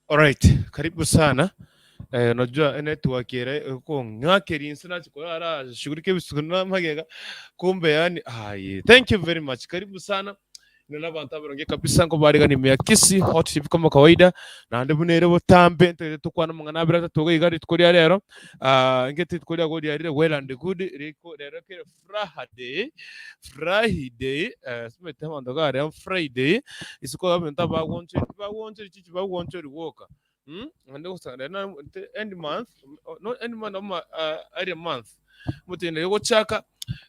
Alright, karibu sana. Eh, unajua network ere ekong'akeria inse nachi korara shughulika ebisuko na amagega kumbe yani aye thank you very much karibu sana Ino na abanto abaronge kabisa nkobarigania ime ya Kisii Hot TV kama kawaida naende buna ere botambe ntagete tokwane amang'ana abere atato iga iga rituko ria rero ah, ngete rituko riago riarire well and good riko rero kere Friday Friday eh, simanyete abanto gare Friday isiko abanto abagonchori tibagwonchori chichi bagwonchori gwoka mm, naende gosanga rero na end month no end month ama uh, early month Omotienyi ogochaka,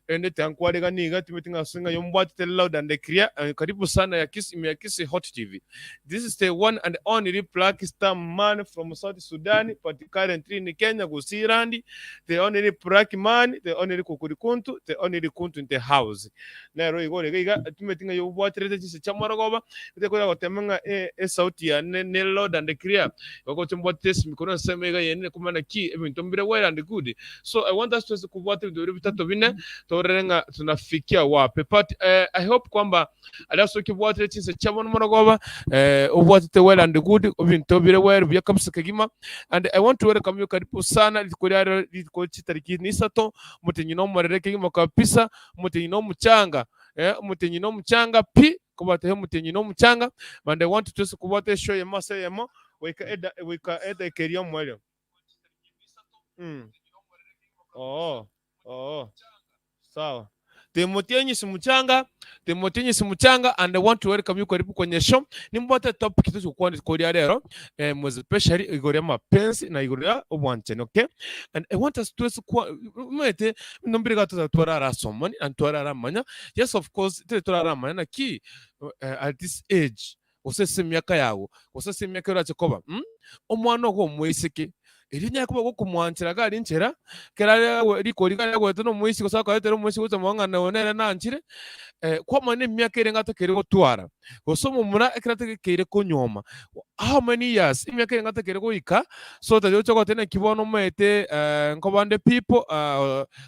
rende tiankwaregania iga, timanyeti ng'a ase ng'a yombwatete loud and clear, eh, karibu sana ya Kisii, ime ya Kisii Hot TV. This is the one and only black star man from South Sudan, but currently in Kenya, Gusii land, the only black man, the only kukurikuntu, the only kuntu in the house. Nero igo ore iga, timanyeti ng'a yobwaterete chinse chia morogoba, tekora gotema ng'a eh, esauti yane ne loud and clear, gogocha mbwatete esimi korwa ensemo iga yende komanya ki ebinto mbire well and good. So I want us twese kobwata ebinto biria bitato bine torore ng'a tunafikia wapi but eh, I hope kwamba aria ase okebwatire chinsa chia bono morogoba eh, obwatete well and good ebinto bire well buya kabisa kegima and I want to welcome you karibu sana rituko ria rero rituko chitariki ni isato omotenyi na omorere kegima kabisa omotenyi na omochanga eh, omotenyi na omochanga pi kobwate omotenyi na omochanga and I want twese kobwata eshow eyemo ase eyemo goika eda goika edaika eria omoerio Mm. Oo, oo. Sawa. Timothy Simuchanga, Timothy Simuchanga and I want to welcome you karibu kwenye show. Nimbwate topic tuchikwana koria rero eh, most especially igoro ya mapenzi na igoro ya obwanchani, okay? And I want us to kwa mwete nombire gato twarara somoni and twarara manya. Yes of course tiri twarara manya na ki eh, at this age gose ase emiaka yago, gose ase emiaka erache koba, mm? Omwana ogo omoiseke, erio onyare koba gokomwanchera iga aria inchera, ekero are rikori iga agoeta na omoisia gose akoretera omoisia gocha mwao ng'a oyo nere nanchire, kwamanya emiaka ere ng'atakeire gotwara, gose omomura ekero atakeire konyuoma, how many years, emiaka ere ng'atakeire goika, so that oche goteba naki bono omanyete nkobande people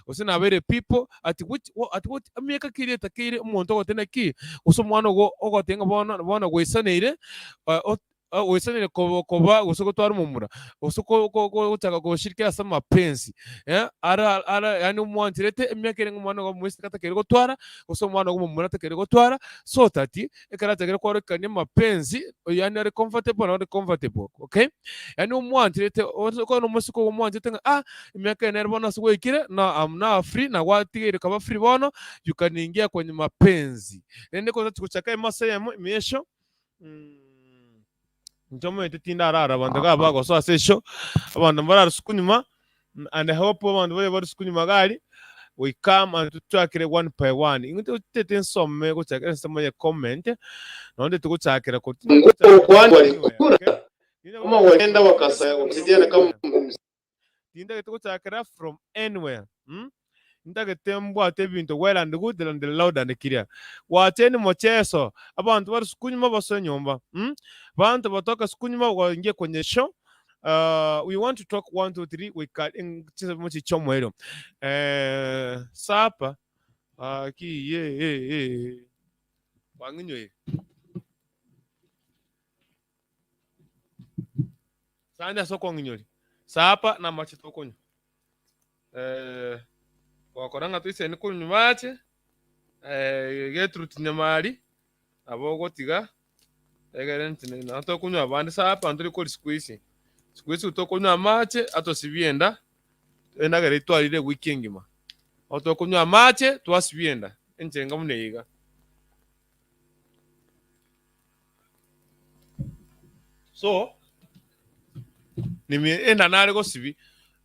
gose nabeire people, At which, at what, emiaka ki eria etakeire omonto ogoteba naki, gose omwana ogo ogoteba ng'a bono bono goisaneire goisaneire koba koba gose gotwara omomura, gose ko ko gochaka goshirikia ase amapenzi eh, ara ara yaani omwancherete emiaka ere ng'a omwana ogo omoiseke atakeire gotwara, gose omwana ogo omomura atakeire gotwara, so that ekero achakire kwarokania amapenzi, yaani are comfortable na ore comfortable, okay. Yaani omwancherete onsi okore na omosike ogo omwancherete ng'a ah, emiaka eye nere bono ase gwaikire, now am now free na gwatigeire kaba free bono, you can ingia kwenye mapenzi. Rende kotachi gochaka emasa eyemo ime y'eshow, inche omanyete tindarara abanto iga bagosoa ase eshow, abanto mbararusukwa nyuma, and I hope abanto baria barusukwa nyuma iga aria, we come and tochakere one by one. Inwe totete nsome gochakera ensemo ye comment, nonye ntete gochakera ko Kwani walikula ama walienda wakasaidiana kama Tintagete gochakera from anywhere mm? Ntagete mbwate ebinto well and good and loud and clear. Wacheni mocheso, abanto bare sukunyuma basoe nyomba mm? Banto batoke sukunyuma waingie kwenye show Uh, we want to talk one two three we can chisemo chichomoerio eh sapa aki ye ye ye kwang'inyoire Sande ase okong'inyoria, sapa na amache tokonywa. Eh, gokora ng'a toisane konywa mache, eh, Gertrude Nyamari, nabo ogotiga, egere inche nabo tokonywa abande sapa ntori koria siku hizi. Siku hizi tokonywa amache atosibie enda, endagera eywo twarire ewiki engima. Bono tokonywa amache twasibia enda, enchera enga buna eye iga. So, nimi enda nare gosibi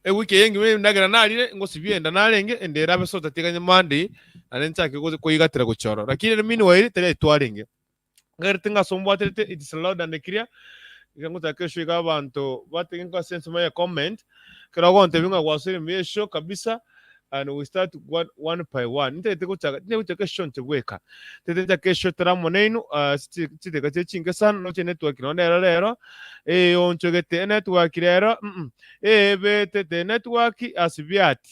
ewiki eye engima endagera narire ngosibia enda narenge enda erabe so tatiganye Monday naende nchake gocha koigatera gochia ororo. Lakini ere meanwhile tari aitwarenge. Ngerete ng'a ase ombwaterete it is loud and clear, iga ngochaka eshow iga abanto batige nko ase ensemo ya comment, ekero ogontebia ng'a gwasoire ime y'eshow kabisa and we start one, one by one. Ntagete gochaka, tindi gochaka eshow inche bweka. Ntagete nchake eshow tore amo nainwe ase chi- chidakika chire chinke sana, noche network nonye nero rero, eyonchogete enetwork rero mm, ebetete enetwork ase biati.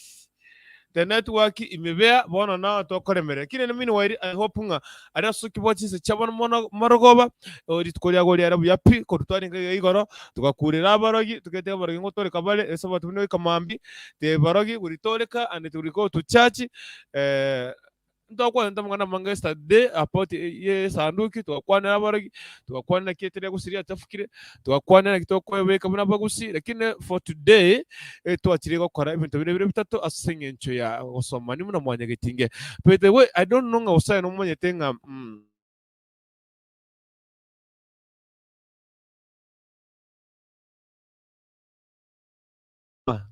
The network imebea bono nao tokoremereria. Lakini rende meanwhile I hope ng'a aria ase okibua chinsa chia bono mono marogoba, rituko riago riare buya pi, korwa twarenge iga igoro, togakurera abarogi, togetiga abarogi ngotoreka bare, esabato buna goika mambia, tibarogi guritoreka and to go to church, Ntokwanete amang'ana amange yesterday about y'esanduki, togakwanera abarogi, togakwanera naki etari gose riachafukire, togakwanera naki tokoebeka buna abagusii, lakini for today twachire gokora ebinto bire bire bitato ase eng'encho ya gosomani buna mwanyagetinge. By the way, I don't know ng'a gose aye nomanyete ng'a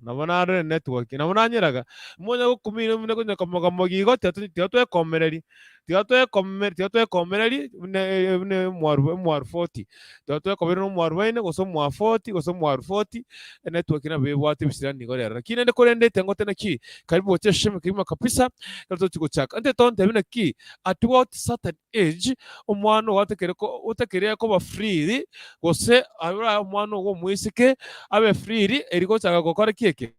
Nabo narore network, nabo nanyeraga, monya gokumina buna konya komogamogia igo tiga tiga twekomereri, tiga twekome tiga twekomereri buna buna omwaru omwaru forty, tiga twekomereri na omwarubaini gose omwa forty gose omwaru forty, enetwork nabo ebwate ebisirani igo rero. Lakini rende korende teng'ote naki, karibu gocha eshemi kegima kabisa, ekero tochi gochaka. Ntete tontebie naki, at what certain age, omwana ogo atakere ko otakere koba freely, gose abe omwana ogo omoiseke abe freely eri gochaka gokora ki eke?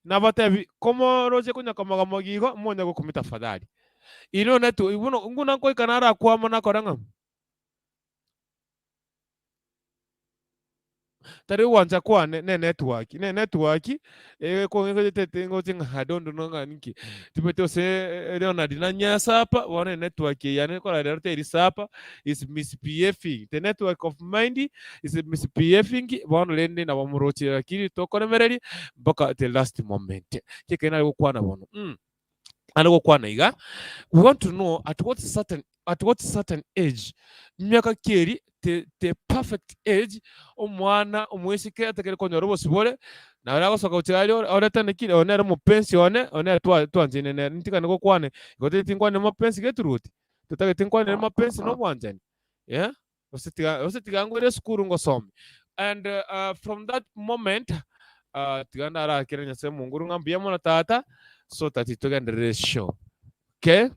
Nabatebi, Komoroche konya komogamogia igo, monya gokumia tafadhali. Inwe netu, buna nguna nkoika narakwama nakora ng'a tari gwancha kwane ne network, ne network ekong'etete ngoche ng'a I don't know ng'a ninki. Tibweti gose Leonard nanyesa apa, bono enetwork eye yane kora rero teri sapa, is misbehaving. The network of mind is misbehaving, bono rende nabo moroche lakini tokoremereria mpaka the last moment. Ki ekero nare gokwana bono? Nare gokwana iga, we want to know at what certain, at what certain age, miaka ki eri the, the perfect age omwana omoiseke atakeri konyora obosibore, nabo agosoka gochia aria oretane ki, oyo nere omopensi one, oyo nere twa twanchaine nere, ntigane gokwana igo totagete nkwane mapensi geturuti, totagete nkwanere mapensi na obwanchani, eh, gose tiga gose tiga ngwere esukuru ngosome. And from that moment tiga ndarakere Nyasaye omonguru ng'a mbuya mono tata, so that togenderere eshow, okay.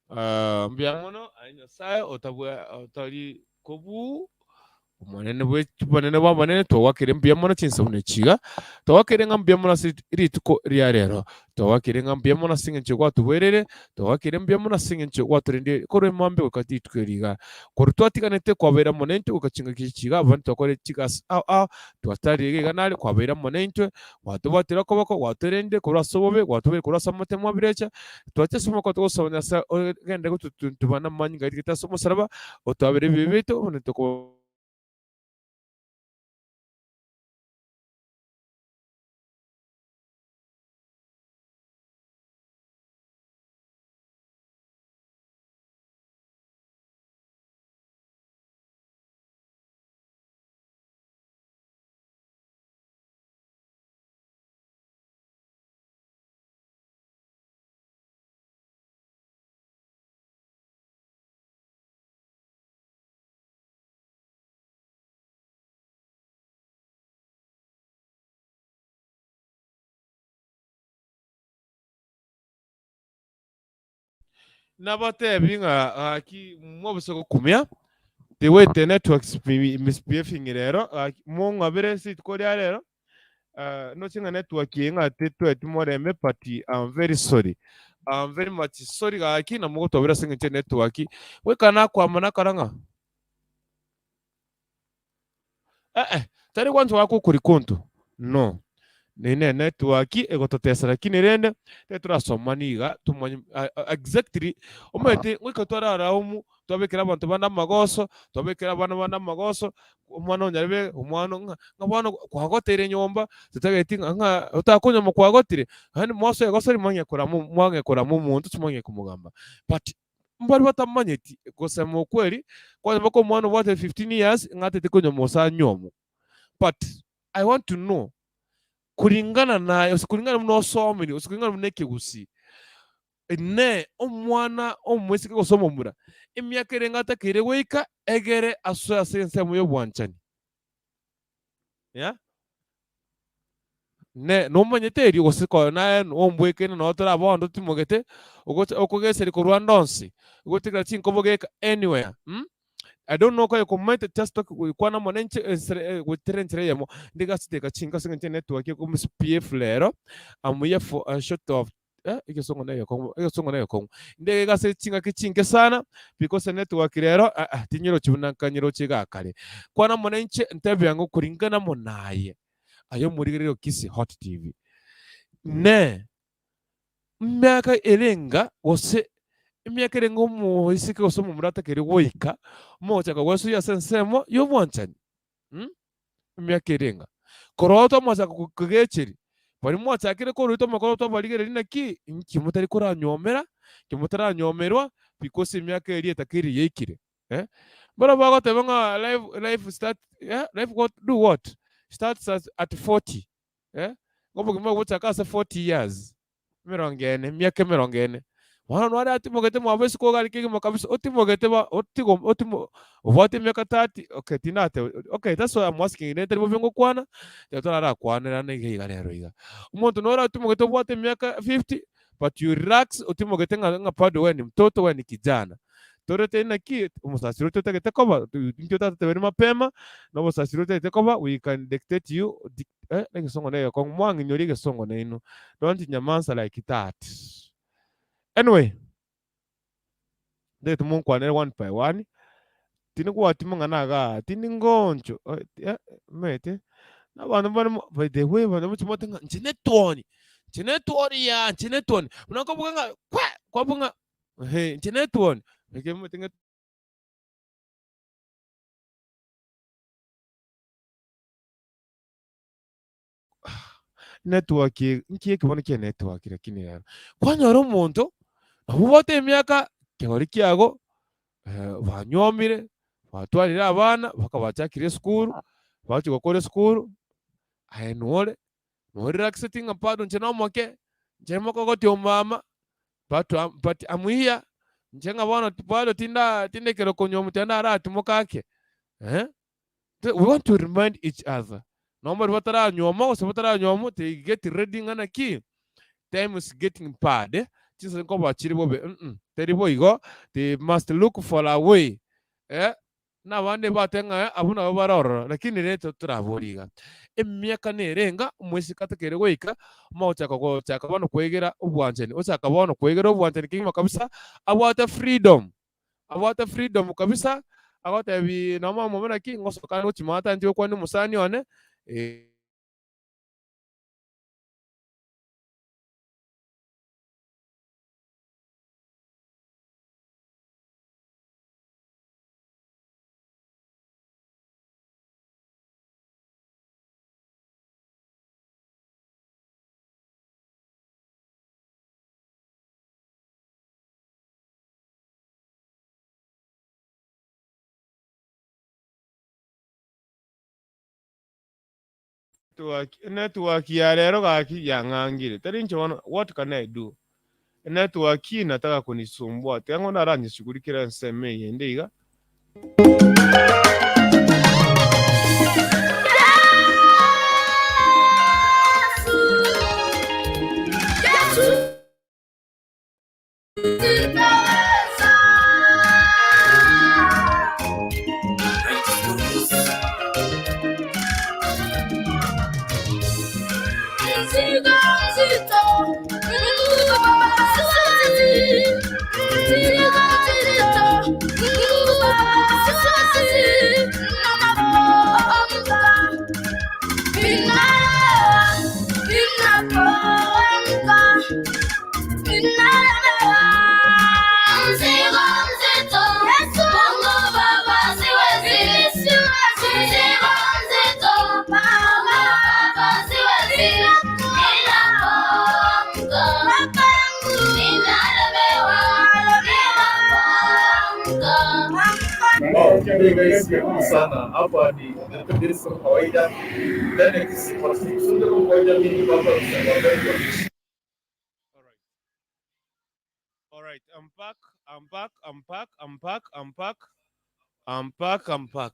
Mbuya mono aye Nyasae otabwa otari kobuu omonene bwe obonene bwa abanene twagwakire mbuya mono chinsa buna echi iga, twagwakire ng'a mbuya mono ase rituko ria rero, twagwakire ng'a mbuya mono ase eng'encho gwatoboereire, twagwakire mbuya mono ase eng'encho gwatorendire korwa emambia goika rituko eri iga. Korwa twatiganete kwabeire amo naintwe goika chingaki echi iga, abande twakorire chigasi ao ao, twatarire iga iga nare kwabeire amo naintwe, Gwatobwatire okoboko, gwatorendire korwa ase obobe, gwatobeire korwa ase amatemo a birecha. Twacha ase omoko togosaba Nyasae ogende gototuntuba namanyinga aito ase omosalaba, otwabere ebibe biaito, buna toko. Nabatebi ng'a gaki mobisa gokumia, the way the networks misbehaving rero, gaki mong'abere ase rituko ria rero, Noche ng'a network eye ng'a tetweti morembe but I'm very sorry. I'm very much sorry gaki na mogotwabera ase eng'encho ya network. Goika nakwama nakora ng'a eh eh tari gwancha goaka okori konto no. Nene network egototesa lakini rende tari torasomani iga tomanye exactly omanyete goika twararaumu twabekera abanto bande amagoso, twabekera abana bande amagoso, omwana onyarebe, omwana ng'a ng'a bono kwagoteire nyomba, totageti ng'a ng'a otakonywa kwagotire, yaani mwasoa egosori mwang'ea korama mwang'ea korama omonto timwang'ea komogamba. But mbari batamanyeti gosema ukweli, kwanyora mpaka omwana obwate 15 years ng'a atete konywa mosani omo. But I want to know, kulingana naye gose kulingana buna osomire gose kulingana buna ekegusii. Inee! Omwana omoiseke gose omomura, emiaka erenge atakeire goika egere asoe ase ensemo y'obwanchani? Yeah? Ne nomanyete erio gose konya naye ombwekaine noo tore abwo totimogete ogocha okogeseria korwa ande onsi ogotigera chinkobo geka anywhere mm? I don't know konya komanyete just talk kwana mono inche ensere goetera enchera eyemo ndige ase chidakika chinke ase eng'encho enetwork ekomisbehave rero am here for a short of eh, egesongo na egekong'u, egesongo na egekong'u. Ndege ase chingaki chinke sana because network rero ah, ah, tinyirochi buna nkanyirochi iga kare. Kwana mono inche ntebia ng'o kuringana mono aye aye omorigereria o Kisii Hot TV. Ne miaka erenga gose emiaka erenga omoiseke gose omomura atakeri goika omogochaka gwesoyia ase ensemo y'obwanchani. Mm? Emiaka erenga. Korwa twamachaka kogecheri, baria mwachakire korwa twamakora twabarigereria naki inki motari koranywomera, inki motaranywomerwa, because emiaka eria etakeire yaikire. Eh? Barabwo bagoteba ng'a life, life start, eh? Life what, do what? Starts at, at 40. Eh? Obogima bogochaka ase 40 years. Emerongo ene, emiaka emerongo ene. Bono nore atimogete mwabo isiko iga are kegima kabisa, otimogete ba otigo otimo obwate emiaka 30, okay tindate okay that's why I'm asking rende tari bobe ngokwana, ekero torarakwanerane iga iga rero iga. Omonto nore otimogete obwate emiaka 50, but you relax otimogete ng'a ng'a bado we ni mtoto we ni kijana. Torete naki omosasiro totagete koba, intwe otatoteberi mapema, na obosasiro otagete koba we can dictate you dic eh egesongo na egekong'u mwang'inyoria egesongo nainwe. Don't nyamansa like that. Anyway, ntagete monkwanere one by one, tindi kobwati mang'ana igaa, tindi ngoncho eh omanyete, na abanto mbare mo by the way abanto moche mote ng'a inche netwoni, inche netwoni yaa, inche netwoni, buna nkobuga ng'a kwe, kwabuga ng'a ehe inche netwoni, ekero omanyete ng'a. Network eye, nki eke bono kia network lakini rero. Kwanyora omonto, nabo obwate emiaka kegori kiago, banywomire, batwarire abana, mpaka bachakire esukuru, bachia gokora esukuru, aye nore, norelaxeti ng'a bado inche nomoke, inche mokogoti omama, but am but am here, inche ng'a bono bado tinda tindekera konywa tiga ndaratimoka ake, eh. We want to remind each other, nonye baria bataranywoma gose bataranywomwa they get ready ng'a naki, time is getting bad, chinsa nkoba chire bobe mm teri boigo, they must look for a way eh, na abande batebe ng'a abwo nabo bare ororo, lakini rero toraborie iga, emiaka nere enga omoiseke atakeire goika, omanye gochaka gochaka bono koegera obwanchani, ochaka bono koegera obwanchani kegima kabisa, abwate freedom. Abwate freedom kabisa, agotebi nonye mama naki ngosoka ande gochia maate anche gokwania omosani one, eh. Network, network ya rero gaki yang'angire. Tari inche bono, what can I do? Network hii inataka kunisumbua. Tiga ng'o naranyeshughulikire ensemo eyende iga. Hey guys, karibuni sana. Hapa ni The Days kama kawaida ndani ya Kisii Hot Fix. So kama kawaida mimi niko hapa msanii wa Alright, I'm back, I'm back, I'm back, I'm back, I'm back, I'm back, I'm back.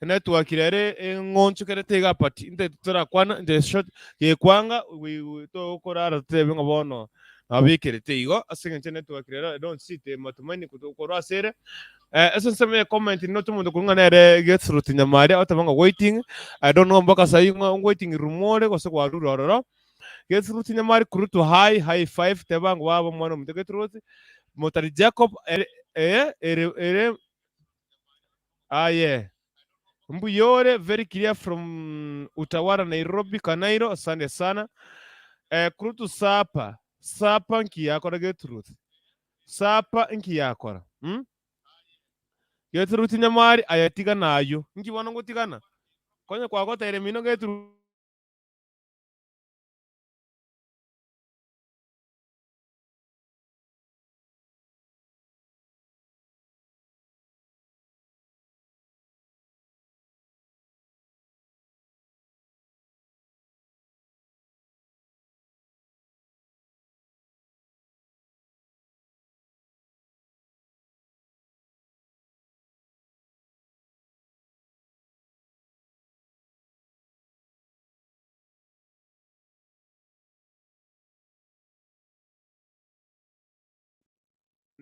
Network rere eng'onchokerete iga but inte torakwana inte short gekwanga we we tokorara totebe ng'a bono nabekerete igo ase eng'encho network rero I don't see it matumaini korwa ase ere. Eh, ase ensemo ya comment noche omonto korwa ng'a nere Gertrude Nyamaria oteba ng'a waiting I don't know mpaka sahi ng'a waiting room ore gose kwarure ororo. Gertrude Nyamari Kurutu hi high five teba ng'a baba omwana ominto Gertrude Motari Jacob ere ere ere ere aye mbuya ore very clear from Utawala Nairobi Kanairo asante sana eh, Kurutu sapa sapa nki yakora Gertrude sapa nki yakora mm? Gertrude Nyamari aye tigana aywo nki bono ngotigana konya kwagoteire mino Gertrude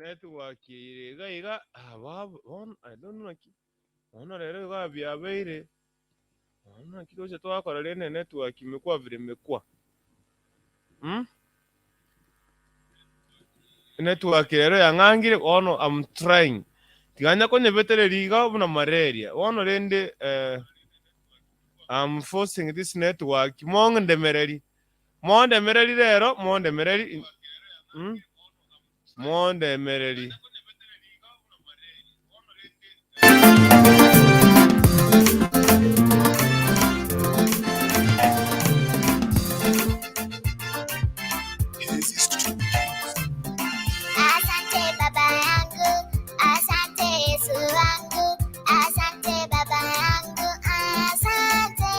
Network ere iga iga ah, babo bono I don't know naki bono rero iga biabeire bono naki tocha twakora rende network imekwa vile imekwa mm? Network rero yang'angire bono I'm trying tiganya konyebetereria iga buna malaria bono rende eh, I'm forcing this network mondemereri mondemereri rero mondemereri mm? Mondemereri. Asante baba yangu, asante Yesu wangu, asante baba yangu, asante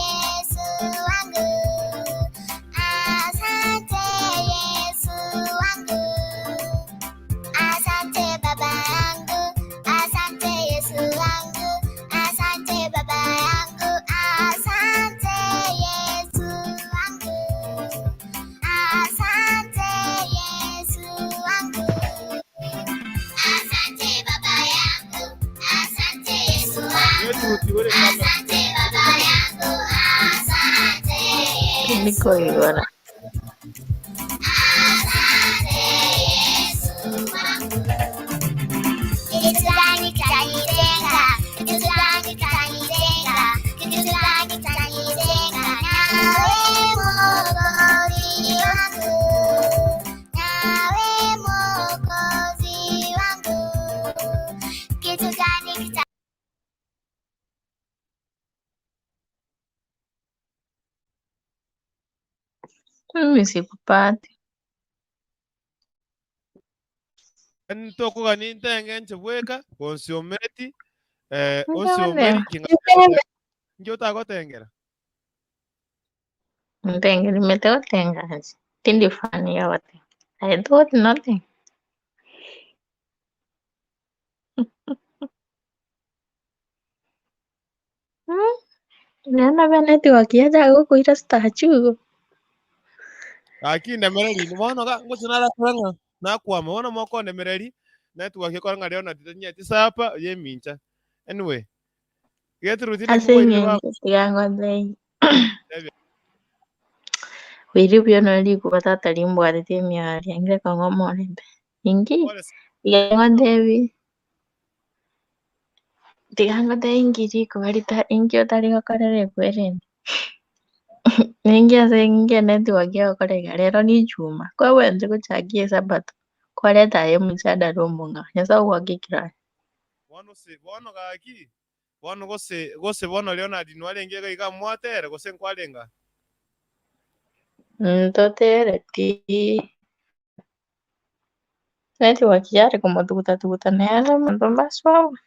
Yesu wangu, asante Yesu wangu, asante baba yangu, asante Yesu wangu, asante baba yangu, asante Yesu wangu. Asante Yesu wangu. Asante baba yangu. Asante Yesu wangu. Asante baba yangu. Asante Yesu. Nikoigora. Asante Yesu wangu. Kitu gani kitanitenga? Kitu gani kitanitenga? Kitu gani kitanitenga nawe Mwokozi wangu? Nawe Mwokozi wangu. Kitu gani kita Mimi sikupati. Ntokogania intenge inche bweka, onsiometi, eh, Ndone. onsiomeri kinga inki otagotengera? Ntenge nimetegotenga aje. Tindi fani ya wate. I thought nothing. Hmm? Nena bia network yaja gukuira statue. Gaki ndemereri bono ga ngochi narakora ng'a nakwama bono mokondemereri network ekora ng'a rero nati tanyeti sapa yemincha. Anyway, Gertrude naki Ase bwairire baba? eng'encho tiga ngotebi. Tebia. Bwiri buya nori rikuba tata rimbwatete emioro riangire kong'a omorembe. Inki? Pole sana. Tiga ngotebi tiga ngotebi inki rikuba rita inki otari gokorera ekwerende. Ninki ase inki enetwork egokora iga rero ni ichuma, kwabwenerete gochakia esabato, kwareta aye omojadala omong'ao, Nyasaye ogoake ekiranya. Bono se bono gaki bono gose gose bono Leonard nwarenge iga iga mwatere gose nkwarenga? Ntotereti network yare komotuguta tuguta nere omonto mbaswaba.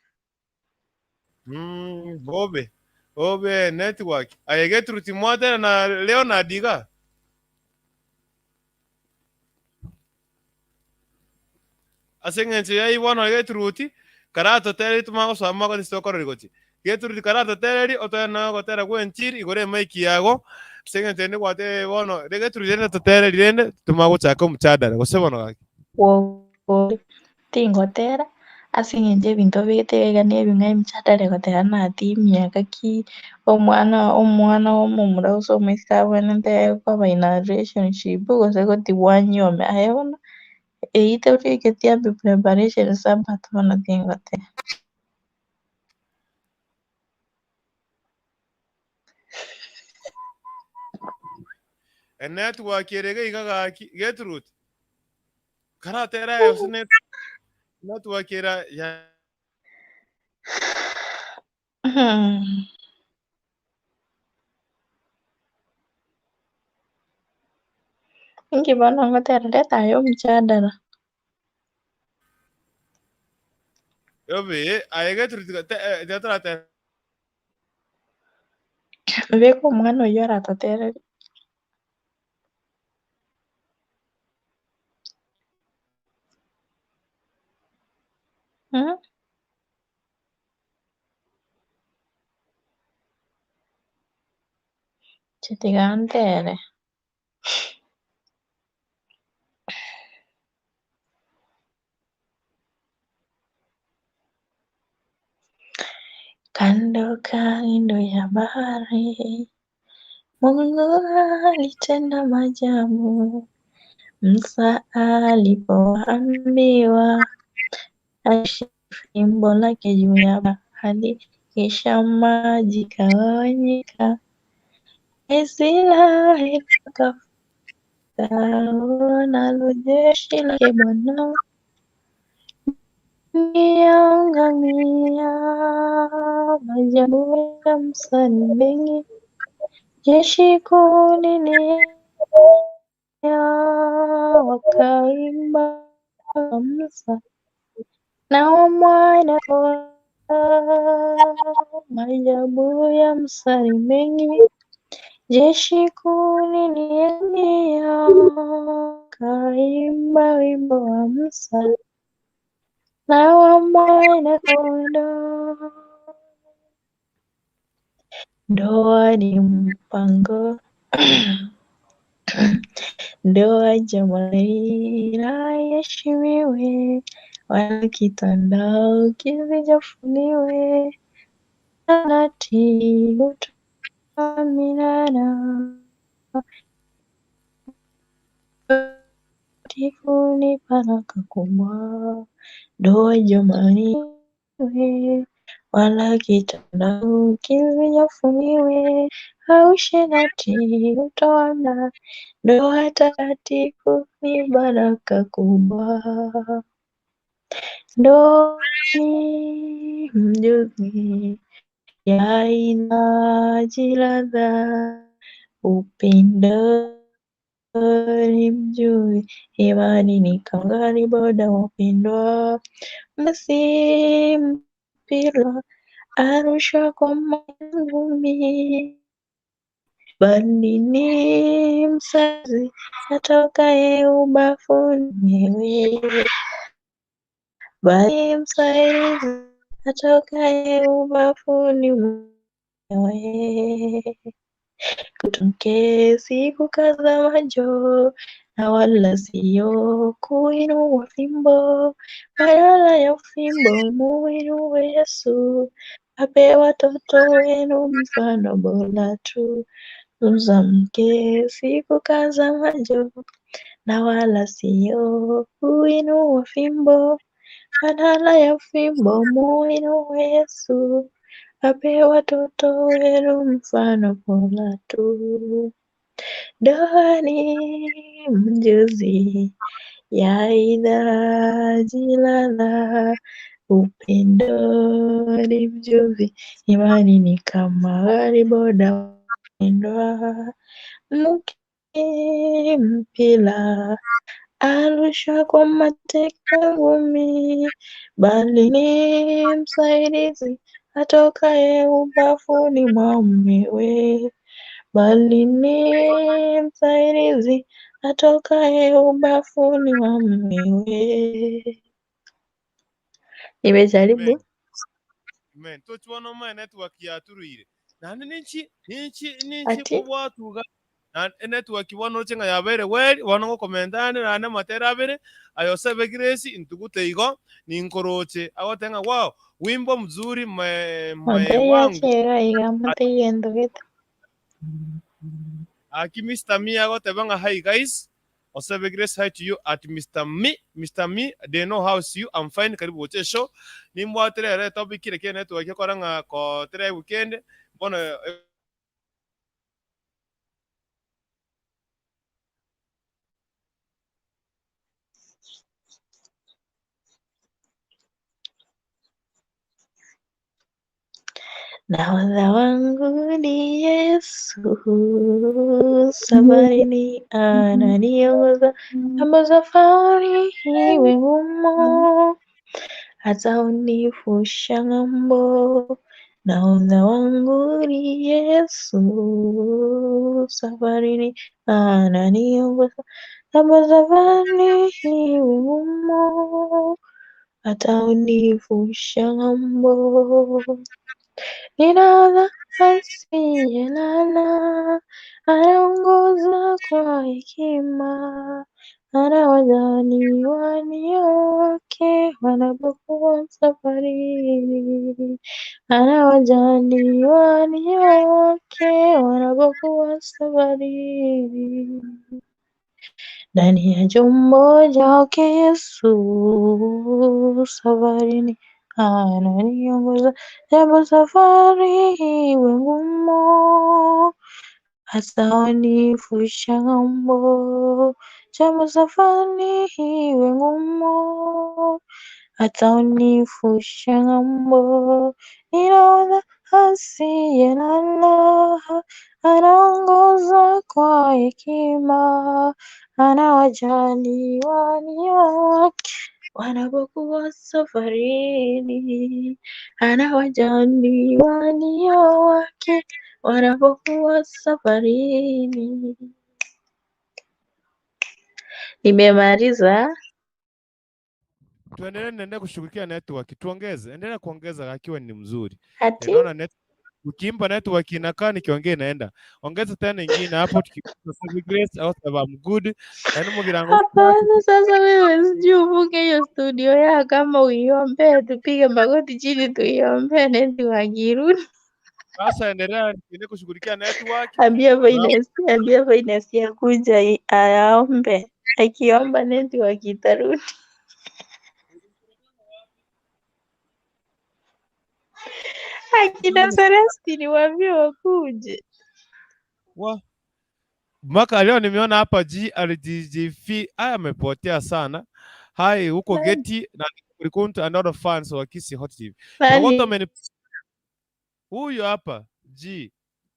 Mm, bobe bobe network aye Gertrude mwatere na Leonard iga? Ase eng'encho ya eyio bono geturuti, karatotererie tomanye gosoa mogote ase tokorori gochia. Geturuti karatotererie, otoe na ogotera gw'enchiri igoro emaiki yago, ase eng'encho rende gwatebire bono, geturuti rende totererie rende, tomanye gochaka omchadara, gose bono gaki. Gose tingotera, ase eng'encho ebinto obegete iga na ebing'ao emechadara egoteba nati emiaka ki, omwana omwana omomura gose omoiseke abwenerete koba in a relationship gose gotigwa anyuome, aye bono eywo torigeti happy preparation sabato bono tingotera. Enetwork ere iga iga gaki, Gertrude, karatera aye gose net network era ya Inki bono ngotera reta aye omchadara. Yobe, aye Gertrude tiga te eh, tiga toratera. Beka omwana oyio aratotererie. Inche tiga ntere. Kando kando ya bahari, Mungu alitenda maajabu. Musa alipoambiwa ashike fimbo lake juu ya bahari, kisha maji ikagawanyika. Israeli wakafuata nalo jeshi lake Bwana Niangamia. Maajabu ya Musa ni mengi, jeshi kuu wakaimba Musa na mwana maajabu ya Musa ni mengi, jeshi kuu liliambia, wakaimba wimbo wa Musa na wa mwana kondoo. Ndoa ni mpango ndoa jamani na iheshimiwe, wala kitanda kisichafuliwe, nati hutaminana Takatifu ni baraka kubwa, ndoa jamani wala kitanda kisichafuliwe, hausherati hutoana, ndoa takatifu ni baraka kubwa. Ndoa ni mjuzi yahitaji ladha, upendo ni mjuzi, imani ni kangari boda wapendwa, msi mpira arusha kwa mangumi, bali ni msazi atokaye ubafuni wewe, bali msaidizi atokaye ubafuni mwewe. Kutumke siku kaza macho na wala sio kuinua fimbo, badala ya fimbo muinue Yesu, ape watoto wenu mfano bora tu. Tunza mke siku kaza macho na wala sio kuinua fimbo, badala ya fimbo muinue Yesu, ape watoto wenu mfano bora tu. Ndoa ni mjuzi yahitaji ladha, upendo ni mjuzi, imani ni kama gari boda wapendwa, mke mpila arusha kwa mateka ngumi, bali ni msaidizi atokaye ubavuni mwa mumewe, bali ni msaidizi atokaye ubavuni mwa mumewe. Nimejaribu. Amen. Amen. Tochi bono omanye network yaturuire. Naende ninchi ninchi ninchi Ati kobwatuga na enetwork bono oroche ng'a yabeire well, bono ngokomenta ande naende amatera abere, aye osebe Grace intugute igo, ninkoroche. Agoteba ng'a wow, wimbo mzuri my my Motei wangu. ache iga iga motei gento gete. Aki Mister Me agoteba ng'a hi guys, Osebe Grace hi to you at Mister Me, Mister Me they know how is you, I'm fine karibu gocha eshow. Nimbwate rero etopic kere kere network ekora ng'a kotera ewikende bono. Nahodha wangu ni Yesu, safarini ananiongoza, kama safari iwe ngumu, hata hunivusha ng'ambo. Nahodha wangu ni Yesu, safarini ananiongoza, kama safari iwe ngumu, hata hunivusha ng'ambo. Ninahodha asiyelala, anaongoza kwa hekima, anawajali walio wake wanapokuwa safarini, anawajali walio wake wanapokuwa safarini. Ndani ya chombo chake Yesu safarini ananiongoza, japo safari iwe ngumu, hata wanivusha ng'ambo. Japo safari iwe ngumu, hata wanivusha ng'ambo. Ninaona asiyelala, anaongoza kwa hekima, anawajali walio wake wanapokuwa safarini, anawajali walio wake wanapokuwa safarini. Nimemaliza. Tuendelee, niendelee kushughulikia network, tuongeze, endelea kuongeza akiwa ni mzuri. Ati Naona net ukiimba network inakaa, nikiongea inaenda. Ongeza tena ingine hapo, tukikuwa Grace au sababu I'm good. Yaani mugirango hapana. Sasa wewe sijui ufunge hiyo studio yako kama uiombee, tupige magoti chini tuiombee network irudi. Sasa endelea, niendelee kushughulikia network. Ambia Finance, ambia Finance ya kuja aombe, akiomba network itarudi. Akina Celestine waambie wakuje. Wa mpaka leo nimeona hapa GRGGV haya amepotea sana. Hai huko Nani? Geti na Kulikunta and other fans wa Kisii Hot TV. Nani? Wote wameni huyu hapa G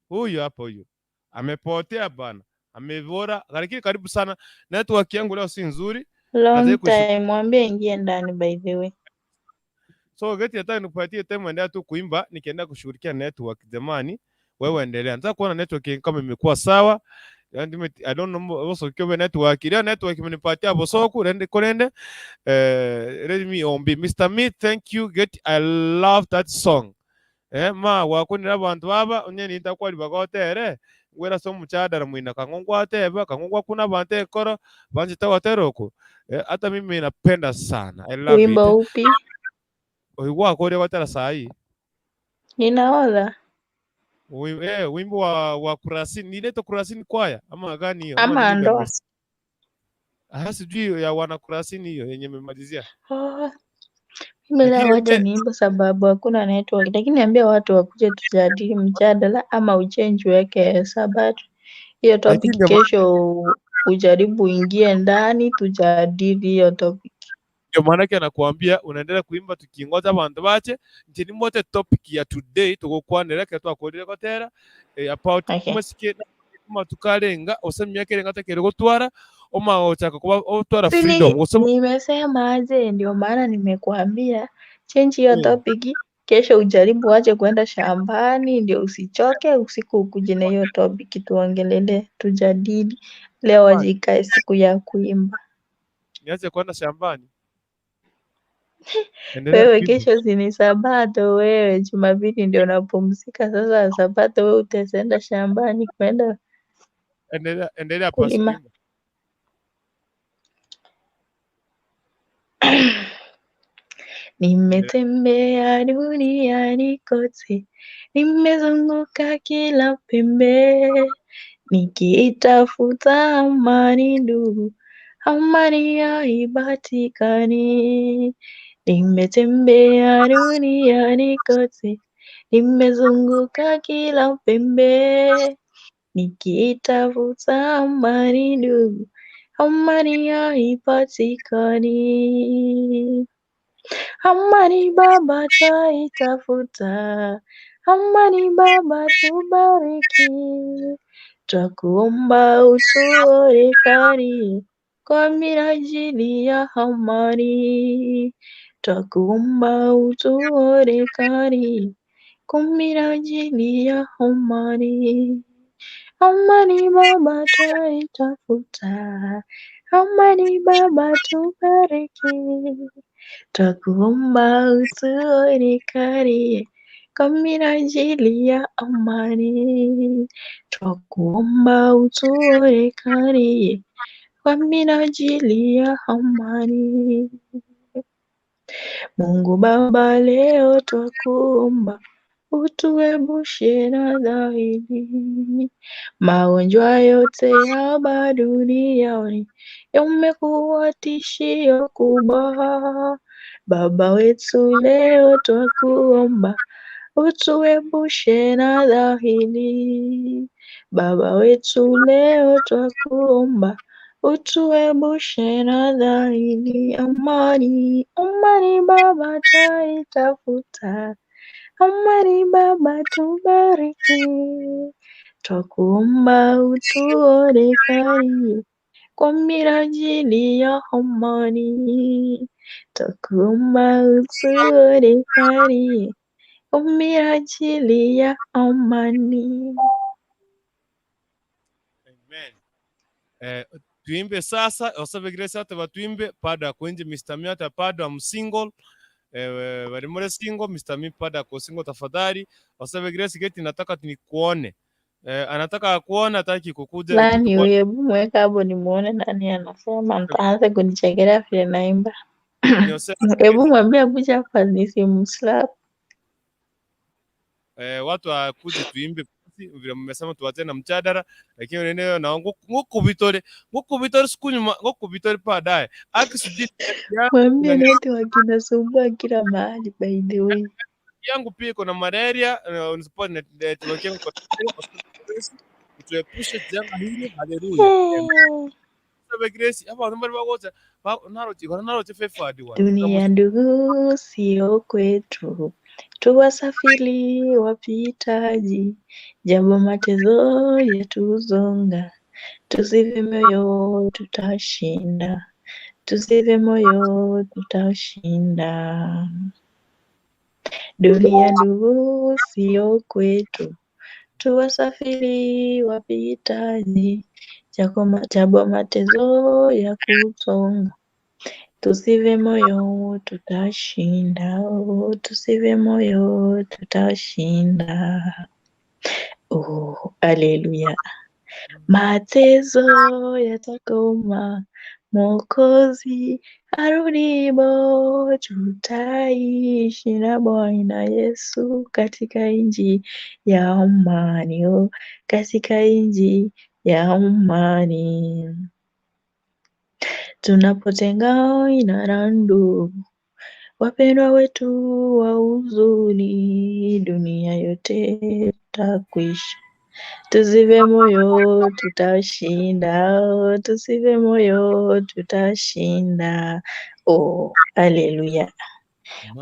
huyu hapa huyu amepotea bana, amevora. Lakini karibu sana, network yangu leo si nzuri. Long Nataka kushu- time, mwambie ingie ndani by the way. So Geti, nataka nikupatie time, endelea tu kuimba, nikienda kushughulikia network. Jamani, wewe endelea, nataka kuona network kama imekuwa sawa. Yaani I don't know also kiwe network ile network imenipatia bosoku rende korende let me ombi Mr. Me thank you get I love that song ma wakunira abantu baba onye nintakwari bagotere ngwera so muchadara mwina kang'o ngwateba kang'o gwakuna abantu ekoro banjita wateroko hata mimi napenda sana I love Wimbo it upi? oigwakoria gwatera sahi Ninaodha wimbo wa Kurasini inaitwa Kurasini kwaya ama gani hiyo ama ama ni lugha ndoa? Ah, sijui ya wana Kurasini hiyo yenye imemalizia. Oh, mimi leo Lakini wacha niimbe sababu hakuna network, lakini ambia watu wakuje tujadili mjadala ama uchenji weke Sabato hiyo lakini topic ndio maana kesho, ujaribu uingie ndani tujadili hiyo topic. ndio maana nakuambia unaendelea kuimba tukingoja abantu bache nti nimbote topic ya today tugukwanira ke twakorire gotera about Okay. masike matukarenga osemia kerenga takere gotwara omagochaka kuba otwara freedom Sini gosoma nimesema aje? Ndio maana nimekuambia change hiyo topic kesho, ujaribu wache kwenda shambani ndio usichoke, usiku ukuje na hiyo topic tuongelele, tujadili. Leo waje ikae siku ya kuimba. niache kwenda shambani. Endelea Wewe kuimba. kesho si ni Sabato wewe, Jumapili ndio unapumzika sasa. Sabato wewe utaenda shambani kwenda Endelea, endelea pasi kulima. kuimba. Nimetembea duniani kote, nimezunguka kila pembe, nikiitafuta amani ndugu, amani haipatikani. Nimetembea duniani kote, nimezunguka kila pembe, nikiitafuta amani ndugu, amani haipatikani. Amani Baba twaitafuta, amani Baba tubariki, twakuomba utuonekanie kwa minajili ya amani, twakuomba utuonekanie kwa minajili ya amani. Amani Baba twaitafuta, amani Baba tubariki, twakuomba utuonekanie kwa minajili ya amani, twakuomba utuonekanie kwa minajili ya amani. Mungu Baba, leo twakuomba utuepushe na dhahili. Magonjwa yote hapa duniani yamekuwa tishio kubwa. Baba wetu, leo twakuomba utuepushe na dhahili. Baba wetu, leo twakuomba utuepushe na dhahili. Amani, amani Baba twaitafuta, amani Baba tubariki, twakuomba utuonekanie kwa minajili ya amani, twakuomba utuonekanie kwa minajili ya amani. Amen. Eh, tuimbe sasa osabe grace ate batuimbe pada kwenje Mr. Miata pada I'm single eh, bari muri single Mr. Mi pada ko single tafadhali osabe grace geti nataka nikuone eh, anataka akuone hataki kukuja Nani tukuone huyo? Hebu mweka hapo nimuone nani anasema, ntaanze kunichekelea vile naimba. ni Osebe Hebu mwambie akuja hapa nisimslap. eh, watu akuje tuimbe basi, vile mmesema tuachane na mjadala lakini nene na ngukubitore ngukubitore siku nyuma ngukubitore baadaye akisudi ya Mwambie network inasumbua kila mahali by the way. yangu pia iko na malaria eh, unisupport net network yangu kwa tuepushe janga hili haleluya Eh, Sabe Grace abantu bari bagocha naroche kora naroche fefadi wa Dunia ndugu, sio kwetu, tuwasafiri wapitaji, japo mateso yatuzonga, tusife moyo tutashinda, tusife moyo tutashinda. Dunia ndugu, sio kwetu, tuwasafiri wapitaji, japo mateso ya kutonga Tusife moyo tutashinda, oh, tusife moyo tutashinda. Oh, haleluya. Mateso yatakoma, Mwokozi arudipo, tutaishi na Bwana Yesu katika nchi ya amani, oh, katika nchi ya amani. Tunapotengana na ndugu wapendwa wetu wa huzuni, dunia yote takwisha. Tusife moyo tutashinda, oh, tusife moyo tutashinda. Oh, haleluya.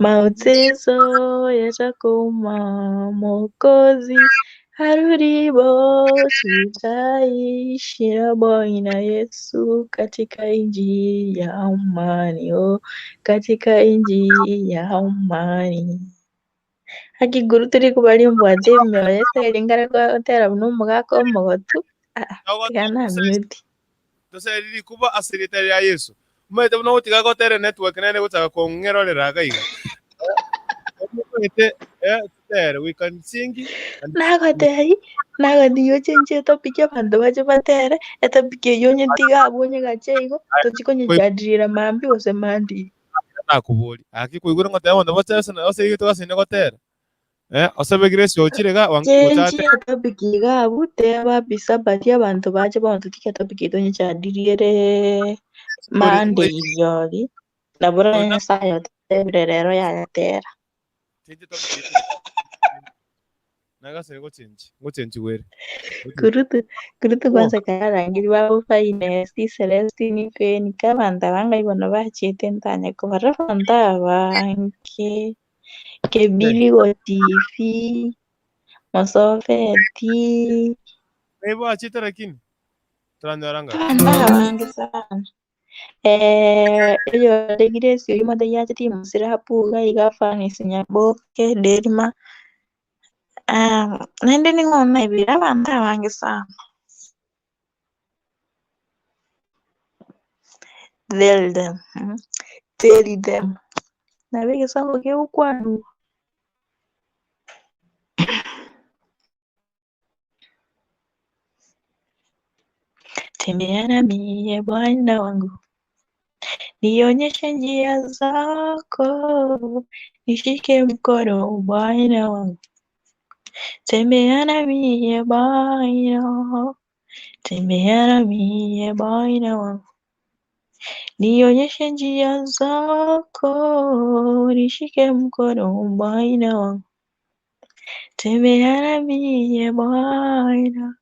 Mateso yatakoma, Mwokozi arudipo, tutaishi na Bwana Yesu katika nchi ya amani, oh, katika nchi ya amani. Akiguru turi kubari mbwate emioyo eseringare gotera buna omogaka omogotu, ah, ah, tigana mute. toseriri kuba aseretari ya Yesu. Omanyete buna ogotiga gotera enetwork nere egochaka kong'erorera iga iga. Omanyete eh, totere, we can sing and Nagotebi, nagotebi ochenchie etopic abanto bache batere, etopic eywo onye tiga abwo onye gache igo, tochi konyejadilira mambia gose Monday. Nakoboria, gaki kwaigure ngoteba abanto bache ase igo togasaine gotera? Eh, osebe Grace ochire iga, wange Chenchia gochate. etopic iga abwo, teba happy Sabbath abanto bache bono totige etopic eye tonyejadiliere Monday rirorio, nabo rero Nyasaye otebire rero yayatera. Chenchia topic eye. Nagasire gochenchi, ngochenchigwa ere. Kurutu, kurutu kwanza kararangeri babo Finest, Celestine, Fenika, abanto aba ngai bono bachiete ntanya kobara abanto abange, Kebili Gotifi, Mosofeti, Ngai bachete lakini toranyora ng'a abanto abange sana. Eh, eyore Grace oyio motebia ache timosirapu iga iga Fanis Nyaboke, Delma, ah, naende ning'o naibire abanto abange sana. Tell them, tell them, nabo egesongo kegokwanwa. Tembea nami ye Bwana wangu, nionyeshe njia zako, nishike mkono Bwana wangu. Tembea nami ye Bwana, tembea nami ye Bwana wangu, nionyeshe njia zako, nishike mkono Bwana wangu. Tembea nami ye Bwana,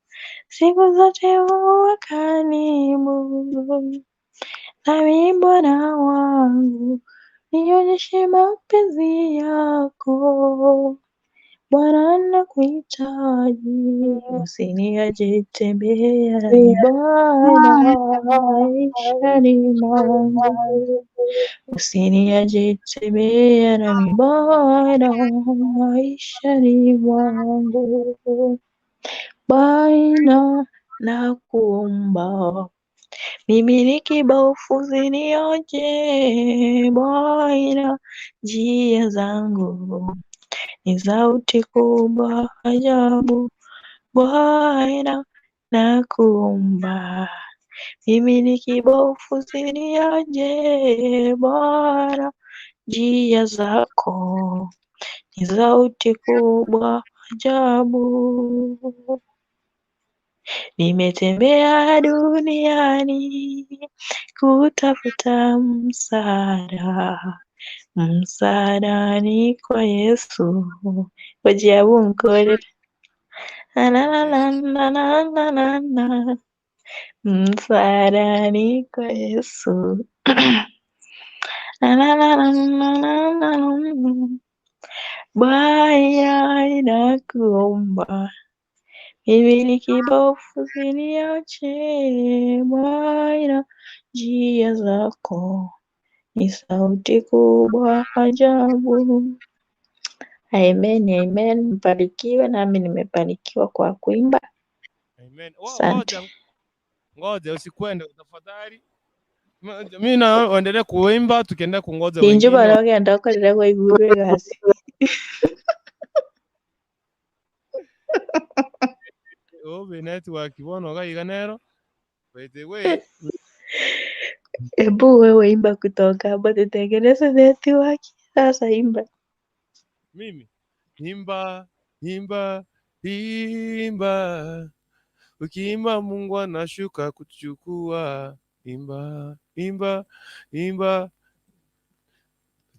siku zote uwe karibu nami Bwana wangu, nionyeshe mapenzi yako. Bwana nakuhitaji, usiniache tembea nami Bwana maishani mwangu. Usiniache tembea nami Bwana maishani mwangu. Bwana nakuomba, mimi ni kibofu usinioje Bwana, njia zangu ni sauti kubwa ajabu. Bwana nakuomba, mimi ni kibofu usinioje Bwana, njia zako ni sauti kubwa ajabu. Nimetembea duniani kutafuta msaada, msaada ni kwa Yesu. Ngojea bunkorere. Na na na na na na na na. Msaada ni kwa Yesu. Na na na na na na na na. Bwana nakuomba, mimi ni kibofu usiniache Bwana, njia zako ni sauti kubwa ajabu. Amen, amen. Mbarikiwe, nami nimebarikiwa kwa kuimba. Amen. Asante. Ngoja ngoja usikwende tafadhali. Mimi na waendelee kuimba tukiendelea kungoja Injo wengine. barogenda okorera kwaigurwe egasi. Obe network bono gaiga nero. By the way, Ebu wewe imba kutoka hapo tutengeneze network. Sasa imba. mimi imba imba imba, ukiimba Mungu anashuka kuchukua. Imba imba imba,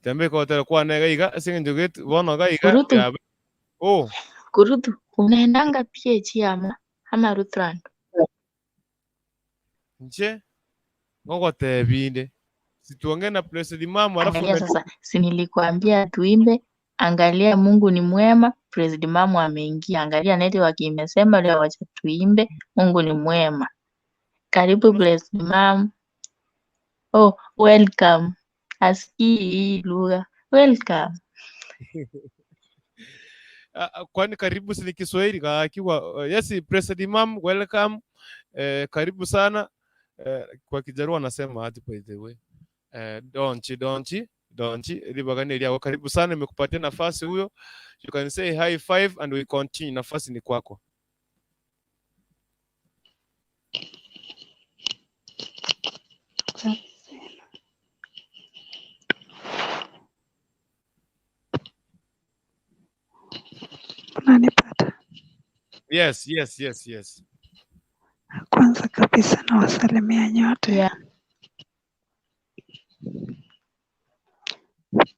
tembe kwa tele kwa nega iga singe get bono gaiga Kurutu, ya oh kurutu. Unaendanga PH ama ama Lutheran? nche ngogotebinde situongee na Blessed Mama alafu Angalia sasa, si nilikuambia tuimbe. Angalia Mungu ni mwema. President Mamu ameingia. Angalia network imesema leo, wacha tuimbe Mungu ni mwema. Karibu Blessed Mom. Oh, welcome. Asikii hii lugha. Welcome. Ah, ah, kwani karibu si ni Kiswahili kaakiwa. Yes, Blessed Mom, welcome. Eh, karibu sana. Eh, kwa Kijaruo anasema aje by the way. Eh, Donchi, Donchi, Donchi, ribaga ni riago. Karibu sana, nimekupatia nafasi huyo. You can say high five and we continue. Nafasi ni kwako. Unanipata? Yes, yes, yes, yes. Kwanza kabisa nawasalimia nyote. Yeah.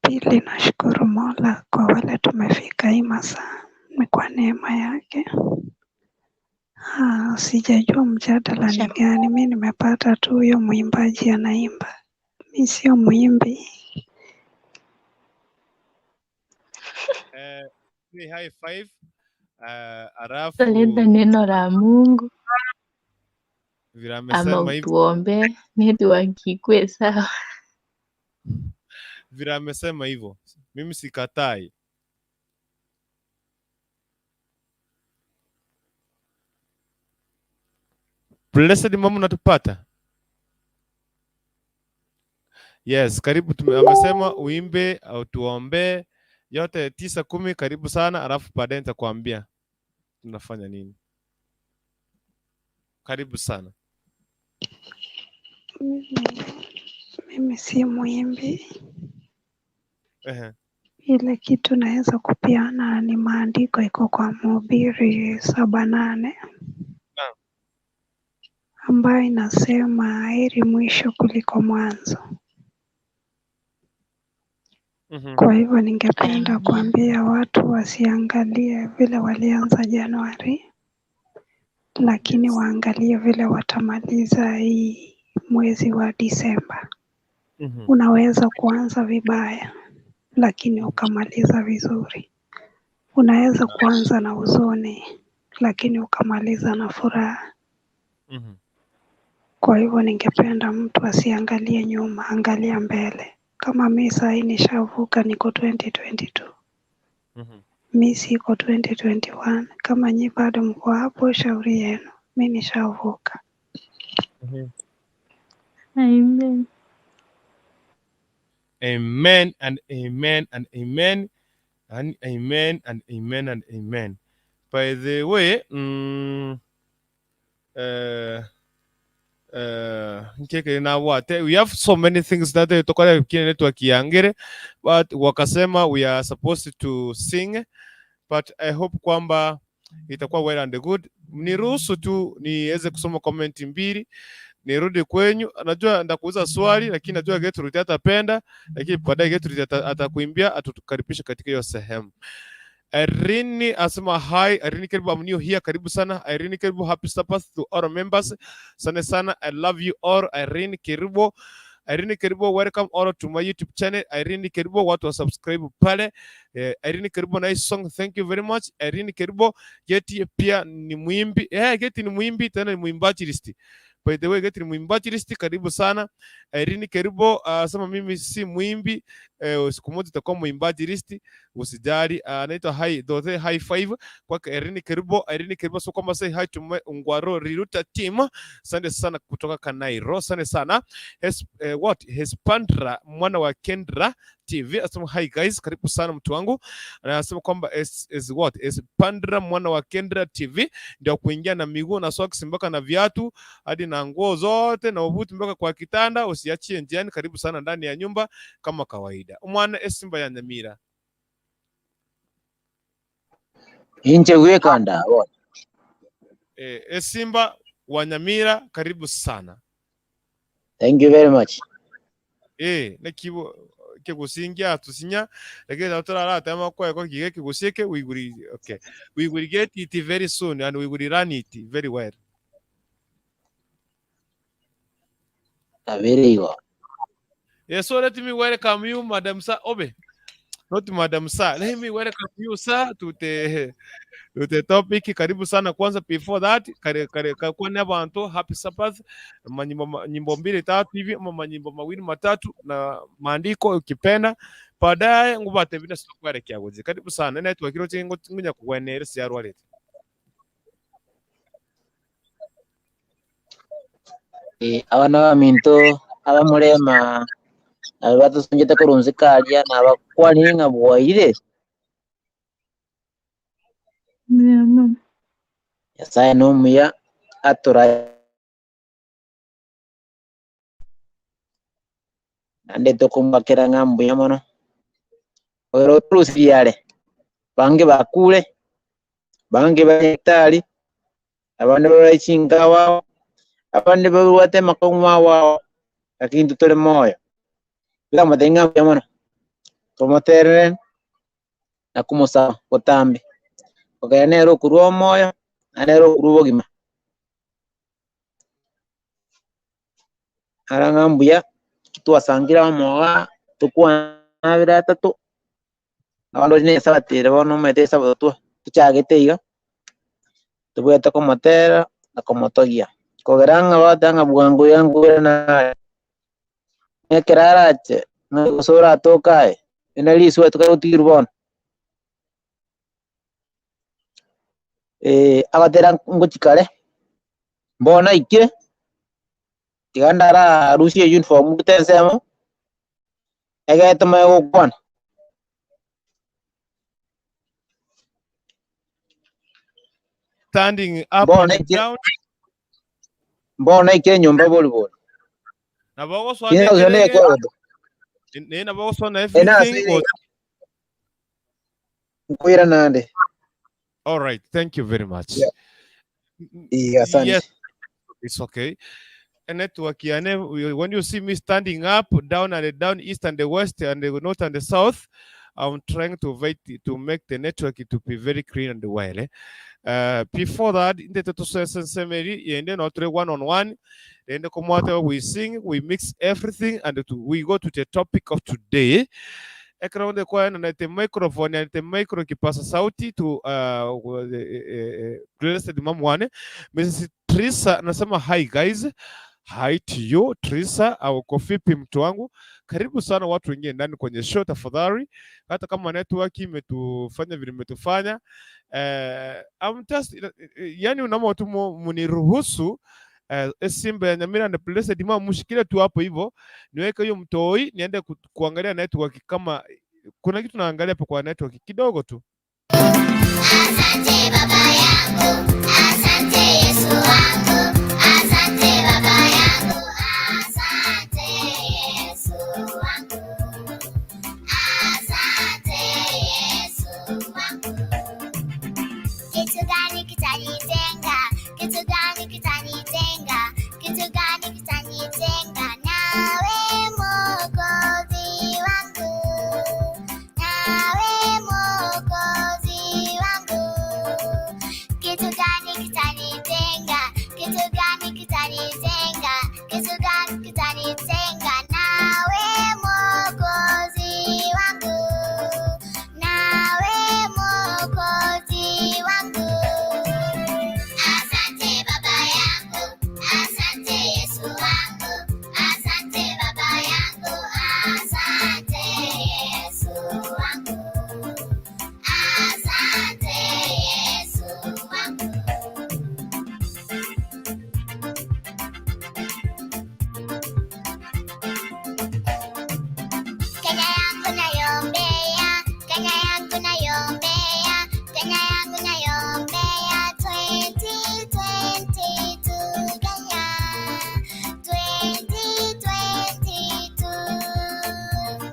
Pili, nashukuru Mola kwa wale tumefika hii masaa, ni kwa neema yake. Ah, sijajua mjadala ni Shem. gani, mi nimepata tu huyo mwimbaji anaimba, mi sio mwimbi. Eh, say high five. Eh, Leta alafu neno la Mungu vile ama amesema hivi, utuombee network ikue sawa. vile amesema hivyo, mimi sikatai. Blessed mama, unatupata? Yes, karibu. Amesema uimbe au tuombee yote 9 10, karibu sana, alafu baadaye nitakwambia tunafanya nini. Karibu sana. Mimi, mimi si mwimbi, Ehe. ile kitu naweza kupeana ni maandiko iko kwa Mhubiri 7:8 Naam. ambayo inasema heri mwisho kuliko mwanzo. Kwa hivyo ningependa Amen. kuambia watu wasiangalie vile walianza Januari, lakini Yes. waangalie vile watamaliza hii mwezi wa Disemba. Mhm. Unaweza kuanza vibaya, lakini ukamaliza vizuri. Unaweza kuanza na huzuni, lakini ukamaliza na furaha. Mhm. Kwa hivyo ningependa mtu asiangalie nyuma, angalia mbele. Kama mi sahii nishavuka, niko 2022 Mhm. mi siko 2021. Kama nyi bado mko hapo, shauri yenu, mi nishavuka. Mhm. Amen. Amen and amen and amen and amen and amen and amen. By the way, nkeke nabwate we have so many things that tokora kile network yangere but wakasema we are supposed to sing but I hope kwamba itakuwa well and good. Niruhusu tu niweze kusoma comment mbili nirudi kwenyu. Najua ndakuuliza swali lakini najua Gertrude atapenda, lakini baadaye Gertrude atakuimbia atukaribishe katika hiyo sehemu. Irene asema hi. Irene Karibu, I'm new here. Karibu sana Irene Karibu, happy Sabbath to all members. Sana sana, I love you all. Irene Karibu, Irene Karibu, welcome all to my YouTube channel. Irene Karibu, watu wa subscribe pale. Irene Karibu, nice song, thank you very much. Irene Karibu, Geti pia ni mwimbi. Geti ni mwimbi tena ni mwimbaji listi. By the way, Geti ni mwimbaji listi, karibu sana. Irene Karibu, sema mimi si mwimbi, siku moja utakuwa mwimbaji listi, usijali. Anaitwa hi Dothe high five kwake Irene Karibu. Irene Karibu, so kwamba say hi to my Ungwaro Riruta team. Asante sana kutoka Kanairo, asante sana. What Hespandra mwana wa Kendra TV asema hi guys, karibu sana mtu wangu. Anasema kwamba is what Hespandra mwana wa Kendra TV ndio kuingia na miguu na socks mpaka na viatu hadi na nguo zote na ubuti mpaka kwa kitanda, usiachie njiani. Karibu sana ndani ya nyumba kama kawaida. Mwana Esimba ya Nyamira Inche gwekanda bono. Esimba wa Nyamira, karibu sana. Thank you very much. Nekibo kigusingia tusinya lakini turarata amakwa kige kigusike we will, okay, we will get it very soon and we will run it very well. Very well. Yes, so let me welcome you, Madam Sir Obe. Not Madam Sir. Let me welcome you, sir, to the topic. Karibu sana kwanza. Before that, kare kare kwa ni abantu happy Sabbath. Manyimbo nyimbo mbili tatu hivi ama manyimbo mawili matatu na maandiko ukipenda. Baadaye ngubate bina sitokware kyagoje. Karibu sana. Network kiro chingo ngunya kugwenere siarwarete. Abana ba minto abamurema Nabo batosonchete korwa nse karia nabakwanire ng'a bwaire. Mbuya mono. Nyasaye nomuya atorae naende tokomwakera ng'a mbuya mono. Oro otorusirie are, bange bakure, bange bare nyagetari, abande barware chinka ao ao, abande babwate amakong'u ao ao, lakini intwe tore moyo. Bikamotebia ng'a mbuya mono, tomoterere na komosaba botambe, okogera nere okorwa omoyo, naende nere okorwa obogima. Ara ng'a mbuya, twasangire amo igaa, tokwane abere atato, abande oche na esabato ere bono omanyete esabato twa tochagete iga, tobwenerete komotera na komotogia, kogera ng'a bagoteba ng'a bwango iga nkoirana nare, ng'a ekero arache, ng'a gose oratoke aye, rende risuba tokare gotigirwa bono. Agatera ngochia kare, mbono naikire, tiga ndararusie uniform ndute ensemo, egere tomanye gokwana. Standing up Mbono and naikire down. mbono naikire nyomba bori bori. Nabo ogosoa Kinde gose nekerege, nekoroto. ne nabo ogosoa na Ena ase everything. Go- nkoira nande. All right, thank you very much. Yeah. Iya, asante. Yes, it's okay. A network yane, when you see me standing up, down and down, east and the west and the north and the south, I'm trying to wait to make the network to be very clean and well. Eh? Before that, in the seminary, and then one on one, then the come we sing, we mix everything, and to, we go to the topic of today. Ekero onde kwaena na te microphone and te micro kipasa sauti to blessed mamwane Mrs. Trisa anasema hi guys. Hi to you Trisa, au uko vipi mtu wangu? Karibu sana watu wengine ndani kwenye show tafadhali, hata kama network imetufanya vile imetufanya. I'm just yani, unaomba tu muniruhusu Simba ya Nyamira and Blessed Mama mushikilie tu hapo hivyo, niweke hiyo mtoi niende kuangalia network kama kuna kitu naangalia hapo kwa network kidogo tu. Asante baba yangu, asante Yesu wangu, asante baba yangu, asante Yesu wangu, asante Yesu wangu. Kitu gani kitanitenga? Kitu gani kitanitenga? Kitu gani kitanitenga nawe Mwokozi wangu? Nawe Mwokozi wangu. Kitu gani kitanitenga? Kitu gani kitanitenga? Kitu gani kitanitenga nawe Mwokozi wangu? Nawe Mwokozi wangu. Asante baba yangu, asante Yesu wangu, asante baba yangu, asante Yesu wangu, asante Yesu wangu. Kenya yangu naiombea, Kenya yangu naiombea, Kenya yangu naiombea 2022 Kenya 2022.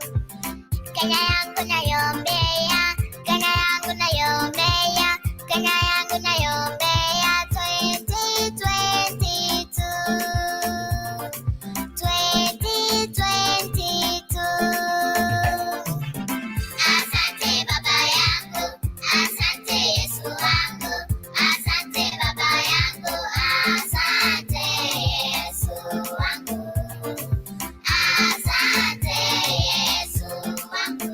Kenya yangu naiombea, Kenya yangu naiombea, Kenya yangu naiombea 2022. 2022. Asante baba yangu, asante Yesu wangu, asante baba yangu, asante Yesu wangu, asante Yesu wangu.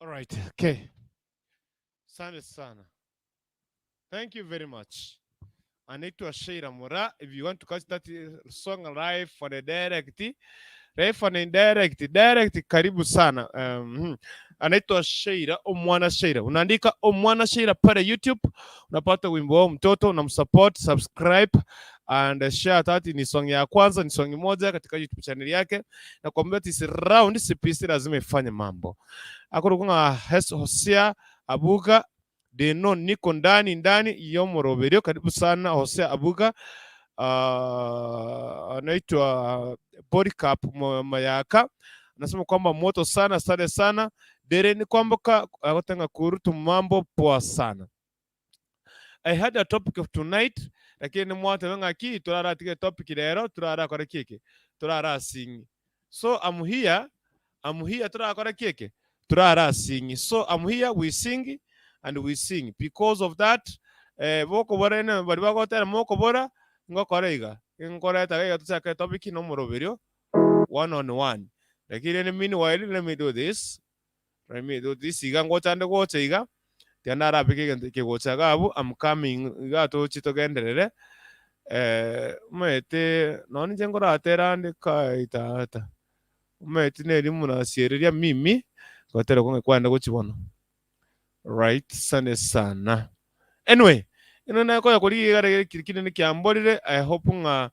Alright, okay. Asante sana. Thank you very much. Anaitwa Sheila Mura. If you want to catch that song live for the direct, live on the direct, direct, karibu sana. Anaitwa Sheila, Omwana Sheila. Unaandika Omwana Sheila pale YouTube, unapata wimbo wao mtoto, unamsupport, subscribe and share. That ni song ya kwanza, ni song moja katika YouTube channel yake. Nakwambia this round CPC lazima ifanye mambo. Akuru Hes Hosea Abuga Deno niko ndani ndani yomoroberio. Karibu sana Hosea Abuga. Anaitwa Polycarp Mayaka anasema kwamba moto sana, asante sana dere ni kwamba akotanga kurutu mambo poa sana. I had a topic of tonight lakini nimwatebe ng'aki turaratige topic rero turarakore kiki turarasingi so I'm here, I'm here turakore kiki turarasingi so I'm here we sing and we sing because of that eh, bokobora ene bari bagotera mokobora ngokora iga nkoreta iga tuchake topic nomoroberio one on one lakini in meanwhile let me do this let me do this iga ngochande gocha iga tiga narabeke egento eke gocha iga abwo I'm coming iga tochi togenderere eh, omanyete nonye ninche nkoratera ande kai tata omanyete neri munasiereria mimi gotera okong'e kwande gochia bono right sane sana anyway ino nakoya korigia igare kiri kinene kiamborire I hope ng'a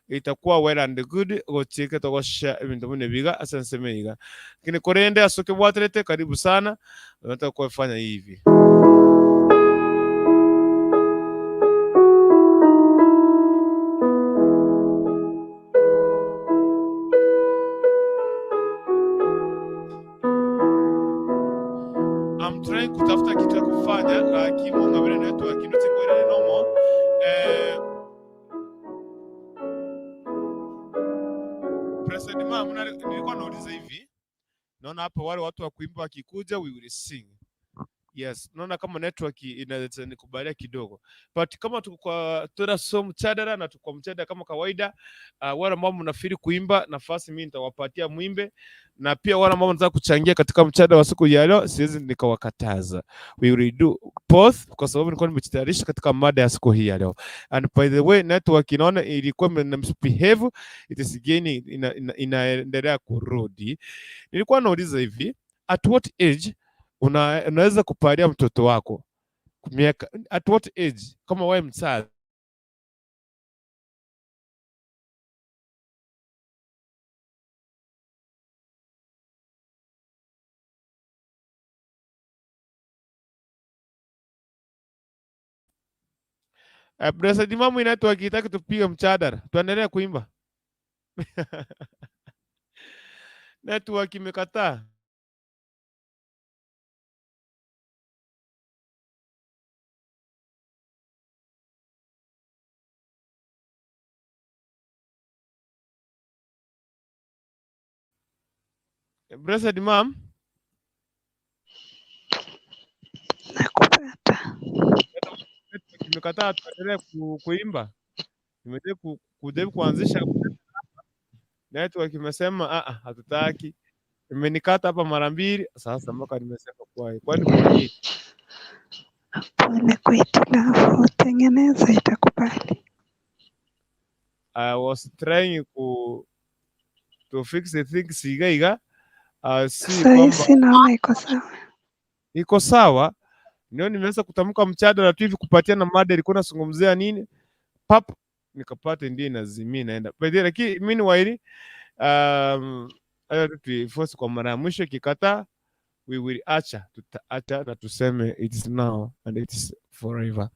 itakuwa well and good gochika togoshare ebinto buna ebi iga ase ensemo eye iga lakini korende ase okebwaterete karibu sana nataka kwefanya hivi. I'm trying kutafuta kitu ya kufanya lakini ngabire network ino chikwerere nomo eh, President Mam, nilikuwa nauliza hivi, naona hapa wale watu wa kuimba wakikuja, we will sing. Yes, naona kama network inaweza nikubalia kidogo, but kama tuko kwa tuna so mchadara na tuko kwa mchadara kama kawaida. Wale ambao mnafiri kuimba nafasi mimi nitawapatia mwimbe, na pia wale ambao mnataka kuchangia katika mchadara wa siku ya leo siwezi nikawakataza. We will do both kwa sababu nilikuwa nimejitayarisha katika mada ya siku hii ya leo. And by the way, network inaona ilikuwa ime misbehave, it is gaining, inaendelea kurudi. Nilikuwa nauliza hivi, at what age unaweza kupalia mtoto wako miaka, at what age kama wewe mzazi Blessed Mamu network itaki tupige mchadara, tuendelee kuimba. Network imekataa. Blessed Mom, Nakupata. network imekataa tuendelee kuimba. Nimejaribu kujaribu kuanzisha network imesema a a hatutaki. Imenikata hapa mara mbili sasa mpaka nimesema kwa kwani kuna nini? Pole kwa hitilafu, tengeneza itakubali. I was trying to fix the things iga iga si Saa kwamba hizi naona iko sawa. iko sawa. Ndio nimeweza kutamka mchadara tu hivi kupatia na mada ilikuwa nasungumzia nini, pap nikapata ndio inazimia inaenda. By the way, lakini meanwhile ayo tu tuiforce kwa mara ya mwisho, ikikataa we will acha, tutaacha na tuseme it is now and it is forever.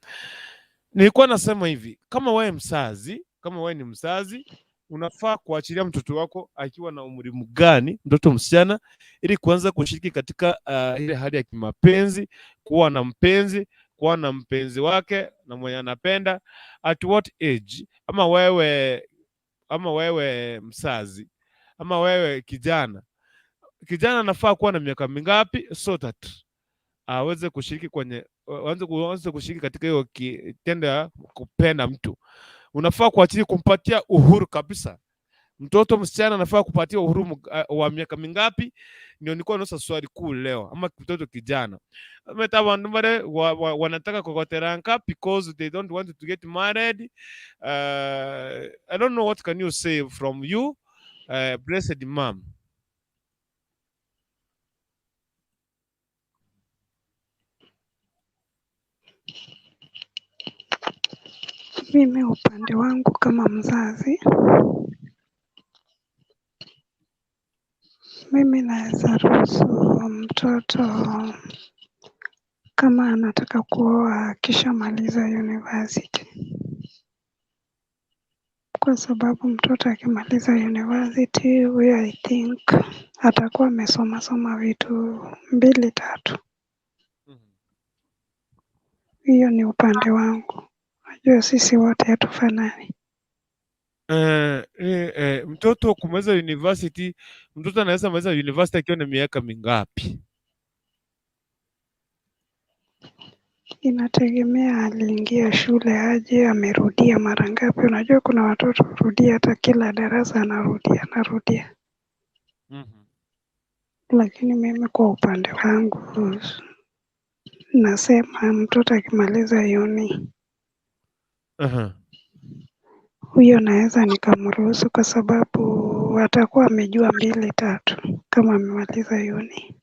Nilikuwa nasema hivi, kama wewe mzazi, kama wewe ni mzazi unafaa kuachilia mtoto wako akiwa na umri mgani, mtoto msichana, ili kuanza kushiriki katika ile hali ya kimapenzi, kuwa na mpenzi, kuwa na mpenzi wake na mwenye anapenda. At what age? Ama wewe mzazi, ama wewe kijana, kijana anafaa kuwa na miaka mingapi so that aweze kushiriki kwenye aanze kushiriki katika hiyo kitendo ya kupenda mtu. Unafaa kuachilia, kumpatia uhuru kabisa. Mtoto msichana anafaa kupatiwa uhuru wa miaka mingapi? Ndio nilikuwa nauliza swali kuu leo, ama mtoto kijana. Omanyete abanto mbare wanataka kogoteranka because they don't want to get married. I don't know what can you say from you, blessed mom. Mimi upande wangu kama mzazi, mimi naweza ruhusu mtoto kama anataka kuoa akishamaliza university, kwa sababu mtoto akimaliza university huyo I think atakuwa amesoma soma vitu mbili tatu. Hiyo ni upande wangu. Najua sisi wote hatufanani. Mtoto kumaliza university, mtoto anaweza maliza university akiwa na miaka mingapi? Inategemea aliingia shule aje, amerudia mara ngapi. Unajua kuna watoto hurudia hata kila darasa anarudia anarudia. Lakini mimi kwa upande wangu nasema mtoto akimaliza uni huyo naweza nikamruhusu kwa sababu atakuwa amejua mbili tatu kama amemaliza uni.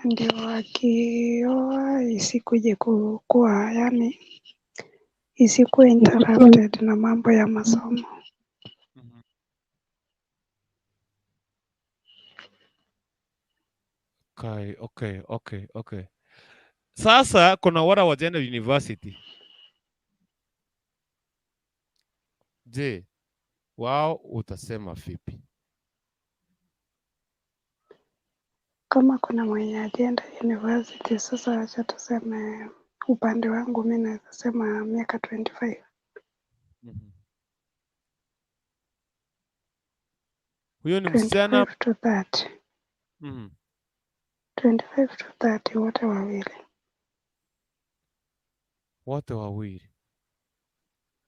Ndio akioa isikuje kukua, yani isikuwe interrupted na mambo ya masomo. Okay, okay, okay, okay. Sasa kuna wale wajaenda university. Je, wao utasema vipi? Kama kuna mwenye ajenda university, sasa acha tuseme upande wangu mi naweza sema miaka 25. Huyo ni msichana 25 to 30. 25 to 30 wote wawili. Wote wawili.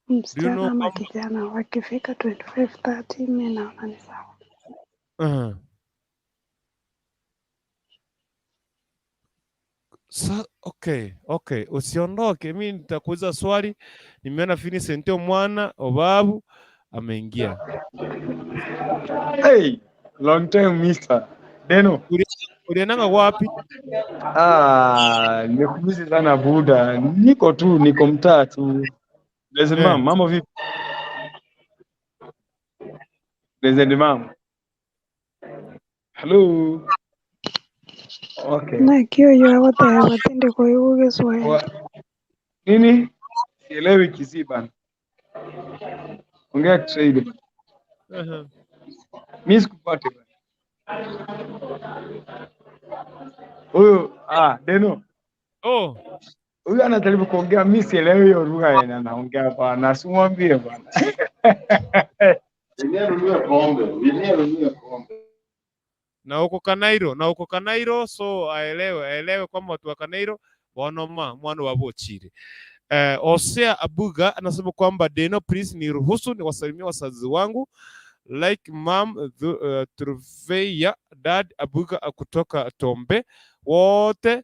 Do you Msichana know ama kwamba kijana wakifika 25 30 mi naona ni sawa. Okay, okay. Usiondoke, mi nitakuuliza swali. Nimeona Vincent mwana Obabu ameingia. Hey, long time mister. Deno. Uliendanga wapi? Nimekumisi sana buda. Niko tu, niko mtaa tu. Blessed mom, mambo vipi? Blessed mom. Hello. Okay. Na kio yo wote watinde kwa Kiswahili. Nini? Sielewi Kisii bana. Ongea Kiswahili bana. Mimi sikupate bana. Huyu Deno. Oh. Huyu anajaribu kuongea, mimi sielewi hiyo lugha yenye anaongea bana. Simwambie bana. Na uko Kanairo, na uko Kanairo, so aelewe kwamba watu wa Kanairo wanoma mwana wa bochire. Osea Abuga anasema kwamba Deno, please niruhusu niwasalimie wazazi wangu like mom Truveya, dad Abuga kutoka Tombe, wote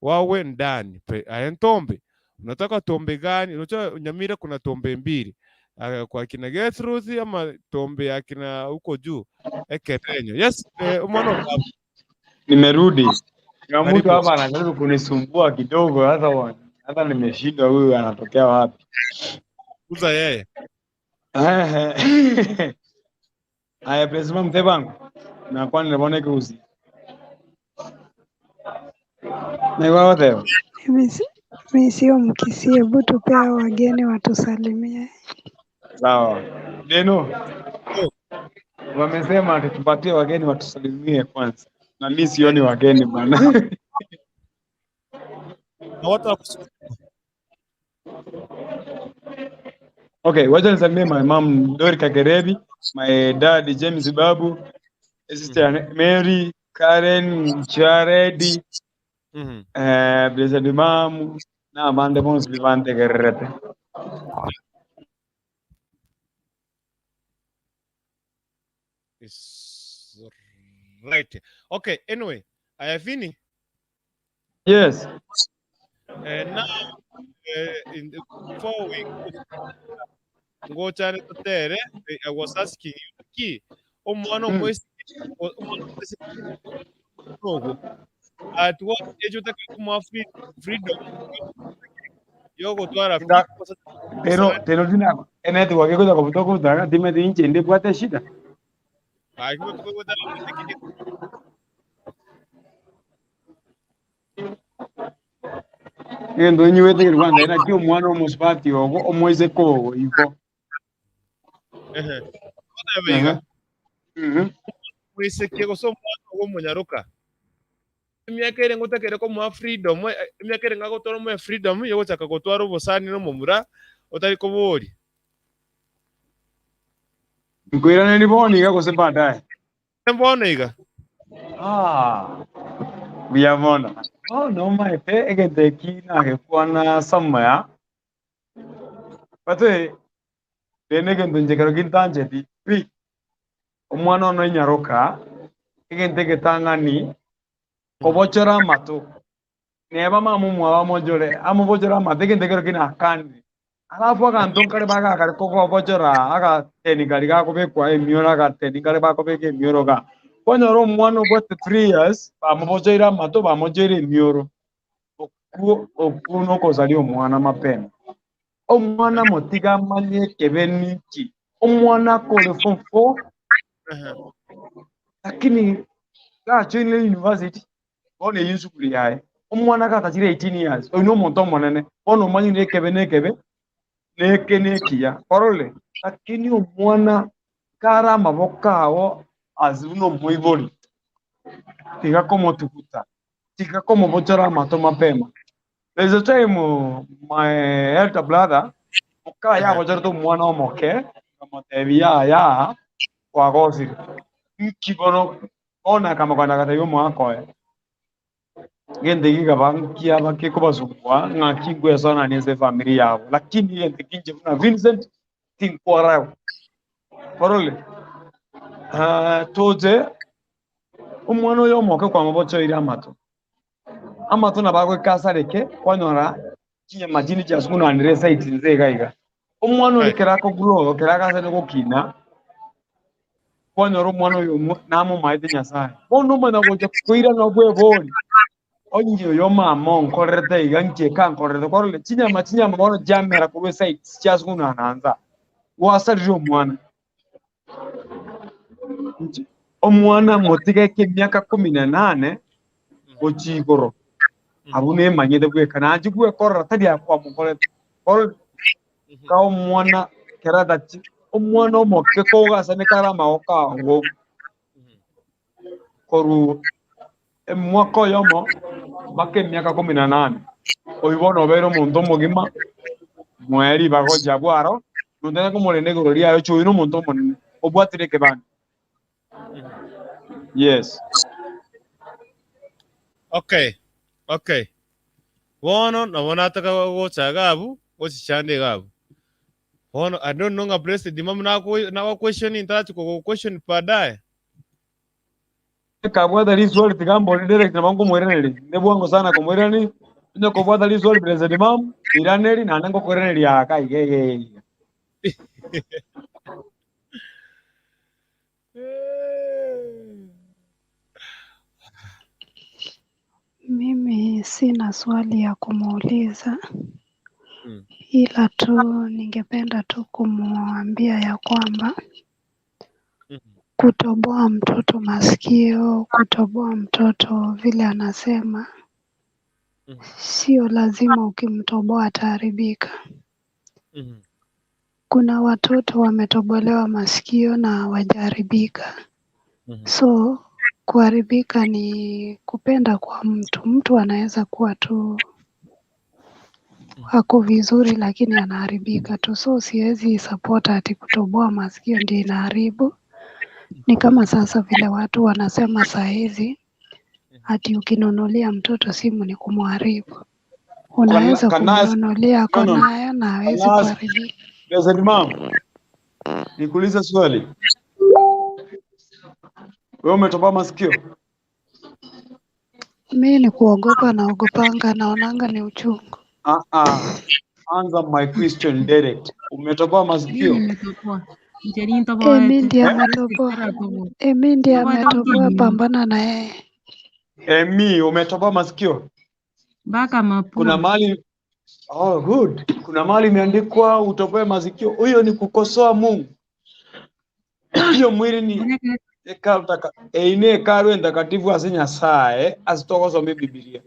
wawe ndani. Aye Tombe. Unataka Tombe gani? Unajua Nyamira kuna Tombe mbili. Kwa kina Gertrude ama Tombe ya kina huko juu Ekerenyo. Yes, umeona ukapo. Nimerudi. Kuna mtu Karibu. hapa anajaribu kunisumbua kidogo sasa bwana. Hata nimeshindwa huyu anatokea wapi? Uza yeye. Aya, president mzee wangu. Na kwani nilibona kuuzi. Na kwa wote. Mimi sio Mkisii, hebu tupea wageni watusalimie. Sawa. Deno. Wamesema tutupatie wageni watusalimie kwanza. Na mimi sioni wageni bana. Na watu wa Okay, wacha nisalimie my mom Dori Kakerebi, my dad James Babu, sister Mary, Karen, Jared, Blessed mom na Amanda Mons Vivante Gerrete. Is right. Okay, anyway, aya Fini. Yes. Now in the, before we ngochane totere, I was asking you ki omwana omwesike omwana omwesike ogo at what age otake komoa freedom yogotwara Nda- Tero tero tina enetwork ikoza kobuta kobuta timeti inche ndi bwate shida. Egento nyiwete keri kwanza naki omwana omosubati ogo omoiseke ogo igo. Iga moiseke gose omwana ogo omonyaroka emiaka ere ngotakere komoa freedom, emiaka ere ngagotwara omoe freedom yogochaka gotwara obosani na omomura otari koboria. Nkoiraneri bono iga gose baadaye? Bono iga. Ah, buya mono. Bono omanyete egento eki nagekwana somewhere, but rende egento inche kero gintancheti pi, omwana one onyaroka, egento egetang'ani, kobochora amato. Neba mama omwabo amochore, amobochore amato, egento ekero ki nakanire. Alafu aganto nkare bagakare kogobochora agateni karia gakobekwa emioro agateni kare bakobeka emioro igaa. Kwanyora omwana obwate 3 years bamobochoire amato bamochoire emioro. Okwo okwo nokosaria omwana mapema. Omwana motige amanye ekebe ninki. Omwana akore form 4 lakini gachoinire university bono eyio esukuru yaye. Omwana gatachire 18 years oyio nomonto omonene, bono omanyire ekebe na ekebe, na eke na ekiya, orore? Lakini omwana kare amaboko ao as buna omoibori, tiga komotuguta, tiga komobochora amato mapema. There is a time my elder brother, mokaye abochorete omwana omoke, akamotebia yaya kwagosire, nki bono bono akamokana agatebia omogaka oye, gento eki gekaba nkiaba gekobasumbua ng'aki nkwesonania ase efamiri yabo, lakini egento eki inche buna Vincent tinkwarao. Orore? Toche omwana oyo omoke kwamobochoire amato, amato nabo agoika asareke kwanyora chinyama chinde chiasugunanire eside inse iga iga. Omwana oria ekero akogrow ekero agasani gokina, kwanyora omwana oyo namomaete Nyasaye. Bono omanya gocha koirana obwebori, onye oyo mama onkorerete iga nki eke ankorerete kwarorire chinyama chinyama bono chiamera korwa eside chiasugunana nsa, gwasarire omwana. Inche omwana motige emiaka 18 gochia igoro, abwo nemanyete bweka nachi gwekorera tari akwamokorete. Orore ka omwana kera atachi omwana omoke kogasane kare amagoko ago korwa omwaka oyomo mpaka emiaka 18, oywo bono obeire omonto omogima, moe ribaga gochia abwo aro, notanya komorenda igoro riaye ochi oywo na omonto omonene, obwatire ekebande. Yes. Okay. Bono nabo nataka gocha iga abwo, gochichanda iga abwo. Bono I don't know ng'a Blessed mama nago question ntarachi kogo question baadaye. Kabwata riswali tiga mbori direct nabo nkomoiraneria. Inde bwango sana komoirani, onye kobwata riswali Blessed Mom, iraneri naende ngokoiraneria aka iga iga iga. Mimi sina swali ya kumuuliza ila tu ningependa tu kumwambia ya kwamba kutoboa mtoto masikio, kutoboa mtoto vile anasema, sio lazima ukimtoboa ataharibika. Kuna watoto wametobolewa masikio na hawajaharibika. So kuharibika ni kupenda kwa mtu. Mtu anaweza kuwa tu ako vizuri lakini anaharibika tu. So siwezi support ati kutoboa masikio ndio inaharibu. Ni kama sasa vile watu wanasema saa hizi ati ukinunulia mtoto simu ni kumharibu. Unaweza Can I ask- kumnunulia ako No, no. nayo na hawezi Can I ask- kuharibika. Blessed Mom, nikuulize swali. Wewe umetoboa masikio? Mi ni kuogopa, naogopanga, naonanga ni uchungu. Ah, ah. Answer my question direct. Umetoboa Mimi masikio? nimetoboa. Njeri Emi ntoboete. ndiye Eh? ametoboa, Sitatoboa. Emi ndiye Toboete ametoboa, mimi. pambana na yeye. Emi, umetoboa masikio? Mpaka Kuna mapua. mahali oh, good. Kuna mahali imeandikwa utoboe masikio. Huyo ni kukosoa Mungu. Hiyo mwili ni Manake hekalu taka eine hekalu entakatifu ase Nyasaye ase togosoma ebibilia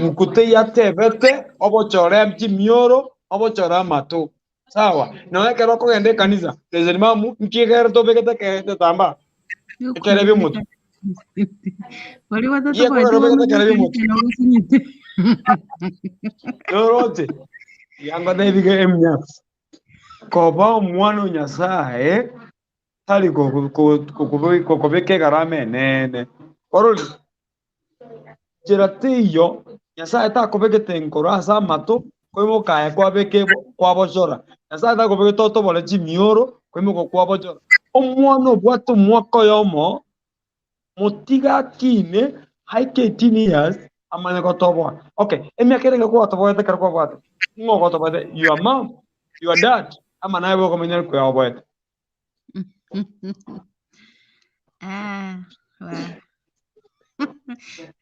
bukute yatebete obochore chimioro obochore amato sawa noe ekero okogenda ekanisa President mamu nkiegere tobegete ekerete tamba ekere biomotu Bari Iye batatoboete kogera bono obegete ekere biomotu kanisa nogosinyete. noroche yango tebige eminyasi koba omwana o Nyasaye tari gokobeka egarama enene orori njera teiyo Nyasaye takobegete enkoro ase amato koimoka aye kwabeka kwabochora Nyasaye takobegete otobore chimioro koimoka kwabochora omwana obwate omwaka oyomo motiga akine aike 18 years amanye gotoboa okay emiaka erenge kwatoboete ekero kwabwate ng'o ogotoboete your mom your dad ama naye bokomenya kweoboete Ah, wa.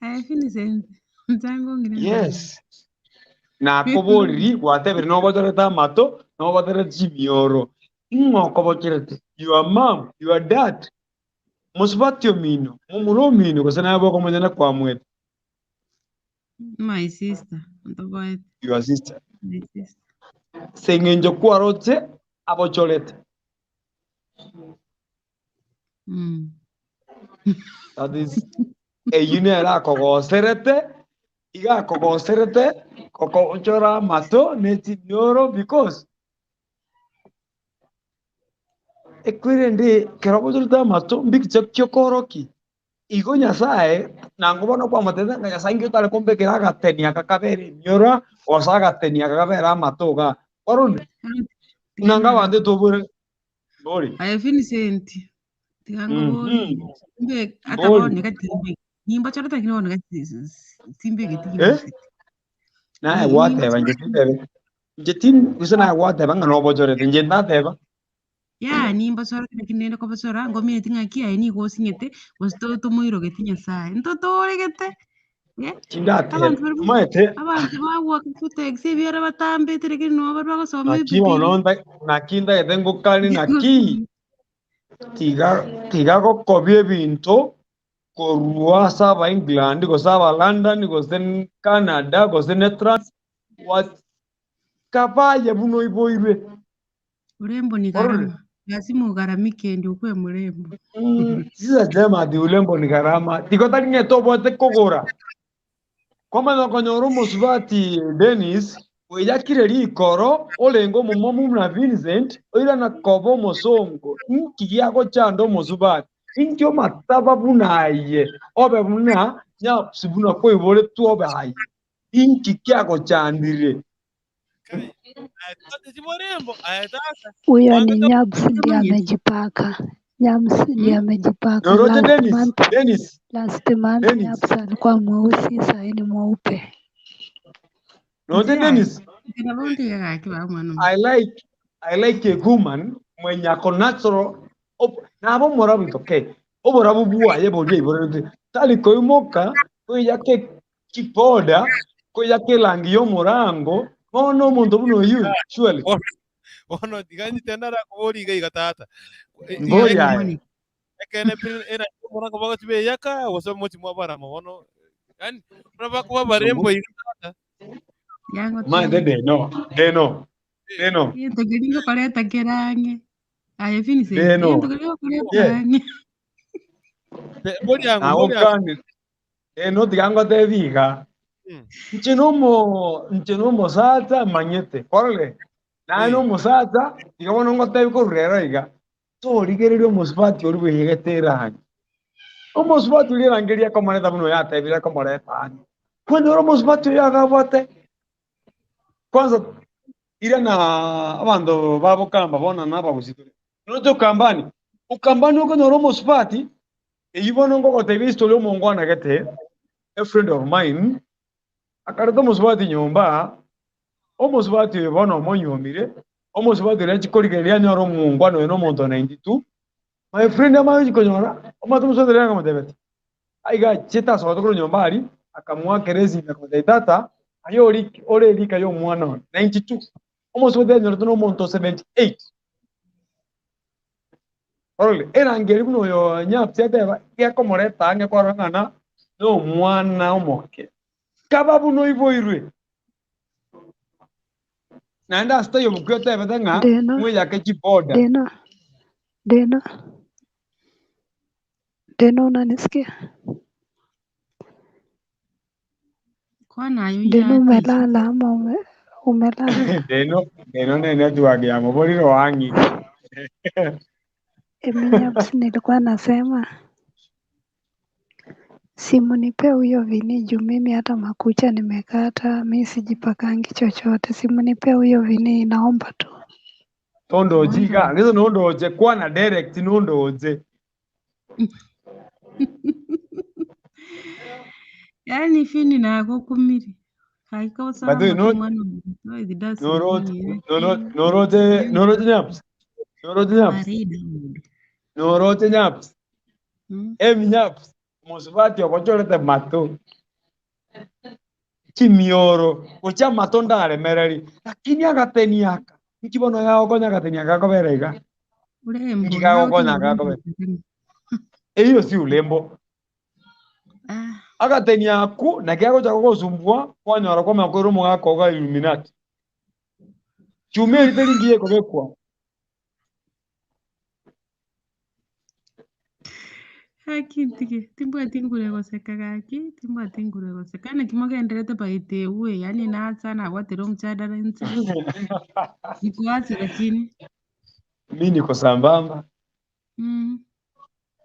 Aya Vincent, ntango ngire yes nakoboriri gwatebire nobochorete amato nobochorete chimioro ng'o okobocherete your mom your dad mosubati omino momura omino gose naye bokomonyana kwamwete My sister, ntoboete. your sister My sister. seng'encho kwaroche abochorete That is eyio nere akogoserete iga akogoserete kokochora amato ne chimioro because ekwerende ekero obochorete amato mbikicha kiokoroki igo Nyasaye nango bono kwamotebia ng'a Nyasaye inki otare kombekera agateni aka kabere emioro gose agateni aka kabere amato igaa orore nanga abanto tobore mbori Aya Vincent, tiga ngobori. Mbe ata Mbori. bono gatimbe. Nimba chorete lakini bono simbegeti Eh? university. Naye gwateba inche tintebe inche tin gose naye gwateba ng'a nobochorete inche ntateba Ya nimba chorete lakini nende kobochora ngomineti ng'aki aye nigo osinyete gose tomoirogeti Nyasaye. Ntotoregete. Eh? tindateba Abantu bari omanyete abantu bagwaka futex ebiara batambete lakini nabo bari bagosoma naki bono ebibilia. naki ntagete ngokani naki tiga tiga gokobia ebinto korwa ase aba England gose aba London gose Canada gose ne France kabaye buna oiboirwe Urembo ni orore gharama. Lazima ugharamike ndio ukuwe mrembo. sisasema ati urembo ni gharama tigo tari ng'ete obwate kogora kwamanya konyora omosubati Dennis oiyakire rikoro orenge omomomu buna Vincent oirana koba omosongo inki giagochanda omosubati inki omataba buna aye obe buna nyapusi buna koiboretwe obe aye inki kiagochandire Huyo ni Nyabs ndiye amejipaka. Nyabs ndiye amejipaka. Noroche Last Dennis, month, Dennis, last month Dennis. Nyabs alikuwa mweusi, sahii ni mweupe. Noroche Dennis. I like I like a woman mwenye ako natural nabo morabu it's okay oborabu bwaye boria iborete tari koimoka koiyake kipoda koiyake erangi ya omorango bono omonto buna oyu surely bono tiga ndarakobori iga iga tata Mbori aye. ekene erangi ya omorango bagochi beyaka gose mochi mwabarama bono yani buna bakoba barembo iga tata maende deno deno deno Gento keria ngokoreta kerang'e. Aye Vincent, deno gento keria ngokoreta yeah ang'e. mbori yangu mbori yangu nagokani deno tiga ngotebi iga nche nomo nche nomosacha manyete korore naye nomosacha tiga bono ngotebi korwa rero iga torigereria omosubati oria bweyegete erangi omosubati oria erangi eria ekomoreta buna oyo atebire ekomoreta ani kwanyora omosubati oyo agabwate kwanza ira na abanto babokamba bono na abagusii tore noche okambani okambani okonyora omosubati Eyio bono ngogotebia history omongwana gete, a friend of mine, akareta omosubati nyomba, omosubati oyo bono omonyuomire, omosubati oria achia korigereria anyore omongwana oyo na omonto o 92, my friend amanye gochia konyora, omanyete omosubati oria akamotebia ati, aiga achiete asoete korwa nyomba aria, akamoakera esimi akamotebia tata, aye ori ore erika ya omwana one, 92, omosubati anyorete na omonto o 78. Orore, erangi eria buna oyo nyapsi ateba, gekomoreta ang'e kwarora ng'a na nomwana omoke. Kaba buna oiboirwe. Naende ase taiyo obokwi otebete ng'a Deno, mweyake chiboda. Deno, Deno, Deno, unanisikia? Kwana ayo Deno, yatishi. umelala ama umelala? Deno, deno ne network ya moborire oang'i. Eminyabs, nilikuwa nasema simunipe huyo vini juu mimi hata makucha nimekata, mi sijipakangi chochote. Simunipe huyo vini, naomba tu. Tondochi Kwanza iga, gese nondoche kwana direct nondoche. Yaani fini nagokumire. Haiko By the way, salama no tu mwana omuntu ethidasi noroche nini noroche noroche nyaps. Noroche nyaps. arida mundu. Noroche nyaps. Eminyaps. Mosubati ogochorete mato. Chimioro. Gochia mato ndaremereri. Lakini agateni aka. Nki bono gagokonya agateni aka gakobera iga. Urembo Nki gagokonya nagotiga aka gakobera. urembo. Eyo si ulembo. Ah, Agateni aku naki agocha gogosumbua kwanyora kwamanya koira omogaka oga Illuminati. Chuma eri teri ngiya ekobekwa. haki ntige timbwati ngure goseka gaki timbwati ngure goseka naki mogenderete by the way yani natsa nabwatire omuchadara nse nikuache lakini Mi niko sambamba.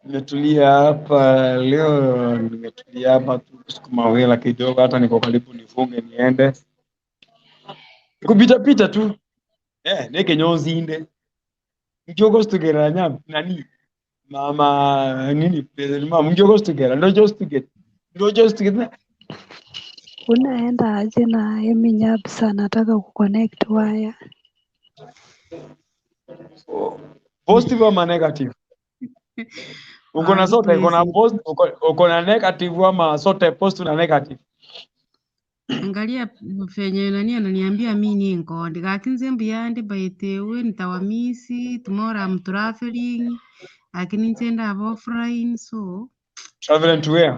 Nimetulia hapa leo, nimetulia hapa tu kusukuma wela kidogo, hata niko karibu nifunge niende kupita pita tu neke nyonzinde nkiogostukera nya nani mama nini president mama nkiogostukera ndo jostukera ndo jostukera Unaenda aje na Eminyabs anataka kuconnect wire? positive ama negative? Uko na Ah, sote, uko na tuwezi post, uko na negative ama sote positive na negative? Angalia venye nani ananiambia mi ni nkondi gaki nze mbuyande by the way nitawamisi tomorrow I'm traveling lakini nchenda aba offline so Traveling to where?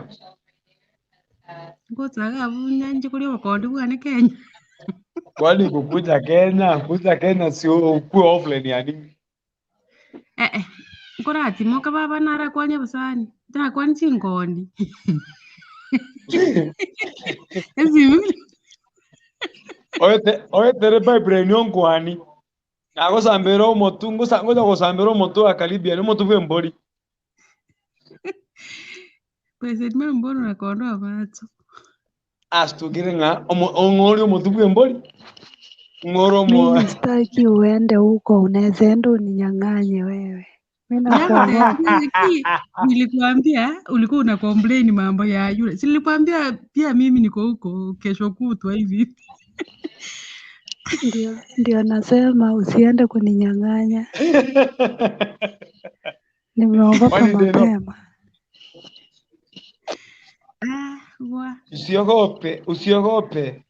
ngotsaga abunya nje kuri obukondi bwane Kenya. Kwani kukuja Kenya, kuja Kenya sio ukuwe offline ya nini? Eh eh nkoratimoka baba narakwania busani ntakwani chinkondi esimi Oete oetere pipeline onkwani nagosambera omotu ngocha gosambera omotu wa Caribbean omotu bwa embori President Mambono nakondoa macho. astukire ng'a ong'ori omotu bwa embori ng'ore omo Mimi sitaki uende huko, unaweza enda uninyang'anye wewe. Mi nakuogopa. Nilikuambia, nilikuambia ulikuwa una complain mambo ya yule. Si nilikwambia pia mimi niko huko kesho kutwa hivi. Ndio nasema usiende kuninyang'anya. Nimeogopa Kwani ndino mapema. Ah, wa. usiogope, usiogope,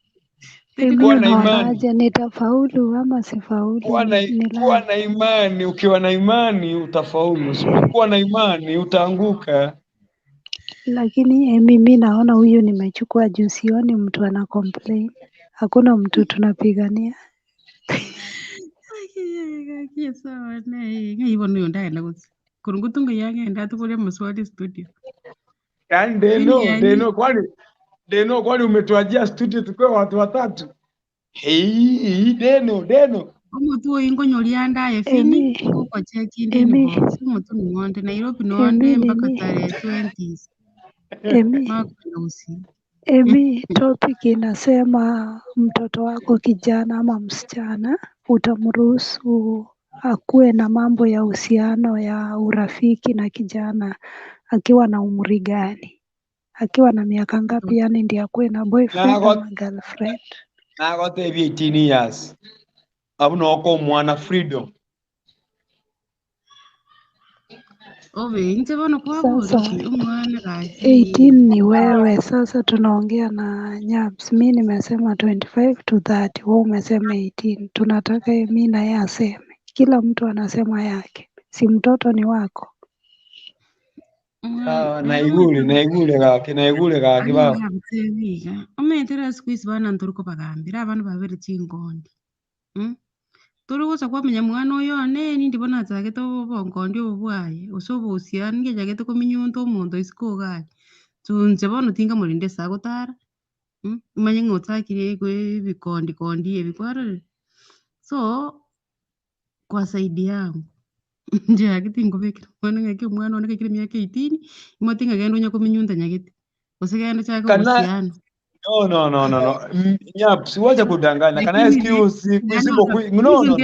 Emi, kuwa na imani, unaonaje, nitafaulu ama sifaulu? kuwa na kuwa Nilale. na imani. Ukiwa na imani utafaulu, usipokuwa na imani utaanguka. Lakini Emi, mi naona huyu nimechukua juu sioni mtu ana complain. Hakuna mtu tunapigania. Kakie sawa naye. Ngaibo nuyo ndaenda kutsi. Kurungutunga yangenda tukule maswali studio. Yaani Mimi Deno, yani Deno, kwani Deno, kwani umetuajia studio tukiwa watu watatu? Hei, Deno, Deno. omutu oyu nkonyoria ndaye fini Emi, ngokochekinde Emi, inbox omutu ning'onde Nairobi nonde Emi mpaka nini? tarehe 20s Emi, makwenda usi Emi, topic inasema mtoto wako kijana ama msichana utamruhusu akuwe na mambo ya uhusiano ya urafiki na kijana Akiwa na umri gani? Akiwa na miaka ngapi yani ndiye akuwe na boyfriend Nago ama girlfriend? nagotebia 18 years abwo noko omwana freedom. Obe inche bono kwabora Sasa ki omwana gaki 18 ni wewe, sasa tunaongea na Nyabs. Mi nimesema 25 to 30, wewe umesema 18. Tunataka mi na yeye aseme, kila mtu anasema yake, si mtoto ni wako. omwana Ah, rero naigure omanyete naigure gaki naigure gaki baba. aye iga omanyete rero siku hizi bana ntori kobagambera abana babere chinkondi mm? Tori gocha kwamenya mwana oyo one nindi bono achagete obonkondi obo bwaye gose obohusiano ninki achagete kominyunta omonto isiko iga aria. Inche bono tinkamorenda ase agotara manye ng'a ochakire ebikondi kondi ebi kwarorire. So, kwa side yangu inche gaki tinkobekera omwana ng'aki omwana one gaikire emiaka eighteen, omanyete ng'a genda onye kominyunta nyagete, gose genda chake Kana obohusiano. no no no no no. Nyaps, wacha kudanganya. Kana Lakini excuse kuisibo kui no no no.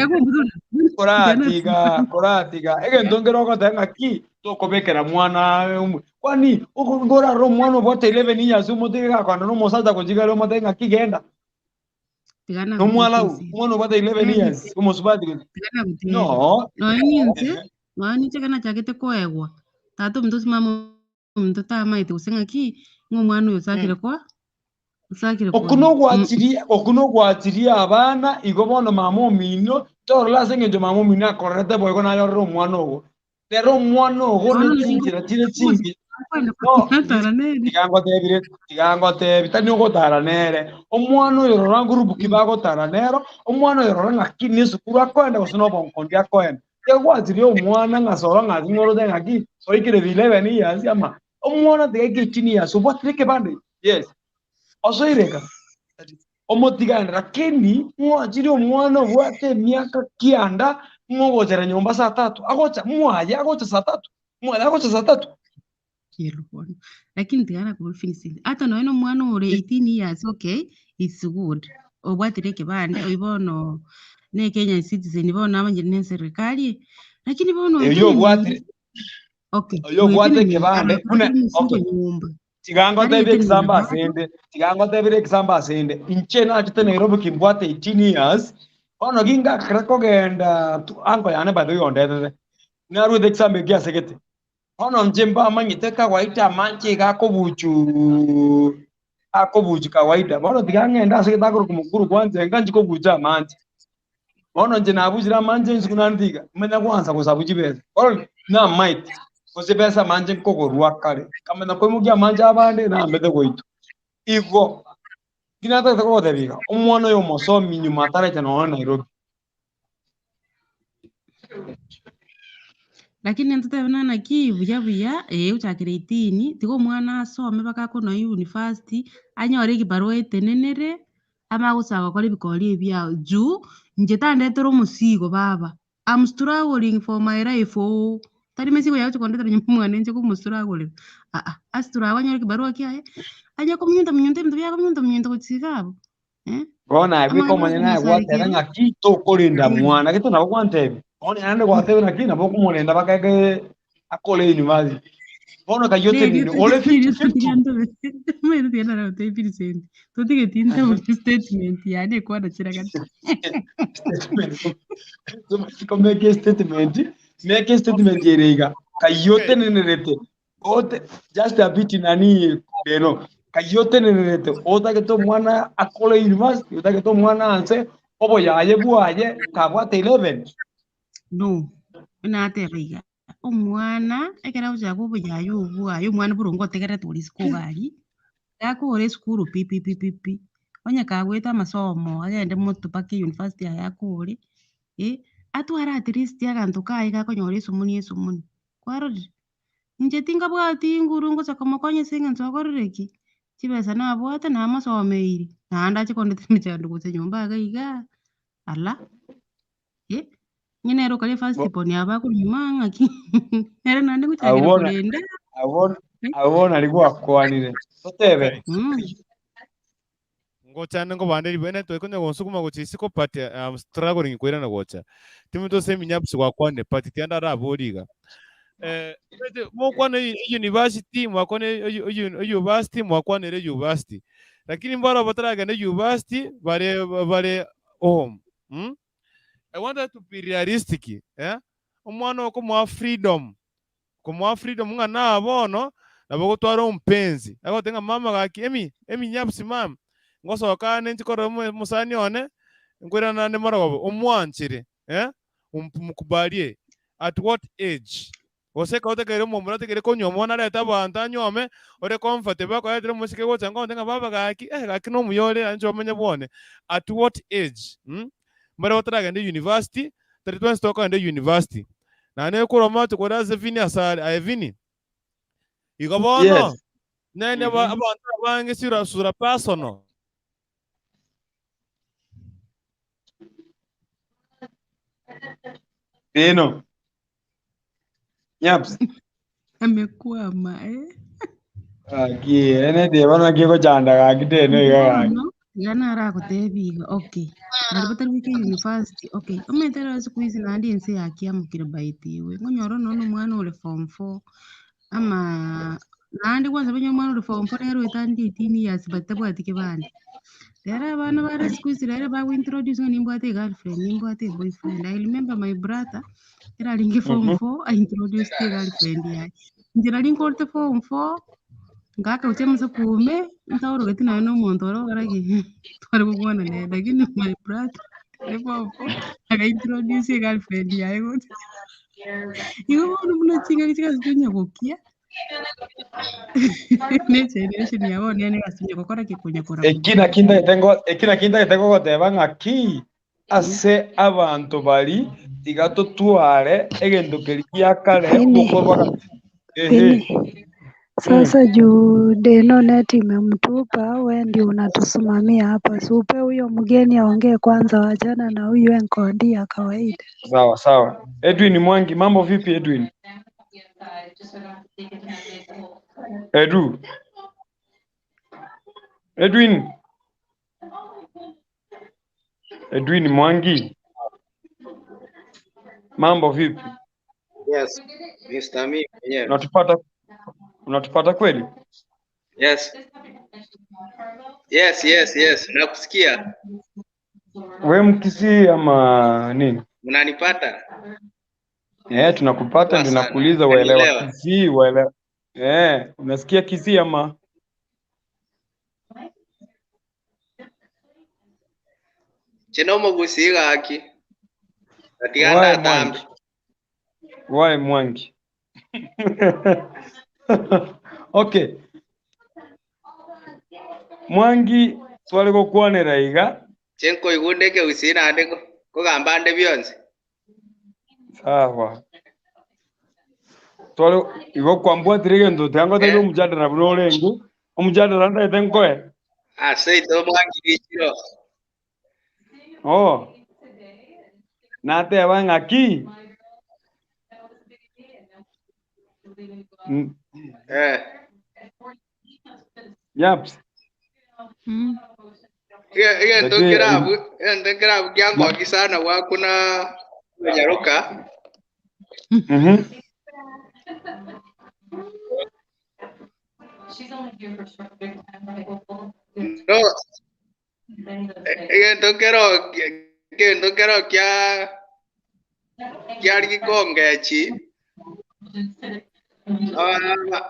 Koratiga koratiga egento nkere ogoteba ng'aki tokobekera mwana omwe. Kwani ngorarora omwana obwate 11 years omotige gakwana na omosacha gochigara omotebi ng'aki genda. Nomwana omwana obwate 11 years omosubati gochi. No. Nonya ninche, nonya ninche ekero nachagete koegwa, tata ominto gose mama ominto tamaete gose ng'aki, ng'a omwana oyo osakire koa, osakire Okwo koegwa. nogwachiria okwo nogwachiria abana igo bono mama omino torora ase eng'encho mama omino akorerete boigo nayorere omwana ogo. Rero omwana ogo Bono ne chinchera chire chingiya. No, natara nere. tiga ngotebire, tiga ngotebi, tari ogotara nere. Omwana oyo rora ngurubu ki bagotara nero, omwana oyo rora ng'aki ne esukuru akoenda gose na obonkondi akoenda. Tiga gwachiria omwana ng'a soro ng'aki ng'oroche ng'aki soikire 11 years ama omwana tiga aike 18 years obwatire ekebande yes osoire iga omotigane lakini ng'wachire omwana obwate emiaka kianda ng'ogochera nyomba saa tatu agocha mwaye agocha saa tatu mwaye agocha saa tatu Kero bono. Lakini tiga nakobora Vincent, ata nonya na omwana ore 18 years okay, it's good. Obwatire ekebande oyio bono ne Kenyan citizen bono amanyire ne eserikari, lakini bono Oyo oeteneneire obwatire okay, oyo obwate oeteneneire ekebande buna aratware omosingo okay nyomba. tiga ngotebie Tari ekesamba eteneneire asende tiga ngotebire ekesamba asende inche nachete Nairobi kimbwate 18 years bono gingakera kogenda tu uncle yane by the way ondetete narwete ekesamba ekio asegete bono inche mbamanyete kawaida amanche iga akobuchu akobuchu kawaida bono tiga ng'ende asegete akoroka mukuru kwanza enga nchi kobucha amanche bono inche nabuchire amanche nsiku naende iga manya kwanza gosabu chibesa bono namaete gose besa amanche nkogorwa kare nkamanya koimokia amanche abande nambete goitwa igo nki natagete kogotebia iga omwana oyo omosomi nyuma ataracha nonya Nairobi. Lakini ntotebe ng'a naki buya buya, eh ochakire 18, tiga omwana asome mpaka akore nonya university, anyore ekibarua etenenere, amanye gochaka gokora ebikori ebi biago. Juu, inche tandetera omosigo baba, am struggling for my life oo, tari mesigo yagocha kondetera nyuma mwane inche komostrugglera aa, astruggle anyore ekibarua kiaye, anye komunyunta munyunta ebinto biaye komunyunta munyunta gochia iga abwo eh. Bono aye bweka Amang'ana omonyene aye gwateba okomosarekera ng'aki tokorenda mwana gete nabo gwantebia bono naende gwateba naki nabo okomorenda mpaka eke akore university bono kayio Nerio otenene ore nerio 50 50 totiga ntobe omanyete tiga naragotebi Vincent totigeti ntebi statement yane ekwana kera gati statement komeke statement meke statement ere iga kayio Okay. otenenerete ote just a bit nani beno kayio otenenerete otagete omwana akore university otagete omwana anse oboyaye bwaye kabwate 11 no nateba iga omwana ekero agochaka oboyaye obwaye omwana boronge otegerete ore isiko iga aria, gakore esukuru pi pi pi pi pi, onye kagoeta amasomo agende moto mpaka eyunifasiti aye akore, eh, atware at least aganto kaye gakonyora esomoni esomoni, kwarorire? Inche tingabwati nguru ngocha komokonya ase eng'encho akorire ki? Chibesa nabwate namosomeire, naende ache kondetera emechando gocha nyomba iga igaa, ala. Eh, ng'ina nere okare first born aba akorwa nyuma ng'aki nere naende gochakera Abwo na- korenda. abwo abwo nari gwakwanire totebe Mm. Ngochande nkobande ribene twikonya gonsukuma gocha isiko but I'm struggling koirana gocha. Timothy ase eminyabusi gwakwanire but tianda arabori iga. Eh, omanyete mokwana university, mwakwana university, mwakwanire university. Lakini mbaro bataragenda university bare bare home. I want us to be realistic, eh? Omwana okomoa freedom, komoa freedom ng'a naa bono nabo ogotwara omupenzi. Agoteba ng'a mama gaki emi, eminyabusi mama, ngosoka ande nchi korora omosani one, nkoirana naende marogoba, omwanchere, eh? Mkubalie. At what age? Gose ekero otakeire omomura otakeire konywa bono arete abanto anywome, ore comfortable akoretera omosike gocha nkogote ng'a baba gaki, eh gaki nomuya ore inche omenye bwone. At what age? Mbare bataragenda university, tari twensi tokogenda university. Naende korwa amache kore ase Vinny asare, aye Vinny, igo bono, Yes. nene abanto abange sura sura personal. Deno. Nyaps. Amekwama eh. Gaki ene teba naki egochanda gaki teno iga gaki. Bono iga naragotebi iga okay, baria batari goika university okay, omanyete rero siku hizi naende ense yakiamokire by the way, nkonyora nonya na omwana ore form four ama naende kwanza onye omwana ore form four nere oetanie 18 years but tabwati kebande. Rero abana bare siku hizi rero bago introduce ng'a nimbwate egirlfriend, nimbwate eboyfriend. I remember my brother, ekero arenge form four, a introduced egirlfriend yaye. Inche nari nkorete form four, ngaka gochia amasaku ime, ntaorogeti nonye na omonto ore okora ki? Tware gokwana nere, lakini my brother ore form four, aga introduce egirlfriend yaye gocha. Igo bono buna ching'aki chigasi chionyagokia, ne egeneration ya bono yaani egasi tonya gokora ki? Konya koramoka. Eki naki ntagete ngo eki naki ntagete gogoteba ng'aki, ase abanto baria tiga totware egento keria gia kare Vini, obokorwa gati. Ehe. Vini, sasa juu Deno net imemtupa, we ndio unatusimamia hapa. Si upe huyo mgeni aongee kwanza, wachana na huyu enkondi ya kawaida. Sawa sawa. Edwin Mwangi, mambo vipi Edwin? Edu. Edwin. Edwin Mwangi. Mambo vipi? Yes, Mr. Mi mwenyewe. Unatupata unatupata kweli? Yes. Yes, yes, yes. Nakusikia. We Mkisii ama nini? Mnanipata? Eh, tunakupata Poa ndio sana. nakuuliza waelewa Unanielewa? Kisii waelewa. Eh, unasikia Kisii ama? Chinomo gusii gaki. Gatiganda Wae atambe. Mwangi. Wae Mwangi. Okay. Mwangi tware gokwanera iga. Chenkoigunda ekegusii naende kogamba nde bionsi. Sawa. Tware igo kwambwatire egento tiga ngotebi omojadara buna orenge, omojadara ndaete nkoe. Ase ito Mwangi richiro. Oh. Nateba ng'aki? Eh. Yaps. Egento Lakini nkerabu, egento nkerabu kiangoki sana gwakuna nyaroka. No, egento nkero egento nkero kia kiari gikongechi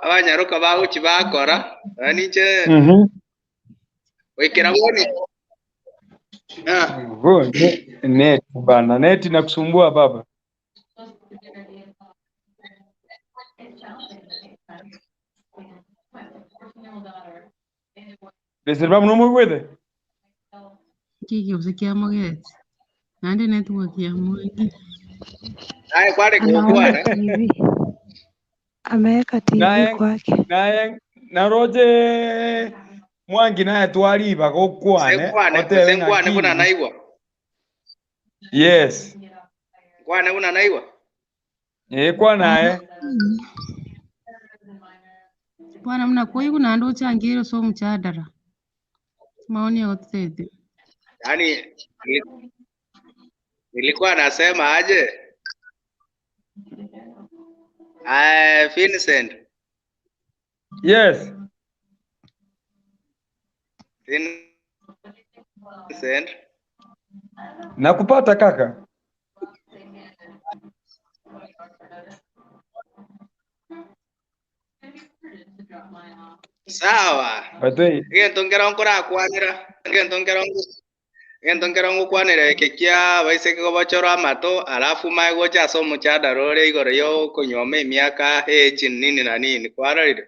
abanyaroka bagochi bakora yaani inche goikera boni Go, net bana, net inakusumbua baba. Reserva muno mwigwete? Kiki gose kiamogete naende network ya Mwangi. Naye kware Anaona gokwana TV, ameweka TV Naye kwake. naye naroche Mwangi naye twariba gokwane senkwane otebe senkwane buna ng'aki. naigwa Yes. nkwane buna naigwa Eh kwanaye. Bwana muna koigu naende ochangire ase omochadara. Maoni yagotutete. Yaani nilikuwa nasema aje, Aye Vincent. Yes. Vincent. Nakupata kaka. Sawa. By the way, Egento nkero nkorakwanera, egento nkero egento nkero ngokwanera eke kia abaiseke kobochora amato alafu mae gocha ase omochadara ore igoro ya okonywoma emiaka age nini na nini kwarorire?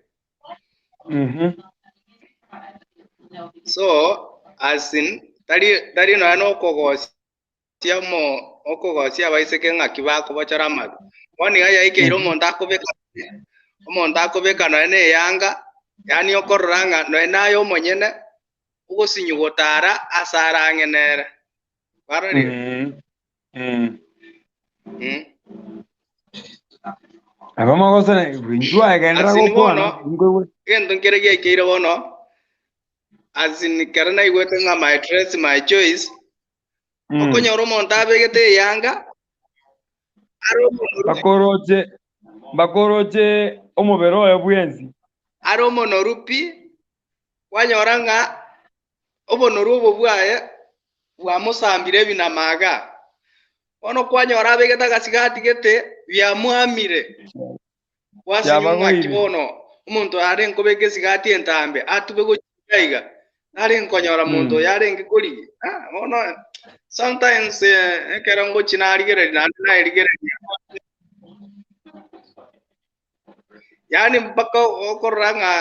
So as in tari tari nonya na okogosia omo okogosia abaiseke ng'aki bakobochora amato. Bono iga yaikeire omonto akobeka omonto akobeka nonya na eyanga yaani okorora ng'a nonya naye omonyene ogosinywa gotara ase are ang'e nere. Kwarorire? Aba mogosana inchwe agenderera As in gokwana bono inkoigwe. egento nkere giaikeire bono as in kero naigwete ng'a my dress my choice okonyora omonto abegete eyanga are omonoru Bakoroche bakoroche omobere oye bwensi. are omonoru pi kwanyora ng'a obonoru obo bwaye bwamosambire ebinama igaa. Bono kwanyora abegete agasigati gete biamwamire. Gwasinywa ng'aki Yabagoire. bono omonto arenge kobeka esigati entambe atube gochia iga iga, narenge konyora monto oyo arenge korigia. Ah, bono sometimes eh, ekero ngochia narigereria naende naerigereria yaani mpaka okorora ng'a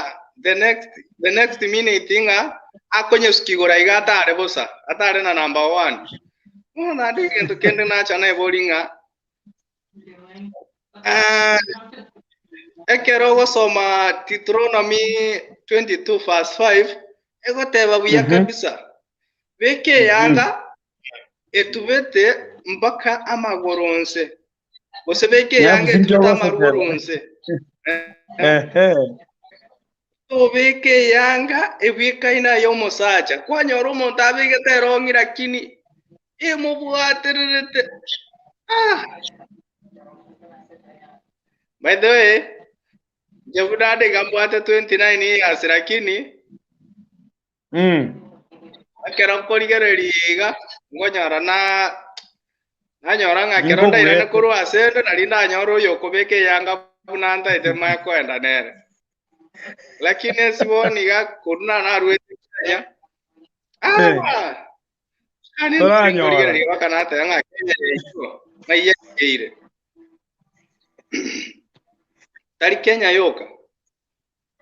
the next the next minute ng'a akonyesukia igoro iga atare bosa, atare na number one. Bono naende egento kende nacha naeboria ng'a ah, ekero ogosoma Deuteronomy 22 verse 5 egoteba buya kabisa, beka eyanga etubete mpaka amagoro onse, gose beka eyanga Nyabusi etubete nki amarugoro ogosesera. onse. Ehe. Tobeka eyanga ebwekaine aye omosacha. Kwanyora omonto abegete erong'i lakini emobwatererete. Ah! By the way, inche buna ande iga mbwate 29 years lakini Ekero nkorigereria iga, nkonyora na nanyora ng'a ekero ndairane Ninkobuete. korwa ase ende, nari ndanyore oyo okobeka eyanga buna ntaete manye koenda nere. Lakini ase bono iga korwa na naruete Kenya, ah, yani Toranyora. nkorigereria mpaka nateba ng'a Kenya yaito ng'ai yaikeire. Tari Kenya yoka,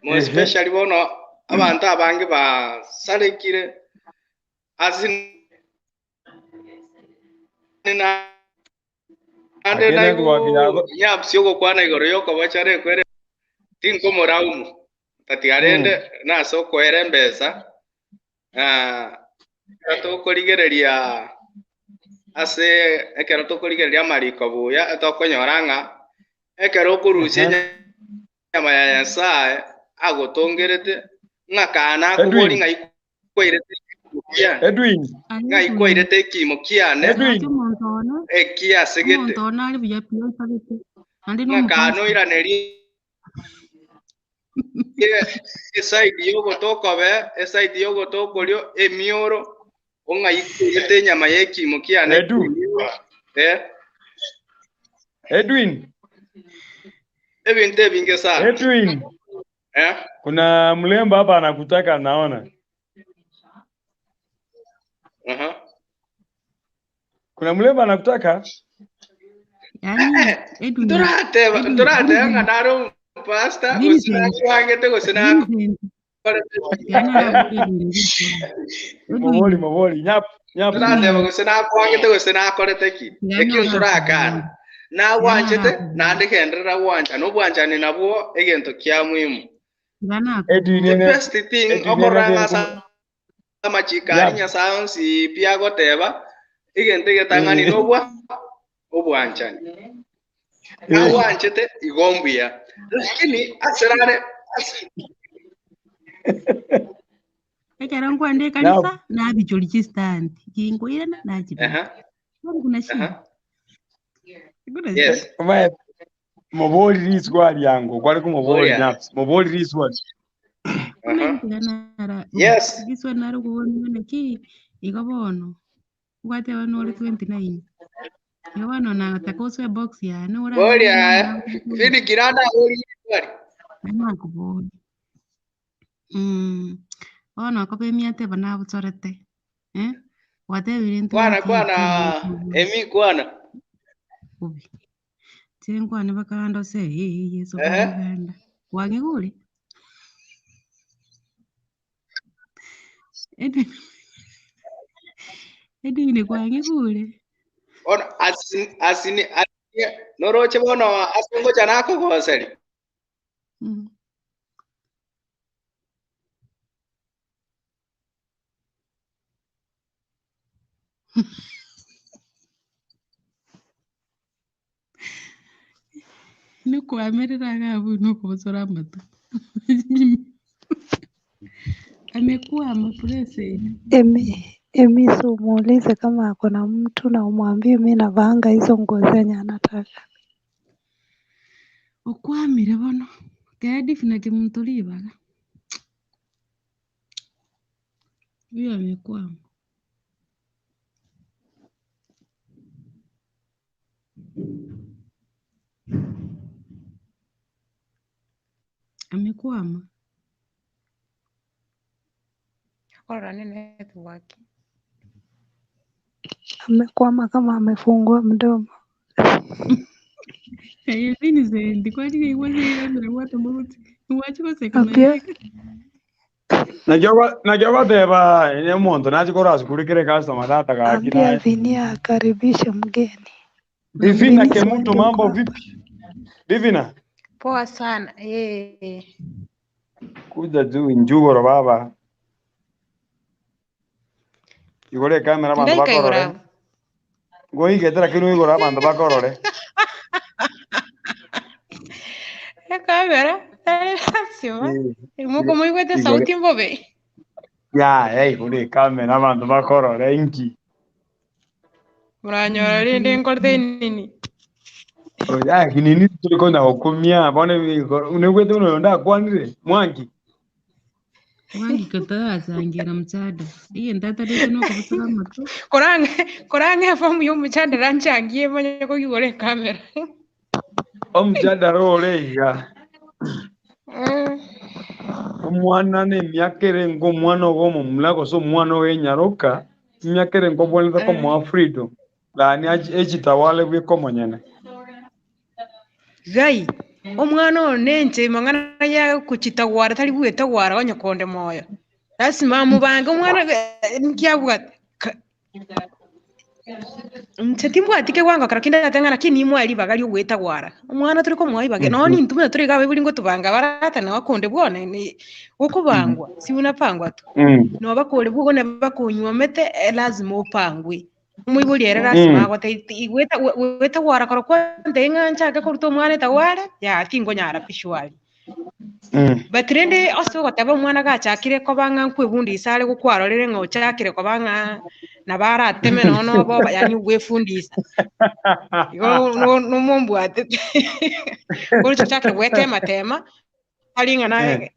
More especially bono abanto abange basarekire ase naende Lakini naigu network yako nyabusia ogokwana igoro y'okobochora ekwere tinkomoraumu tatiga rende nase okoera embesa ah, ekero tokorigereria ase ekero tokorigereria amariko buya etokonyora ng'a ekero okorusia enyama ya Nyasae agotongerete, ng'a kana akobori Edwin. ng'ai kwairete ekimo kiane, Edwin. ng'ai kwairete ekimo kiane Edwin. Omonto one ekiasegete, omonto one are buya pi oitabete naende ng'a kana nomopastor. oiranerie eside y'ogoto okobe, eside y'ogoto okorio, emioro, ong'ai kwairete enyama y'ekimo kiane Edu. eh. Edwin. Ebinto ebinge sana. Edwin. Eh? Kuna mlembo hapa anakutaka naona. Aha. Kuna mlembo anakutaka? Yaani Edwin, Ntorateba, Edwin, ntorateba ng'a Edwin, nare omopastor, gose Vincent, nakwangete gose Vincent, nakorete. yaani arabore Edwin gokwana. Moboli Edwin, moboli nyap nyap. Ntorateba gose nakwangete gose nakorete ki. yaani Ekio ntorakana. arakobore. Yaani Nagwanchete, arakobore. naende genderera gwancha. Nobwanchani nabwo egento kia muhimu. Tiga Edwin The ene best thing Edwin ene okorora ng'a ene ase amachiko aria nyap. Nyasaye onsi pi agoteba, egento egetang'ani nobwa obwanchani. Nagwanchete igo mbuya. Lakini ase rare ase Ekero nkwenda Nyap. ekanisa nabichori chistand ginkoirana nachibeka. aha Bono kuna shida. aha Kuna shida. yes Mae Mobori riswali yango, kware komobori Boria. nyaps. Mobori riswali. Aha. Tiganara Yes. giswa nare okobori naki igo bono gwateba nore 29 igo bono nataka osoe box yane Boria Fini kiranda bori riswali. nakobori bono akoba emiateba nabochorete eh gwatebire Kwana kwana emi kwana. bubi chinkwane bakaganda ase ee Yesu Ehe. bakaganda kwang'igure Edwin Edwin kwang'igure Bono asini asini asini noroche bono ase ngocha nakogoseri. Nokwamerera iga abwo nokobosora amato. Amekwama present. Emi, Emisi umuulize kama ako na mtu na umwambie mi navaanga hizo nguo zenye anataka. Okwamire bono. Kera Divina kemunto ribaga. Huyo amekwama. Amekwama. Akorora ne network. Amekwama kama amefungua mdomo. Eye Vincent, kwani nigwasiganire gwatoma gwachi goseka Ambia naye. Nakio bateba ene omonto nachi korwa sukuru kere customer tata gaki ambia naye. Vinia akaribishe mgeni. Divina Vini si Kemuto wewe ndio uko mambo hapa. vipi? Divina Poa sana. Eh. kuja juu njugoro baba. Igore kamera abanto Ndaika igoro bakorore. abo. Ngoigetera kinu igoro abanto bakorore. Ekamera tari lazima. Eh, Muko muigwete Igore. sauti mbobe. Ya, eh igore kamera abanto bakorore inki. Muranyora rinde nkorete nini. Oya kinini turi konya gokumia bone unegwete uno ndakwanire mwangi. Mwangi kotarasangira mchada. Iye ntatarete nokobosora amato. Korange korange fomu y'omuchandara nchangie manye kogigora ekamera. Omujadara ore iga. Omwana na emiaka ere nga omwana ogo omomura gose omwana ogo enyaroka, emiaka ere nkobwenerete komoa freedom, lani echitawale bweka omonyene. Gai, omwana one nche mang'ana ya kuchitagwara tari gwetagwara onye konde moyo. Lazima mubange omwana nkiabwate. Nche timbwati kegwango kero kinde ateng'ana ki nimwa ribaga riogwetagwara. Omwana turi komoa ibage no nintumire turi gabe buri ngotubanga barata na wakonde bwone ni gokobangwa si unapangwa tu. No bakore bwo ne bakunywomete lazima upangwe. Omoibori ere lazima agote igweta gwetagwara koro kwante ng'a nchake koruta omwana etagware ya tingonyara pi surely. But rende ase ogoteba omwana gachakire koba ng'a nkwebundisa are gokwarorire ng'a ochakire koba ng'a nabo arateme nonya noboba yaani ogwefundisa. Igo nomombwatete koroche ochakire gwetematema tari ng'a naye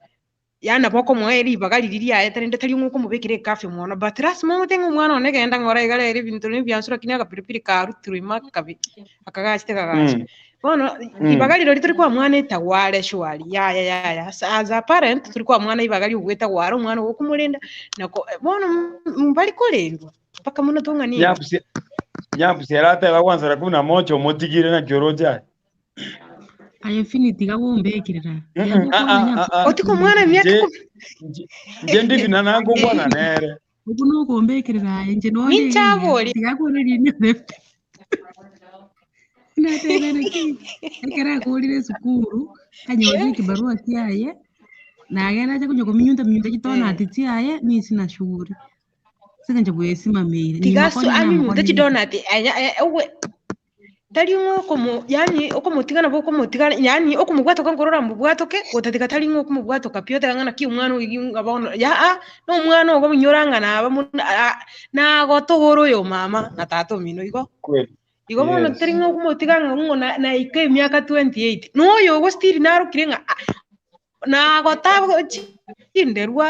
yaani nabo okomoa ribaga riria riaye rende tari ng'a okomobekera ecurfew mono but lazima omote ng'a omwana one genda ng'ora iga rero ebinto nebiansu lakini agapiripiri karutirwe ime akabi akagachete kagacha. Bono ribaga rirorio tori koa mwana etagware surely yaya yaya as, as a parent tori koa mwana ibaga riogwetagwara omwana ogo okomorenda nako bono mbari korendwa mpaka mono tong'ani iga. Nyabusia nyabusia arateba gwansera kumi na moja omotigire naki oroche aye. Aye Finiti gagombekerera. Ah, ah, ah, ah. Otiko omwana emiaka Nje ikomi nje ndivina nangokwana nere. Obu nokombekerera aye nche nonde Ninchaboria. tigakwororia left. Natebere ki ekero akorire esukuru anyorire ekibarua kiaye nagenda ache konya kominyunta minyunta chitonati chiaye mi sina shughuli. Ase eng'encho bwesimameire tiga nimakonya aminyunte namokonye chidonati ogwe tari ng'a okomo yaani okomotiga nabo okomotiga yaani okomobwatoka nkorora mbobwatoke gotatiga tari ng'a okomobwatoka pi oteba ng'a naki omwana oyo ng'a bono yaa na omwana ogo inyora ng'a naba nagotogoora oyo mama na tata omino igo. Kweli. Igo bono Yes. tari ng'a okomotiga ng'a ng'o na naika emiaka 28, na oyo ogo still narokire ng'a ah, nagota chinderwa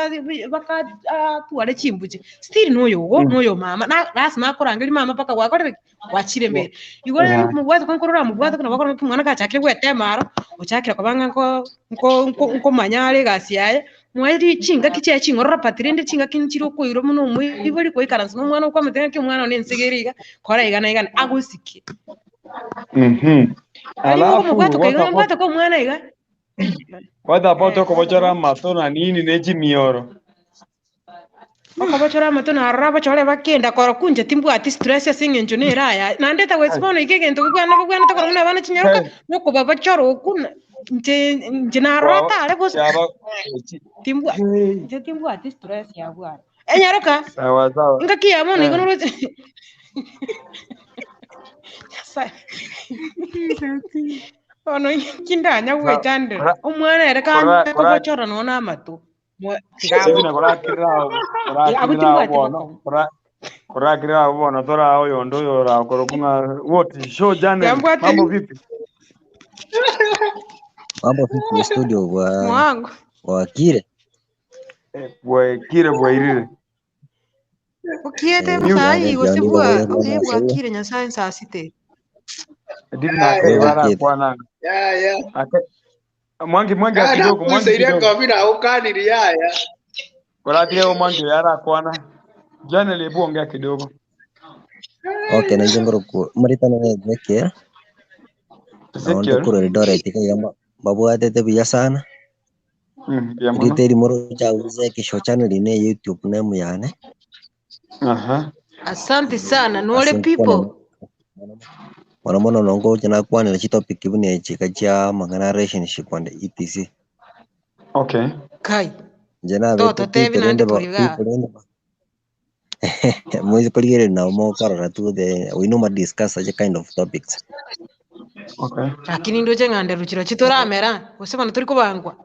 baka atware chimbuche, still noyo ogo, noyo mama, na lasima akorangeria mama mpaka gwakorire ki? Gwachire mbere. Igo rende Yeah. okomobwata kwa nkorora amobwate nabo akorora ng'a omwana gachakire gwetema aro, ochakire koba ng'a nko nko nko nkomanya are egasi yaye, mwaeria chingaki chiaye ching'ororo but rende chingaki nchire okoirwa buna omoibori koikaransa na omwana okwamotebia ng'aki omwana one ense ere iga, kora iga na iga na agosike. Tari Alafu okomobwata what okaiga about mbwate kwa omwana iga. what about Eh. okobochora amato na nini ne chimioro? Okobochora amato narora abochore bakenda korokwa inche timbwati stress ase eng'encho nere aya naende etagweti bono iga egento kebwana bobwanete korwa buna abana chinyaroka Hey. nokobabochora okwo na inche inche narora Kwaba tare bosa yaba echi. timbwa Hey. inche timbwati stress yabwo aro. Enyaroka Sawa sawa. engaki ya bono igo Eh. noroche Nyasae. Bono inki ndanya Sa gwechandera kora omwana ere kora kanya kora kobochora nonya na amato. Stephen korakirira awo Abwo korakirira awo timbwati bono bokong'u. kora korakirira awo bono tora oyondo oyo orakorokwa ng'a what show Janel Yambwate mambo vipi? Mambo vipi studio bwa mwangu. wakire? Eh, bwaikire bwairire. Okiete Eh, New sahi yane gose byani bwa bagoya oke mwana sewe. bwakire Nyasaye saa sita. Divina ake Eh, bara wakire. kwana Ya ya. ake mwangi mwangi Kana kidogo mwangi kuisaire kidogo kobi na ukaniri yaya. koratire mwangi yara kwana Janel hebu ongea kidogo. Okay, na njengoro ku maritana na Ezekiel. Na onde Ezekiel kuro Eldoret kaiga babwatete buya sana. ya mono. Rite rimoro chaguze kisho channel ine YouTube name yane. Aha. Asante sana nore Ase nkwane people. mono mono nongo nakwanera chitopic buna echi chia mang'ana relationship and etc. Okay. Kai. Nje nabete Toto tebi people nande rende ba turi ga. people rende ba mwezi kurigereria nabo mokarora tu the we normally discuss such a kind of topics. Okay. Lakini ndoche ng'ande ruchiro chitoramera gose bono tori kobangwa.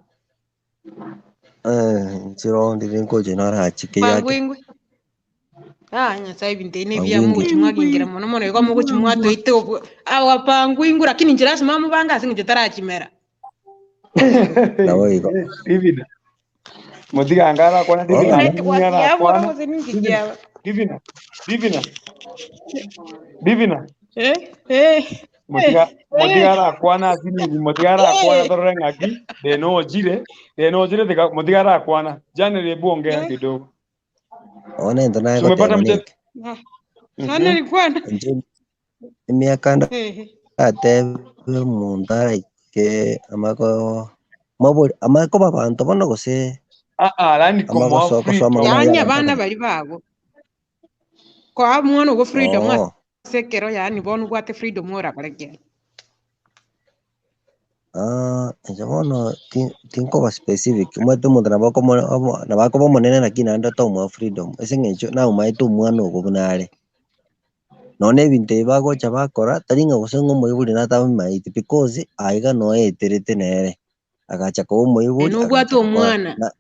Eh, nchiro ndiri nkoche narachike Bangwa yake. ingwe. Ah, Nyasaye ebinto ebi nebia Bangwa ingwe. mogochi mwagingira mono mono igo mogochi mwatoite obwo. Awapangwa ingwe lakini inche lasima mobange ase eng'encho tarachimera. Nabo igo. Divina. Mutiga ngara kwana Oh, Divina Right nini yara wakiabora kwana. gose ninki Divina. kiaba. Divina. Divina. Divina. Eh eh Mutiga mutiga eh arakwana asinini mutiga arakwana eh torore ng'aki thina ojire thina ojire tiga mutiga arakwana Janel hebu ongea eh. kidogo. Ona ento Si umepata nagoteba mche niki. Ah, Sana likwana. Nje emiaka Eh. ndatebe omonto araike amako mabori amako babanto bono gose Ah ah yani amako komoa soko soma freedom. Yaani ng'ana abana bari babo. Kwa mwana ogo freedom Oh, ase ekero yaani bono obwate freedom orakorekera. ah, inche bono tinkoba specific omanyete omonto nabo nabo akoba omonene lakini naende tomoa freedom ase eng'encho naomaete omwana ogo buna are. Nonye ebinto ebi bagocha bakora, tari ng'a gose ng'a omoibori natamaeti because aiga noeterete nere, agacha koba omoibori Nobwate agacha gokora omwana. na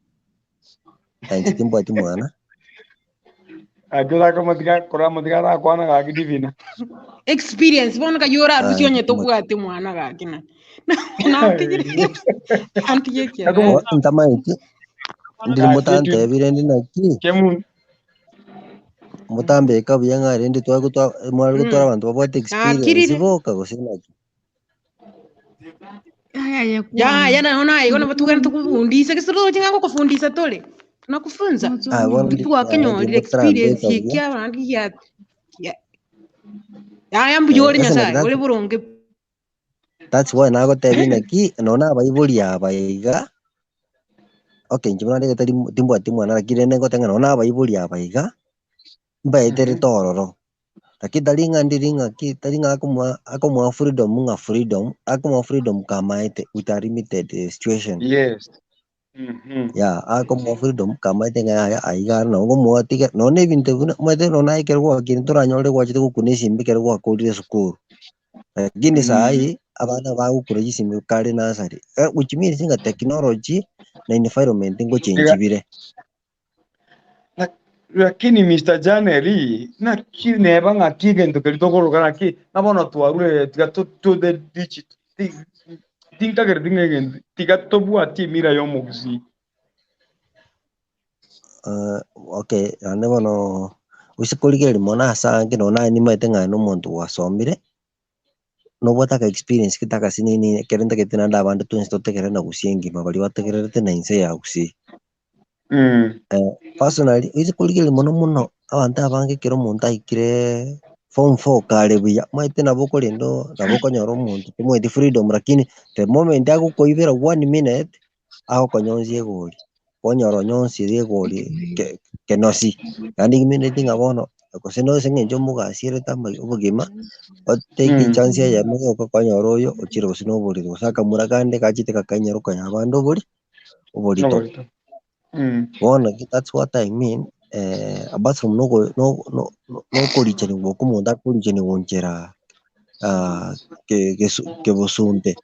na inche timbwati mwana. Akira komotiga koramotiga arakwana gaki Divina. Experience bono kayo orarusie Ah, onye timotiga. tobwate mwana gaki na. Natigire antige Ako kiara. Oh, ntamaeti, ndiri gaki motantebire ndi naki, kemu motambeka buya ng'a rende twagotwa mware gotwara abanto babwate experience Nakirire. boka gose naki. Aya Ya yekwana. ya na ona igo nabo tugenda tukufundisa gese roche ng'a gokofundisa tore. Tunakufunza. Ah, bono ndi Kitu wakenyorire ndi experience motarambeka buya. eki abandi ya ya ya mbuya Eh, ore ase Nyasaye naki ore boronge. that's why nagotebia naki nonye na abaibori aba iga, okay inche buna ndegete timbwati mwana lakini rende ngoteba ng'a nonye na abaibori aba iga, mbaeterete ororo. Lakini tari ng'a ndiri ng'aki tari ng'a akomoa akomoa freedom ng'a freedom, akomoa freedom kamaete with a limited situation. Yes. Yeah, akomoa freedom kamaete ng'a yaya aiga are nabo ngomoa tiga nonye na ebinto buna omanyete nonye naye ekero gwakire toranyore gwachete gokuna esimba ekero gwakorire esukuru. Lakini sahi abana bagokura chisimba kare nursery, which means ng'a technology na environment Tiga ngochenji bire. Lakini Mr. Janel, naki neba ng'aki egento keria tokoroka naki na bono twarure tiga to to the digital ti tinkagereti ng'a egento tiga tobwatie emira ya omogusii. Okay, naende bono gose korigereria mono ase ange nonye naye nimanyete ng'a na omonto gwasomire, nobwate aka experience gete agasinini ekero ntagete naende abande twensi totegerere na gusii engima baria bategererete na inse ya gusii. Personally, oise korigereria mono mono, abanto abange ekero omonto aikire form four kare buya, omanyete nabo okorenda oo nabo okonyora omonto tomoeti freedom lakini the moment agokoibera one minute, agokonyonsia egori, kwanyora onyonsire egori ke- kenosi, naende imineti ng'a bono gose na ase eng'encho omogasierete amai obogima, otake echance eyemo yoka kwanyora oyo ochire gose na oborito gose akamura kande gachete gakainyora okonya abande obori oborito. Oborito. Bono that's what I mean, apart from noko no- no- no- nokorichaniwa okwo omonto akorichaniwa nchera ke- gesu kebosunte.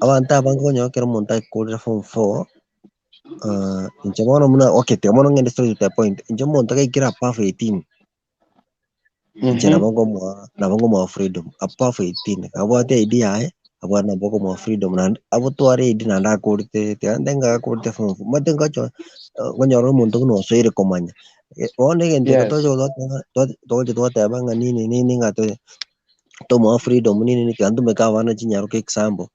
Abanto abange okonyora ekero omonto akorire form four, inche bono buna okay tiga bono ng'ende straight to the point, inche omonto gaikire above 18, inche nabo nkomoa nabo nkomoa freedom, above 18, abwate ID yaye, abwate nabo okomoa freedom naende abotware ID naende akorete tiga nte ng'a akorete form four, omanyete ngocha okonyora omonto buna osoire komanya, bono egento eke togocha goteba togocha twateba ng'a nini nini ng'a toe. Tomoa freedom nini nini tiga ntumeke abana chinyaroka example,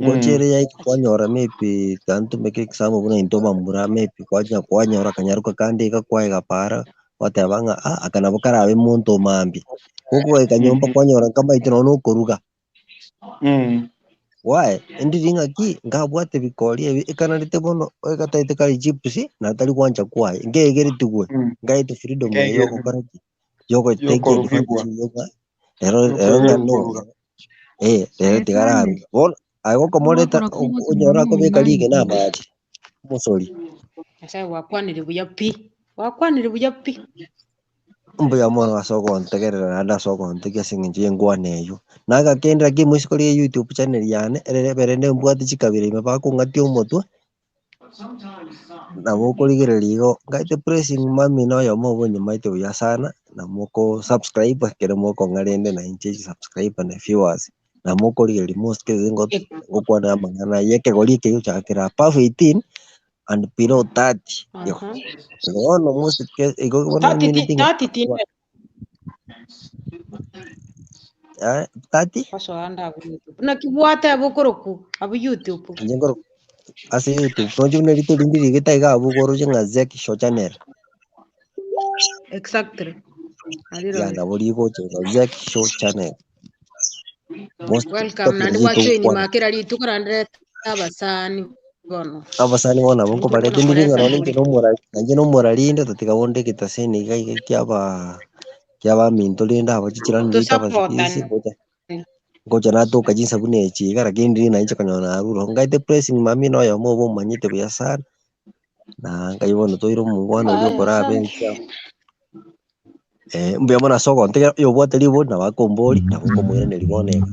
ngocha ere yaika kwanyora maybe tiga ntumeke example buna intwe abamura maybe kwachia kwanyora akanyaroka kande iga kwaega para, gwateba ng'a ah aka nabo karabe monto mambia, gokoika nyomba kwanyora nkamaete nonye na okoruga. Why? Ndiri ng'aki, nkabwate bikori ebi ekanarete bono egataete kare chips na tari gwancha kwaye, nkeegeretigwe, nkaetwe freedom eye Nkeegeretigwe. yogokora ki? Yogotake Yokorugigwa. advantage yoka rero rero ng'a no Yokoruga. eh, rero Aye tiga Sande, araruga. Bono aye gokomoreta ogokora kw'obosima onyore akobeka nomomani. rigena amache, omosori. Nyasaye gwakwanire buya pi, gwakwanire buya pi. Mbuya mono ase ogontegerera naende ase ogontegia ase eng'encho y'enkwana eyio. Nagakende lakini moiseke oria YouTube channel yane, ere ebe rende mbwate chikabira ime bakong'atia omotwe, nabo okorigereria igo, ngaete blessing mami na oyomo obo onyamaete buya sana, na moko subscribe ekero mokong'a rende na inche subscriber na viewers, na mokorigereria most cases ngo ngokwana amang'ana ya ekegori eke gochakera above 18 and below 30 igo. Aha. Igo bono most case igo bono Thirty ti emineti ng'a 30 tinde 30 gosoa ande abwo YouTube. Naki gwateba okoroku abwo YouTube? Inche nkoro ase YouTube nonye buna rituko rinde rigete iga abwo okoroche ng'a Zek Show Channel. Exactly. Ya Arirore. nabo rigocha igo Zek Show Channel. Most Welcome topic naende riria gwajoin togokwana. makera rituko naende reta abasani bono. Abasani bono nabo Intwe nkobareta bono ndiri ng'a koreta nonye inche more. nomorari nainche nomorari inde tatiga bonde egetaseni iga iga kiaba kiabaminto rende aba chichirani chiaito abasikisi Tosapotane. ngocha ngocha natoka chinsa buna echi iga lakini ndiri nainche konyora narure oo. Ngaete blessing mami na oyomo obo omanyete buya sana, na nkai bono toire omongwana oria Aya, okorabe asante. ense amo. Mbuya mono ase ogontegera, oyobwate ribori nabo akombori, nabo nkomoiraneria bono iga.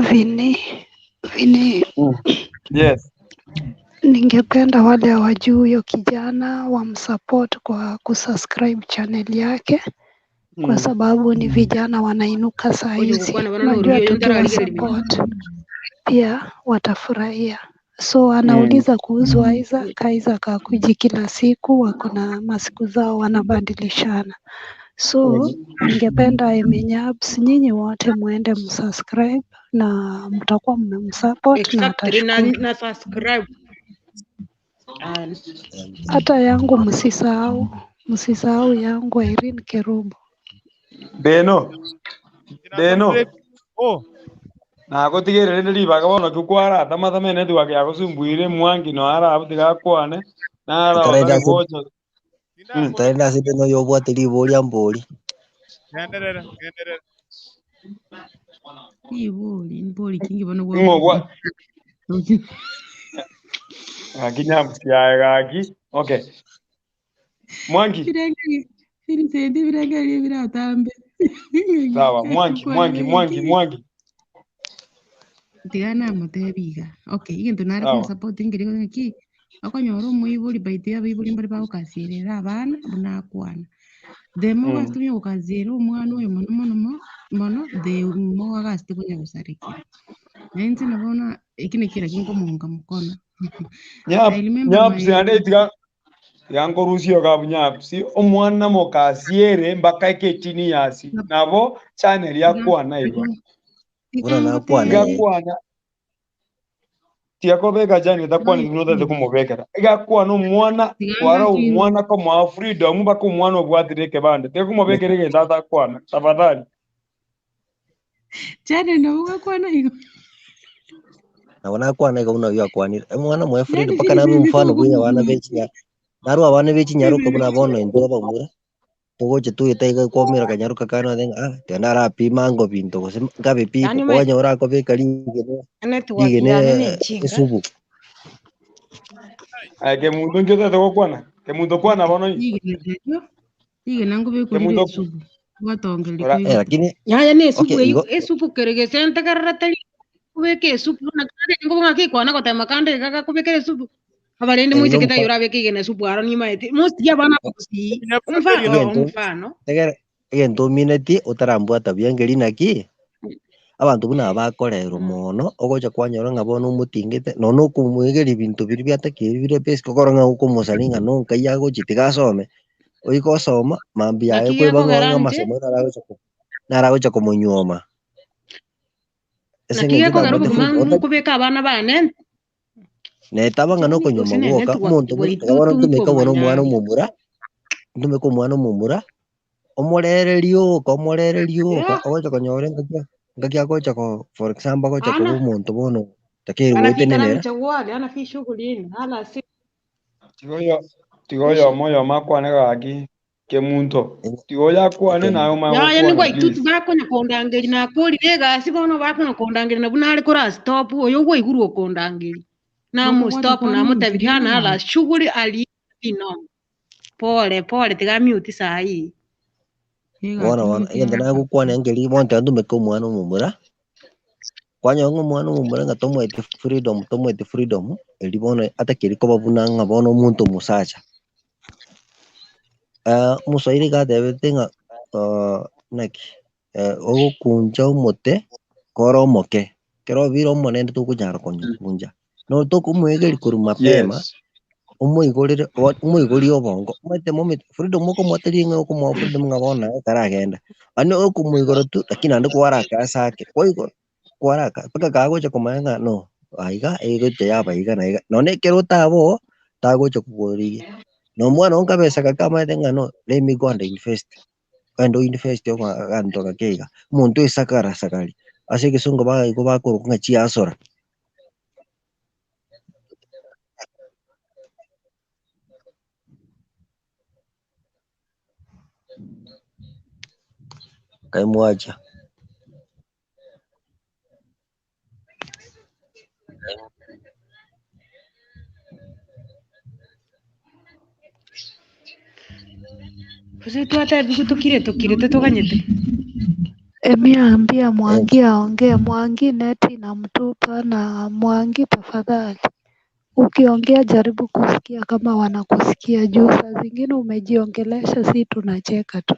Vini, Vini, Yes. ningependa wale hawajui huyo kijana wamsupport kwa kusubscribe channel yake kwa sababu ni vijana wanainuka saa Oyo hizi. gokwana bono Unajua norurio oyo ntararigereria tukiwa support pia watafurahia. So anauliza kuhusu Isaac. Isaac hakuji kila siku, wako na masiku zao wanabadilishana. So ningependa Eminyabs, nyinyi wote muende msubscribe na mtakuwa mmemsupport na Exactly na, atashukuru. na subscribe. Ah, Hata yangu msisahau, msisahau yangu Irene Kerubo. Beno, Beno. Oh. Nagotigerere rende ribaga bono ki kwarata mathame network yagosumbuire mwangi no arabu tigakwane nara Ntarenda otari ase gocha ntarenda ase beno oyobwate ribori ambori. Genderera, genderera. Ribori, mbori kingi bono ng'o gwa gwa gaki nyabusi yaye gaki okay mwangi Birengeri, Vincent birengeri biratambe. sawa mwangi mwangi mwangi mwangi Tiga namotebi iga. Okay, egento nare sawa komosupport nkeri ng'aki, Okonyora omoibori by the way abaibori mbare bagokasierera abana buna akwana. The more ogachete konya gokasiera omwana oyo mono mono mono, the more agachete konya gosarekera. Na inche nabo na eki nakio naki nkomounga mkono. Nyap, I remember nyaps my naende tiga tiga nkorusie iga abwo nyaps, omwana mokasiere mpaka eke 18 years, nabo channel yakwana igo. Buna nakwana Iga eh. akwana tiga kobeka channel takwana buna otagete komobekera. Iga akwana omwana twara omwana komoa freedom mpaka omwana obwatire ekebande. Tiga komobekera egento atakwana tafadhali. Channel nabo gwakwana igo. Nabo nakwana igo buna oyio akwanire. Omwana moe freedom Yaani mpaka narue omfano bwe abana tokomobua. be narue abana be chinyaroka buna bono intwe abamura. Togocha toeta iga kwamera kanyaroka kane otebe ng'a ah, tiga narapima ango binto gose nkabipipe, Yaani omanyete kwanyora akobeka rigena network rigena yane nenchinga. esubu. Aye kemunto nki otagete gokwana? Kemunto kwana bono inwe. Rigena riario, rigena nkobekwa rire Kemunto esubu, gwatongeria ora Eh, koigota. lakini Yaya ne esubu okay eywo, igo esubu kere gese ntegerera tari kobeka esubu naki nagete nkobo ng'aki kwana gotema kande iga gakobekera esubu. Abarende eri moiseke taiyo nomfa orabeke igena esubu aro nimaete mostly abana abagusii omfa egento omfano tegere egento ominetie otarambwata buya ngeri naki abanto buna aba bakorerwa mono ogocha kwanyora ng'a bono omotingete nonya okomoegeria ebinto biria biatakeire bire basic okore ng'a okomosani ng'a nonkai agochia tiga asome, oike osoma mambia yaye Naki kwebang'a gekogera ng'a inche amasomo naro agocha ko naro agocha komonyuoma. Ase naki eng'encho gekogera namwete obogima freedom otari nkobeka abana bane netaba ng'a Chani nokonyuoma gose ne gwoka, network omonto buna gwaito iga bono ntumeke bono omwana tunkomanya omomura, ntumeke omwana omomura, omorere rioka omorere rioka, Yeah. ogocha konyora engaki engaki agocha ko for example agocha koba Ana omonto bono otakeire ana fi kalamu goetenenera. chawali ana fi shughuli ina hala si Tiga oyo tiga oyomo oyomo akwane gaki kemunto. Tiga oyo akwane naye omanye Yaya gokwana nigo aitutu please. bakonya kondangeri nakorire egasi bono bakonya kondangeri nabwo nare kora stop oyo gwaigurwa okondangeri Gokobwata namostop kwane namotebirie inche hana bono hala gaki. shughuli ali inomo pole pole tiga mute sahi Egaki Bono bono, mute egento yaka. nagokwana nkeri bono tiga ntumeke omwana omomura, kwanyora ng'a omwana omomura ng'a tomoeti freedom tomoeti freedom, erio bono atakeire koba buna ng'a bono omonto omosacha. Omoswahili iga atebete ng'a naki, ogokuncha omote kore omoke, ekero obeire omonene tokonyara konyokuncha. Noro tokomoegeria korwa mapema, Yes. omoigorere omoigorie obongo, omanyete momete freedom okomoteria ng'a okomoa freedom ng'a bono naye ekaragenda, yaani okomoigora tu lakini naende kwaraka ase ake, kwaigora kwaraka mpaka kagocha komanya ng'a no, aiga egocha yaba iga na iga, nonye ekero otaba oo, tagocha kogorigia. Na omwana oo kabesa gake amanyete ng'a no, let me go and invest, ogende o invest aganto gake iga, omonto oesakara sakari, ase egesongo igo bakorokwa ng'a chiasora. Nkai mwacha. Gose twatebiwu tokire tokirete toganyete. Emi ambia Mwangi aongee. Mwangi neti inamtupa na Mwangi tafadhali. Ukiongea jaribu kusikia kama wanakusikia juu saa zingine umejiongelesha si tunacheka tu.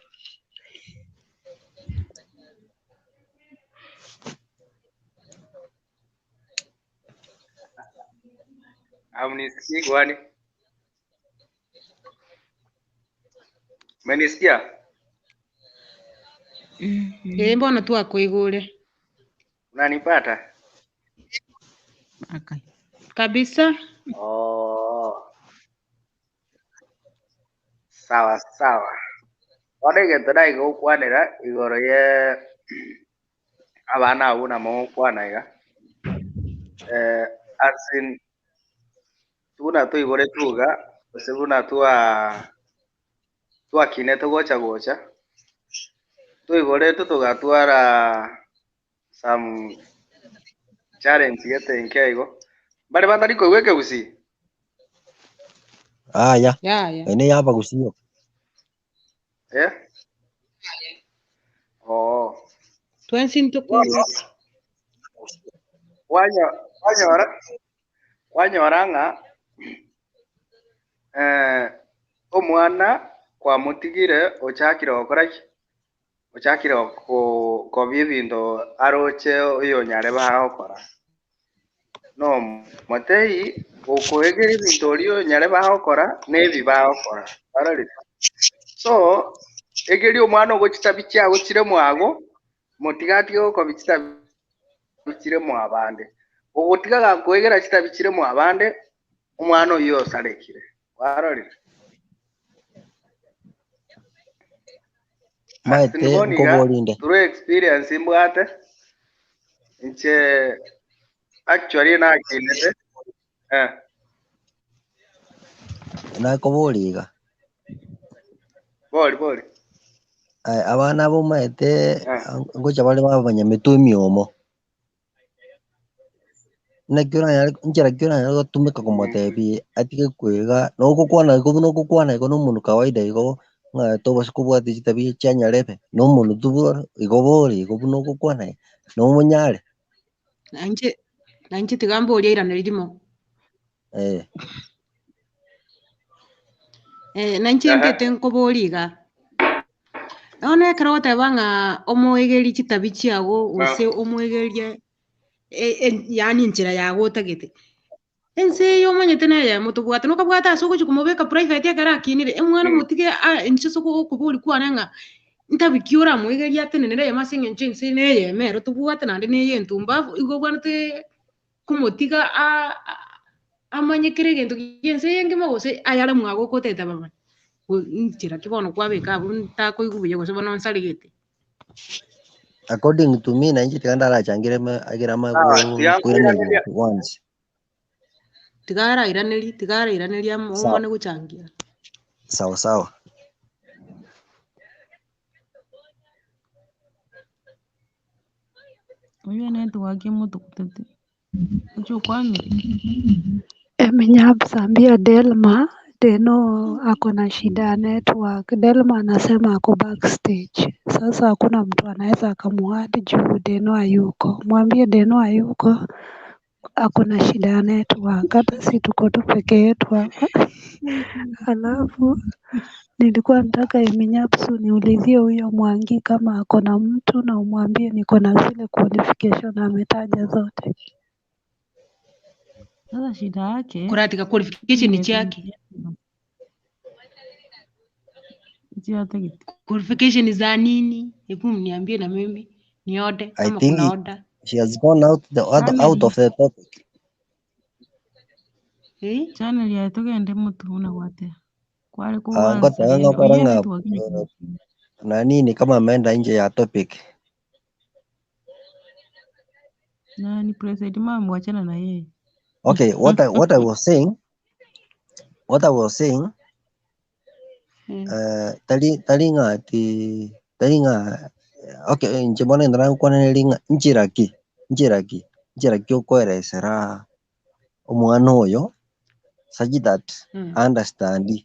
Hamnisikii kwani? Mmenisikia? Ĩĩ mbona twakwĩgũre Unanipata? Akai. kabisa. Oh, sawa sawa. Bono egento naigokwanera igoro ye abana abwo namo gokwana iga. Eh, as in buna toiboretwe iga gose buna twa twakinete gocha gocha, toiboretwe togatwara some challenge gete nke igo. Mbare batari koigwa ekegusii? Aya, Yaya. ene yabagusio. Eh? Oh. Twensi ntokoigwete. Wanyo wanyora wanyora ng'a Omwana kwamotigire ochakire gokora ki? Ochakire kobia ebinto aroche oyonyare bagokora. Nomotebie gokoegera ebinto oria onyare bagokora na ebi bagokora. Kwarorire? So, egeria omwana ogo chitabi chiago chire mwago, motige atige gokobia chitabi chire mwabande. Ogotiga gakoegera chitabi chire mwabande, omwana oyio osarekire. Kwarorire? Maete Bono iga, nkoborinde. through experience mbwate, inche actually nakinete, eh. Nakobori iga. Bori, bori. Aye, abana abo omaete ngocha bare babanyametwe emiomo. Naki oranyare nchera ki oranyare gotumeka komotebia atige koiga, na ogokwana igo buna ogokwana igo na omonto kawaida igo, ng'a tobasa kobwati chitabia chia nyarebe, na omonto tu bore igo bore igo buna ogokwana iga, nomonyare. Nainche nainche tiga mborie airaneri rimo. Eh. Eh, nainche ntete nkoboria iga, bono ekero ogoteba ng'a omoegerie chitabi chiago gose omoegerie yaani enchera yago otagete, ense eye omanyete na eyemo tobwate, nokabwate ase ogochia komobeka private ekero akinire, omwana omotige inche ase okoboria kwane ng'a ntabi ki oramoegerie atenenere eyemo ase eng'encho ense na eyemo ero tobwate naende na eye entumbafu, igo obwenerete komotiga amanye kera egento gi'ense eye engima gose ayare mwago okoteta baba, inchera ki bono kwabeka abwo ntakoigwa buya gose bono nsaregete. According to me, nainche tiga ndarachangere agere ama Tiga koiraneria once. Tiga arairanerie, tiga arairanerie Sawa. omane gochangia. Sawa sawa. Oyio network emotugutete. Ochi okwamire. Eminyabs ambia Delma Deno ako na shida ya network. Delma anasema ako backstage. Sasa hakuna mtu anaweza akamuad juu Deno hayuko. Mwambie Deno hayuko, ako na shida ya network. Hata si tuko tu peke yetu hapa. Alafu nilikuwa nataka Eminyapsu niulizie huyo Mwangi kama ako na mtu na umwambie niko na zile qualification ametaja zote. Sasa shida yake Koratika qualification chiake. chiatagete. Qualification za nini? Hebu mniambie na mimi niode I kama think kuna order. she has gone out the out, out of the topic. Eh? Channel yaye togende motu na gwatea. Kware Ah, koansa ngotaka rende ngokora oye ng'a network nani ni kama ameenda nje ya topic. nani President Mambo achana na yeye. Okay, what I was saying, what I was saying, tali tali ng'a ati tali ng'a okay, inche bono ekero nagokwanera ng'a nchera ki, nchera ki, nchera ki okoeresera omwana oyo such that understand.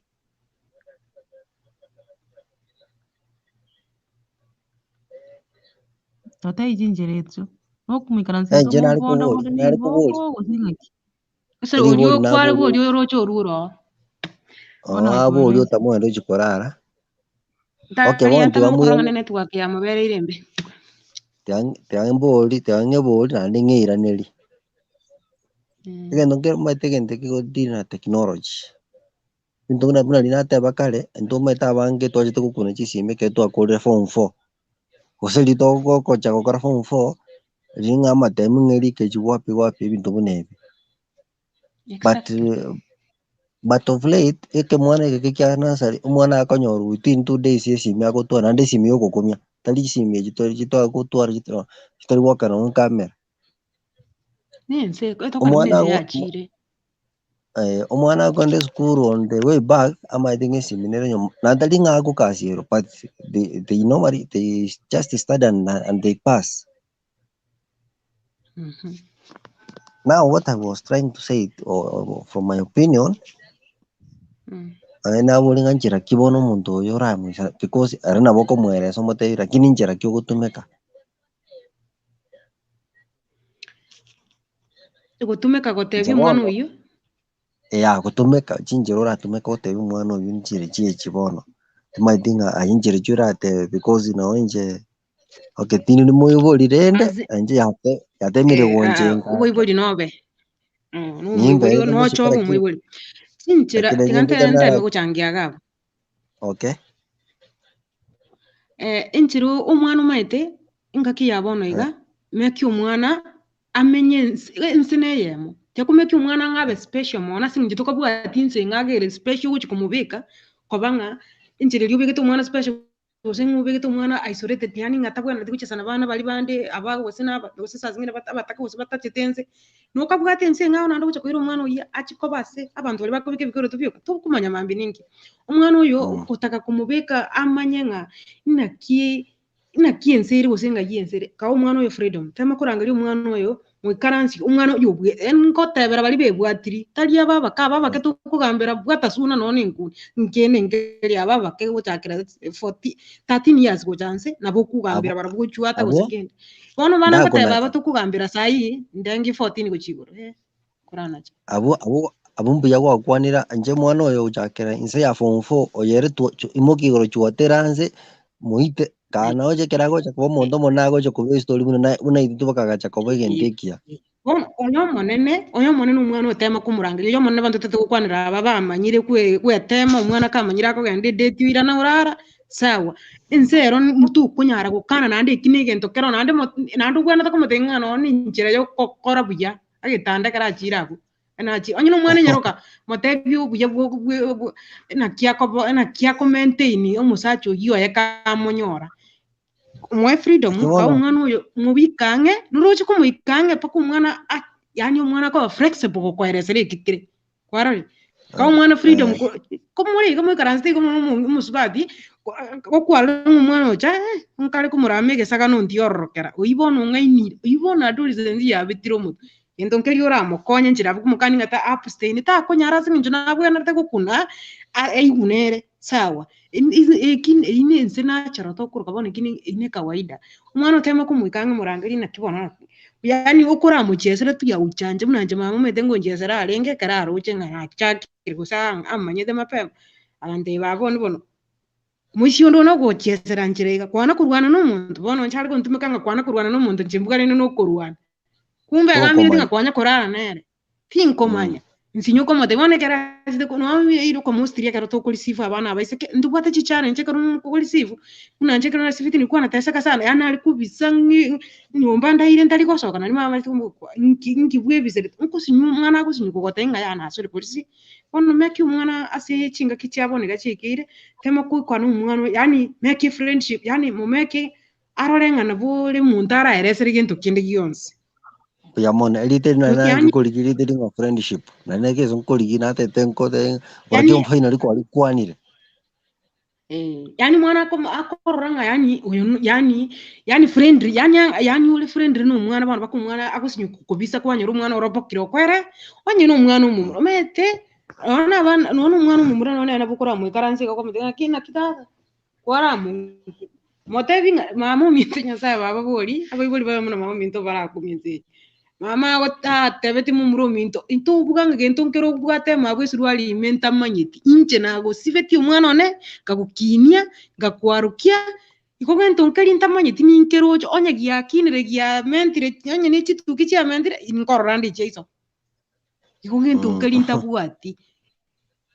Totaichi chinchera echio. Nokomoikaransa Inche nare mogondo kobori, bonde nare kobori. niboko gose ng'aki. Ase Eribori orio kware nabori. boria oroche orure oo. Bono Oh, abori akoeresa. otamoenda ochia korara. Okay, Ntari bono tiga atamokora ng'a moirane ne network yamobereire embe. tiga tiga mbori tiga ng'ebori naende ng'eiraneri. Egento nkere omanyete egento kegodeal na technology. Ebinto buna buna riria nateba kare, intwe omanyete abange twachete gokuna chisimi ekero twakorire form four. Gose riria togocha gokora form four, riria ng'a amatemu ng'a leakage wapi wapi ebinto buna ebi. But but of late, ekemwana eke kia nursery, omwana akonyora within 2 days esimi agotwara naende esimi ya ogokumia, tari chisimi echi tori chitagotwara chitari goakana nonye camera. Nense etokana Omwana nense ago yachire. omwana akoenda esukuru on the way back, amaete ng'a esimi nere nyomba, na tari ng'a agokasierwa but they normally they just study and they pass. Now what I was trying to say or from my opinion, aye nabori ng'a nchera ki bono omonto oyo oramoisa because ere nabo okomoeresa omotebi lakini nchera ki ogotumeka. Gotumeka gotebia Inche omwana bono oyio. Eyagotomeka chinchera oratomeke otebie omwana oywo nchire chiechi bono, timanyeti ng'a aye nchire chi oratebe because nonye inche okay tindi moibori rende Ase inche yate yatemire eh, ah, gonchenga oboibori nobe Mm, nimbe nomoibori rende noche mochie obe lakini omoibori chinchera lakini tiga egento nte nara nteme gochangia iga abwo. Okay. Eh, enchera omwana omaete engaki ya bono Eh. iga, meki omwana amenye ense ense na eyemo, tiakomeki omwana ng'a abe special mono ase eng'encho tokabwati ense ng'a agere special ogochi komobeka, koba ng'a enchera eria obegete omwana special gose ng'a obegete omwana isolated yaani ng'a tabwenereti gochesa na bana baria bande aba gose na aba gose saa zingine bata abataka gose batachete ense. Nokabwate ense eng'ao naende ogocha koira omwana oyio achie koba ase abanto baria bakobeka ebikoroto bioka, tokomanya mambia ninki. Omwana oyo otaka komobeka amanye ng'a inaki inaki ense ere gose ng'ai ense ere, kae omwana oyo freedom, tema korangeria omwana oyo moikaransie omwana oyo obwe yaani nkotebera baria bebwatiri, tari aba abake, aba abake tokogambera bwata suna nonye na enkuni, nkende nkeri aba abake gochakera 14 13 years gocha nse, nabo Abwo okogambera barabwo gochwata gose abwo kende. Bono bana ngoteba ndakona aba tokogambera saii, ndenge 14 gochia igoro, eh, koranache. Abwo abwo abwo mbuya gwakwanera inche omwana oyo gochakera inse ya form four oyo ere two imoki igoro chwatera nse moite kana oche ekero agocha koba omonto omonene agocha koba estory buna naye buna intwe bakaagacha koba egento ekiya. Bono oyo omonene, oyo omonene omwana otema komorangeria, oyo omonene abanto totagete gokwanera aba bamanyire kwe gwetema omwana kamanyire akogenda edate oirana orara, sawa. Ense ero tokonyara gokana naende eki na egento kero naende mo naende obwenerete komotebia ng'a nonye na enchera ya okokora buya, egetanda ekero achiire abwo, nachi onye na omwana enyaroka, motebie obuya bwa bwa bwa naki akobo naki ako maintain omosacha oyio oye kamonyora. Omoe freedom, Lakini kae bono omwana oyo mobike ang'e, noroche komoika ang'e mpaka omwana a yaani omwana akoba flexible gokoeresera eki kere, kwarorire? Kae omwana freedom ko komore iga moikaransete iga mono omo omosubati, gokwarora ng'a omwana ocha eh, nkare komorama egesagano ntiororokera, oyio bono ong'ainire, oyio bono adolescence yabetire omotwe. Gento nkeria oramokonye enchera abwo komokania ng'a ta abstain takonyara ase eng'encho nabwenerete gokuna aigune ere sawa. Eki eyio na ense natural tokoroka bono eki eyio ne kawaida. Omwana oteme komoika ang'e morangerie naki bono naki, yaani okoramochesera tu ya uchanje buna inche mama omanyete ngonchesera arenge ekero aroche ng'a nachakire gose amanyete mapema, agantebia baba bono bono, moisia onde one ogochesera nchera iga, kwana korwana na omonto, bono inche are gontumeka ng'a kwana korwana na omonto inche mbware na okorwana. Kumbe agamineti ng'a tokomanya. kwanya korara nere, tinkomanya. Nsinye okomotebia bono ekero achete ko noeire okomostiria ekero tokoreceive abana abaiseke, ntobwate chichallenge ekero okoreceive, buna inche ekero nareceive nilikuwa nateseka sana, yaani nare kobisa ng'i nyomba ndaire ntari gosoka nari mama arete komokwa nki nki bwebiserete, nkosinywa omwana agosinywa kogotebia ng'a yaya nasore korisia. Bono meki omwana ase chingaki chia bono iga chiaikeire, tema koikwana omwana oyo yaani make friendship yaani momeke arore ng'a nabo ore omonto araeresere gento kende gionsi. Mbuya mono, erieta eri nari Yaani naanche korigia erieta eri ng'a friendship, nari naki nkorigia natete nkote yaani orachie finally kwarikwanire. Eh, yaani mwana akomo akorora ng'a yaani oyo no yaani yaani friendly yaani yaani ore friendly na omwana bono mpaka omwana agosinywa kobisa kwanyora omwana oropokire okwere, onye na omwana omomura omanyete, nonya na abana nonya na omwana omomura nonya nere nabo okoramoikaranse iga okomotebia ng'aki naki tata, kwaramoigwa, motebi ng'a mama ominto nyasaye baba bori, abaibori baye buna mama ominto barakumie ense eye. Mama agotatebetie momura ominto, intobuga ng'a gento nkere obwate emabu esuruari ime ntamanyeti, inche nagosibetie omwana one, nkagokinia, nkakwarokia, igo gento nkeri ntamanyeti ninkeroche, onye giakinire giamentire onye ne chituki chiamentire, nkorora nde chiaiso. Igo gento nkeri ntabwati.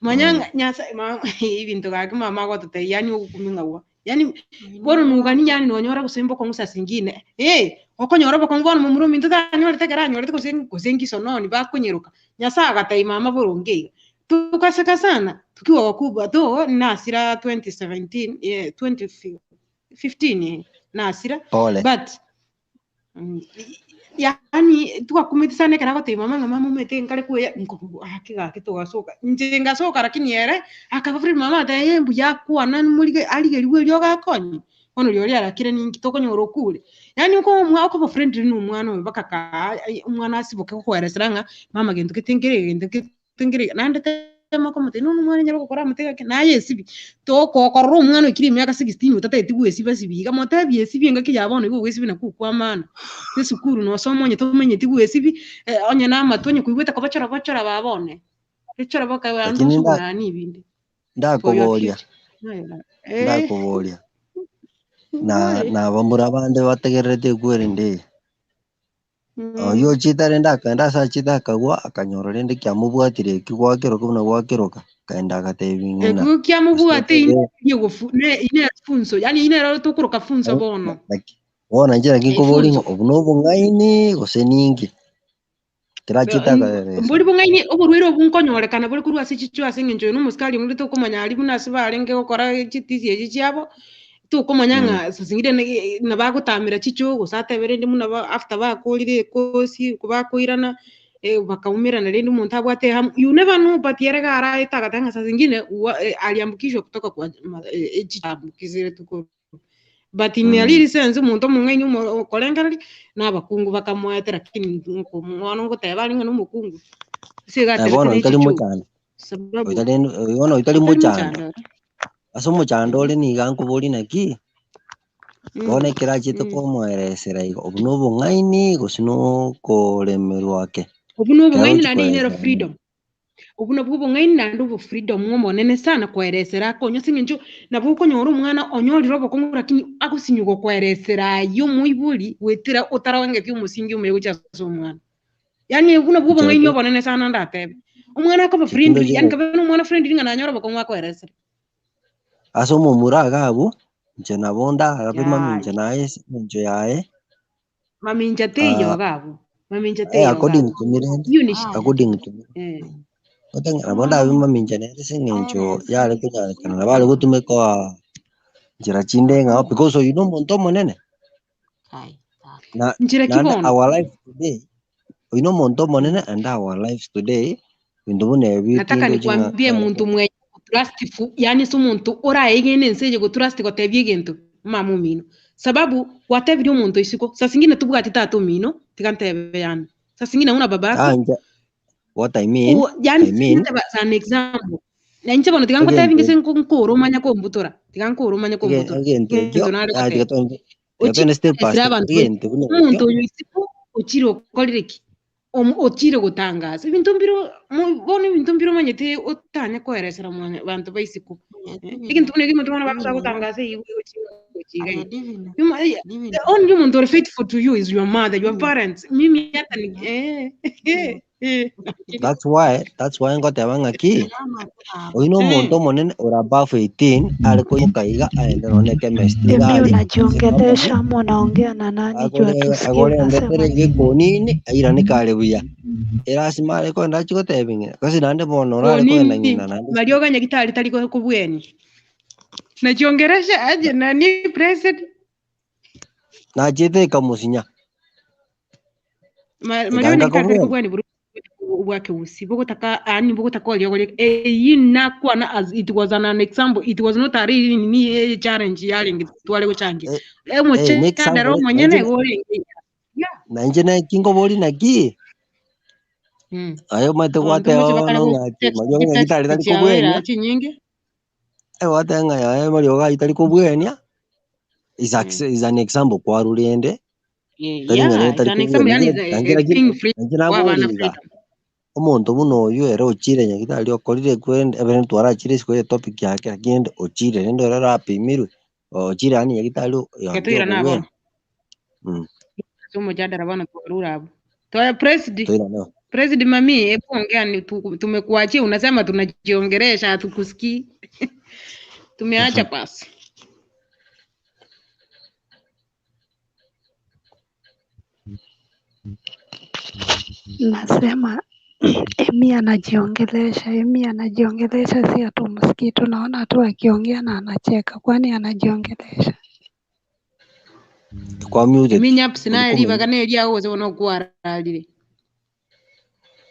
Manya ng'a Nyasaye ma ebinto gaki mama agototebia yaani ogokumia ng'a gwa. Yaani bono nogani yaani nonyora gose mbokong'u saa zingine, eh, okonyora obokong'u bono momura ominto tanyorete ekero anyorete gose gose nkisononi bakonyeroka, Nyasaye agatebia mama boronge iga. Togaseka sana, tukiwa wakubwa though nasira 2017 eh, 2015 eh, nasira Pole. but Yaani twakumeti sana ekero agotebia mama ng'a mama omanyete nkare koya nkobu gaki gaki togasoka. Inche ngasoka lakini ere akaba free mama agateba eh mbuya akwana morige arigerigwe erio ogakonya, bono rirorio arakire ninki tokonyora okure. Yaani okomoa okoba friendly na omwana oyo mpaka kaa omwana asiboke gokoeresera ng'a mama gento gete nkere iga gento gete nkere iga. Naende tema komotebia nonya omwana onyare gokora amotebie gaki naye esibi, tokokorora omwana oikire emiaka 16 otatageti gwesiba sibi iga, motebie esibi engaki ya bono igo ogwesibi nakwo okwamana. Esukuru nosoma onye tomenyeti gwesibi, onye na amatwe onye koigwete kobochora bochora baba one. Echora boka Lakini ando nda osugurani ibinde for your ndakoboria future. Naye, eh, ndakoboria na mbore. na bamura bande bategererete ekwerende eye. Oyo ochete rende akaenda ase achete akagwa akanyora rende kiamobwatire eki gwakeroka buna gwakeroka akaenda agatebi ng'ina Ekio kiamobwate gose ine gofu ne ine funso yani ine ero tokoroka funso bono. bono inche naki nkobori ng'a Efunso. obu na obong'aini gose ninki kerachete akareresa. Mbori bong'aini oborwaire obu nkonyorekana bore korwa ase chichwa ase eng'encho oyo na omosikari onde tokomanya aria buna ase barenge gokora chitisi echi chiabo, tokomanya ng'a saa zingine nabagotamera chichoo gose atebe rende buna ba after bakorire ekosi kobakoirana bakaumerana rende omonto abwate ehamu, you never know but ere iga araete agateba ng'a saa zingine aliambukishwa kutoka kwa echiambukisiretwe korwa. But in a real sense omonto omong'aini omo okorengereria, na abakungu bakamoete lakini nko bono ngoteba are ng'a na omokungu, ase iga Eh, aterete bono na oitari echichoo mochando sababu oitari bono oitari otari mochando mochando ore. ase omochando ore niga nkobori naki bono ekero achete komoeresera igo obu na obong'aini gose na okoremerwa ake Obu na ekero obong'aini ochi naende inero koeresera freedom. Obu nabwo obong'aini naende obo freedom omonene sana koeresera akonywa ase eng'encho nabo okonyora omwana onyorire obokong'u lakini agosinywa gokoeresera aye omoibori goetera otarangeti omosingi omuya gochia ase omwana. Yaani obwo nabwo obong'aini Inche obonene sana ndatebe. Omwana akoba inche friendly, ndoche yaani kabe na omwana friendly ng'a nanyore obokong'u akoeresera. ase omomura iga abwo, inche nabo ndarabe mamincha Yaya. naye ase eng'encho yaye. Mamincha teiyo Ah, iga abwo, mamincha eh, teiyo iga according abwo. to me rende, Hiyo ni shi according to me. eh. Gote ng'a nabo ndabe mamincha nere ase eng'encho yare konyarekana nabo are gotumeka nchera chinde ng'ao because oyio na omonto omonene. Na Nchera ki naende bono? our life today, oyio na omonto omonene and our lives today, ebinto buna ebi Nataka tindochi ng'a nikwambie muntu mwenye trustful, yani ase omonto oraegene ense eye gotrust gotebia egento, mama omino. Sababu gwatebirie omonto isiko, saa zingine tobwati tata omino, tiga ntebe yani. Saa zingine hauna babako. Ah, inche what I mean, Yani I mean, sinteba as an example. Na inche bono tiga ngotebi egento ngese nkore omanye kombutora, tiga nkore omanye kombutora. egento ekio, Egento nare ah, tiga goteba. twende tiga twende step by Ochire step, abanto egento buna omonto ekio, oyo isiko ochire okorire ki? Ochire gotangasa ebinto mbiro bono ebinto mbiro omanyete otanya koeresera mwanya banto ba isiko. Egento buna ekio omonto bono bagosa gotangasa eywo gochia gochia iga iga. The only omonto ore faithful to you is your mother, your parents. Mimi hata ni eh, eh, eh. that's why, that's why ngoteba ng'aki, oyio na omonto omonene ore above 18 are koimoka iga aende nonye na echemist iga Emi aria, ase unajiongelesha company, ama unaongea na nani juu agore hatusikii agore unasema endetere nini? gekonini airane kare buya. Erasima are koenda achie gotebia ng'ina, gose naende bono orare koenda Konini ng'ina naende mariogo nyagitari tari kobweni. Najiongelesha aje nani president nachete ekamusinya, mariogo ekanga nyagitari tari kobweni. kobweni buru bwake usi bogotaka ani bogotaka oriogori eyi nakwana as it was an example, it was not a real ni challenge yarenge tware gochangia Eh, eh, ne emochadara example, omonyene nainche gorenge yeah. nainche neki nkobori naki, aye omanyete Abanto gwateba moche bakare bono go ng'aki text mariogo nyagitari text tari chiao era kobwenia, chinyinge. egwateba ng'a yaye mariogo aywo tari kobwenia, is, is an example kwarwa rende, tari ng'a Yeah, nere it's tari an example kobwenia, yani nainche naki being free nainche kwa nabori abana iga, freedom. omonto buna oywo ere ochire nyagitari okorire kwende ebere twarachire isiko ye topic yake lakini rende ochire rende ore orapimirwe, ochire yaani nyagitari yonki Getoirana okobwenia. bono. Ase omojadara bono twarure abwo. Toa president Toirane. President mami, hebu ongea ni tumekuachia unasema tunajiongelesha hatukusikii. Tumeacha basi. Nasema Emi anajiongelesha, Emi anajiongelesha, si hatumsikii, tunaona tu akiongea na anacheka, kwani anajiongelesha? Kwa muted. Emi nyaps naye Ori ribaga neria gose bono okwararire.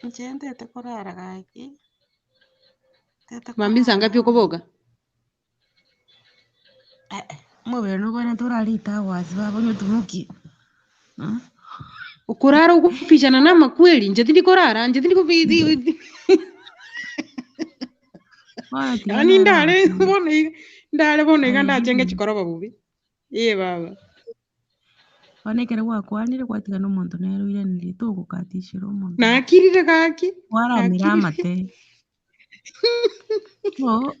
Inche ntete korara gaki. Ntete Mami korara. saa ngapi okoboka? Omobere nobwana torarita awasi baba onye otumoki. Okorara okopishana na amakweli, inche tindi korara, inche tindi kopi Bono tiga Yaani narara ndare bono iga ndare bono iga Aye ndachenge Divina. chikoroba bubi. Iye baba. Bono ekero gwakwanire gwatiga na omonto nere oiraneri togokatishera omonto. Nakirire gaki. Kwaramera Nakirire. amate. So,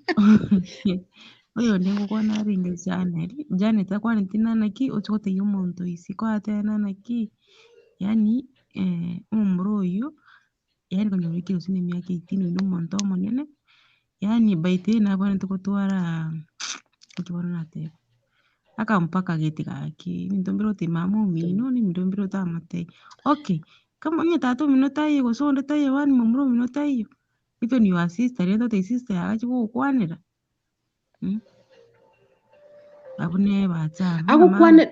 oyo onde ngokwana arenge Janet, Janet akwaneti nanaki oche gotebia omonto isiko atebe nanaki, yaani omomura oywo, yaani konyora oikire gose na emiaka eighteen oywo na omonto omonene, yaani by the way nabwenerete gotwara naki bono nateba, akampaka gete gaki, ebinto mbire gotebia mama omino, na ebinto mbire otamotebia. Okay, kama onye tata omino taiyo gose onde taiyo yaani momura omino taiyo, even your sister rende totebie sister yago ache gogokwanera abwo nebacha abwo ng'a mama Agokwane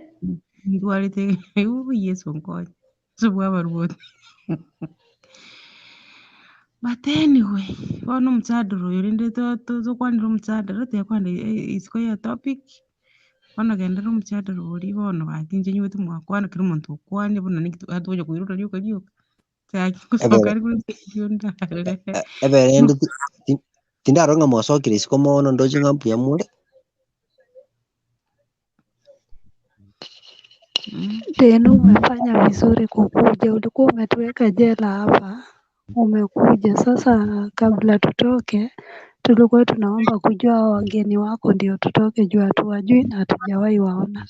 ndwarete ooh Yeso nkonye, ase bwabarwoti. But anyway, bono omchadara oyo rende to- to- tokwanere omchadara tiyakwana isiko ya etopic, bono genderera omchadara oria bono gaki inche nyiwete mwakwana kera omonto okwane buna ninki togocha koirora rioka rioka. Gaki ngosoka Ebere are korwa studio ndare. ebere rende ti- ti- tindarora ng'a mwasokire isiko mono ndoche ng'a mbuya more. Tena umefanya vizuri kukuja, ulikuwa umetuweka jela hapa, umekuja sasa. Kabla tutoke, tulikuwa tunaomba kujua hao wageni wako ndio tutoke, juu hatuwajui na hatujawahi waona.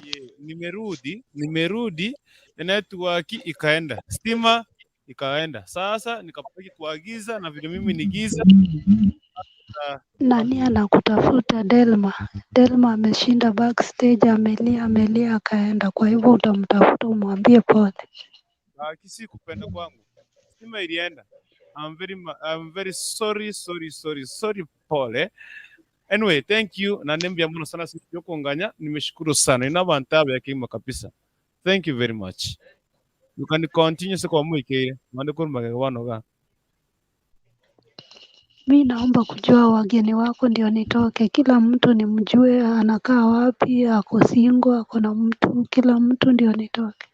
Ye, nimerudi nimerudi network ikaenda stima ikaenda sasa nikabaki kuagiza na vile mimi ni giza Ah, Nani anakutafuta Delma? Delma ameshinda backstage, amelia amelia akaenda. Kwa hivyo utamtafuta umwambie pole. Aki si kupenda kwangu stima ilienda I'm very sorry sorry sorry sorry pole anyway thank you na nembia muno sana siyokonganya nimeshukuru sana ina bantu yakima kabisa thank you very much you can continue siko muikeire mande kurumage bano ga Mi naomba kujua wageni wako ndio nitoke. Kila mtu nimjue anakaa wapi, ako single, ako na mtu, kila mtu ndio nitoke.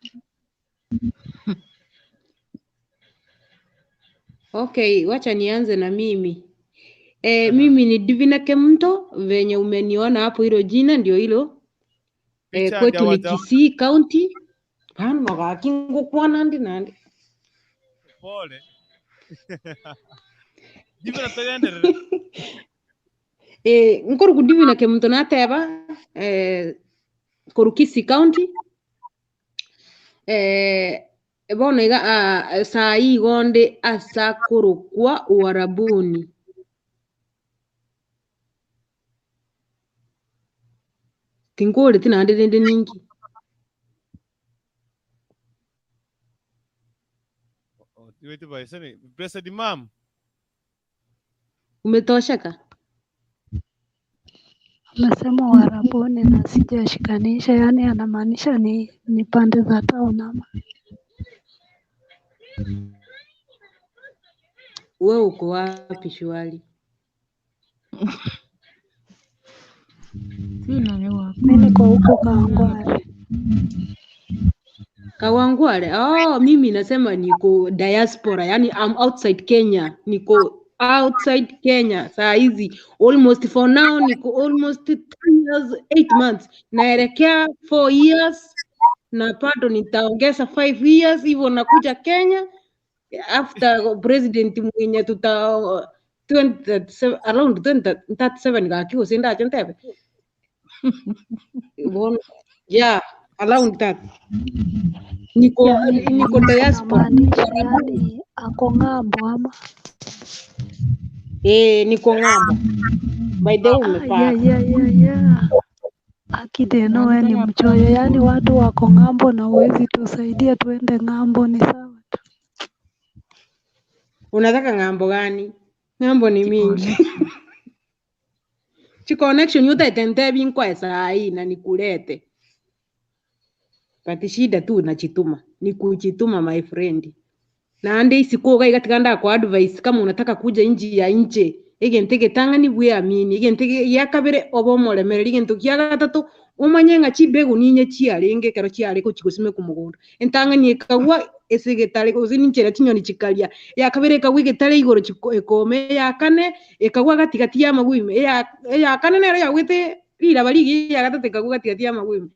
Okay, wacha nianze na mimi. E, mimi ni Divina Kemto, venye umeniona hapo hilo jina ndio hilo. E, picha kwetu ni hawajaona Kisii County. Pano gaki ngukwana ndi nandi. pole Divina togenderere E, nkoruku Divina Kemto nateba e, koru Kisii County. E, bono iga ah, saa hii gonde asa korokwa Uarabuni. Tinkoreti naende rende ninki. Wait by sani blessed mom Umetosheka? Amesema Uarabuni na sijashikanisha, yaani anamaanisha ni pande za town ama Wewe uko wapi shwari? Sijui nani mi niko wakona. huko Kawangware. Kawangware. Oh, mimi nasema niko diaspora, yani I'm outside Kenya. Niko outside Kenya saa hizi almost for now niko almost 3 years 8 months. Naelekea 4 years na bado nitaongeza 5 years hivyo nakuja Kenya after president mwenye tuta 2037 around 2037 gaki gose ndache ntebe. Bono yeah, around that. Niko Yaani niko diaspora, niko unamaanisha Arabuni. yaani ako ng'ambo ama? Eh, niko ng'ambo. By the way Ah, ya umepata. ya ya ya. Akideno we ni mchoyo, yaani watu wako ng'ambo na huwezi tusaidia tuende ng'ambo, ni sawa tu. Unataka ng'ambo gani? Ng'ambo ni mingi. Chi connection utaete ntebi nkwae saa hii na nikulete. But shida tu nachituma. Ni kuchituma my friend. Naande isiko iga tiganda kwa advice kama unataka kuja nji ya nje. Egento egetang'ani bweamini, egento gia kabere obe omoremereri, egento kia gatato omanye ng'a chimbegu ninye chiarenge ekero chiare gochi gosimeka omogondo. Entang'ani ekagwa ase egetare gose ninchera chinyoni chikaria, eya kabere ekagwa egetare igoro chiko ekoma, eya kane ekagwa gatigati ya amagwa ime, eya eya kane nero yagwete riraba rigiya eya gatato ekagwa gatigati ya amagwa ime.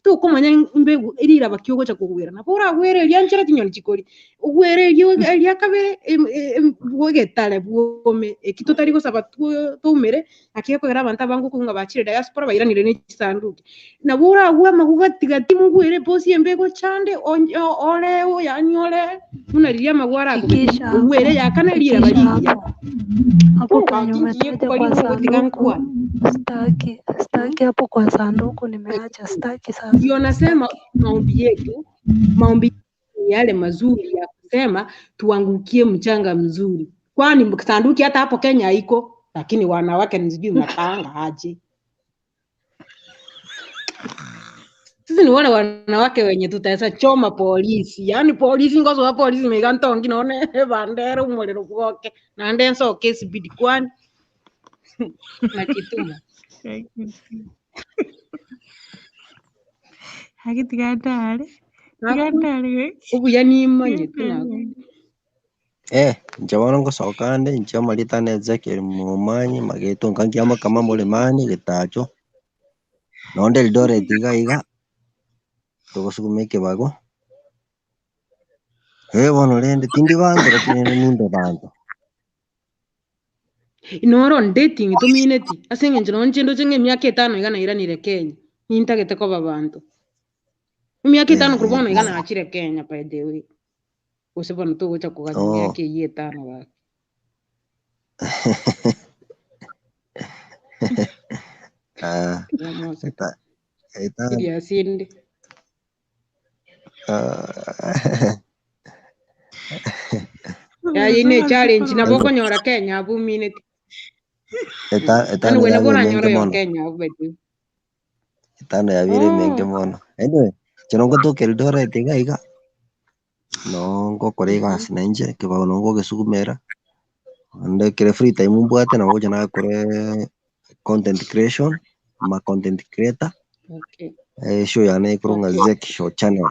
Tokomanya mbegu riraba ki ogocha kogwera. Nabo oragwere eria nchera chinyoni chikoria, ogwere erio eria kabere em- em- bwa egetare bwome. Eki totari gosaba twoumere, naki gekogera abanto abange okonywa ng'a bachire diaspora bairanire ne chisanduki. Nabo oragwe amagwa gati gati mogwere eposi embe egochande onye oreo yaani ore buna riria amagwa arakobe, Fikisha hapo, ogwere eyakane riraba fikisha rigiya. hapo hapo penye Gaki ngiye umetaja kobari kwa mogotiga sanduku, nkwane. staki staki hapo kwa sanduku, nimeacha staki sasa, Ndio nasema staki. maombi yetu, maombi ni yale mazuri ya kusema tuangukie mchanga mzuri, kwani sanduki hata hapo Kenya haiko, lakini wanawake ni sijui mnakaanga aje. Sisi ni wale wanawake wenye tutaweza choma polisi, yaani polisi ngoso wa polisi meiga ntongi none bandera umuriro gwoke nande nsoke speed kwani nachituma Haki tigandare naku tigandare obuya nimanyete naku Inche bono ngosoka ande, inche amarieta ane Ezekiel Momanyi, mageto nkanki amakama morimani, getacho, nonde Eldoret iga iga, togosuguma ekebago, bono rende tindi banto lakini rende ninde banto. Noro on dating tomineti ase eng'encho nonye inche ndoche ng'a emiaka etano iga nairanire Kenya, nintagete koba banto. Emiaka etano korwa bono iga nachire Kenya by the way, gose bono togocha kogacha Oh. emiaka eywo etano gaki. Ah, Momosa etano. serious inde. Ah. Yaye ine challenge nabo Ento- okonyora Kenya abwo omineti. Etano Yaani we nabo yabire oranyore emenge oyo mono. Kenya abwo by the way. Etano yabire emenge Oh. mono. Anyway, ekero ngotoka Eldoret iga iga, noo ngokora egasi na inche, ekebago noo ngogesugumera, naende ekere free time mbwate nabo ngocha nakore content creation, I'm a content creator, Okay. eshow yane ekorwa ng'a Okay. Zeki Show channel.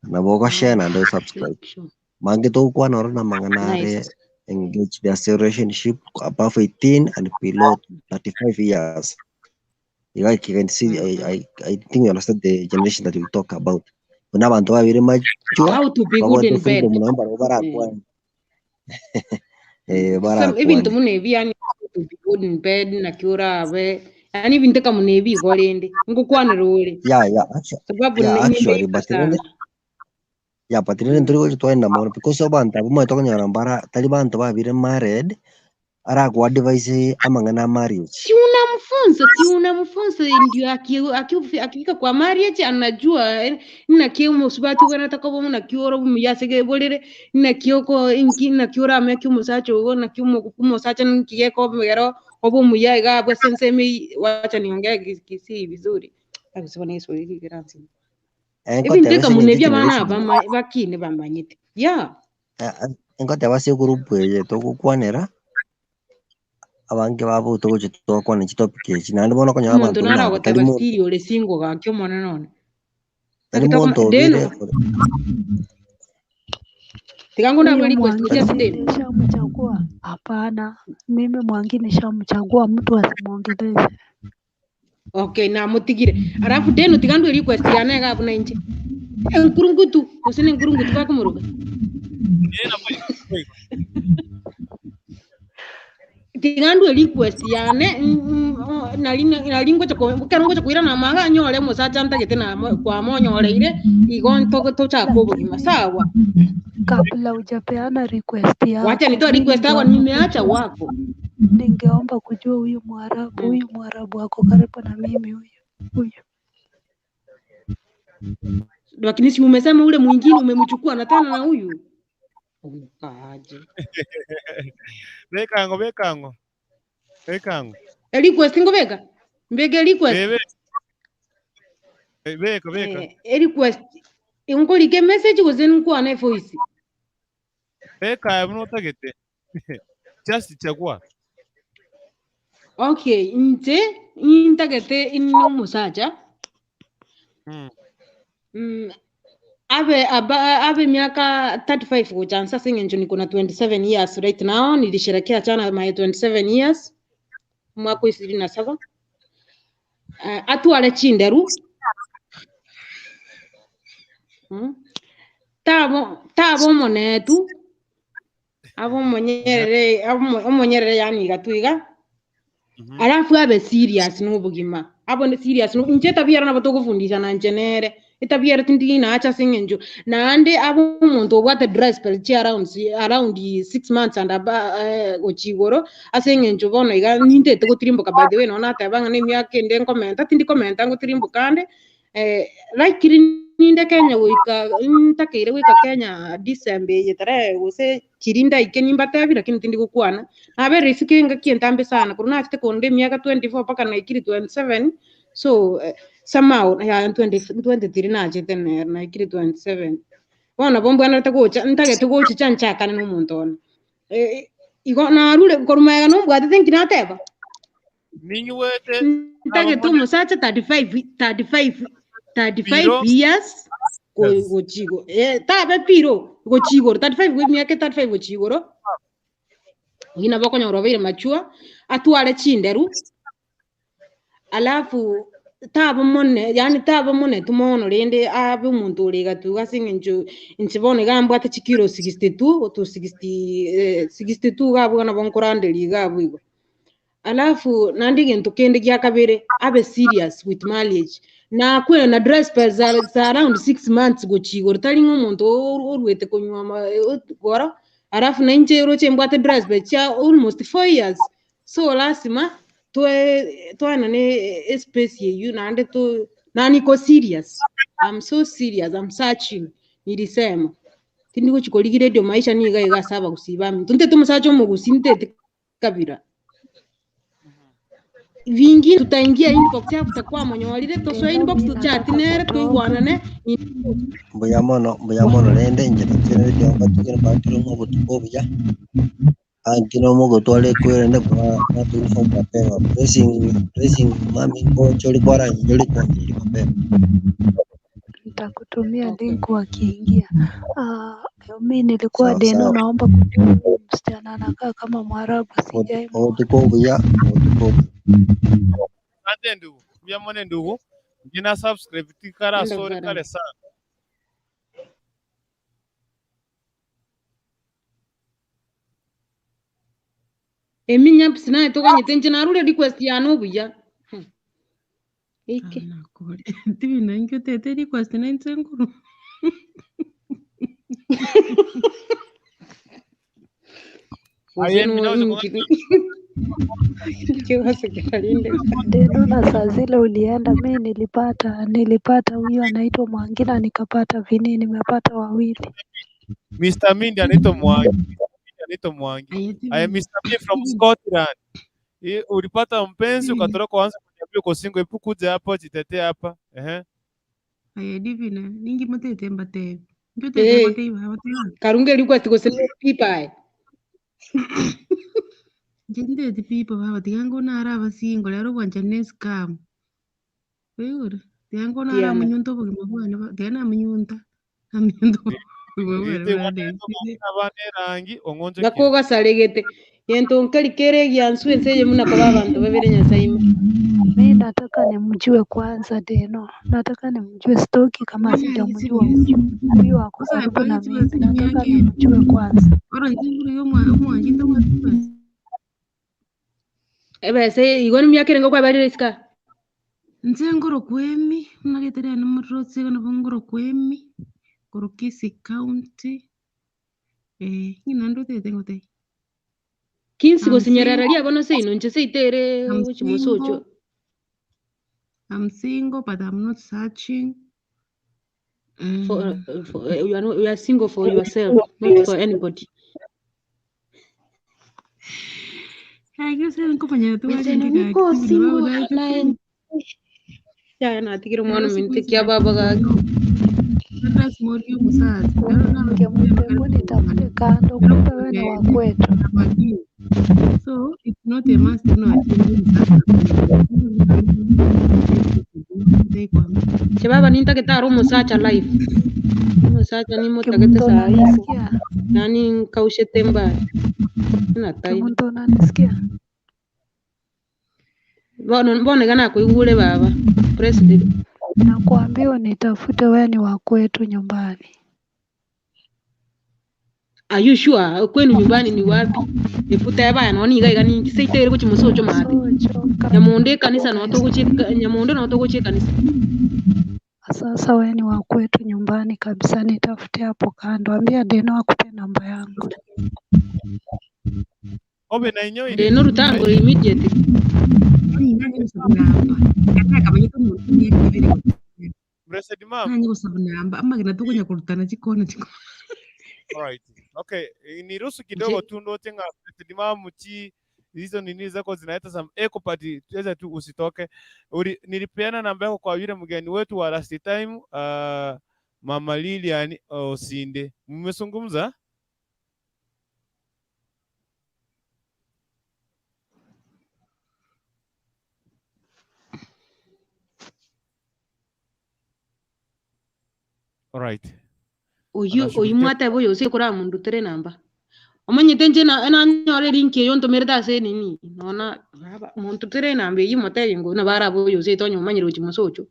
Nabo ogoshare naende osubscribe. Zeki Show. Mange togokwana oro na amang'ana are Nice. engage their relationship above 18 and below 35 years. Like you can see, I think you understand the generation that we talk about. Kuna abantu babiri mature, How to be good babwate in bed. freedom nabo barabwo barakwane. Some ebinto Barakwane. buna ebi yaani how to be good in bed naki orabe yaani ebinto kama buna ebi igo rende ngokwanera ore Yeah, actually, sababu yeah, actually, nimeika but rende sana. yeah, but rende turi gocha twaenda mono because abantu abo omanyete okonyora mbara tari banto babire married, arakoa advice amang'ana a marriage. Si unamfunza, si unamfunza ndio akifika kwa marriage anajua naki omusubati ogana koba naki ore omuyasege borere naki oko inki naki orame ki omosacha ogo naki omosacha nki gekobera obe omuya iga abwe ase ensemo eywo wacha niongee Kisii vizuri agosibona Kiswahili kiransi Nkoteba ebinto ase eka muna eng'encho ebi abana generation aba bakine bamanyete yeah. Nkoteba ase egroup eye togokwanera, abange babo togocha twakwana chitopic echi naende bono okonyora Omonto abanto naro buna aba tari agoteba monto siri ore single gaki omonene one tari naki tokoma monto obire deno tiga Huyo ngondabwe request Mwangi gochia ase si deno nishamchagua? Hapana, mimi Mwangi nishamchagua, mtu asimwongeleshe. Okay, namutigire alafu deno tiga ndwe request yane iga abuna inche enkurungutu gose na enkurungutu bakomoroka tiga ndwe request yane nari nari ngocha kero ngocha koirana amanga nyore omosacha ntagete kwamonyoreire igo tochaka obogima sawa. Kabla hujapeana request Wacha yako, nitoe mi request yako, ningeomba nimeacha kujua, wako. ningeomba kujua huyu Mwarabu, huyu Mwarabu ako karibu na mimi huyu huyu. Lakini si umesema ule mwingine umemchukua na tena na huyu Unakaaje? Bekango bekango bekango E request ngobeka mbeke request bebe beka beka e request inkorike message gose nkwane voice beka buna otagete just chagua. Okay, inche intagete ine omosacha abe abe miaka 35 kuchansa ase eng'encho niko na 27 years right now nilisherekea jana my 27 years mwaka 27. Atware chinderu, Taba taba omonetu, abe omonyerere abe omonyerere yaani iga tu iga, alafu abe serious na obogima, abe onde serious na inche etabia ero nabo togofundishana inche nere, etabia ero tindi naacha ase eng'encho, naende abe omonto obwate dry spell chia around around 6 months and above gochia igoro, ase eng'encho bono iga nintete gotirimboka by the way nonye nateba ng'a na emiaka ende nkomenta, tindi komenta ngotirimboka ande, lakini ninde Kenya goika ntakeire goika Kenya December eye tarehe gose chiri ndaike nimbatebi lakini tindi gokwana, naberire isiko engaki entambe sana korwa nachete konde emiaka 24 mpaka naikire 27, so somehow yaya 23 nachete nero naikire 27. Bono nabo mbwenerete gocha ntagete gochicha nchakane na omonto one. Igo narure korwa magega nombwatete nki nateba? Ninywete Ntagete omosacha 35 35 35 Piro. years Yes. gochigo tabe piro gochia igoro 35 emiaka 35 gochia igoro oyio nabo okonyora obeire mature atware chinderu alafu taba omone yaani taba omonetu mono rende abe omonto ore igatu ase eng'encho inche bono iga mbwate chikilo 62 to 60 62 iga abwo nabo nkoranderia iga abwo igo. Alafu naende egento kende gia kabere abe serious with marriage nakwe na dry spell za za around 6 months gochia igoro tari ng'a omonto oruete konywa goro alafu na inche oroche mbwate dry spell chia almost 4 years so lazima toe toenane espace eywo naende to na niko serious, I'm so serious, I'm searching nilisema tindi gochi korigia radio maisha niga iga ase abagusii baminto ntete omosacha omogusii ntete kabira vingine tutaingia inbox after kwamonyorire tosoe inbox tuchati nere toigwanane. Mbuya mono, mbuya mono rende inche nachereire mbatigere mbatire obotuko obuya anki nomogotwara ekwerende bwatuniform mapema blessing blessing mami ngocha ori kwarangire ori kwangiria mapema. Nitakutumia link wakiingia. Mi nilikuwa Sawa Deno, sawa. naomba kujua huyu msichana anakaa kama Mwarabu, sijai Obotuko obuya, obotuko obuya. Asante ndugu, mbuya mono ndugu, ngina subscribe tikara Enda sori vara. Kare sana. Eminyapisi naye toganyete inche narure request yane obuya. Eke Tibina nkio tete request na inche nkuru. Gose Aye, no mina nkiwasekera rinde. Deno, na saa zile ulienda, mi nilipata huyu anaitwa Mwangina, nikapata Vini, nimepata wawili. Mr. Mindi anaitwa Mwangi. Mr. Mindi anaitwa Mwangi. Aye, Aya, Tibina. Mr. Mindi from Scotland. Ulipata mpenzi ukatoroka uanze kuniambia uko single, hebu kuja hapa jitetee hapa. Ehe. Aye, Divina, ningi motete mbatebi. Nkio tete goteiba bateba. Karunge request gose pipa. Inche ntete pipa baba tiga ngonara abasingo rero obwanchani ne escam. Oigure? Tiga ngonara Tiana. amunyunta obogima bwane tiga namunyunta. Namunyunta obogima bwane Ite bwane. abana erangi ong'onchokie. Gakogasaregete gento nkeri kere egiansu ense eye muna koba abanto babere nyasae ime. Mi nataka nimjue kwanza Deno, nataka nimjue, sitoki kama sijamjua huyu. Huyu ako karibu na mimi, nataka nimjue kwanza. Oro inche nkuru omwanchi ntomwati. Ebese igo emiaka erenge kwabarire isika. Inche ngorokwa Emmy, buna rieta riane mororotse igo nabo ngorokwa Emmy, korwa Kisii County, ng'ina naende otagete ngotebie? Kinsi I'm gosinyerera single, ria bono seino inche seitere I'm gochi mosocho. single, I'm single but I'm not searching. For you are not, you are single for yourself, not for anybody. Gose nkomanya Bese tobwate niko gaki single na ya natigire omwana ominto ekia baba gaki. Kemunto, hebu nitafute kando, kumbe wewe ni wa kwetu. So it's not a must no Chebaba nintagete aro omosacha life. Omosacha nimotagete Kemunto, saa hizi. unanisikia? Nani nkaushete mbaya. Sina time. Kemunto, unanisikia? Bono bono iga nakoigure baba. President. Nakuambia unitafute we ni wa kwetu nyumbani. Are you sure? Kwenu nyumbani ni wapi? Ebuta ebaya nonya niga iga ninki seito ere gochia mosocho maate. Nyamonde ekanisa nonya togochia nyamonde nonya togochia ekanisa. Sasa we ni wa kwetu nyumbani kabisa, nitafute hapo kando. Ambia Deno akupe namba yangu. Obe na inyoire. Deno rutango immediately. Blessed mom. Nanye gosaba namba amagena tokonya korutana chikona chikona. Alright. Okay, niruhusu kidogo tu ndote nga Blessed mom chi hizo nini zako zinaleta some echo but tuweze tu usitoke. Uli, nilipeana namba yako kwa yule mgeni wetu wa last time Mama Lilian Osinde. Mmezungumza? Alright. Oyio oyio Anashughulikia mwateba oyo ase koramondutere enamba. Omanyete inche na nanyora elink eywo ntomerete ase enini, nona baba montutere enamba eywo motebie ng'o nabo arabe oyo ase onye omanyire gochia mosocho.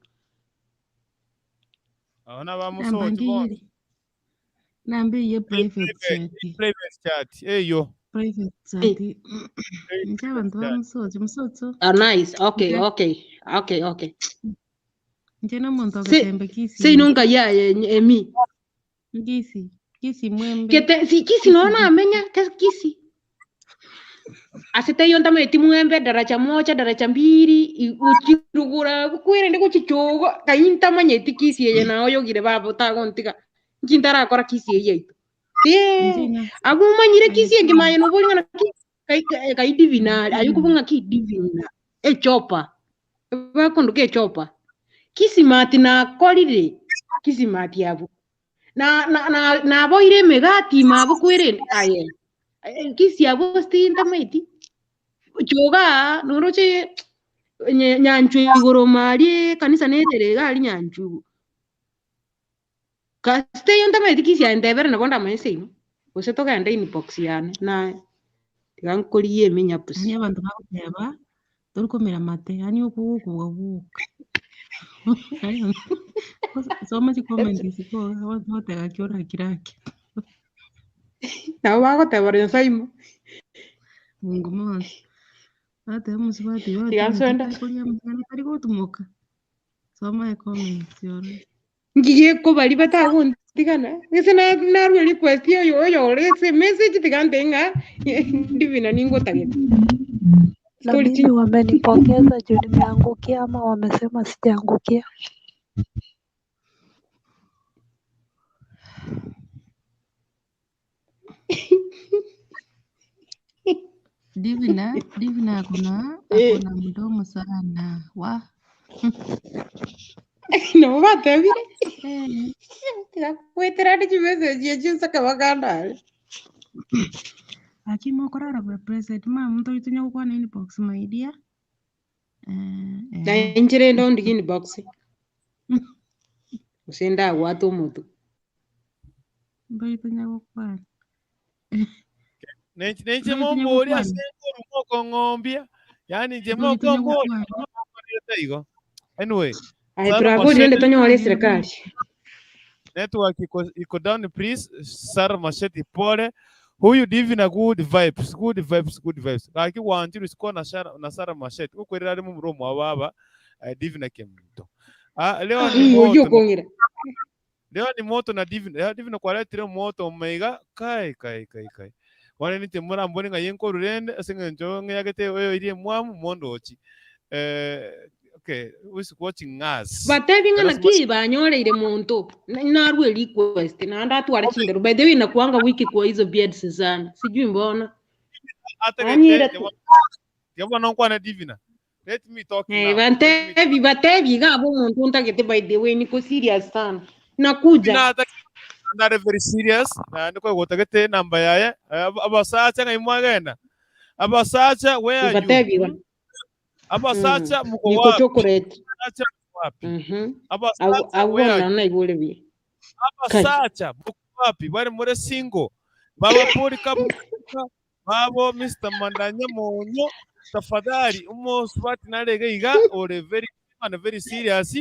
Abana Namba bamusochi nkeyere. bono. Namba eye Hey, private private, chat. hey, private chat. Eyo. Private chat. Hey, Inche abanto private chat. bamusocho musocho. Ah, nice. Okay, Inche okay. Okay, okay. inche nomonto Se ogetembe Kisii. seino nkayaye emi. Kisii. Kisii mwembe. Kete si kisi Kisii nono namenya kisi. Ase teiyo ntamanyeti mwembe daraja moja daraja mbiri gochirugura kwerende gochichogo kai ntamanyeti kisi eye nao yogire baba otagontiga nki ntarakora kisi eye yaito. Inche Ee, na abwo omanyire kisi aye engima aye nobori ng'a naki kai kai divina aye okobua ng'aki divina echopa bakondoka echopa. Kisimati nakorire kisimati abwo na na na naboire emegati ime abwo kwerende aye kisi abwo sintamanyeti choga noroche nyanchwa igoro maria ekanisa nerere iga aria nyanchwa kasita eywo ntamanyeti kisi aye ntebere nabo ndamanye seino gose togende inbox yane naye tiga nkorigie eminyabusi. Yaani abanto bagoteba torikomera mate yaani okogokobwa gwoka. Soma chikomenti isiko abanto bagoteba gaki orakire ake. Nabo bagoteba Nyasaye Mungu monsi. Bateba omosubati tiga oyo nswenda. tari koria amang'ana tari gotumoka. Soma ecomments orore. Ngiye kobari batagontigana gese narwa request oyo oyore ase emessage tiga nte ng'a ndivina ningotagete. Na Story mimi wamenipongeza juu nimeangukia ama wamesema sijaangukia. Divina, Divina akona eh akona mdomo sana. Wa. nabo batebire Eh. tiga kwetera ande chimessage echio nsaka bagandare. Lakini mokorara bwa president mama ntoitonya gokwana inbox my dear. Eh Na eh. inche rende ondige inbox gose ndagwate omotu. Ntoitonya gokwana. Nenche Ntoitonya mombori gokwana. ase enkoru mokong'ombia. Yaani inche Ntoitonya mokombori gokwana. mokorete igo. Anyway, Aye Sarah turabori rende Masheti tonyore eserikali. network iko, iko down please. Sarah Masheti pole. Huyu Divina good vibes, good vibes, good vibes. Laki wanjiru sikuwa na Sarah, na Sarah Masheti. Ukweli ali mu room wa baba Divina Kemunto. Ah, leo ni Oyo moto na okong'ira. leo ni moto na Divina. Leo Divina kwaretire moto omeiga kai kai kai kai. Wane nite murambone nga yenko rurende ase ng'encho ng'eyagete oyo irie mwamu mondochi. Okay, who's watching us? Batebi ng'a Kana naki banyoreire monto narwe request na ndatware chindero by the way nakuanga wiki kwa hizo beards sana sijui mbona atagete anyira tu yabona nkwana Divina. Let me talk eh now. Let me batebi batebi iga abo omonto ntagete by the way niko serious sana nakuja Divina atagete very serious. Na ndiko gotagete namba yaye. Abasacha ng'ai mwagenda. Abasacha where are you? batebi ba Abasacha muko niko wapi? chocolate Abasacha muko wapi? mhm Abasacha abo where are you? na naigure bi kai Abasacha muko wapi? Bari muri single. Baba Paul Kabuka, babo Mr. Mandanya Monyo. tafadhali omosubati nare iga iga ore very and very serious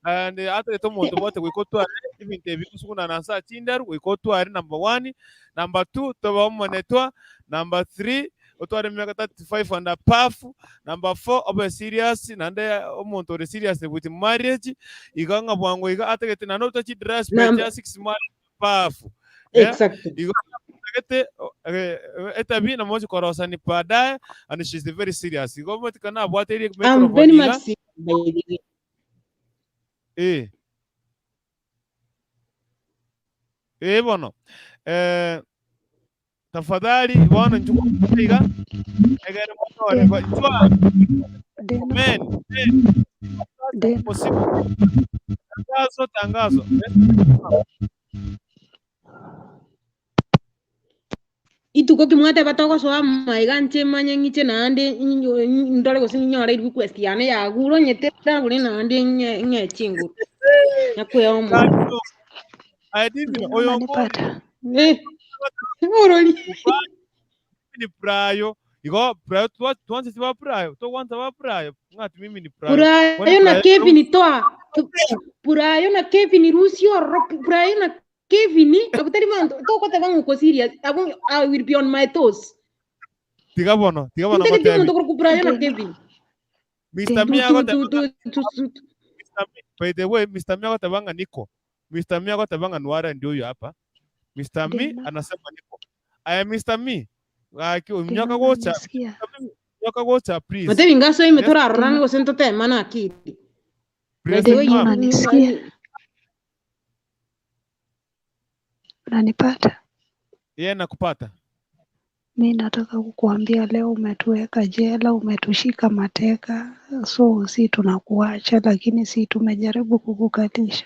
and atagete omonto obwate goika otware ebinto ebi gosugunana ase chinderu goika otware number one, number two tobe omonetwa, number three otware emiaka 35 and above, number four obe serious naende omonto ore serious with marriage iga ng'a bwango iga atagete naende otachi dress Number chia six months above eh, exactly. igo atagete eh, etabi namochi korosani baadaye and she's very serious igo motika nabwate I'm microphone very iga much serious by the way. eh eh bono eh tafadhali bono inchuo iga egere motore Dena, inchwa Dena, men men Dena. possible tangazo tangazo eh? Ituko ki mwateba togosoa amaiga nche manye ng'iche naende ndore gose ninyore request yane yagure onyete ndagure naende ng'e chinguru nyakwea omonto. Tangazo aye divino Dena, oyo unanipata? Eh, orori. ni prayo igo prayo twanse ba prayo togwansa ba prayo ng'ati mimi ni prayo boni Purayo na prayo Kevin toa. Purayo na Kevin Rusio ro Purayo na Kevin abutari bantu tokoteba ng'uko serious abu I will be on my toes. tiga bono tiga bono Ntagete ngotebi omonto korokwa Purayo na Dena, Kevin. Mr. Dena. Tu Mia tu agoteba tu tu tu tu. Mr. Mi, by the way Mr. Mia agoteba ng'a niko Mr. Mia agoteba ng'a nwara ndio huyo hapa Mr. Mi Dena, anasema niko aya Mr. Mi gaki Dena, mnyoka gocha unanisikia? mnyoka gocha please Matebi ngaso ime yes torarorane Dena, gose ntotemana akili. By the Blessed way Dena, mom unanisikia? Unanipata? yeye nakupata Mi nataka kukuambia leo umetuweka jela, umetushika mateka, so si tunakuacha, lakini si tumejaribu kukukalisha.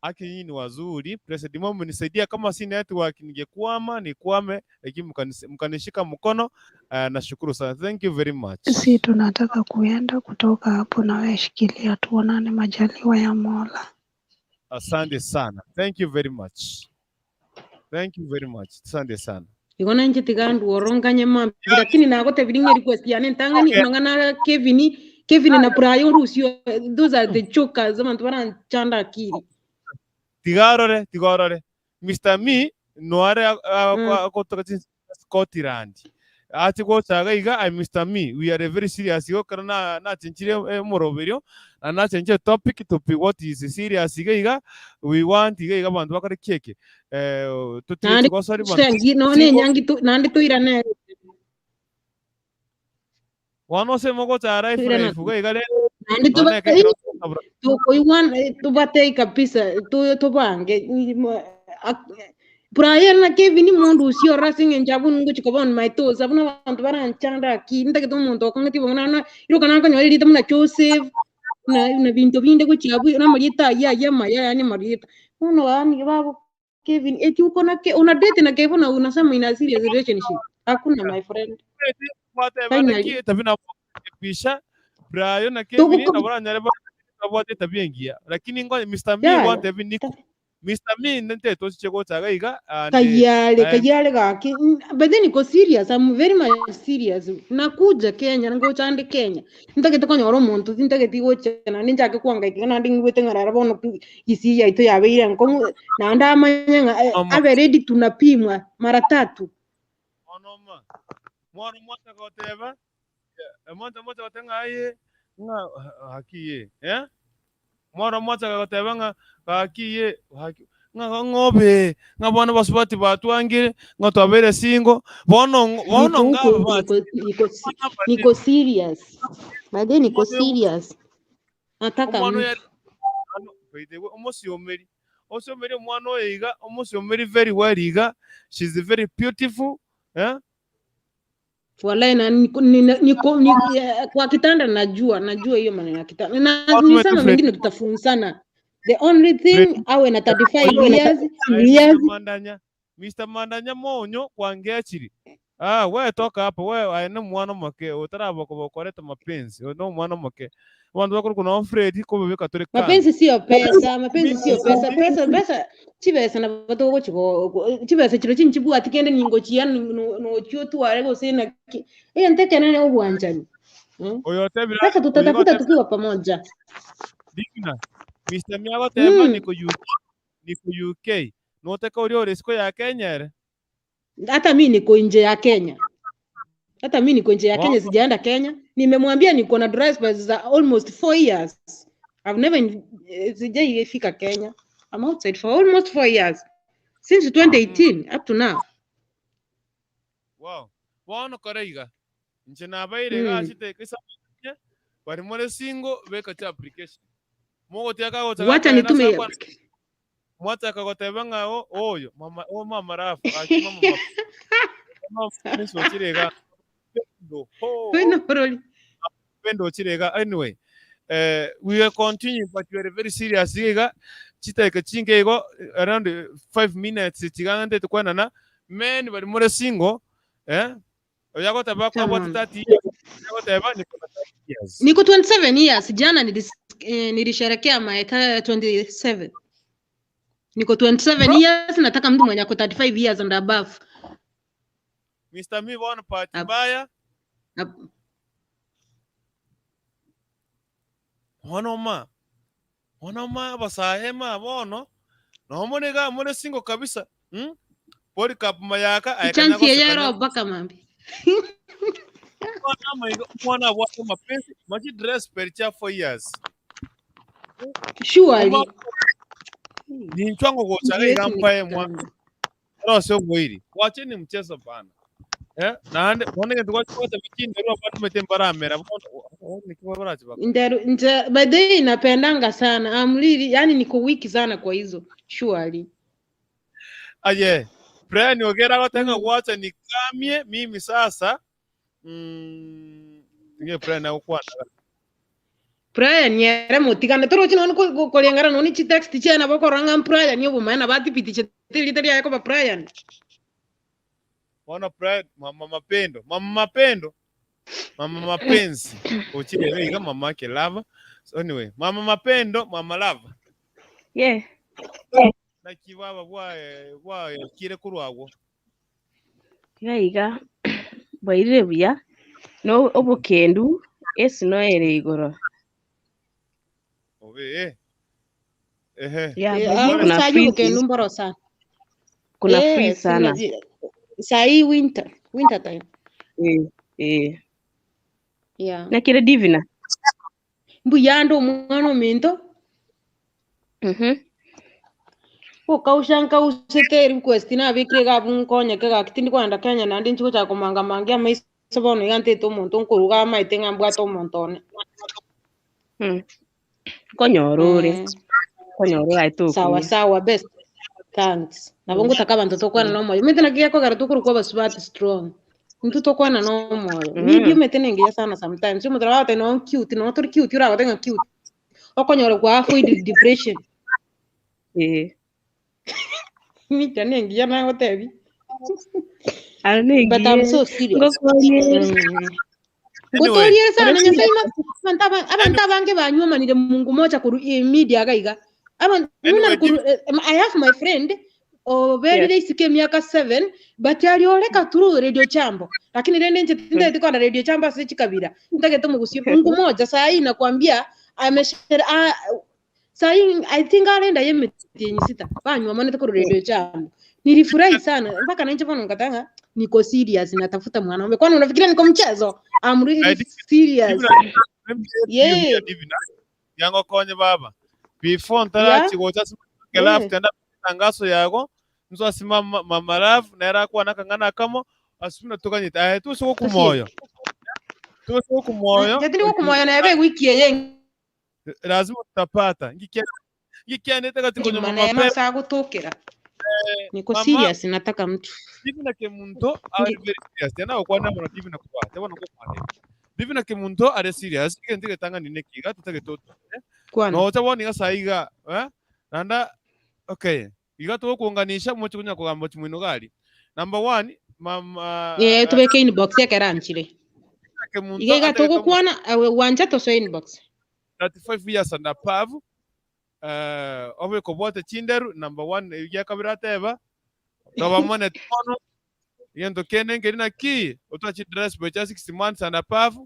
Haki nyinyi ni wazuri. Blessed mom mmenisaidia, kama si network ningekwama nikwame, lakini mkanishika mkono. Nashukuru sana, thank you very much. Si tunataka kuenda kutoka hapo, na wewe shikilia, tuonane majaliwa ya Mola. Asante sana, thank you very much, thank you very much, asante sana. Igo nanche tiga nduoro nganye mambi lakini nagotebiri ng'e request yane ntang'ani Okay. mang'ana Kevin Kevin na Purayo Rusio those are the jokers abantu baranchanda akili. Tigarore tigarore Mr. Me noare akotoka Scotland ati gochaga iga I Mr. Me we are very serious igo kero na nachenchire omoroberio na nachenchire topic to be what is serious iga iga we want iga iga abanto bakore keke eh totige Naende tigosori banto sengi none singo nyangi tu naende toirane bono ase mogocha life toirana life iga iga rero naende nonye ekero tokabura tukoigwana tubatei kabisa tubange Brian na Kevin mundu ucio ase eng'encho abwo ngochia koba on my toes abwo na abanto baranchanda akili ntagete omonto okong'etie bong'ina naende iroka nakonyora erieta buna Joseph na na binto binde gochia abwo na amarieta aywo aywo amaya yaani amarieta. Bono yaani babo Kevin eti uko na Ke una date na Kevin na unasema in a serious relationship. Hakuna my friend. Twateba Finally. naki etabi nabo episha Brian na Kevin Togoko nabo oranyare babwate etabi engiya lakini ngonya Mr. Me yeah. gwantebi niko Mr. Me nente tochiche gochaga iga and Kayale, I am kayale gaki. But then niko serious. I'm very much serious. Nakuja Kenya, ngocha ande Kenya. Ntagete konyora omonto, ntagete gocha naende nchake koangaika naende ngwete ng'arara bono gisi yaito yabeire nkong'u naende amanye ng'a mama abe ready tunapimwa mara tatu. onoma mwana mwacha goteba mwancha mwacha goteba ng'a aye ng'a haki ye eh mwana mwacha goteba ng'a haki ye haki ng'a ng'obe ng'a bono basubati batwangire ng'a twabere single bono bono Niko ng'aba huko bache niko niko serious. By then niko serious. Nataka omwana mtu. oyo ano by the way omosiomeri osiomeri omwana oyo iga omosiomeri very well iga she's very beautiful eh Wallahi na niko, nina, niko, niko, kwa kitanda najua najua hiyo maneno ya kitanda na Watu ni wetu sana Fred mengine tutafunzana. The only Fred thing awe na 35 years Mr. Mandanya Mr. Mandanya monyo kwangechiri. Ah, we toka hapo we aye na omwana omoke otaraboka bokoreta mapenzi oyo na omwana omoke. Abanto bakorokwa noo Fred kobabeka tore kando. Mapenzi sio pesa, mapenzi sio pesa, pesa pesa chibesa nabo togochi go go- chibesa chiro chinchibwati kende ningochia nochia otware gose naki. Egento ekenene obwanchani. Mm. Oyo otebire Pesa oyo iga tutatafuta otebire tukiwa pamoja. Digna, Mr. Mia agoteba Mm. niko UK, niko UK. Noteke oria ore isiko ya Kenya ere? Hata mi niko nje ya Kenya. Hata mi niko nje ya Kenya, Bono sijaenda Kenya. Nimemwambia niko na dry spells za almost 4 years. I've never in, eh, sijaifika Kenya. I'm outside for almost 4 years. Since 2018 up to now. Wow. Bono kore iga. Inche nabaire iga Mm. ase chidakika isano bari more single beka chi application. Mogotiga kagocha Wacha gakogenda ase nitume hiyo akwana application. mwachaka goteba ng'a o oyo mama o mama rafu gaki mama ma mama Prince ochire iga Pendo ho Wena orori. Pendo ochire iga anyway eh, we will continue but we are very serious iga chidakika chinke igo around 5 minutes tiga ng'entete kwenana men bari more single eh oyo agoteba Come kwabwate on. 30 years oyo agoteba niko na 30 years Niko 27 years. Jana nilis, eh, nilisherekea my 27. Niko 27 Bro, years, nataka mtu mwenye ako 35 years and above. Mr. Mi bono bahati Ab, mbaya ab, bono ma bono ma abasae ma bono nomo niga more single kabisa? Polycarp Mayaka aye kanya Chance gosekana yeyero mpaka mambi. omwana amaiga omwana abwate amapenzi machi dress per cha 4 years. Surely. Oma ninchwa ngogochaga iga Yesu ni mpae mwana kama. rose oboiri wacheni mchezo bana eh naende bono egento gwachibwate bichinderwa abanto omanyete mbaramera bono naki barachibaka Nderu, nje, by the way napendanga sana. I'm really, yani niko wiki sana kwa hizo. Surely. Aye Brian Ogera agoteba ng'a gwacha nikamie mimi sasa tinge Brian agokwana Brian ere motigane torochi nonye koreng'ana nonye chi text chiaye nabo okorora ng'a Brian obomaene nabo atibitichete erita riaye koba Brian. Bono Brian mama mapendo mama mapendo mama mapenzi ochire iga iga mama ake lava so anyway mama mapendo mama lava Yeah. naki baba bwaye bwayakire korwa agwo Iga iga bwairire buya no obokendu esino ere igoro. Obe eh. Ehe. Yeah, Eh, but ah, kuna saa hii freeze. ukendu mboro sana. Kuna Eh, freeze sana. Saa hii winter, winter time. Eh, eh. Yeah. Nakire divina. Mbuyando omwana ominto. Gokausha nkausete request nabekire iga abwo nkonyeke gaki tindi kogenda Kenya naende inche gochaka komanga mangia amaiso bono iga ntete omonto nkoruga amaete ng'a mbwate omonto one. Nkonyora ore. Nkonyora oraete Sawa okunya. sawa best. Thanks. Nabo ngotaka abanto tokwana na omoyo. Omanyete naki gekogera tokorokwa abasubati strong. Intwe tokwana na omoyo. Media omanyete nengiya sana sometimes. Omonto nabo agoteba noo cute, noo tori cute oragote ng'a cute. Okonyora kwa avoid depression. Eh. Media nengiya nagotebia. Aro But I'm nengiye. so serious. Ngokonye. Anyway, Ngotoriere sana Ore nyasaye ma abanto aba- abanto abange banywomanire mungu moja koru media iga iga. Aba- buna anyway, koru, eh, I have my friend oberire isiko emiaka 7 but arioreka through radio chambo lakini rende inche tindagete kona radio chambo ase chikabira ntagete omogusi mungu moja saa hii nakwambia ameshere ah, saa hii I think arenda yemetienyi sita banywomanete koru radio chambo nilifurahi sana mpaka nainche bono nkatanga niko serious natafuta mwanaume kwani unafikiria niko mchezo I'm really I serious Divina, let me help you yeah here, Divina. Yango konye baba. Before yeah ntarachi gocha yeah love tenda tangaso yago nzo asimama mama love na era kwa nakangana kamo asumina tukanyita eh tusuko tosie kumoyo tusuko kumoyo jatindi kumoyo na ebe wiki eye lazima tutapata ngikia ngikia ndete kati konyo ngima mama nema pe saa gutokera niko mama serious nataka mtu Divina Kemunto ari very serious tena okwana mona Divina kwa tebona kwa Divina Kemunto ari serious igentige tanga nine kiga tutage toto kwana no chaboni gasaiga eh nanda okay iga tukuunganisha mochi kunya kugamba chimwino gali number 1 Mama Eh, tobeke inbox ekero anchire. Kemunto Iga iga atagete omo togokwana awe gwancha tosoe inbox. 35 years and above eh, obe kobwate chinderu number one egia kabere ateba tobamoneti mono egento kende nkeri naki otwa chidress bocha 60 months and above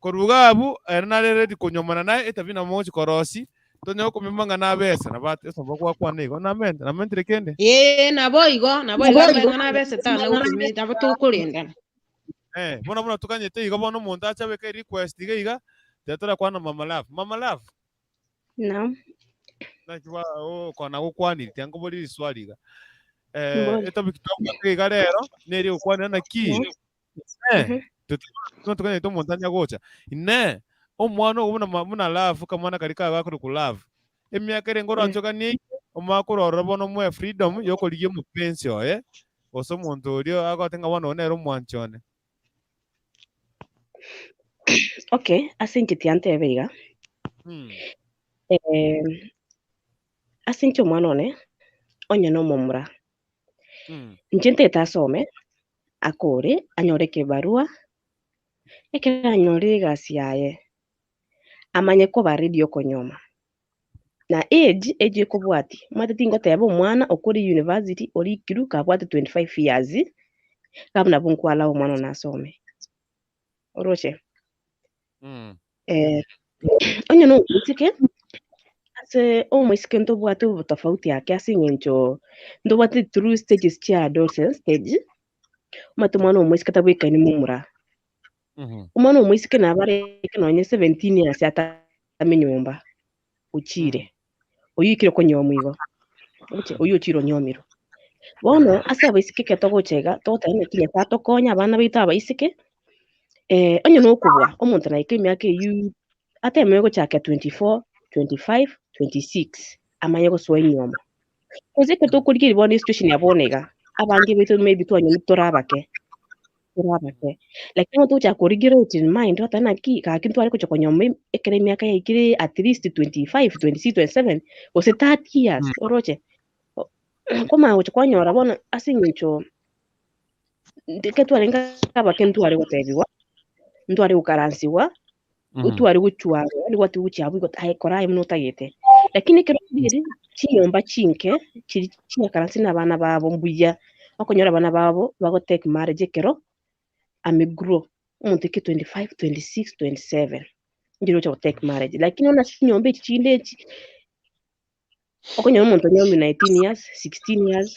korwa iga abwo ere nare ready konyomana naye etabi nabo mogochi korosi tonyare komima ng'a nabesa nabo ate ase bagwakwana igo namente namentire kende Ee, naboigo, naboigo abae ng'a nabese tana gokumia nabo tokorendana. Eh, bono buna tokanyete iga bono omonto ache abeke request iga iga, tiga torakwana mama love. Mama love, Naam, naki ba okona gokwaniri tiga nkoborie riswali iga. Eh, mbori. etopic twabwate iga rero neri gokwanera naki Naam. eh, Mhm. tuna tokanyete omonto anya gocha. Inee, omwana ogo buna ma- buna love kamwana karia kagakorokwa love. Emiaka ere Mm. ngoranchoganie eye, omanye korora bono omoe freedom yokorigia omopensi oye, gose omonto oria agote ng'a bono oyo nere omwanchi one. Okay, ase inche tiantebe iga. Mm. Eh, ase inche omwana one, onye nomomura, Mm. inche ntete asome, akore, anyore ekebarua, ekero anyorire egasi yaye, amanye koba ready okonyoma. Na age, age ekobwatia, omanyete tingoteba omwana okore university orikirwe kabwate 25 years, iga abwo nabo nkoallow omwana one asome. Oroche? Mm. Eh, onye na omoiseke, ase omoiseke ntobwate obotofauti ake ase eng'encho ntobwate through stages chia adolescence stage, omanyete omwana omoiseke tabwekaini momura. Mhm. Omwana omoiseke nabo areke nonye 17 years atame nyomba, ochire. Oyio oikire konyomwa igo, oche oyio ochire onyomirwe. Bono ase abaiseke ekero togocha iga, togoteba ng'a Nyasaye atokonye abana baito abaiseke, eh, onye nokobua omonto naika emiaka eywo ateme gochaka 24, 25, 26 amanye gosoa enyiomo. Gose ekero tokorigereria bono esituation ya bono iga, abange baito maybe twanyomire tore abake, tore abake. Lakini bono togochaka korigereria in mind twateba naki gaki ntware gocha konyoma em- ekero emiaka yaikire at least 25, 26, 27 gose 30 years oroche. Nkomanya gocha kwanyora bono ase eng'encho ekero twarenge abake ntware gotebiwa, ntware gokaransiwa, otware gochwarwa yaani gwatiga gochia abwo igo aye kora aye buna otagete. Lakini ekero kire chinyomba chinke chiri chiakaransi na abana babo mbuya, okonyora abana babo bago take marriage ekero ame grow, omonto oike 25, 26, 27, ndire ocha go take marriage. Lakini bono ase chinyomba echi chinde echi, okonyora omonto onye 19 years, 16 years,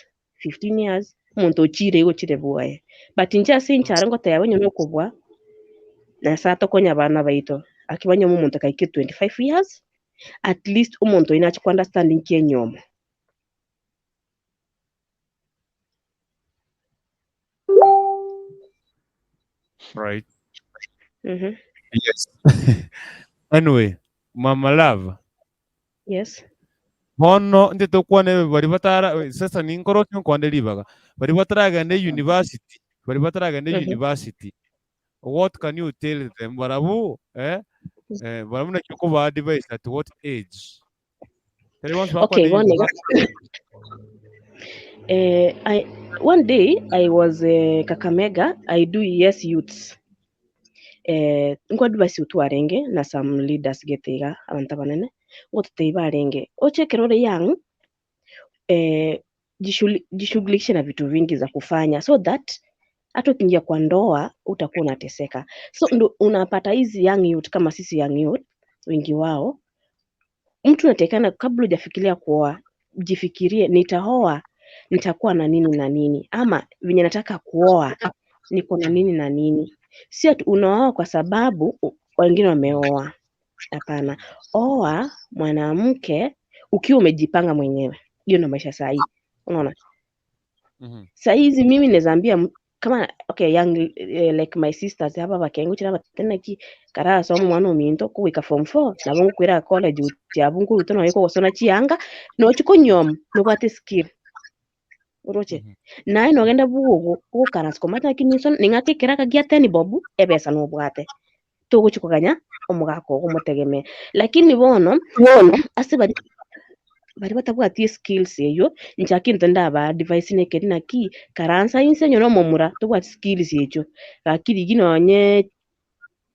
15 years, omonto ochire igo ochire bwoye. But inche ase inche are ngoteba onye nokobua, Nyasaye atokonye abana baito, aki banyome omonto akaikire 25 years, at least omonto oyio nache ko understand nki enyomo. Right. Mhm. Yes. Anyway, Mama Love. Yes. Bono intwe tokwane baria batara sasa ninkoroche nkwande ribaga. Baria bataragenda university, baria bataragenda Mhm. university, what can you tell them? Barabwo eh, eh, barabwo naki okoba advise at what age? Tari bonsi Okay, bakwenda bono iga. university. Eh, I, one day I was Kakamega, I do yes youths. Eh, nko advice twarenge na some leaders gete iga abanto abanene ngototebia barenge oche ekero ore young eh, jishughulishe na vitu vingi za kufanya so that hata ukiingia kwa ndoa utakuwa unateseka. So ndo unapata hizi young youth kama sisi young youth wengi wao, mtu unatakikana kabla hujafikiria kuoa, jifikirie nitaoa nitakuwa na nini na nini, ama venye nataka kuoa niko na nini na nini. Si ati unaoa kwa sababu wengine wameoa. Hapana, oa mwanamke ukiwa umejipanga mwenyewe. Hiyo ndio maisha sahihi, unaona. Mhm. Saa hizi mimi naweza ambia kama okay young eh, like my sisters aba bakenguchira batena ki kara soma mwana ominto kuwika form 4 nabo nkwira college uti abu nkuruta noyo kogosona chianga nochikonyoma nobwate skill oroche naye nogenda bugogo ogokaransa komata kinyiso ning'ake ekeraka gia 10 bob ebesa nobwate togochi koganya omogaka ogo omotegemee lakini bono ase bari Baria batabwati eskills eywo, inche ake into ndaba advise nekeri naki, karansa inse onye nomomura tobwati skills echio, gaki rigia nonye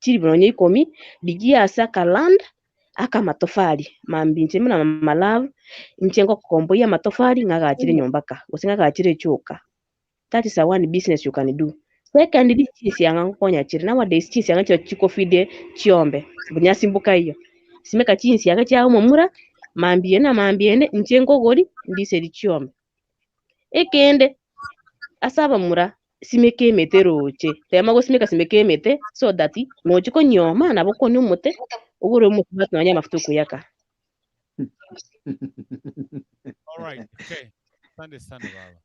chilifu nonye ikomi, rigia ase akaland, aka amatofari, mambia inche buna mama love, inche ngokokomboyia amatofari ng'agachere enyomba ka, gose ng'agachere echoka. That is a one business you can do. Secondly, chinsiang'a ngokonya chire. Nowadays chinsiang'a chiro chikofeed chiombe, bunyasi mbokaiyo. Simeka chinsiang'a chia omomura, mambia ende na mambia ende, inche nkogori ndiseri chiombe. Ekende, ase abamura, simeka emete roche, tema gosimeka simeka emete so that nochi konyioma nabo okonywa omote, ogore omosubati nonye amafuta okoyaka. Alright, okay. Asante sana baba.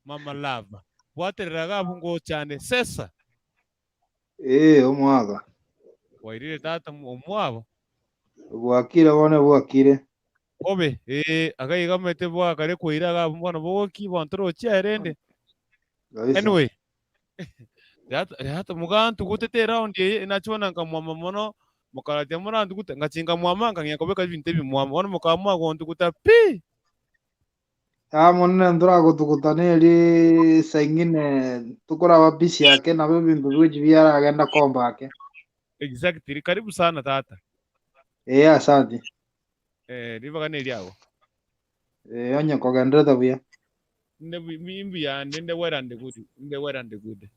Mama love. Bwaterera iga abwo ngochande sesa. Ee, omwaka. Wairire tata omwabo. Bwakire bono bwakire. Bobe ee aga iga omanyete bwakare koira iga abwo bono bogoki bono torochi aye rende. Kabisa. Anyway, reta mogantugutete eround eye nachi bono nkamwama mono mokaratia morantugute ngachi nkamwama nkang'ea kobeka ebinto ebimwamu bono mokamwa gontuguta pi. Aa monene ntoragotuguta neri saingine tokoraba busy ake nabo ebinto bigochi biaragenda komba ake. Exactly, karibu sana tata. Ee asante. Eh, ribaga neriago. Ee onye kogenderete buya. Inde imbuya inde inde well and good, inde well and good.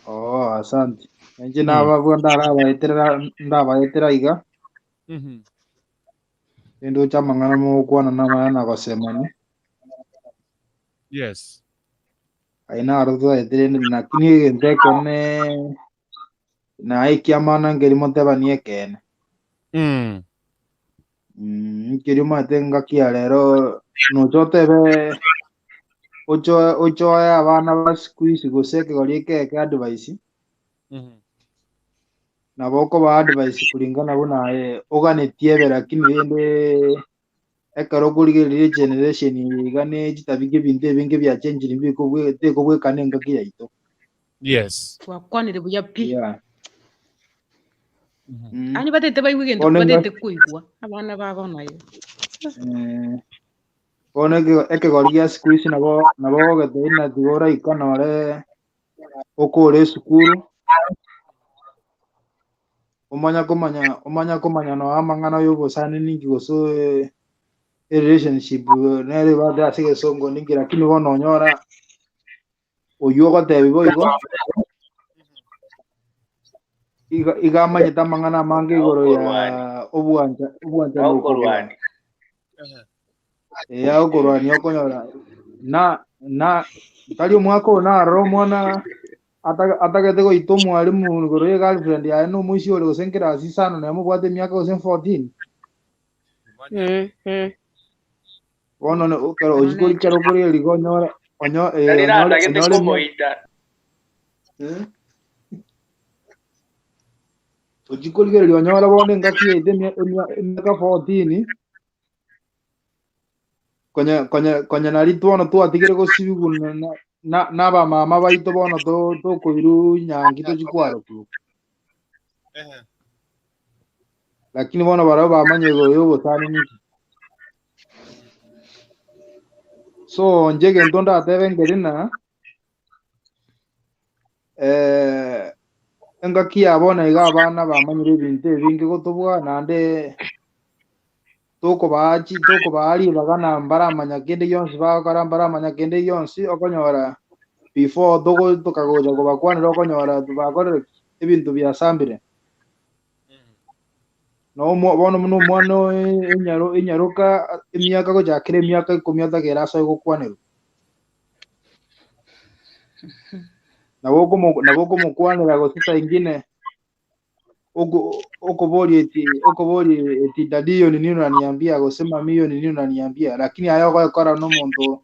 Oo asante. Inche nababua ndarabaeterera ndabaetera iga. Nindoche amang'ana mogokwana namaya na gosemania. Yes. Aye naro totaete rende lakini egento ekene naye ekiamana nkeri motebanie ekeene. Nkeri omanyete engaki ya rero nocha otebe ochoe ochoe abana ba siku hizi gose ekegori eke eke advice. Nabo okobaa advice kulingana buna aye oganetie ebe lakini rende ekero okorigereria egeneration eye iga ne chitabi ebinto ebinge biachenchiri mbikobwe tekobwekana engaki yaito. Yes. Gwakwanire buya pi. Yeah. Yaani batete baigwe egento Bono batete engaki koigwa abana ba bono iga. eh, bono ekegori gia siku hizi nabo nabo ogogetebia ng'a tiga oraika nore okore esukuru, omanya komanya omanya komanya nonya amang'ana ya obosani ninki gose erelationship nere ebate ase egesongo ninki lakini bono onyora oywo ogotebi boigo, iga iga amanyete amang'ana amange igoro ya obwancha obwanchani okobua. Ee, agokorwania okonyora na na tari omwaka oyo narora omwana ata- atagete goita omwalimu igoro ye girlfriend yaye na omoisia ore gose nkirasi isano na emo obwate emiaka gose 14. Bono ne- ekero Ero ochia kori neche. kero okorigereria igo onyore onyo eh, Tari onyore natagete onyore emiaka komoita. Eh? Ochia korigereria onyore bono engaki yaito emia- emia- emiaka 14 Konya konya konya nari bono twatigire gosibigwa na na na abamama baito bono to tokoirwa nyangi tochia kwarokigwa. Lakini bono barabwo bamanya igoro ya obosani ninki. So inche egento ndatebe nkeri ng'a engaki ya bono iga abana bamanyire ebinto ebinge gotobua naende tokobaa chi tokobaa ribaga na mbaramanya kende gionsi bagokora mbaramanya kende gionsi okonyora before togo tokagocha kobakwanera okonyora bakorire ki? Ebinto biasambire. Na omo bono buna omwana oye enyaro enyaroka emiaka gochakera emiaka ikomi atagere asoe gokwanerwa. Nabo okomo nabo okomokwanera gose saa ingine oko okoboria eti okoboria eti daddy hiyo ni nini unaniambia gose mummy hiyo ni nini unaniambia lakini aye ogoekora na omonto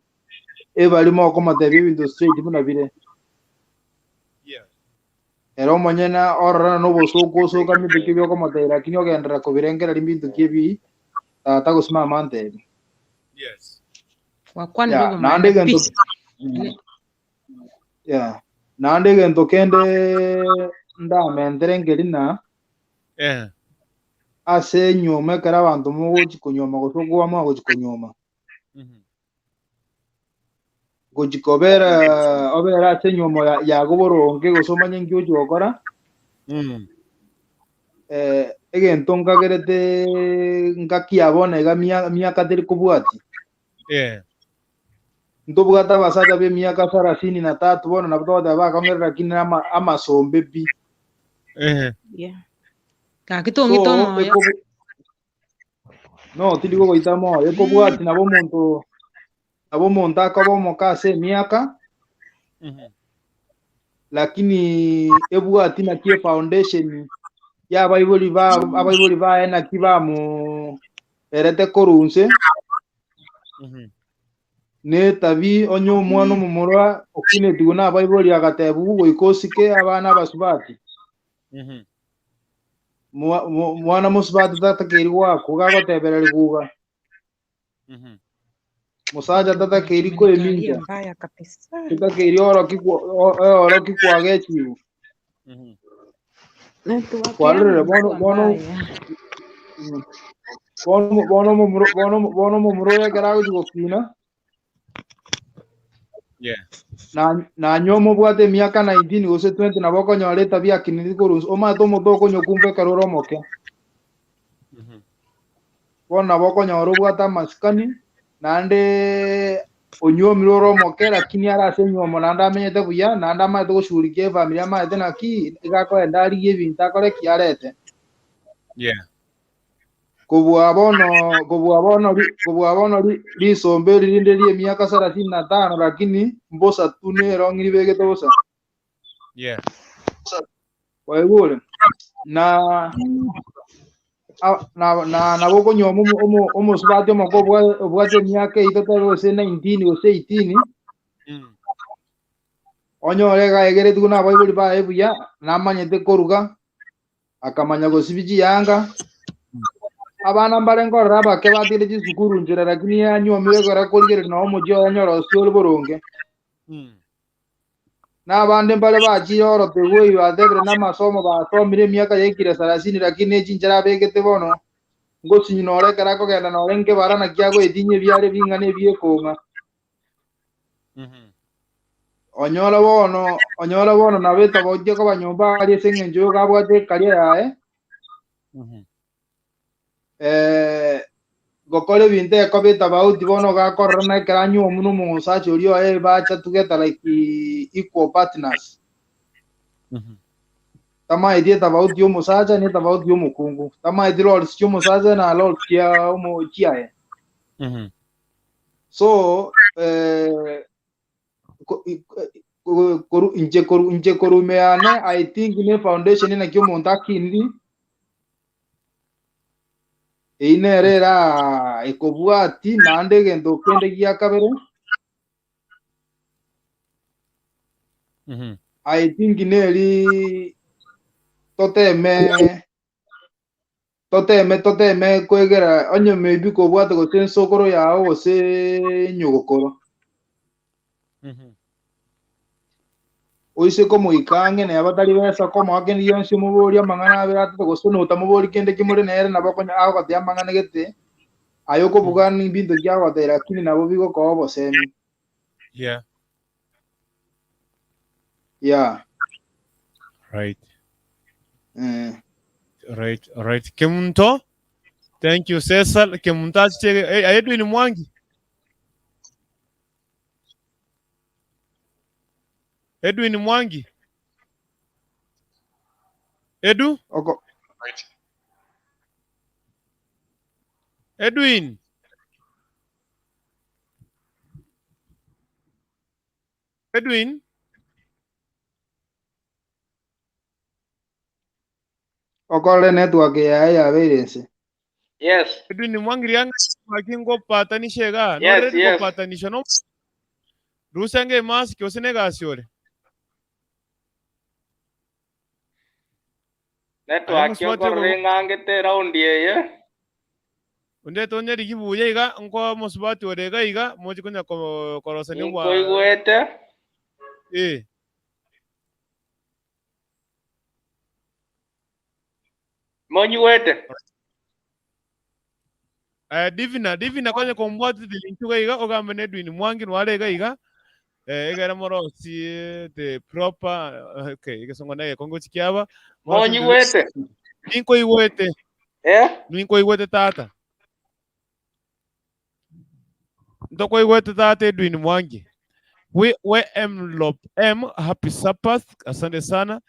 ebarimo okomotebia ebinto straight buna bire. Ere omonyene ororana nobosooku osokamete ki biokomotebia lakini ogenderera kobirengereria mbinto ki ebi tata gose mama antebia. Gwakwanire Yeah, naende obomaene egento pi. Yeah. Naende egento kende ndamentere nkeri na Eh. Ase enyuomo ekero abanto mogochi konyuoma gose okoamua gochi konyuoma. Gochi kobera obere ase enyuomo ya- yago boronge gose omanye nki ochi gokora, egento nkagerete ngaki ya bono iga mia- miaka teri kobwatia. Ntobwate abasacha b'emiaka sarasini na tatu bono nabo togoteba bakong'erera lakini ama- amasombe pi. Yeah. Gaki tong'ite So, omoyo. ekobu- no tindi kogoita moyo ekobwati nabo omonto nabo omonto akoba omoka ase emiaka lakini ebwati naki efoundation ya abaibori ba abaibori baye naki bamu erete korwa inse netabi onye omwana omomura okinetigwe na abaibori agatebigwa goika osike abana abasubati Mwa- mwa- mwana mosubati tatakeiri goakwa gagotebereri guga mosacha tatakeiri Tabia koemincha mbaya kabisa. tatakeiri oroki kwa- o- oroki kwaga echibu Network kwarorire yangu bono ilikuwa bono mbaya. Bono bono omomura bono bono omomura oyo ekero agochi gokina Yeah. na nanywa omobwate emiaka 19 gose 20 nabo okonyora etabia akiniri korwa inse omanyete omonto okonywa kumbe ekero ore omoke bono nabo okonyora obwate amasikani naende onyuomire ore omoke lakini are ase enyuomo naende amenyete buya naende amanyete goshughulikia efamiri amanyete naki iga akoenda arigie ebinto akore ki arete. Yeah. Kobua bono kobua bono ri- kobua bono ri- risombe eri rinde ri'emiaka sarasini na tano lakini mbosa tu nerong'i ribegete bosa. Yeah. Kwaigure? Na a- na na nabo okonyuoma omo- omo- omosubati omoke obwa- obwate emiaka eyio totebe gose 19 gose 18 onyore iga aegeretigwe na abaibori baye buya namanyete koruga akamanya gosibia chiyanga. Abana mbare nkorora abake batigire chisukuru nchera lakini yanyuomire ekero korigereria noo omochie oye onyore osio ore boronge. Na abande mbare bachire orotegwa eyio batebire namasomo basomire emiaka yaikire sarasini lakini nechinchera abegete bono ngosinyi nore ekero akogenda nore nkebara naki agoetinyia ebiare bing'ana ebiekong'a. Onyora bono onyora bono nabo etobauti ekoba nyomba aria ase eng'encho yoka abwate ekaria yaye eh, gokora ebinto ekoba etabauti bono gakorora na ekero anyuomwa na omosacha oria oye bacha together like equal partners. Tamaeti etabauti ya omosacha na etabauti ya omokungu. Tamaeti roles chia omosacha na roles chia omo chiaye. So eh, ko- i- ko- koru inche koru inche koru ime yane I think ne foundation naki omonto akiniri eyio nere era ekobwati naende egento kende gia kabere I think neri toteme Toteme toteme koegera onye maybe kobwate gose ensokoro yao gose nyogokoro. Oise komoika ang'e neba tari besa komoa kende gionsi omoborie amang'ana abere atato gose notamobori kende kimore nere nabo okonya agogotebia amang'ana gete aye okobuga mbinto ki agogotebia lakini nabo bigokoa obosemi. Yeah. Yeah. Right. Eh. Right, right. Kemunto. Thank you, Cecil. Kemunto achiche eh, Edwin Mwangi. Edwin Mwangi. Edu? Oko. Edwin. Edwin. Okorore network yaye yabeire inse. Yes. Edwin Mwangi rianga maki ngopatanisha iga. Yes, Noreri yes. kopatanisha no. Rusange mask ose negasi ore. Aye Network mosubati okorora ogo eng'angete round eye. onde tonyari kibuya iga nko mosubati ore iga iga mochi konya ko- korosania obwa Nkoigwete. eh. Monyigwete. Eh, Divina, Divina konya kombwatete intwe iga iga ogambe na Edwin Mwangi nware iga iga. Eh, egere morosie the proper eh, okay, egesongo na egekongo chikiaba. Morosie the Monyigwete? Ninkoigwete. Eh? Ninkoigwete tata. Ntokoigwete tata Edwin Mwangi. We, we M Lop M happy Sabbath. Asante sana.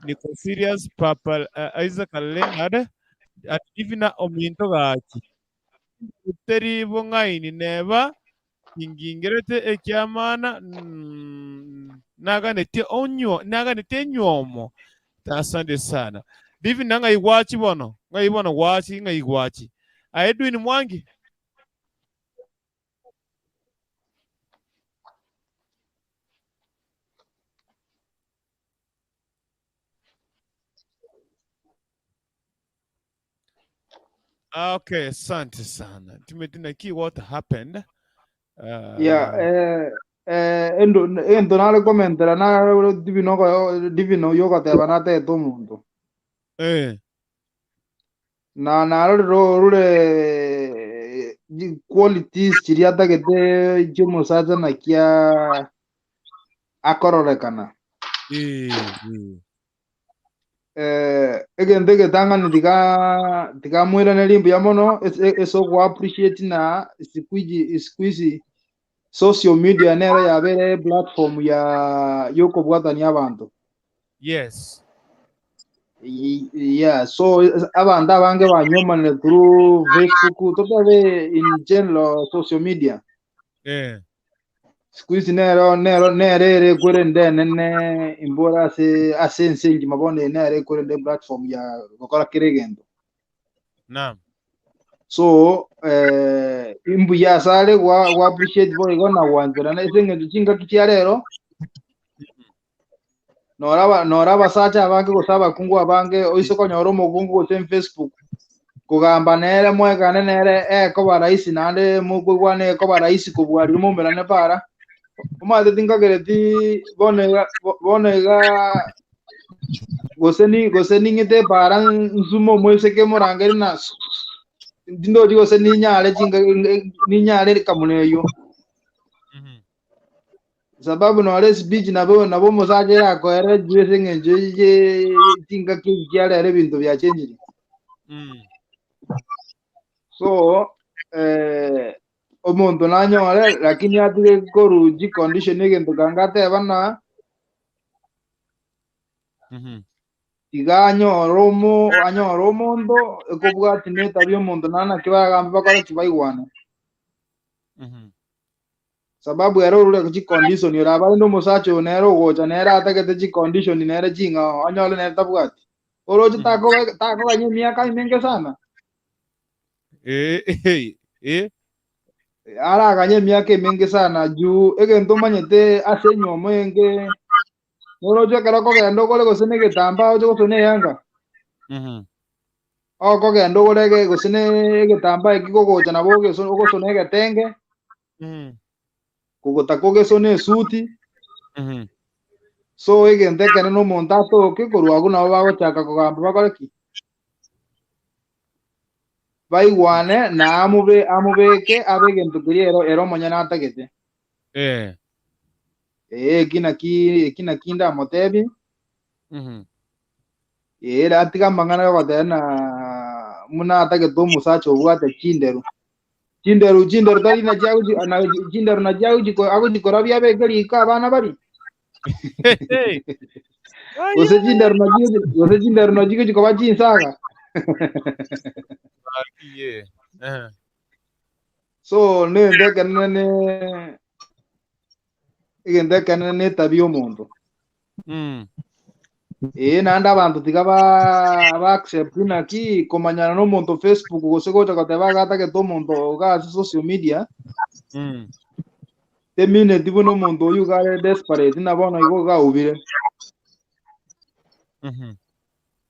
Niko serious Papa Isaac Leonard at Divina ominto gaki. Teri bong'aini neba tingingerete ekiamana naganetie onywo naganetie enywomo. Asante sana. Divina ng'ai gwachi bono? Ng'ai bono gwachi ng'ai gwachi? Aye Edwin Mwangi. Ah, Okay, asante sana. Timothy naki what happened? Yeah, Uh, eh, eh, endo endo nare komentera na divino divino yogoteba natete omonto eh, na narorire orure qualities chiria atagete chiomosacha nakia akororekana eh, eh. eh, egento egetang'ani tiga tigamwiraneria mbuya mono ase ase ogo appreciate na siku hizi siku hizi social media nero yabere platform ya yokobwatania abanto Yes. Yeah, so abanto abange banyomanire through Facebook, totebe in general social media. Eh. Siku hizi nero nero nere ere ekwerende enene imbora ase ase ense engima bono eye nere ekwerende platform ya gokora kera egento. Naam. So eh, imbuya asare gwa gwa appreciate boigo na gwancherana ase eng'encho chingaki chia rero nora aba- nora abasacha abange gose abakungu abange oise konyora omokungu gose Facebook kogamba nere mwekane nere ekoba rahisi naende mokoigwana ekoba rahisi kobua riria moumerane para. Omanyete tinkagereti bono iga bono iga gose ni gose ning'ite epara nsume omoiseke morangeri na tindochi gose ninyare chinga ninyare kamuna eywo. Sababu nore espeech nabo nabo omosacha erakoere juu ase eng'encho ye chingaki echi chia rero ebinto biachenchire. So eh, omonto nanyore lakini atige koru chicondition egento kanga ateba na tiga anyore omo anyore omonto ekobwati na etabia omonto naende naki baragambe bakore ki baigwane. Sababu ere orure chicondition oraba rende omosacha oyo nere ogocha nere atagete chicondition nere ching'ao onyore nere tabwati. Oroche takoba takoganya emiaka emenge sana. Eh, eh, eh. Araganye emiaka emenge sana juu egento omanyete ase enywomo enge noroche ekero okogenda ogore gose na egetambaa oche gose na eyanga. Okogenda ogore ege gose na egetambaa eki kogocha nabo ogeso ogosona egetenge. Kogotaka ogesone esuti. So egento ekenene omonto atoke korwa abwo nabo bagochaka kogamba bakore ki? Baigwane na amobe amobeke abe egento keria ere ere omonyene atagete. Eh. Ee, eki naki eki naki ndamotebie. Ee, ere atige amang'ana yogoteba na buna atagete omosacha obwate chinderu. Chinderu chinderu tari nachi agochi na chinderu nachi agochi agochikorabia abeke riko abana baria. Gose chinderu nachi gose chinderu nachi gochikoba chinsaga. Ye. Eh. So nento ekenene ne egento ekenene ne etabia y'omonto. Ee, naende abanto tiga ba ba accept naki komanyana na omonto Facebook gose gocha goteba iga atagete omonto iga ase social media, temineti buna omonto oyio iga are desperate na bono igo iga aubire.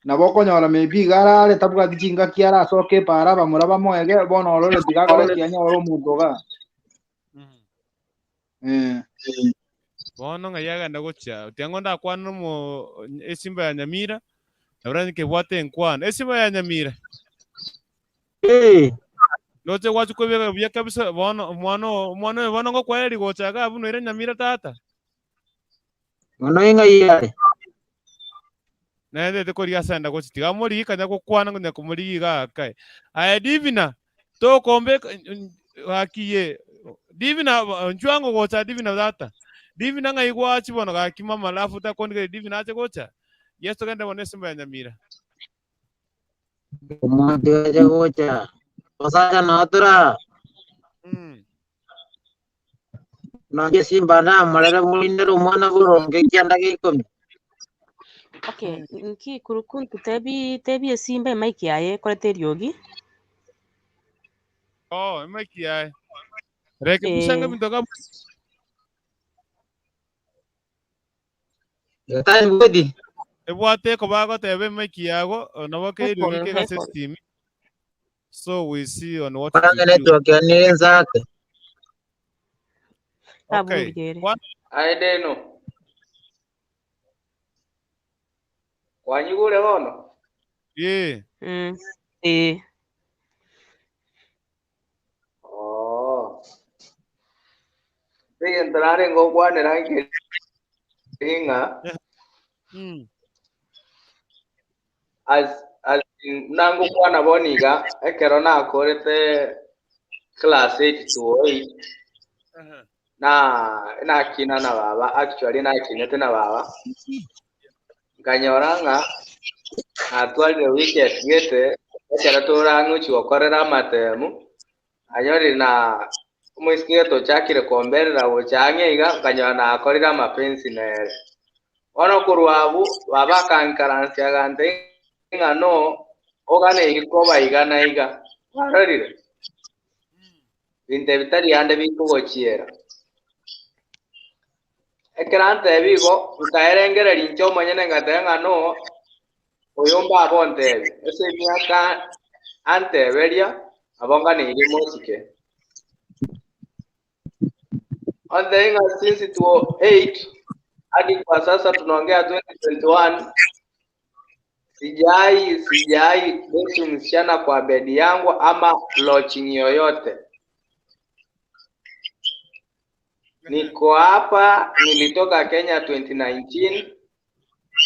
Nabo okonyora maybe iga arare tabwati chingaki arasoke epara abamura bamoege bono orore tiga akore ki anyore omonto igaa. Eh. Bono ng'ai agenda gochia? Tiang'o ndakwane nomo esimba ya Nyamira, nabora nkebwate enkwana. Esimba ya Nyamira. Eh. Ndoche gwachi kwebeka buya kabisa bono omwana oo omwana oyo bono ngokwaereria gocha iga abwo noira Nyamira tata. Bono ing'ai are? Naendete korigia ase enda gochi tiga amorigie kanya gokwana ngonya komorigia iga akae. Aye Divina tokombeka gaki ye Divina nchwango gocha Divina tata. Divina ng'ai gwachi bono gaki mama alafu otakondigeria Divina ache gocha? Yes togende bono esimba ya Nyamira. Omonto ache gocha, omosacha notora. Nonye simba namorere morindere omwana boronge ekianda gia ikomi. Okay, nki kurukuntu tebi tebi esimba emic yaye ekorete eriogi. Oh, emic yaye. Rekebisha Eh. ebinto kabisa. Tari bweti. Ebwate ekoba agoteba emic yago nabo keiriogi Headphone, kegase headphone. esitimi. So we see on what to Barange do. network yane ere ensake. Okay. Abungere. One Aye deno, kwanyigure bono? yeah. Eh. Oh. Egento nare ngokwanera nkeri ng'a as as in nangokwana bono iga ekero nakorete class 8 to 8 na nakina na baba actually nakinete na baba nkanyora ng'a natwarire wicket gete ekero torang'ochi gokorera amatemu anyorire na omoiseke gete ochakire komberera gocha ang'e iga nkanyora nakorire amapensi nere. Bono korwa abwo baba akankaransia agantebia ng'a no oganeiri koba iga na iga, kwarorire? Binto ebi tari ande bikogochiera. Ekero antebia igo, nkaerengereria inche omonyene ngateba ng'a no oyo mbaba ontebia, ase emiaka anteberia, nabo nganeirie mosike. Ontebia ng'a since 2008 hadi kwa sasa tunaongea 2021 sijai sijai date msichana kwa bedi yangu ama lodging yoyote. Niko hapa, nilitoka Kenya 2019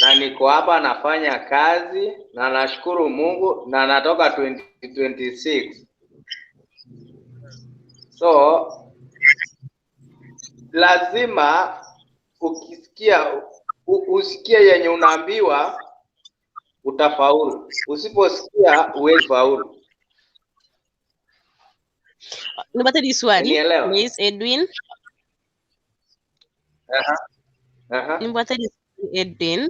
na niko hapa nafanya kazi na nashukuru Mungu na natoka 2026. So lazima ukisikia usikie yenye unaambiwa utafaulu. Usiposikia huwezi faulu. Nipate liswali Unielewa? Miss Edwin. Aha. Aha. Nimbwate liswali Edwin.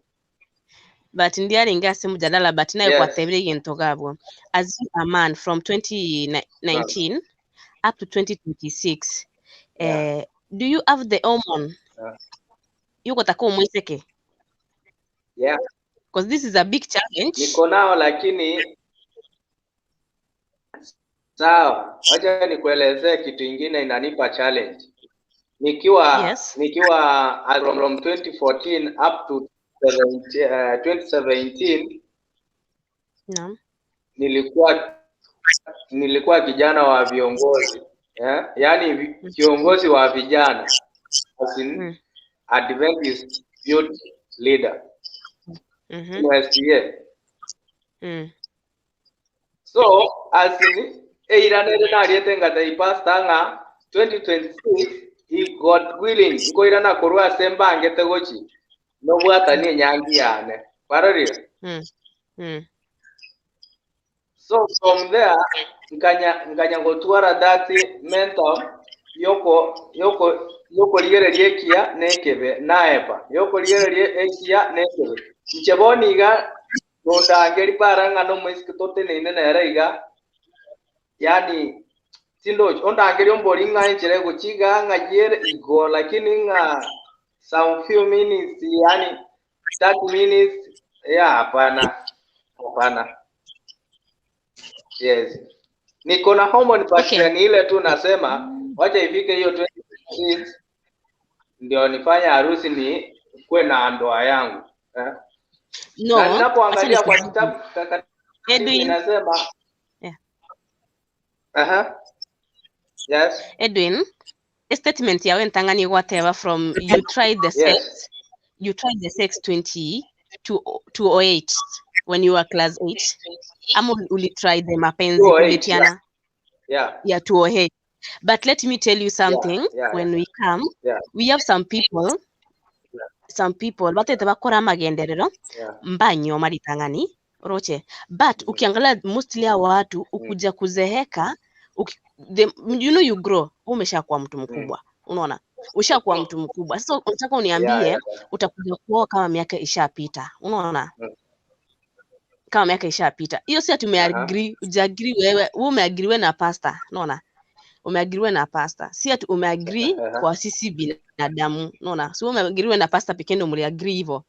But ndiarenge ase mujadala but naye Yes. kwatebire egento gabwo. As you a man from 2019 up to 2026, Yeah. do you have the hormone Yeah. yugotaka omwiseke? Yeah. Because this is a big challenge. Niko nao lakini sawa, wacha nikuelezee kitu ingine inanipa challenge. Nikiwa Yes. nikiwa from 2014 up to 17, 2017 Naam. nilikuwa kijana wa viongozi yeah? Yaani kiongozi wa vijana as in Adventist youth leader SDA. So as in eiranere nariete ngatei pastor ng'a 2026 he God willing nkoirana korwa ase mbangete gochi nobwatani enyangi yane kwarorire. So from there nkanya gotwara that mental yoko yoko yokorigereria ekiya na ekebe naeba yokorigereria ekiya na ekebe inche bono iga nondangeri para ng'a na omoiseke toteneine nere iga yani tindochi ondangeri ombori ng'a enchera egochiga ng'a yere igo lakini ng'a some few minutes yani 30 minutes yeah hapana hapana yes niko na hormone but Okay. ni ile tu nasema wacha ifike hiyo 26 ndio nifanye harusi ni kuwe na ndoa yangu eh? No, Na acha ninapoangalia kwa nikujibu. kitabu takatifu Edwin. inasema Yeah. Aha. Yes. Edwin, a statement yawe ntang'ani gwateba from you tried the Yes. sex you tried the sex 20 to 208 when you were class 8 ama uli try the mapenzi 208, yeah. kuletiana Yeah. yeah 208 but let me tell you Yeah. something Yeah. when we come Yeah. we have some people some people batete bakora amagenderero Yeah. mbanyoma ritang'ani roche but ukiangalia mostly hao watu ukuja kuzeheka uki, the, you know you grow umeshakuwa mtu mkubwa unaona ushakuwa mtu mkubwa sasa unataka uniambie Yeah, yeah. utakuja kuoa kama miaka ishapita unaona kama miaka ishapita hiyo si ati umeagree ujagree wewe wewe umeagriwe na pastor unaona umeagriwe na pastor si ati umeagree Aha. kwa sisi binadamu unaona si wewe umeagriwe na pastor pekee ndio mliagree hivyo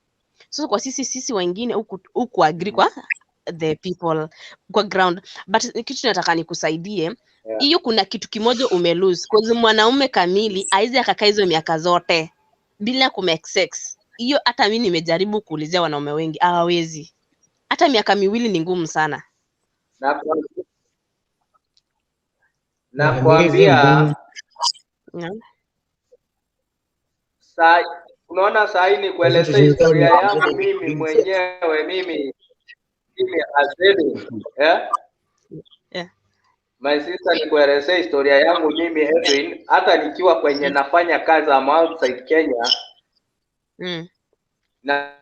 so kwa sisi sisi wengine huku huku agree kwa the people kwa ground but kitu nataka nikusaidie Yeah. hiyo kuna kitu kimoja umelose cause mwanaume kamili aizi akakaa hizo miaka zote bila kumake sex hiyo hata mi nimejaribu kuulizia wanaume wengi hawawezi hata miaka miwili ni ngumu sana Na nakwambia yeah. saa unaona saa hii nikuelezea historia yangu mimi mwenyewe mimi mimi Azeli eh? Yeah. My sister nikuelezea historia yangu mimi Edwin, hata nikiwa kwenye nafanya kazi am outside Kenya na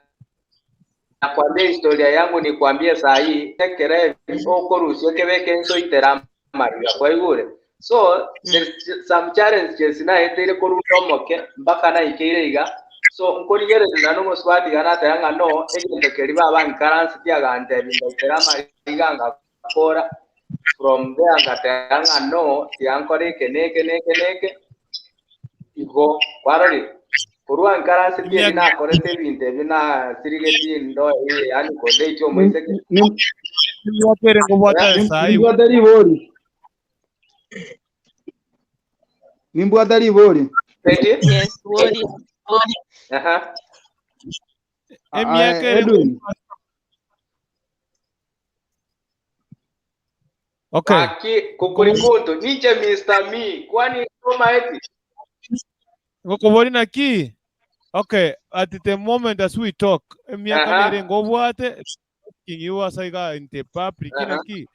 nakwambia historia yangu nikwambie saa hii tekere okorusia kebeke nsoitera maria kwaigure so there's some challenges naeteire korunda omoke mpaka naikeire iga so nkorigereria na nomoswati gana ateba ng'a no egento keri baba nkaransitie agantebi ngaitera amariga ngakora from there ngateba ng'a no tiankora eke neke neke neke igo kwarorire korwa nkaransitie ebi nakorete ebinto ebi nasirigetie ndo yani kodeitie omoiseke Niwapere ngobwata sahi. Nimbwate ribori. Nimbwate ribori. Eti? Yes, wori. Aha. Emiaka ere Edwin. Okay. Aki kukurikuntu ninche Mr. Me kwani soma eti Ngokobori naki? Okay, at the moment as we talk, emiaka Aha. nere ngobwate asking you as I got in the public Aha. naki.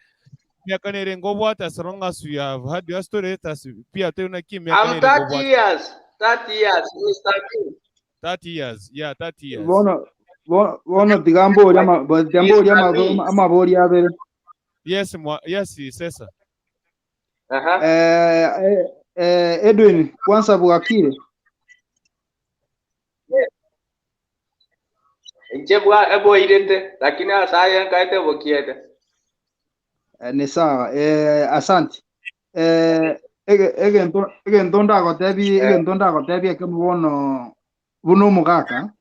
Miaka nere ngobwate as long as we have had your story let us pia tena naki miaka I'm nere 30 ngobwate. years 30 years Mr. Me 30 years. Yeah, 30 years. Bono bono bono tiga mboria ama tiga mboria Mr. Me amabori abere. Yes, mwa, yes, sesa. Aha. Eh, eh, eh, Edwin kwanza bwakire. Nche bwa eboirete lakini asaye nkaete bokiete Eh, ni sawa. Eh, asante. Eh, ege egento egento ndagotebi eh egento ndagotebi ekemo bono buno omogaka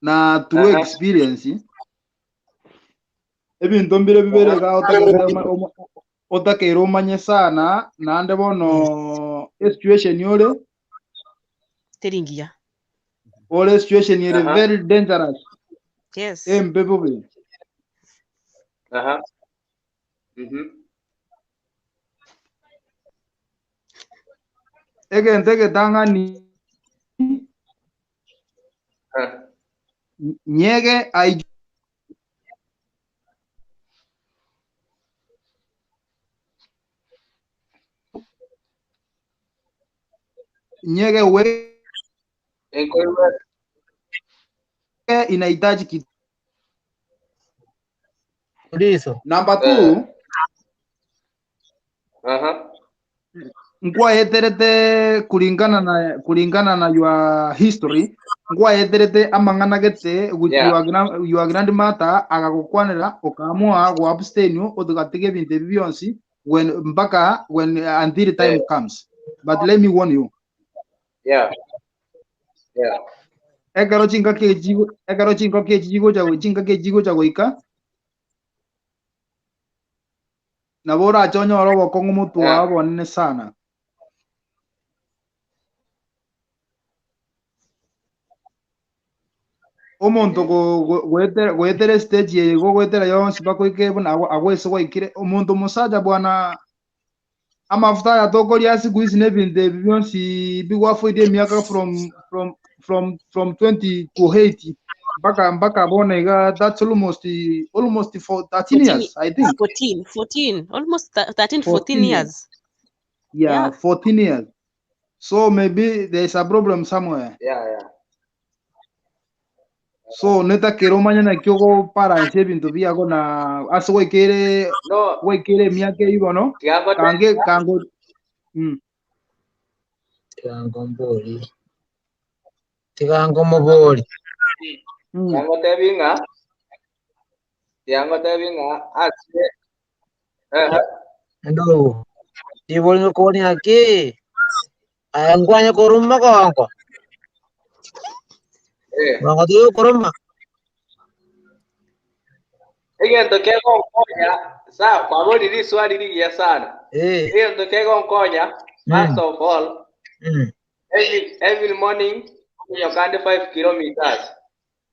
na through aha experience ebinto mbire bibere iga otakeire otakeire omanye sana naende bono esituation ore Teringia. ore situation ere aha very dangerous Yes. embe bobe aha egento egetang'ani Ah. nyege ai nyege weke Enkoiwe inahitaji kitu Ndiso. number eh two aha nkwaeterete kulingana na kulingana na your history nkwaeterete amang'ana gete with yeah your, your grandmother agagukwanera ukaamua go abstain utugatiga ebinto ebi bionsi when mpaka when until time eh comes but let me warn you yeah yeah ekero chingaki echi ekero chingaki echi chigocha chingaki echi chigocha goika nabo orache onyore obokong'u motwe yeah wao bonene sana Omonto goetera goetera estage eye igo goetera yonsi mpaka oike buna agwo agwo ase gwaikire, omonto omosacha bwana amafuta aya tokoria siku hizi na ebinto ebi bionsi bigwafoirie emiaka from from from from 20 to 80 mpaka mpaka bono iga that's almost almost for 13 14 years I think 14 14 almost 13 14 14 years years yeah yeah 14 years so maybe there is a problem somewhere Yeah, yeah. So netakere omanye naki ogobalance ebinto biago na ase gwaikere No, gwaikere emiaka eywo bono tiga kange ngotebia kango. Tiga ngombori tiga ngomobori Tiga ngotebi ng'a tiga ngotebi ng'a ase ehe ndugu tibori ngokoni ng'aki aya nkwanye koruma gongo eh gongo tigokoruma egento kegonkonya sa kwabori riswali rigiya sana eh egento kegonkonya first of all every morning okonyokande 5 kilometers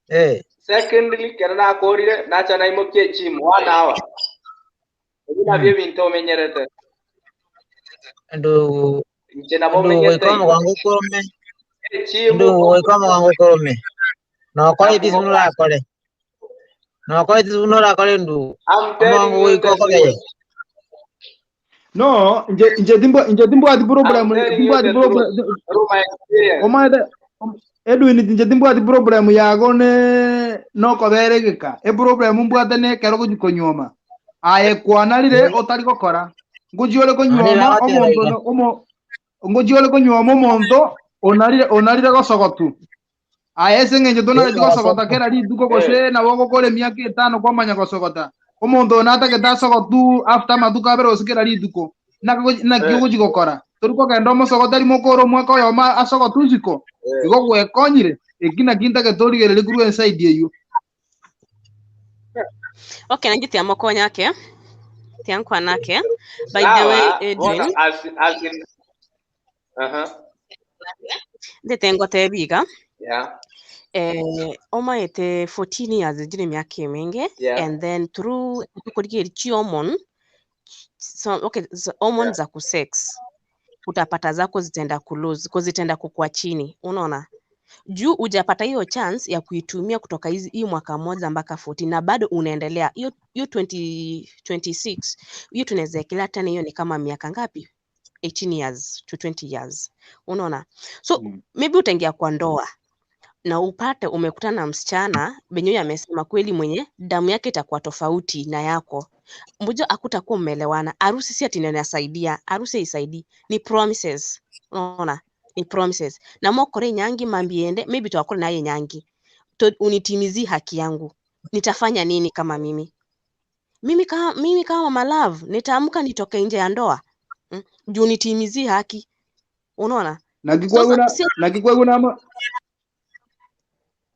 eh secondly kero nakorire nacha naimokia egym 1 hour ebi nabio ebinto omenyerete ndugu inche nabo ndugu omenyete goika igo omogongo okorome egym ndugu goika omogongo okorome nokore etisi buna orakore nokore etisi buna orakore ndugu I'm telling omogongo you goika the okobeye truth. No, nje nje timbo nje timbwati I'm problem telling you timbwati the truth problem through my experience. omaete Edwin nje timbwati problem yago ne nokoberegeka eproblem mbwate ne ekero gochi konyuoma aye kwanarire otari gokora ngochi ore nonye konyuoma bagoteba omonto iga omo ngochi ore konyuoma omonto onarire onarire gosogotu aye ase eng'encho tonareti gosogota egosoko kera rituko Eh, gose nabo ogokora emiaka etano kwamanya gosogota omonto oyo natagete asogotu after amatuko abere gose kera rituko naki eh, ogochi gokora tori kogenda omosogota rimo okore omwaka oyomo asogotu isiko eh. igo gwekonyire eki naki ntagete origereria korwa enside eywo okay nange tiamokonya ake tiankwana ake by the way Sawa, bono Edwin as as in uh-huh. ndete ngotebi iga Yeah. omaete 14 years njire miaka eminge Yeah. and then through tukorigeria chi hormone so, okay, so hormone Yeah. za kusex utapata zako zitaenda kulose ko zitaenda kukua chini unaona juu hujapata hiyo chance ya kuitumia kutoka hizi hii mwaka mmoja mpaka 14 na bado unaendelea hiyo hiyo 2026 hiyo tunaweza ekelea tena hiyo ni kama miaka ngapi 18 years to 20 years unaona so maybe utaingia kwa ndoa na upate umekutana na msichana benye amesema kweli mwenye damu yake itakuwa tofauti na yako mmoja akutakuwa mmeelewana harusi si ati ndio inasaidia harusi haisaidii ni promises unaona ni promises na mokore nyangi mambiende maybe twakore naye nyangi to, unitimizie haki yangu nitafanya nini kama mimi mimi kama mama love nitaamka nitoke nje ya ndoa juu nitimizie haki unaona naki sasa kweguna si naki kweguna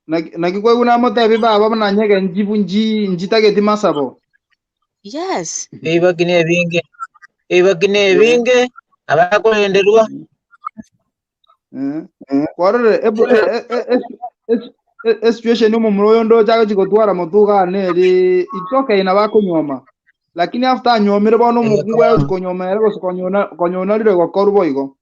naki kweguna motebi baba buna nyege njibu nji njitageti masabo yes ebibaki na ebinge ebibaki na ebinge abakorenderwa kwarore esituation omomura oyo ndoche agochi gotwara motuga neri it's okay nabo akonyuoma lakini after anyuomire bono omokungu agochi konyuoma ere gose konyona konyonarire gokorwa boigo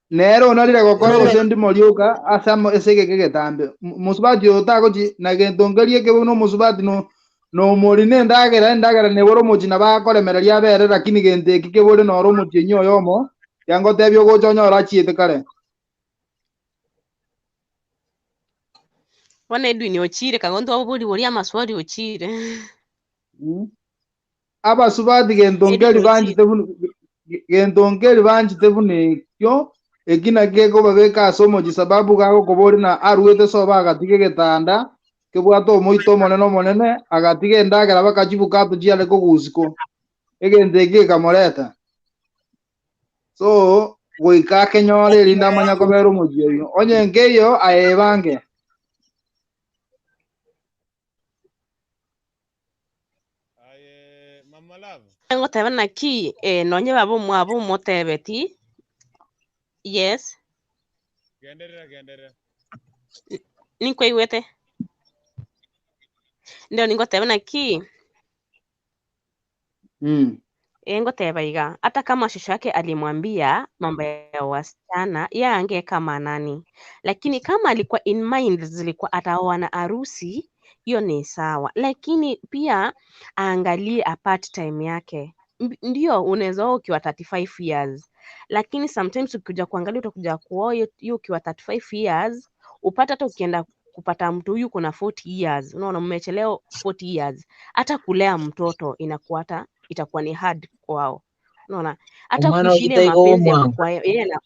nere onarire gokora gose ndimo rioka ase ase egeke egetambe mosubati oyo tagochi na gento nkeria ekebe buna omosubati no nomori na endagera endagera nebore omochi nabo akoremereria abere lakini gento eki kebore noro omotienyi oyomo kiangotebia ogocha onyore achiete kare Bono Edwin ochire kagonto obori boria amaswali ochire abasubati gento Edwin nkeri ochire banchete buna gento nkeri banchete buna ekio eki nakio gekobabeka ase omochi sababu gagokobori na arwete soba agatiga egetanda kebwate omoito omonene omonene agatiga endagera bakachibukato chiare kogusiko egento eki gekamoreta so goika akenyore erinde amanya kobera omochi oyo onye nkeiyo ayebange ngoteba naki nonye baba omwabo omotebeti yes Genderera, genderera. Ninkwaigwete? Ndio ningoteba naki Ngoteba iga, hata kama shosho yake alimwambia mambo ya wasichana, yeye angeweka maanani, lakini kama alikuwa in mind zilikuwa ataoa na harusi, hiyo ni sawa, lakini pia aangalie apart time yake. Ndio unaweza oa ukiwa 35 years, lakini sometimes ukikuja kuangalia utakuja kuoa hiyo hiyo ukiwa 35 years, upate hata ukienda kupata mtu huyu kuna 40 years, unaona mmechelewa 40 years, hata kulea mtoto inakuwa hata itakuwa ni hard kwao, unaona hata Omwana kuishi ile oyo taigo mapenzi ya omwango. kukua yeye na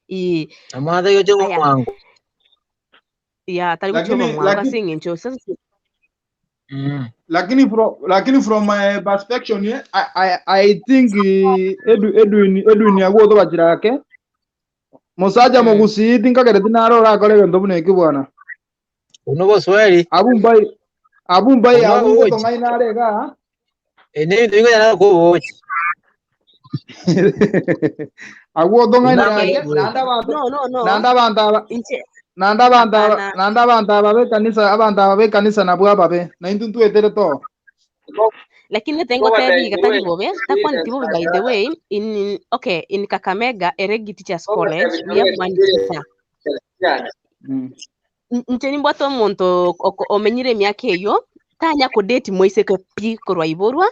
i Omwana taigo oche aya omwango. ya tari guchoba Lakini mwango lakini ase eng'encho sasa lakini from my perspective eh, I think Edwin Edwin agwo bachirake musaja mugusii tinkagereti naro orakore egento buna eki bwana. Uno bosweri. Abumbai abumbai Uno abu ogochi. ngotong'aina are igaa. Ene bintu bikonya kobochi. Agwo otong'aina Uno gake ogochi. naende abanto no no no naende abanto aba inche naende abanto aba hapana naende abanto aba b'ekanisa abanto aba b'ekanisa nabwo ababe naintwe ntwetere to. Lakini tengotebi iga tari bobe takwani ti bobe by the way in okay in Kakamega Eregi Teachers College we have one teacher. Inche nimbwate omonto omenyire emiaka eyo tanya kudate moiseke pi korwa iborwa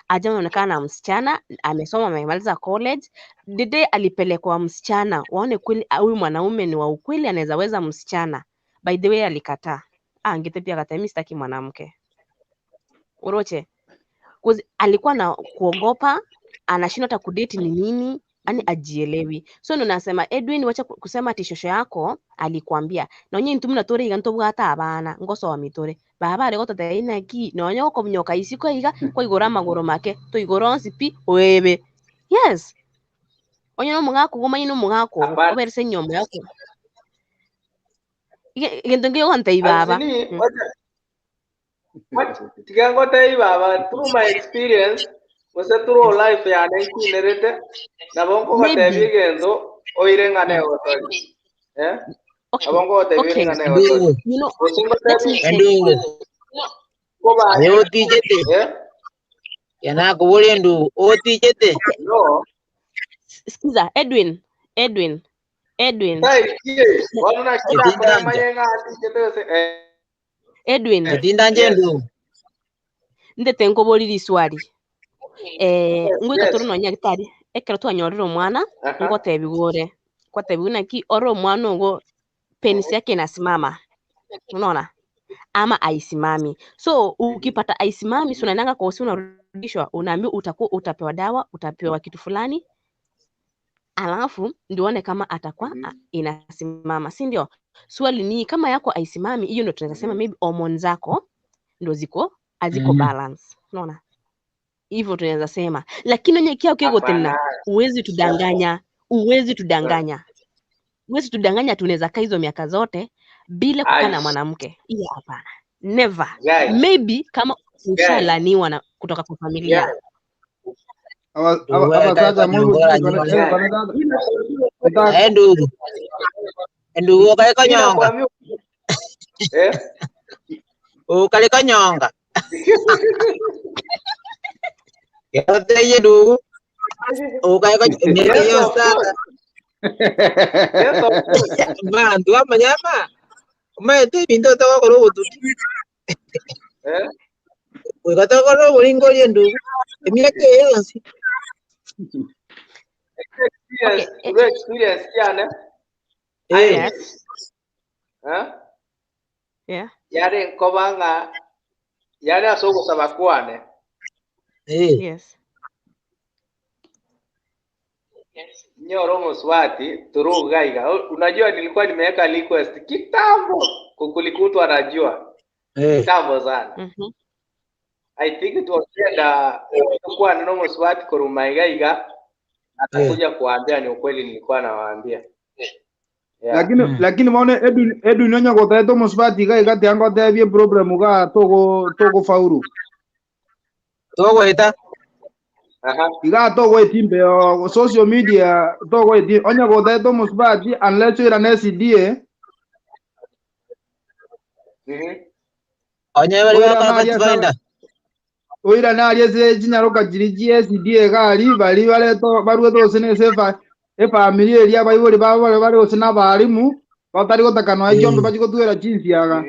ajaonekana na msichana amesoma amemaliza college. The day alipelekwa msichana waone kweli ah, huyu mwanaume ni wa ukweli anaweza weza msichana, by the way alikataa. Angete pia akataa mimi sitaki mwanamke uroche. 'Cause alikuwa na kuogopa, anashindwa hata kudate ni nini, yani ajielewi. So ndo nasema Edwin, wacha kusema ati shosho yako alikwambia nonye intu muna tore iga ntobwate abana ngosoa mitore baba are gototebia inaki nonye gokominyoka isiko iga kwaigora amagoro make toigora onsi pi oebe. Yes, onye na omogaka ogo omanye na omogaka ogo Hapana. oberese enyomba yako. Egento nkeiyo ogontebia baba. Azini, wacha tiga ngotebi baba through my experience gose through life yane nkinerete nabo nkogotebi Maybe. egento oire ng'ana egotori eh Okay. nabo nkogotebi ore Okay. ng'ana egotori Ndugu. You know, gose let ngotebi me tell you. Endugu. kobana Aye otichete. eh Yanakuboria endugu otichete. no Sikiza, Edwin, Edwin, Edwin. tai kie bono naki nakore Etindanja. manye ng'a atichete gose eh Edwin, Etindanja yes endugu. ndete nkobori riswali. Eh, yes ngoika yes tore nonya gitari ekero twanyorire omwana aha ngotebiwa ore kwatebiwa naki ore omwana ogo penisi yake inasimama, unaona ama aisimami. So ukipata aisimami, si unaendanga kwa hosi, unarudishwa, unaambiwa utakuwa utapewa dawa, utapewa kitu fulani, alafu ndio uone kama atakuwa inasimama, si ndio? Swali ni kama yako aisimami, hiyo ndio tunaweza sema maybe hormone zako ndio ziko haziko balance, unaona hivyo tunaweza sema, lakini onye kia ukigotena, hapana huwezi tudanganya, huwezi tudanganya, huwezi tudanganya. Tunaweza kaa hizo miaka zote bila kukaa na Aish, mwanamke, hiyo hapana, never. guys Maybe kama guys ushalaniwa na kutoka kwa familia guys Ndugu kae Abasacha moigo konyonga kone oranyore. guys kone tata ntaka Aye ndugu. Endugu okae mi konyonga. nakwambia eh Okare konyonga. Yoteye ndugu. Okae konyonga. Emyaka yes yonsi of tata. course yes of course Bantu bamanyama. Omanyete ebinto otogokora obotuki. eh Goika tokore oboringo oria endugu. Emiaka eye yonsi. okay, experience through experience yane Eh. I yes, eh yeah, yare nkoba ng'a yare ase ogosaba kwane Eh. yes. nyoro moswati through gaiga. Unajua nilikuwa nimeweka request kitambo, kukulikutwa anajua Eh. kitambo sana. I think tukienda kwa neno moswati kurumaiga Eh. atakuja kuambia ni ukweli nilikuwa nawaambia. Yeah. lakini lakini maone Edwin Edwin onye gotete omusubati iga iga tiga ngotebie problem iga togo togofaulu Togoeta. Aha. iga togoeti mbeo social media togoeti onye gotete omusubati unless oirane CDA. Onye bari Oirane bakora aria ase pathfinder. oirane aria ase chinyaroka chiri chia SDA iga aria bari bareto baruete gose na ase efa efamiri eria abaibori babo bare bare gose na abalimu batari gotaka nonya chiombe bachie gotwera chinsiaga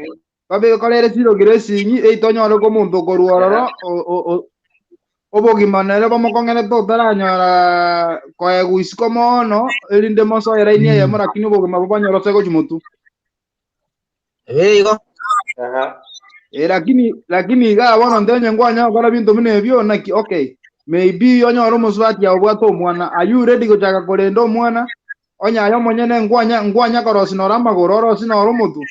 babekorere chirogiro esinyi eito onyore ko omonto okorwa ororo o- o- o- obogima nere bomokong'erete otaranyora koegwa isiko mono erinde mosoe line eyemo lakini obogima bobanyore ase gochia motwe. Igo. Eh, lakini lakini iga bono nte onye nkwanya gokora binto buna ebio naki okay maybe onyore omosubati aye obwate omwana are you ready gochaka korenda omwana onye aye omonyene nkwanya nkwanya korosi noro amagoro orosi noro omotwe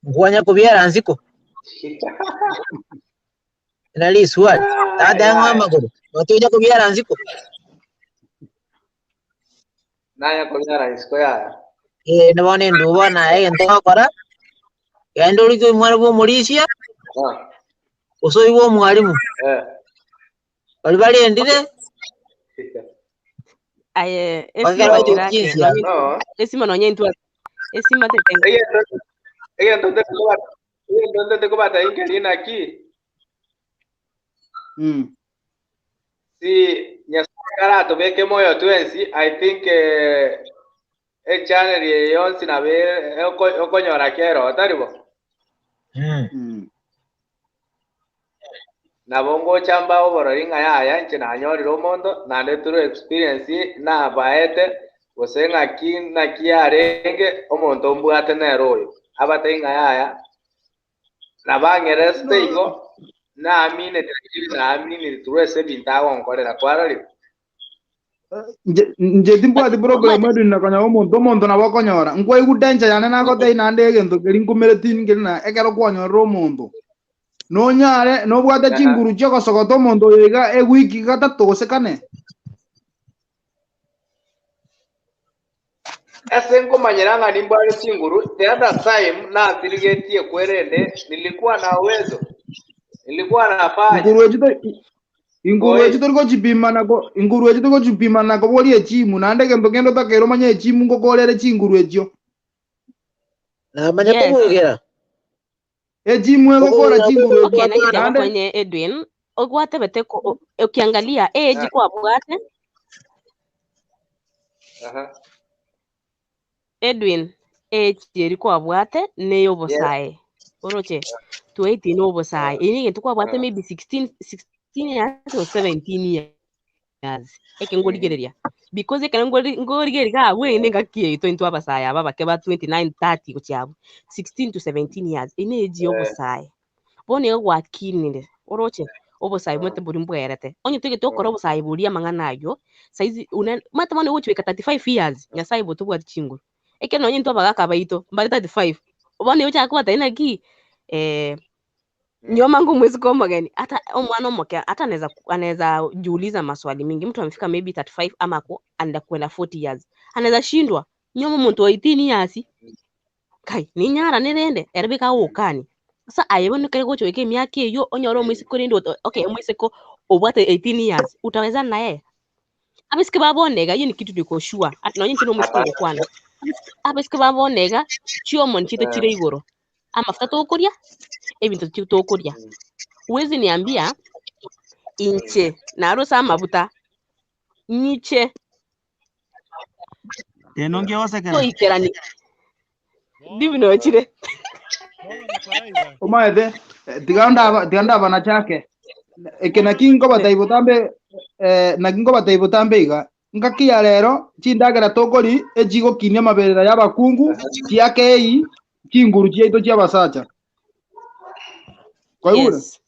Nkwanya kubiara nsiko. Nari swali. Tata yangu amagoro. Watuja kubiara nsiko. Naya kubiara nsiko yaya. Eh nabone nduba na egento gokora. Genda orike omwana bwa omorisia. Gose oigwe omwarimu. Bari barendire Aye, Bakagera esima baite kirake. chinsia. No. Esima nonye intwa. Esima tete. Egento egento ntete kobata inkeri naki si Nyasaye karatobeke moyo twensi I think eh, echannel eye yonsi nabo okonyora kero tari bo nabo ngocha mba oborori ng'a yaya inche nanyorire omonto naende through experience nabaete gose ng'aki naki yarenge omonto mbwate nere oyo abate ng'a yaya nabang'eresete igo naaminete lakini naaminire through ase ebinto agonkorera kwarorire. Nche timbwati problem Edwin na konya omonto omonto nabo okonyora nkwaigwa danger yane nagotebia naende egento keria nkumereti nkeri na ekero kwanyorire omonto nonyare nobwate chinguru chia ogosogota omonto oyo iga ewiki gatato gose kane. Ase nkomanyera ng'a nimbwate chinguru the other time nasirigetie kwerende nilikuwa na uwezo nilikuwa nafanya Inguru echi tori inguru echi tori gochipima na ko inguru echi tori gochipima na koboria echimu naende egento kende otakeire omanye echimu ngokorere chinguru echio. Namanya Yes. koburugera. Echimu egokora chinguru echio Okay, nagite naende kwenye Edwin ogwatebete ko ukiangalia age kwa bwate Edwin age eri kwabwate neyobosae oroche 20 nobosae eri egento kwabwate maybe 16 16 years or 17 years eke ngorigereria because ekero ngorigereria iga abwo ere engaki yaito intwe abasae aba abake ba 29 30 gochia abwo 16 to 17 years eye ne age ya obosae bono iga gwakinire oroche obosae omanyete boria mbwerete onye togete gokora obosae boria amang'ana aywo saizi omanyete bono ogochibeka 35 years nyasaye bo tobwati chinguru ekero nonye intwe abagaka baito mbare 35 bono igo ochaka kobatebia naki nyoma ngomwesike omogeni hata omwana omoke hata anaweza anaweza jiuliza maswali mingi mtu amefika maybe 35 ama ako anaenda kwenda 40 years anaweza shindwa nyoma omonto wa 18 years kai ninyara nirende ere bikagokani sasa aye bono ekere gocha goika emiaka eywo onyore omoiseke orende okay omoiseke obwate 18 years utawezana na yeye abaiseke babona iga hiyo ni kitu niko sure ati nonye inche na omoiseke ogokwana abaiseke babona iga chiomoni chiaito chire igoro amafuta tokoria ebinto tokoria huwezi niambia inche narose amabuta nyiche Eno ngeosekera. toikerani ndibinochire Omaete tiga ndaba tiga ndaba na chake eke naki nkobatebia botambe naki nkobatebia botambe iga ngaki ya rero chindagera tokori echigokinia amaberera ya abakungu chiakei chinguru chiaito chia abasacha kwaigure yes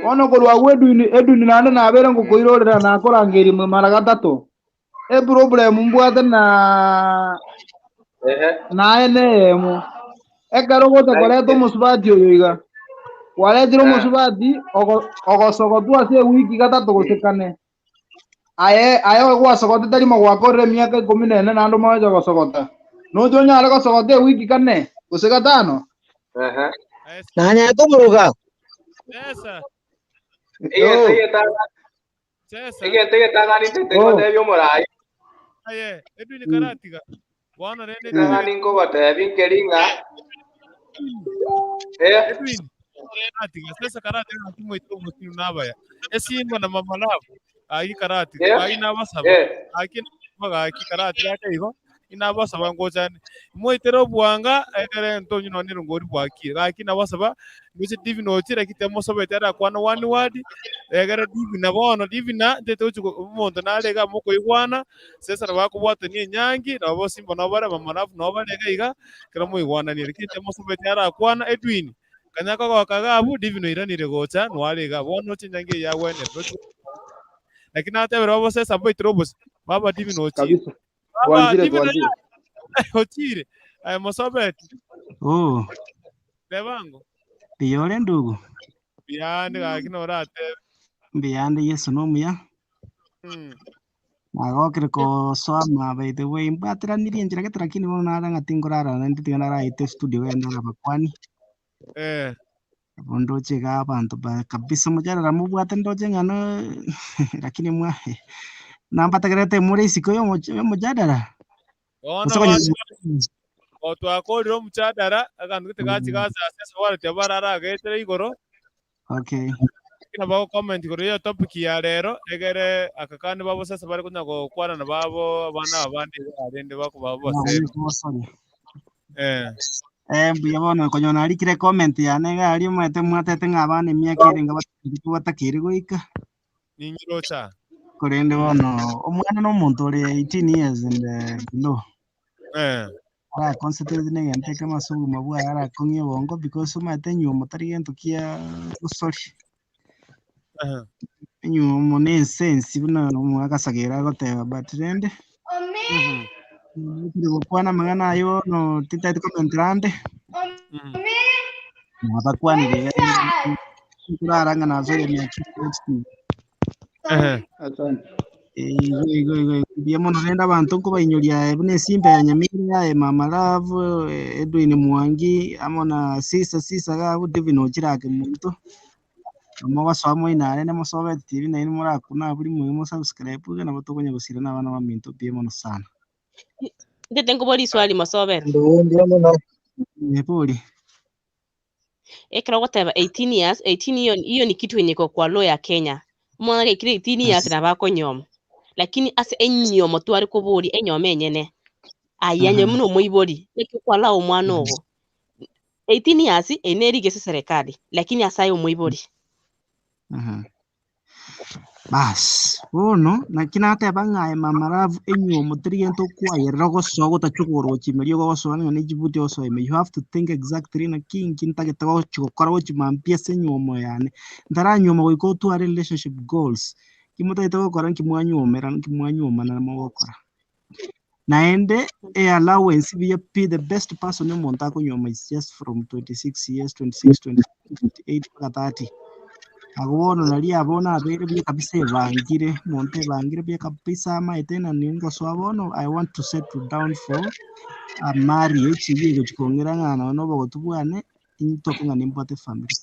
bono korwa agwo Edwin Edwin naende nabere ngokoirorera nakorangeria mara gatato eproblem mbwate na naye neyemo ekero ogocha koreta omosubati oyo iga kwaretire omosubati ogosogotwa ase ewiki gatato gose kane aye aye gwasogotete rimo gwakorire emiaka ikomi na ene naende omogocha gosogota noche onyare gosogota ewiki kane gose gatano Nanya koburuga. Egento egento egetang'ani ntete ngotebia omorai Aye, Edwin Karatiga. Bono rende etang'ani nkogotebia nkeri ng'a Eh. Edwin, karatiga sesa karatiga gaki moite omotino nabaya. Esimba na mama love gaki karatiga Eh. gaki nabasaba Eh. gaki gaki karatiga ake igo inabasaba ngochane moitere obwanga ekere ntonyi nonye erongori bwakire gaki nabasaba ngoche Divina ochire lakini temosabete arakwana one word egere Divina bono Divina ntete gochi omonto nare iga mokoigwana sesa nabo akobwatania enyangi nabo Simba nabo bare mama love nabo bare iga iga ekero moigwananire lakini temosabete arakwana Edwin kanya kogoka iga abwo Divina oiranire gocha nware iga bono oche enyangi eye yagwenere roche lakini natebire babo sesa mbaitire obosio baba Divina ochire Kabisa. baba Twanchire Divina twanchire. ochire aye mosobeti Oh, tebango mbiyore ndugu. biyande gaki noratebe Mbiyande Yesu nomuya. Nagokire kosoma by the way mbwateranirie enchera gete lakini bono nara ng'a tingorara naende tiga naraete studio genda nabakwani. Eh. Abo ndoche iga abanto ba kabisa mocharara mobwate ndoche ng'a no lakini mwa nambategerete more isiko ya omoch- omojadara. Bono Gose konya o twakorire omochadara aganto gete gachi gase ase ase gwaretia bararagetere igoro Okay. lakini bago comment igoro ya topic ya rero egere aka kandi babo sasa bari konya gokwana na babo abana abande arende bakoba boseri eh Eh, mbuya bono konya narikire comment yane iga aria omanyete mwatete ng'a abana emiaka ere enga batakire goika. Ninyirocha. Korende bono omwana na omonto ore 18 years and below. Eh. Ara concentrate na egento ekemo ase obogima bwaye arakong'ie obongo because omanyete enywomo tari gento kia gosori. Aha. Enywomo na esensi buna omogaka Sagero agoteba but rende tiri gokwana amang'ana aywo bono tintagete komentera ande. Nabakwanire iga nkorara ng'a nasoire emiaka ime. Asante. Igo igo igo igo mbuya mono rende abanto nkobainyoria buna esimba ya Nyamira, aye Mama Love, Edwin Mwangi, amo na Sisa Sisa iga abwo Divine ochire ake monto. Mogosoa moino rende mosobe TV naende morakuna abwo rimo mo subscribe iga nabo tokonya gosira na abana baminto mbuya mono sana. Ntete nkobori swali mosobete. Mbuya mono. Bori. Ekero ogoteba 18 years, 18 hiyo hiyo ni kitu yenye iko kwa law ya Kenya. Omwana gaikire 18 years nabo akonyoma. Lakini ase enyomo tware koboria enyomo enyene. Aya Mhm. nyomo na omoibori, naki okwalaa omwana ogo. 18 years eye nerige ase serikali, lakini ase aye omoibori. Bas, bono naki nateba ng'a aye mama love enywomo teri gento okwayerera ogosoa gotachia kogorwa chimeria ogosoa ng'a ne chibuti ogosoa ime. You have to think exactly naki inki ntagete gochi gokora gochi mambia ase enywomo yane. Ntaranyuoma goika otware relationship goals. Ki motagete gokora nki mwanywomera nki mwanywomana mogokora. Naende e allowance buya pi the best person omonto akonywoma is just from 26 years, 26, 27, 28 mpaka 30. Abwo bono naria abwo nabeire buya kabisa ebangire, omonto ebangire buya kabisa amaete ng'a ningosoa bono I want to settle down for a marriage eywo egochi kong'ira ng'a nonye na obogotu bwane, ntoke ng'a nimbwate efamiri.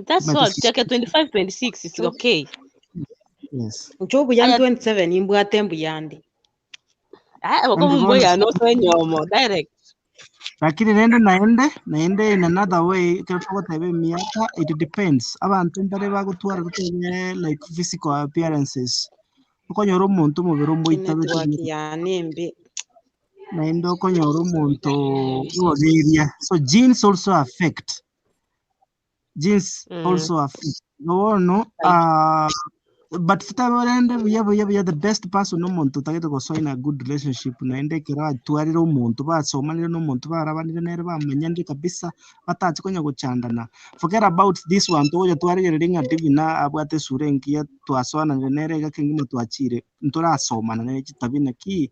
That's Omanyete all. si- Chake 25, 26 is okay. Yes. Inche obuya Aya 27 nimbwate mbuyande. ah Naende okomo bono mbuya no enyomo direct. Lakini rende naende naende in another way ekero togoteba emiaka it depends abanto mbare bagotwara gotebe like physical appearances okonyora omonto omobere omoitabete Network yane embe. naende okonyora omonto oberia so genes also affect genes also affect bono but totebe rende buya buya buya the best person omonto otagete gosoa in a good relationship naende ekero atwarire omonto basomanire na omonto barabanire nere bamanyanire kabisa batache konya gochandana forget about this one togocha twarigereria ng'a Divina abwate esura engiya twasoananire nere iga kengima twachire ntorasomana nere chitabia naki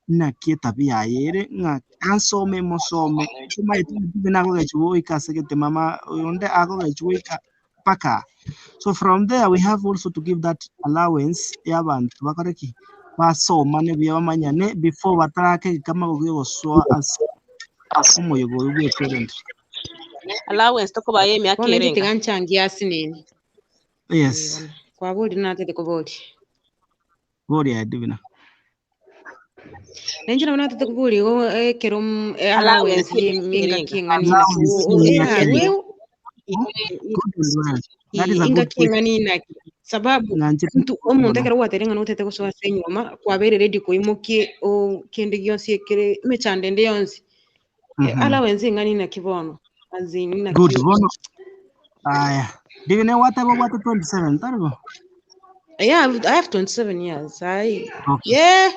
naki etabia yaye ere ng'a ansome mosome omanyete Divina agogechi goika ase gete mama oyonde agogechi goika mpaka so from there we have also to give that allowance ya abanto bakore ki basomane buya bamanyane before batarakegeka amagogo yogosoa ase omoyega oyo bwa eparent. Allowance tokobaye emiaka Bono erenga. inche tiga nchangie ase nini. Yes. Kwabori natete kobori. Boria Divina. Nainche nabo natete kobori igo ekero Allowance allowance ye ye engaki erenga. eng'ana inaki Allowance ye eh, engaki. we Good and well. That is a good engaki question. eng'ana inaki sababu Ng'anchete ntu omonto mono. ekero gwateire ng'a notete gosoa ase enyoma kwabeire ready koimokia o kende gionsi ekere emechando ende yonsi. Allowance eng'ana inaki bono? As in inaki Good. Bono aya. Divine wateba obwate 27 tari bo? Yeah, I have 27 years. I Okay. yeah.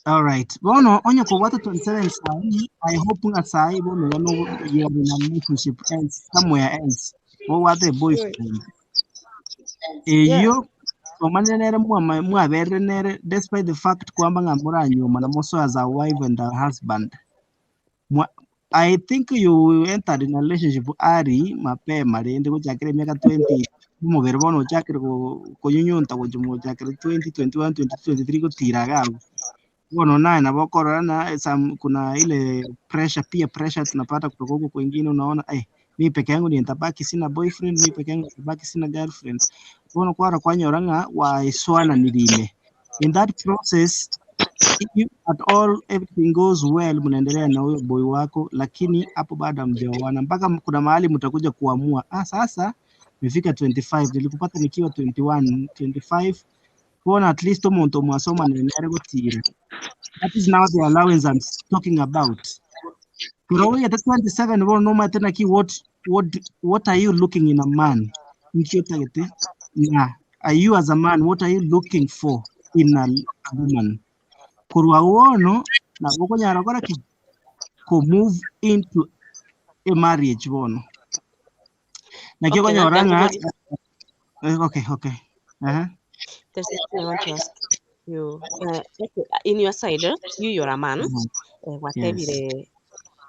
All right. Bono onye kobwate 27 sahi, I hope ng'a sahi bono iga no you are in a relationship else somewhere else. Obwate a boyfriend. Yeah. Eyo omanire nere mwama mwaberire nere despite the fact kwamba ng'a moranyuomana mosoe as a wife and a husband. Mwa, I think you entered in a relationship early mapema rende gochakera emiaka 20 omobere bono ochakire konyunyunta gochia mochakere 20, 21, 22, 23 gotira iga abwo. Bono naye nabo okorora na some kuna ile pressure peer pressure tunapata kutoka huko kwingine unaona eh, mi peke yangu ndiye nitabaki sina boyfriend, mi peke yangu nitabaki sina girlfriend. Bono kwara kwanyora ng'a waiswananirime. In that process if at all everything goes well, mnaendelea na huyo boy wako, lakini hapo bado hamjaoana mpaka kuna mahali mtakuja kuamua, ah, sasa nimefika 25 nilikupata nikiwa 21 25 kuona at least omonto mwasoma nenere gotira. That is now the allowance I'm talking about. Kero oigete 27 bono nomanyete naki what are you looking in a man? Nki otagete? Na are you as a man what are you looking for in a woman? Korwa bono nabo okonyara gokora ki? Ko move into a marriage bono. Naki Okay, okonyora ng'a Nyankuboria, okay okay. Aha. there's something I want to ask you. Okay, in your side, you're a man. Yes. Watebire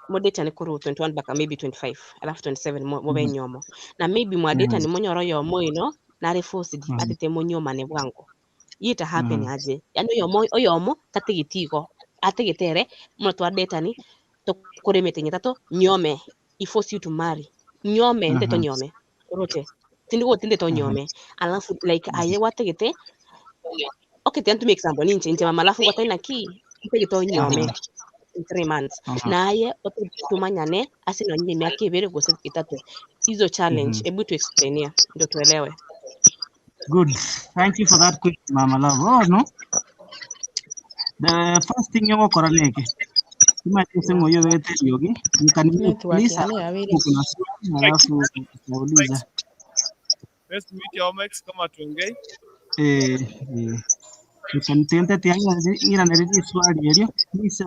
modeta ni kuru 21 mpaka maybe 25 alafu 27 mobe nyomo na maybe mwadeta ni monyoro yomo ino nare forced atete monyomane bwango yita happen aje yani oyomo oyomo tatigitigo atigitere muno twadetani tukuremete nyetatu nyome he force you to marry nyome nteto nyome uroche tindigo tindeto nyome alafu like aye wategete okay tell to make example ninche nche mama alafu ngwataina ki ntegete nyome in 3 months naye tumanyane ase nonye miaka ibere gose itatu hizo challenge hebu tu explainia ndio tuelewe. Good. Thank you for that question, Mama Love. Oh, no. The first thing yogokora neke. Imagine sema hiyo yote yogi. You can mute Network please, yane alafu yabere. kuna swali alafu utauliza. Let's mute your mics kama tuongei. Eh, eh. You can tente tianga ira neridi swali erio. Please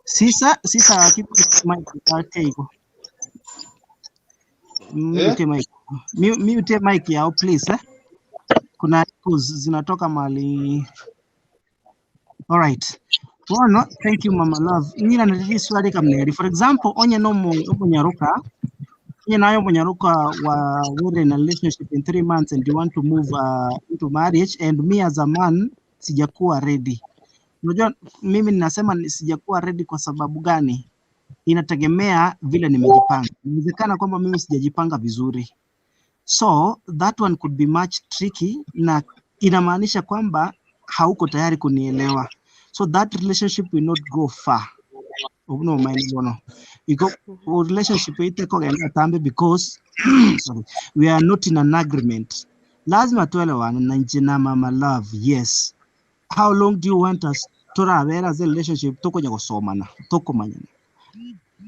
sisa sisa keep mic yake iko. Eh? Mute mic. Mute mic yao please eh. Kuna echoes zinatoka mahali. All right. Bono, thank you Mama Love. Nyina neridi swali kamneri. For example, onye no mo omonyaruka onye nayo omonyaruka wa were in a relationship in 3 months and you want to move into marriage and me as a man sijakuwa ready. Unajua mimi ninasema sijakuwa ready kwa sababu gani? Inategemea vile nimejipanga. Inawezekana kwamba mimi sijajipanga vizuri. So that one could be much tricky na inamaanisha kwamba hauko tayari kunielewa. So that relationship will not go far. No, mind bono. Iko relationship itekogenda tambe because sorry, we are not in an agreement. Lazima tuelewane na nje na Mama Love. Yes. How long do you want us turabera as a relationship tukonya gusomana tukumanyana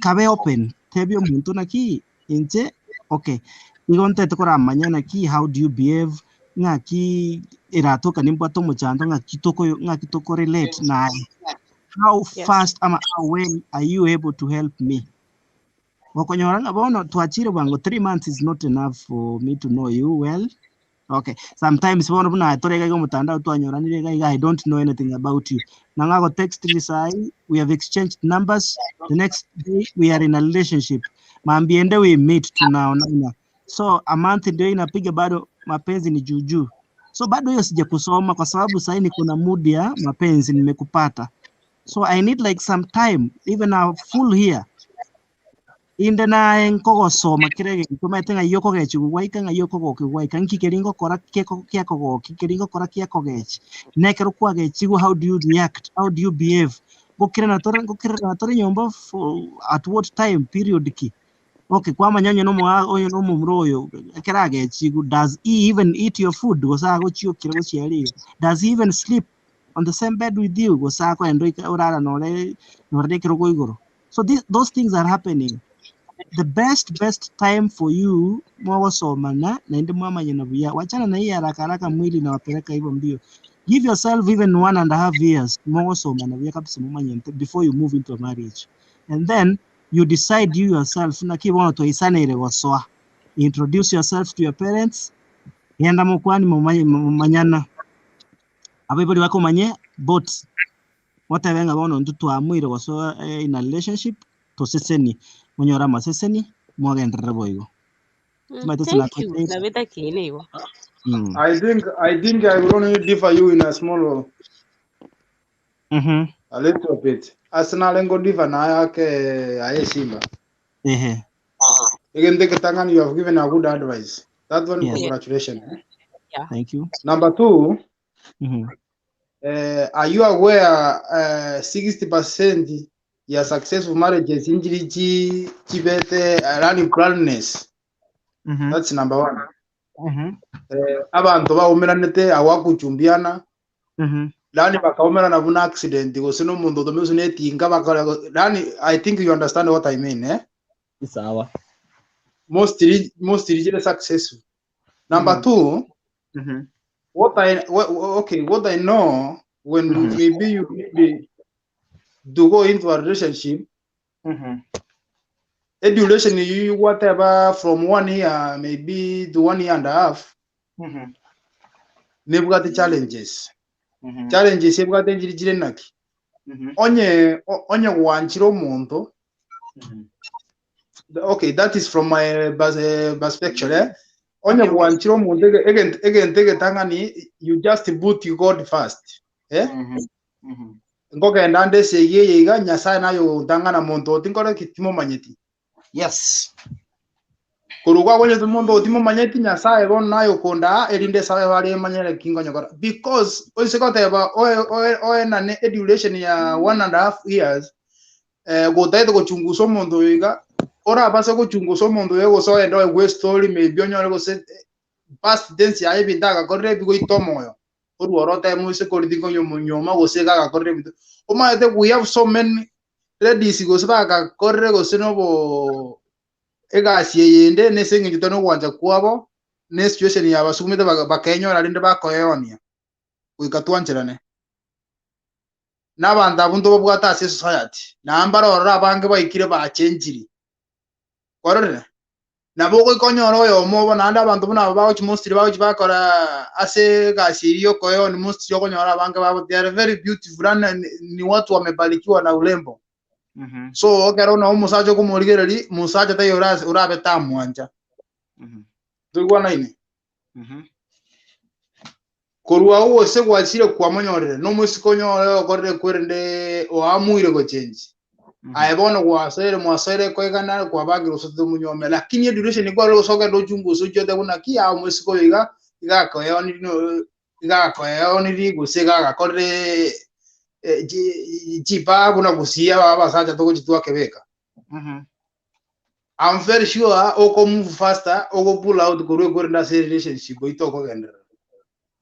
kabe open tebio muntu naki inche okay igo ntete koramanya naki how do you behave ng'aki iratoka nimbwate omochando ng'aki toko ng'aki toko relate naye how Yes. fast ama how well are you able to help me gokonyora ng'a bono twachire bwango 3 months is not enough for me to know you well. Okay, sometimes bono buna torega iga omotandao twanyoranire iga iga I don't know anything about you. Na ng'ago text sai we have exchanged numbers the next day we are in a relationship. Maambiende we meet tunaonana. So a month ndio inapiga bado mapenzi ni juujuu. So bado hiyo sijakusoma kwa sababu sasa niko na mood ya mapenzi nimekupata. So I need like some time even a full year. Inde naye nkogosoma kera egento omanyete ng'ai okogechigwa gwaika ng'ai okogokigwa gwaika nki keria ngokora keko kiakogokia keria ngokora kiakogechi. Na ekero kwagechigwa how do you react, how do you behave, ngokirana tore ngokirana tore nyomba for at what time period ki? Okay kwamanya onye na omoga onye na omomura oyo ekero agechigwe does he even eat your food gose agochiokire gochia aria iga? Does he even sleep on the same bed with you gose akoenda oika orara nore nore na ekerogo igoro? So this, those things are happening. The best best time for you mogosomana naende mwamanyana buya wachana na hii haraka haraka mwili inawapeleka hivyo mbio. Give yourself even 1.5 years mogosomana buya kabisa mumanyente before you move into a marriage. And then you decide you yourself naki bono twaisaneire gosoa. Introduce yourself to your parents. Genda mokwani momanye momanyana. Abaibori bakomanye but motebe ng'a bono intwe twamoire gosoa in a relationship tosesenie, monyore amaseseni mogenderere boigo. Timanyete ase Thank you. nakoeteire. Nabeta kine igo. I think I will only differ you in a small a little bit. Arsenal ngo differ na yake aye Simba. Ehe. Again, take Tangan, you have given a good advice. That one, Yes. congratulations. Eh? Yeah. Thank you. Number 2, are you aware 60% ya successful marriages injiri chi chibete learning planness? That's number one. Abantu baumeranete awakuchumbiana lani bakaumerana buna accident gose nomonto otomire gose netinga bakora lani. I think you understand what I mean, eh? Sawa. Mostly really successful. Number 2, what I what, okay what I know, when maybe you maybe to go into a relationship, a duration you whatever from 1 year maybe to 1 year and a half, nebwate challenges. Challenges ebwate njiri jire naki onye onye gwanchire omonto. Okay, that is from my perspective, eh? Onye gwanchire omonto egento egetang'ani, you just put God first, eh? Nkogenda nde esegi eye iga nyasaye nayo ntang'ana monto oti nkore ki timomanyeti. Korwa kwagonyete monto otimomanyeti nyasaye bono naye okondaa erinde esabe bare emanyere ki nkonyekora because oise goteba oenane a duration ya 1.5 years, gotaete gochungusa omonto oyo iga orabase gochungusa omonto oyo gose oende oegwe story maybe onyore gose past tense yaye ebinto agakorire ebigoita omoyo orworo otebe moise kori tinkonyomonyoma gose iga agakorire ebinto omanyete. We have so many ladies gose bagakorire gose nobo egasi eyende nese eng'encho tari nogwancha kwabo ne situation yabasugumete bakenyora rinde bakoeonia goika twancherane n'abanto abwo ntobabwate ase society naende barorora abange baikire bachenchiri kwarorire nabo ogoika onyore oyomo obo naende abanto buna abo bagochi mostly bagochi bakora ase egasi eria yokoeoni. Mostly okonyora abange babo they are very beautiful and ni watu wamebarikiwa na urembo. So ekero nabo omosacha okomorigereria mosacha taiyo orabe tamwancha toigwanaine korwa agwo gose gwachire kwamonyorire nomosike onyore okorire kwerende oamuire gochenji aye bono gwasoire mwasoire koigana kwabangire gose tomunyome lakini eduration kwarore gose ogende ochungusa ochiete buna ki aa omosike oyo iga igakoeoniri igakoeoniri gose iga agakorire chipa buna gusia abasacha togochitwa kebeka. I'm very sure oko move faster oko pull out korwa ekwerende ase relationship oito okogenderera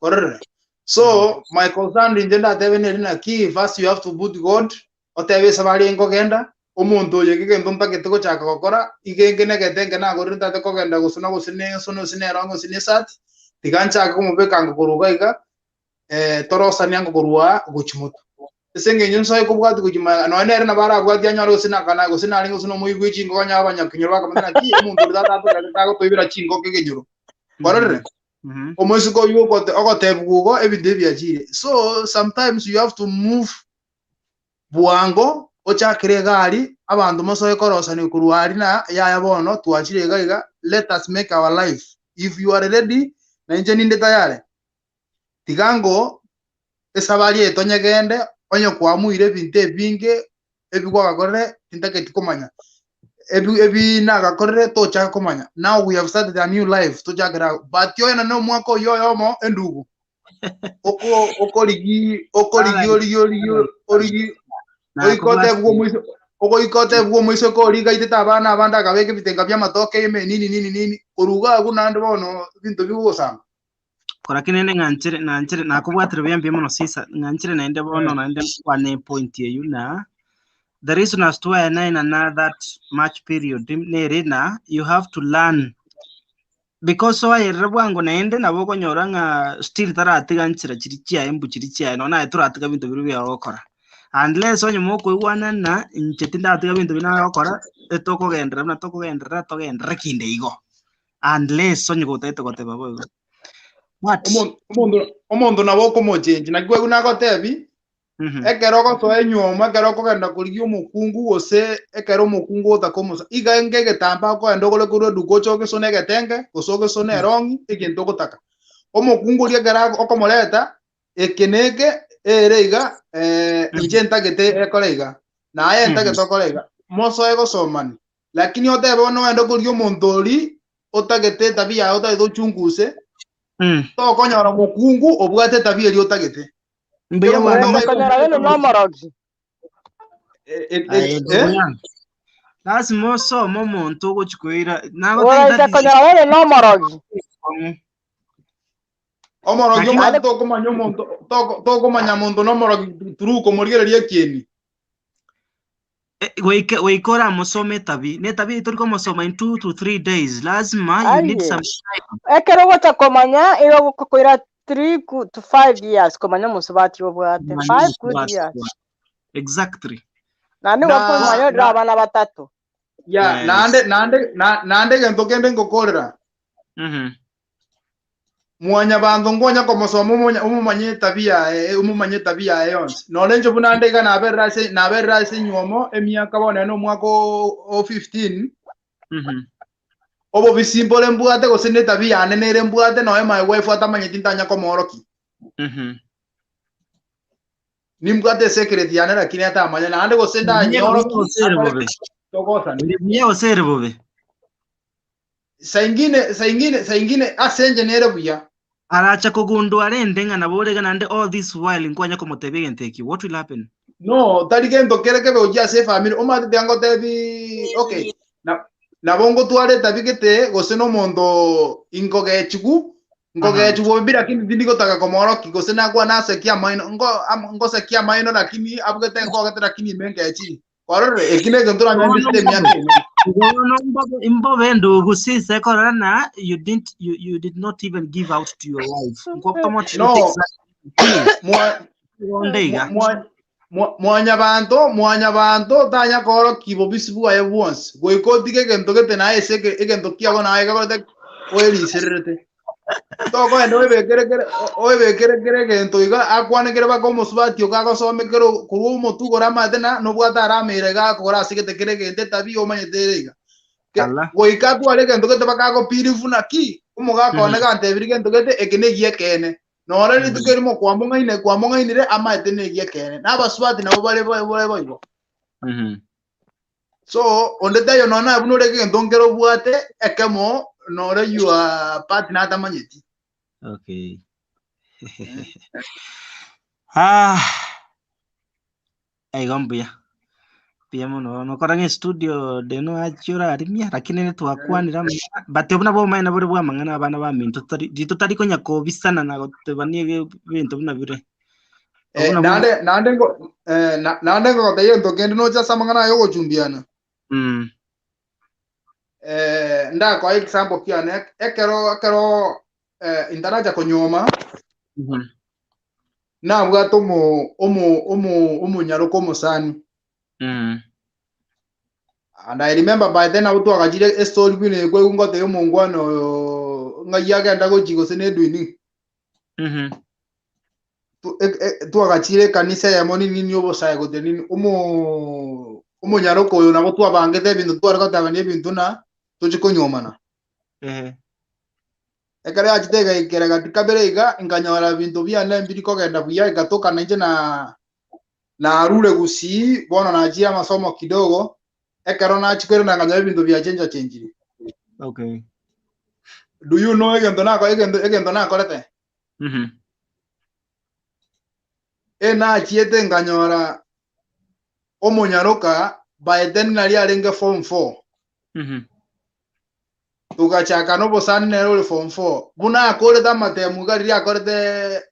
korere. So my concern inche ndatebe neri naki first you have to put God otebe ase nkogenda omonto oyo egento ntagete gochaka gokora igenge negete nke nagorire ntate kogenda gosona gose nensono gose nerongo gose nesati tiga nchake komobeka ngokoruga iga torosania ngokorwa gochi motu ase eng'encho nsoe kobwati gochi nonya nere nabo arabwati anyore gose nakana gose narenge gose nomoigwe chingoko onye abanyakenyoro bakamanya naki omonto oria tata tagotoibera chingoko ekenyoro kwarorire omosiko oyo ogotebwa igo ebinto ebiachire. So sometimes you have to move bwango ochakire egari abanto mosoe korosania korwa aria na yaya bono twachire iga iga. Let us make our life. If you are ready na inche ninde tayari tiga ngo esabari eye tonyegende onye kwamuire ebinto ebinge ebigwagakorire tintageti komanya. Ebi ebi nagakorire tochaka komanya. Now we have started a new life tochakera agwo. But oena na omwaka oyio oyomo endugu. Oko okorigi okorigi origi origi origi oika otebwe omoise ogoika otebwe omoiseke oria igaitete abana abande akabeka ebitenga bi'amatoke ime nini nini nini korwa iga agwo naende bono ebinto bigogosamba. Kora ki naende ng'anchere nanchere nakobwatire buya mbuya mono sisa ng'anchere naende bono naende nkwane point eywo na the reason as to why naenana that much period nere na you have to learn because oayerere bwango naende nabo okonyora ng'a still taratiga nchera chiria chiaye mbu chiria chiaye nonya naye toratiga binto biria biaye ogokora unless onye mokoigwanana inche tindatiga binto biria naye ogokora etokogenderera buna tokogenderera togenderere kinde igo. Unless onye gotagete goteba boigo. But Omo- omonto omonto nabo okomochenji naki kwaigu nagotebi ekero ogosoa enywomo ekero okogenda korigia omokungu gose ekero omokungu otaka omosa iga enga egetambaa okogenda ogore korwa eduka oche ogesone egetenge gose ogesone erong'i egento ogotaka. Omokungu oria ekero ago- okomoreta eke na eke ere iga inche ntagete ekore iga naye ntagete okore iga mosoe gosomani. Lakini otebe bono ogende korigia omonto oria otagete etabia yaye otagete ochunguse, tokonyora omokungu obwate etabia eria otagete. Mbuya Kera omonto mono. ogaika Konyora bene nomorogi. Aye, eh? Lazima osome omonto ogochi koira. Nagotebia Oraise that is konyora bene nomorogi. Omorogi Lakini- omanyete tokomanya omonto toko- tokomanya monto nomorogi through komorigereria ekieni. Goika goika oramosome etabi na etabi eye tori komosoma in 2 to 3 days, lazima you need Aye. some time. Ekero ogocha komanya igo gokoira 3 to 5 years komanya omosubati obwate. Komanya 5 good omosubati years. obwate. Exactly. Naende Na- gokomanya orire abana batato. Ya, naende naende naende egento kende ngokorera. Mwanyabanto nkonya komosoma omomanye etabia yaye, omomanye etabia yaye yonsi. Nonye inche buna nde iga naberire ase enywomo emiaka bono ene omwaka o 15. Obobisi mbore mbwate gose na etabia yane nere mbwate nonya my wife atamanyeti ntanya komoorokia. Nimbwate esecret yane lakini atamanya naende gose Buya ndanyeoroki gose ere akore bobe. togosana. Ere buya gose ere bobe. Saingine ase enche nere buya. Aracha kogundua rende ng'a nabo orege naende all this while nkwanya komotebia egento ekio. What will happen? No, tari gento kere kebe gochia ase efamiri omanyete tiga ngotebi okay na nabo ngotwara etabi gete gose na omonto inkogechigu nkogechigu bobe lakini tindi gotaka komooroki gose nakwana nasekia amaino ngo ngosekia amaino lakini abugete nkogete lakini ime ngechi kwarorire eki na egento oranyore emiaka ime. Bono imbobe ndugu sise ekorora na you didn't you, you did not even give out to your wife. Nkotomotreat No. exactly. Mwa Onde iga. Mwanyabanto mwanyabanto tanya koorokia bobisi bwaye bwonsi goika otige egento gete naye ase egento kiago naye gekorete oerisererete tokoenda oebekere kere oebekere kere egento iga akwane kere baka omosubati ogo agosome kere korwa omotwe igoro amanyete na nobwate aramere iga akogora ase gete kere egento etabia omanyete ere iga. Ala. Goika atware egento gete baka agopirifu naki omogaka one gantebirie gento gete eke na egiekene nore rituko erimo kwamong'aine kwamong'ainire amaete na egiekene na abasubati nabo bare bare boigo. So onde taiyo nonya naye buna ore egento nkere obwate ekemo nore your partner atamanyeti. Okay. Ah. Aigo mbuya. Mbuya mono bono kora ng'a estudio deno achia orarimia lakini nitwakwanire amang'ana but obwo nabwo obomaene bore bwa amang'ana abana baminto totari totari konya kobisana na gotebania ebinto buna bire. Obwo nabwo Naende naende ngo naende ngogotebia egento kende noche ase amang'ana aya ogochumbiana. Ndakoa example kiane ekero ekero intaracha konyuoma nabwate omo omo omo omonyaroka omosani. And I remember by then nabo twagachire estory buna ekwe ngotebia omongwana oyo ng'ai agenda gochi gose na Edwin. Twagachire ekanisa eyemo nini nini obosae gote nini omo omonyaroka oyo nabo twabangete ebinto tware gotabania ebinto na toche konyuomana. Ekero yachete egaikera gati kabere iga nkanyora ebinto biane mbiri kogenda buya egatoka nainche na narure gusii bono nachire amasomo kidogo. Ekero nachikorera nkanyora ebinto biachenchachenchire. Okay. Do you know egento nako egento egento nakorete? Enachiete nkanyora omonyaroka by then nari arenge form 4. Togachaka nobosani nere ore form 4. Buna akorete amatemu iga riria akorete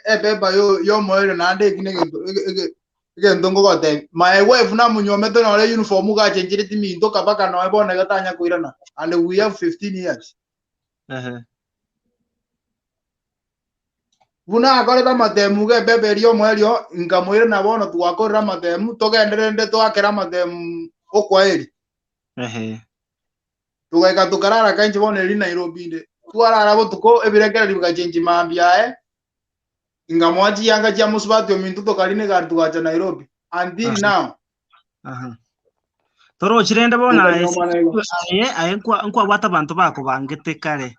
epepa yomoerio naende eki negento egento ngogotebi. My wife namonywomete nore uniform iga achenchereti minto mpaka noe bono iga tanya koirana and we have 15 years. Buna akorete amatemu iga epepa eria yomoerio nkamoirana bono twakorire amatemu togendererende toakere amatemu okwaeri. Togaika tokarara kainche bono eri Nairobi inde. Twarara botuko ebirengererio bigachenchi mambia aye, ingamoa chiyanga chia mosubati ominto tokarina egari togacha Nairobi. Until now. Aha. Torochi rende bono aye Tokanyuomana igo. aye aye nkwabwate abanto bakobangete kare.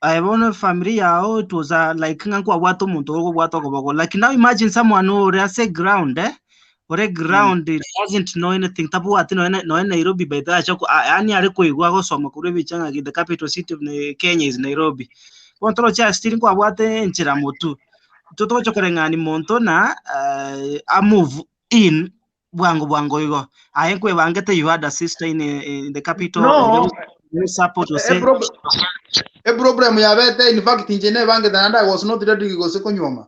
Aye bono family yao it was a, like ng'a nkwabwate omonto ogobwata okoboko. Like now imagine someone ore ase ground eh? Ore ground doesn't know anything tabwati noe noe Nairobi by the way acha yaani are koigwa agosoma korwa ebicha ng'a the capital city of Kenya is Nairobi. Bono toroche ase still nkwabwate enchera motu. Intwe togocha koreng'ani monto na a move in bwango bwango igo. Aye nkwebangete you had a sister in the capital No, very support gose eproblem yabete in fact inche nebangete naende I was not ready gose konywoma.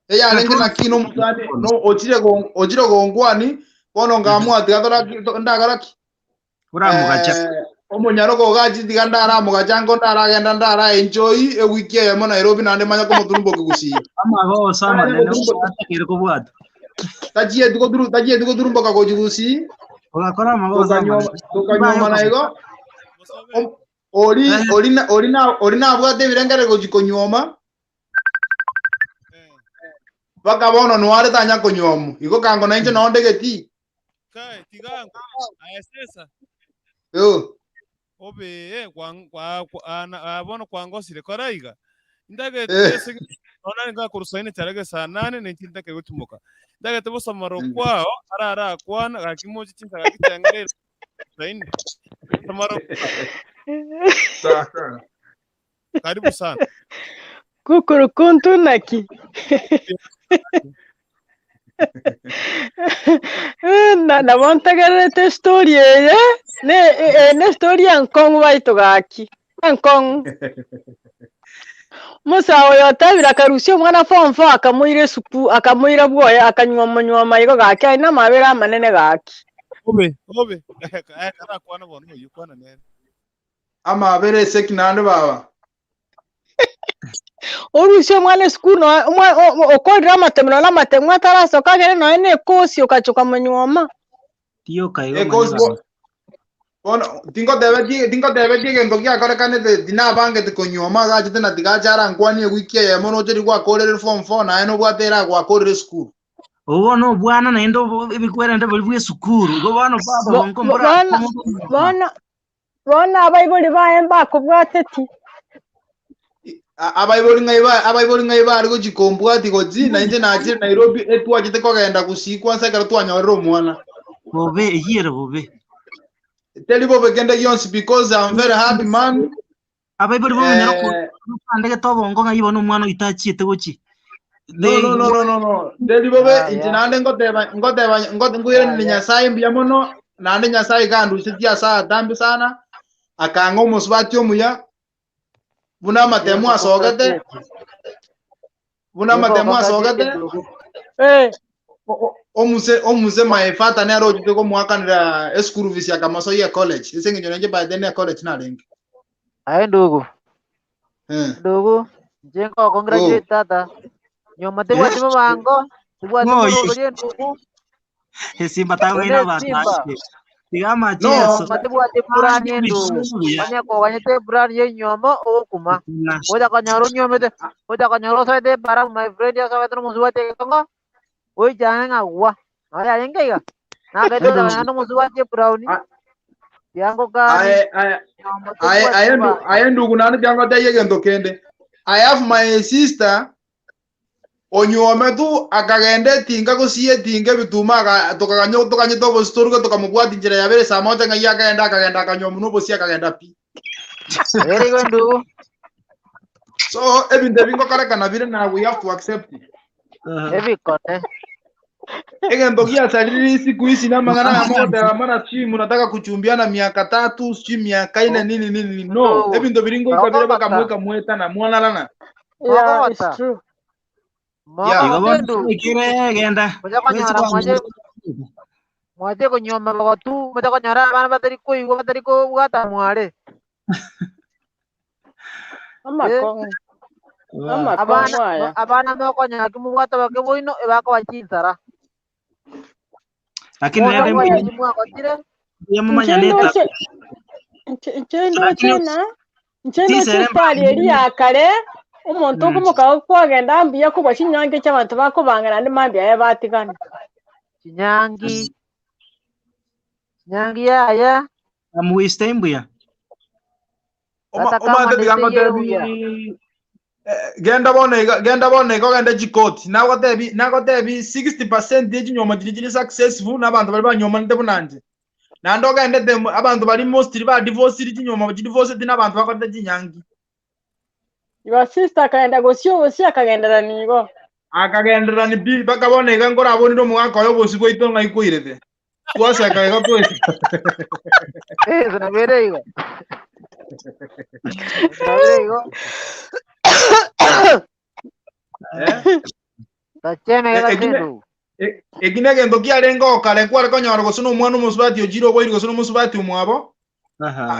Eyarenge naki na omosani no ochire ochire gongwani bono nkamua tiga toraki ndakaraki. Oramogacha. Omonyaroka ogachi tiga ndaramogacha nko ndaragenda ndara enjoy ewiki eyemo Nairobi naende manya komoturumboki gusii. Amagoso amanene otakeire kobwata. Tachieti goturu tachieti goturumboka gochi gusii. Ogakora amagoso amanene. Tokanyuomana igo. Ori ori ori na ori nabwate ebirengererio gochi konyuoma. Mpaka bono noare tanya konyuomu. Igo kango nainche noo ndegeti. Kai tigango aye sesa Yo. obe bono kwangosire kora iga ndagete ase nona ngakorusaine charage saa nane nenchi ndake gotimoka ndagete bosomoro kwao arara akwana gaki mochi chinsa gaki changere saine somoro Sawa. karibu sana Kukurukuntu naki. Na nabo ntegererete story eye ne ne story enkong'u baito gaki enkong'u. Omosae oyo otebire akarusia omwana form four akamoira esuku akamoira bwoye akanywoma nywoma igo gaki aye na amabere amanene gaki. Obe obe karakwana bono oyo kwana nere. Amabere eseki naende baba. Orusie omwana esukuru no okorire amatemo nonya amatemo atarasoka agere nonya na ekosi okacha okamonywoma. Tioka igo Ekosi manya bono tingotebetie tingotebetie egento giakorekanete tinabangete konywoma agachete na tigacha arankwanie ewiki eyemo noche rigwakorere form 4 naye nobwate era gwakorire esukuru. Obo no obwana naende ebikwerende bori bwa esukuru. Igo bono baba bonko mbora Bono bono bono abaibori baye mbakobwateti. Abaibori ng'ai ba abaibori ng'ai bare gochi kombwati gochi na inche nachire Nairobi etwachete kogenda gusii kwanza ekero twanyorire omwana. Bobe eyiere bobe. Teri bobe kende gionsi because I'm very happy man. Abaibori bomonyara okandegete obongo ng'ai bono omwana oito achiete gochi. No no no no no no. Teri bobe inche naende ngoteba ngoteba ngoiranere Nyasaye mbuya mono naende Nyasaye kandusetie ase atambe sana akang'a omosubati omuya buna amatemu asogete buna amatemu asogete omuse omuse my father nere ochete komoakanera eschool fees akamasoyia college ase eng'encho nainche by then college narenge. Aye ndugu. Ndugu, inche ngokongratulate tata. Nyoma tebwati mobango, tebwati Ng'oyi. moroberi endugu. Esimba tagweire One abanto Simba. ake. Tiga amacheso. Nyoma tebwati plan endugu. Onye koganyete plan ye nyoma ogokuma. Otakonyora onywomete, otakonyora osoete bara my friend osogete nomosubatia egekongo, oichane ng'a gwa. Nonya yarenge iga. Nakaete otakonyora nomosubatia ebrown. Tiango kani. Aye aye Nyoma aye tebwati aye ndu mobango. aye ndugu naende tiangotebia egento kende. I have my sister. Onyuome tu akagenda etinga gosiya etinga ebituma aga tokaganya tokanyete obosi toruge tokamobwati nchera yabere saa moja ng'ai akagenda akagenda akanywa buna obosi akagenda pi. Very good ndugu. So ebinto ebi ngokorekana bire na we have to accept it. Ebikone. Egento giasarire siku hizi na amang'ana aya mogoteba mara sijui mnataka kuchumbiana miaka tatu sijui miaka ine nini nini nini. No, Ndugu. ebinto biri ngoika bire Mogogota. bakamweka mwetana mwanarana. Yeah, it's Mogogota. true. Yeah. Igo Mogogota bono ndugu. ekere genda Mocha kwesi konyora mwache kwanyora mwache konyoma bogotu mocha konyora abana batari koigwa batari kobwata mware. Eh? Amakong'u. Amakong'u Abana aya. abana mokonyora kimobwata bake boino ebakoba chinsara. Lakini Bono rende mwaye mbuya mwagotire mbuya Inche mumanyaneta ndoche inche ndoche lakini na inche ndoche tisere estari eri ya kare omonto okomoka kwagenda mbuya kobua chinyangi chia abanto bakobanga naende mambia aye batigana. Chinyangi chinyangi yaya amuiste mbuya tata Omanyete kama tiga ndete ngotebi yebuya. genda bono iga genda bono iga ogende chikoti nagotebi nagotebi 60% yechinyoma chiri chiri successful na abanto bari banyomanete buna inche. Naende ogendete abanto bari mostly ba divorced chinyoma chidivorced na abanto bakorete chinyangi. Your sister akaenda gosia obosia akagenderera nigo. Akagendererani pi mpaka bono iga nkorabonire omogaka oyo obosi bwaito ng'ai koirete. Twaseka iga twese. Eh, sinabere igo. Sinabere igo. Eh? Tacheme E- geta eki ne- chindu. eki negento kiarenge okare kware konyora gose na omwana omosubati ochire oboiri gose na omosubati omwabo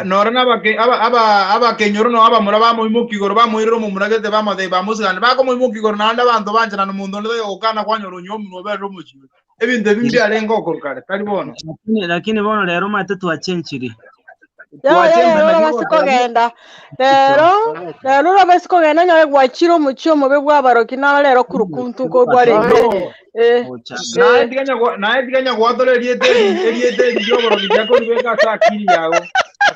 nora na abake aba aba abakenyoro no abamura bamoimokia igoro bamoirera omomura gete bamotebi bamosigane bakomoimokia igoro naende abanto banchanana omonto onde tagokana kwanyora onywa omonwe oberire omochie ebinto ebi mbiarenge okorwa kare tari bono Lakini lakini bono rero omanyete twachenchiri Ya ya twachenchire rero naki basi ogotebi kogenda rero rero urabasi kogenda nyore gwachire omochie omobe bw'abaroki naro rero kurukuntu ko gwarenge no eh naye eh tiganya naye tiganya gwatora erieta eri erieta eri rioborogi riakoribeka ase akili yago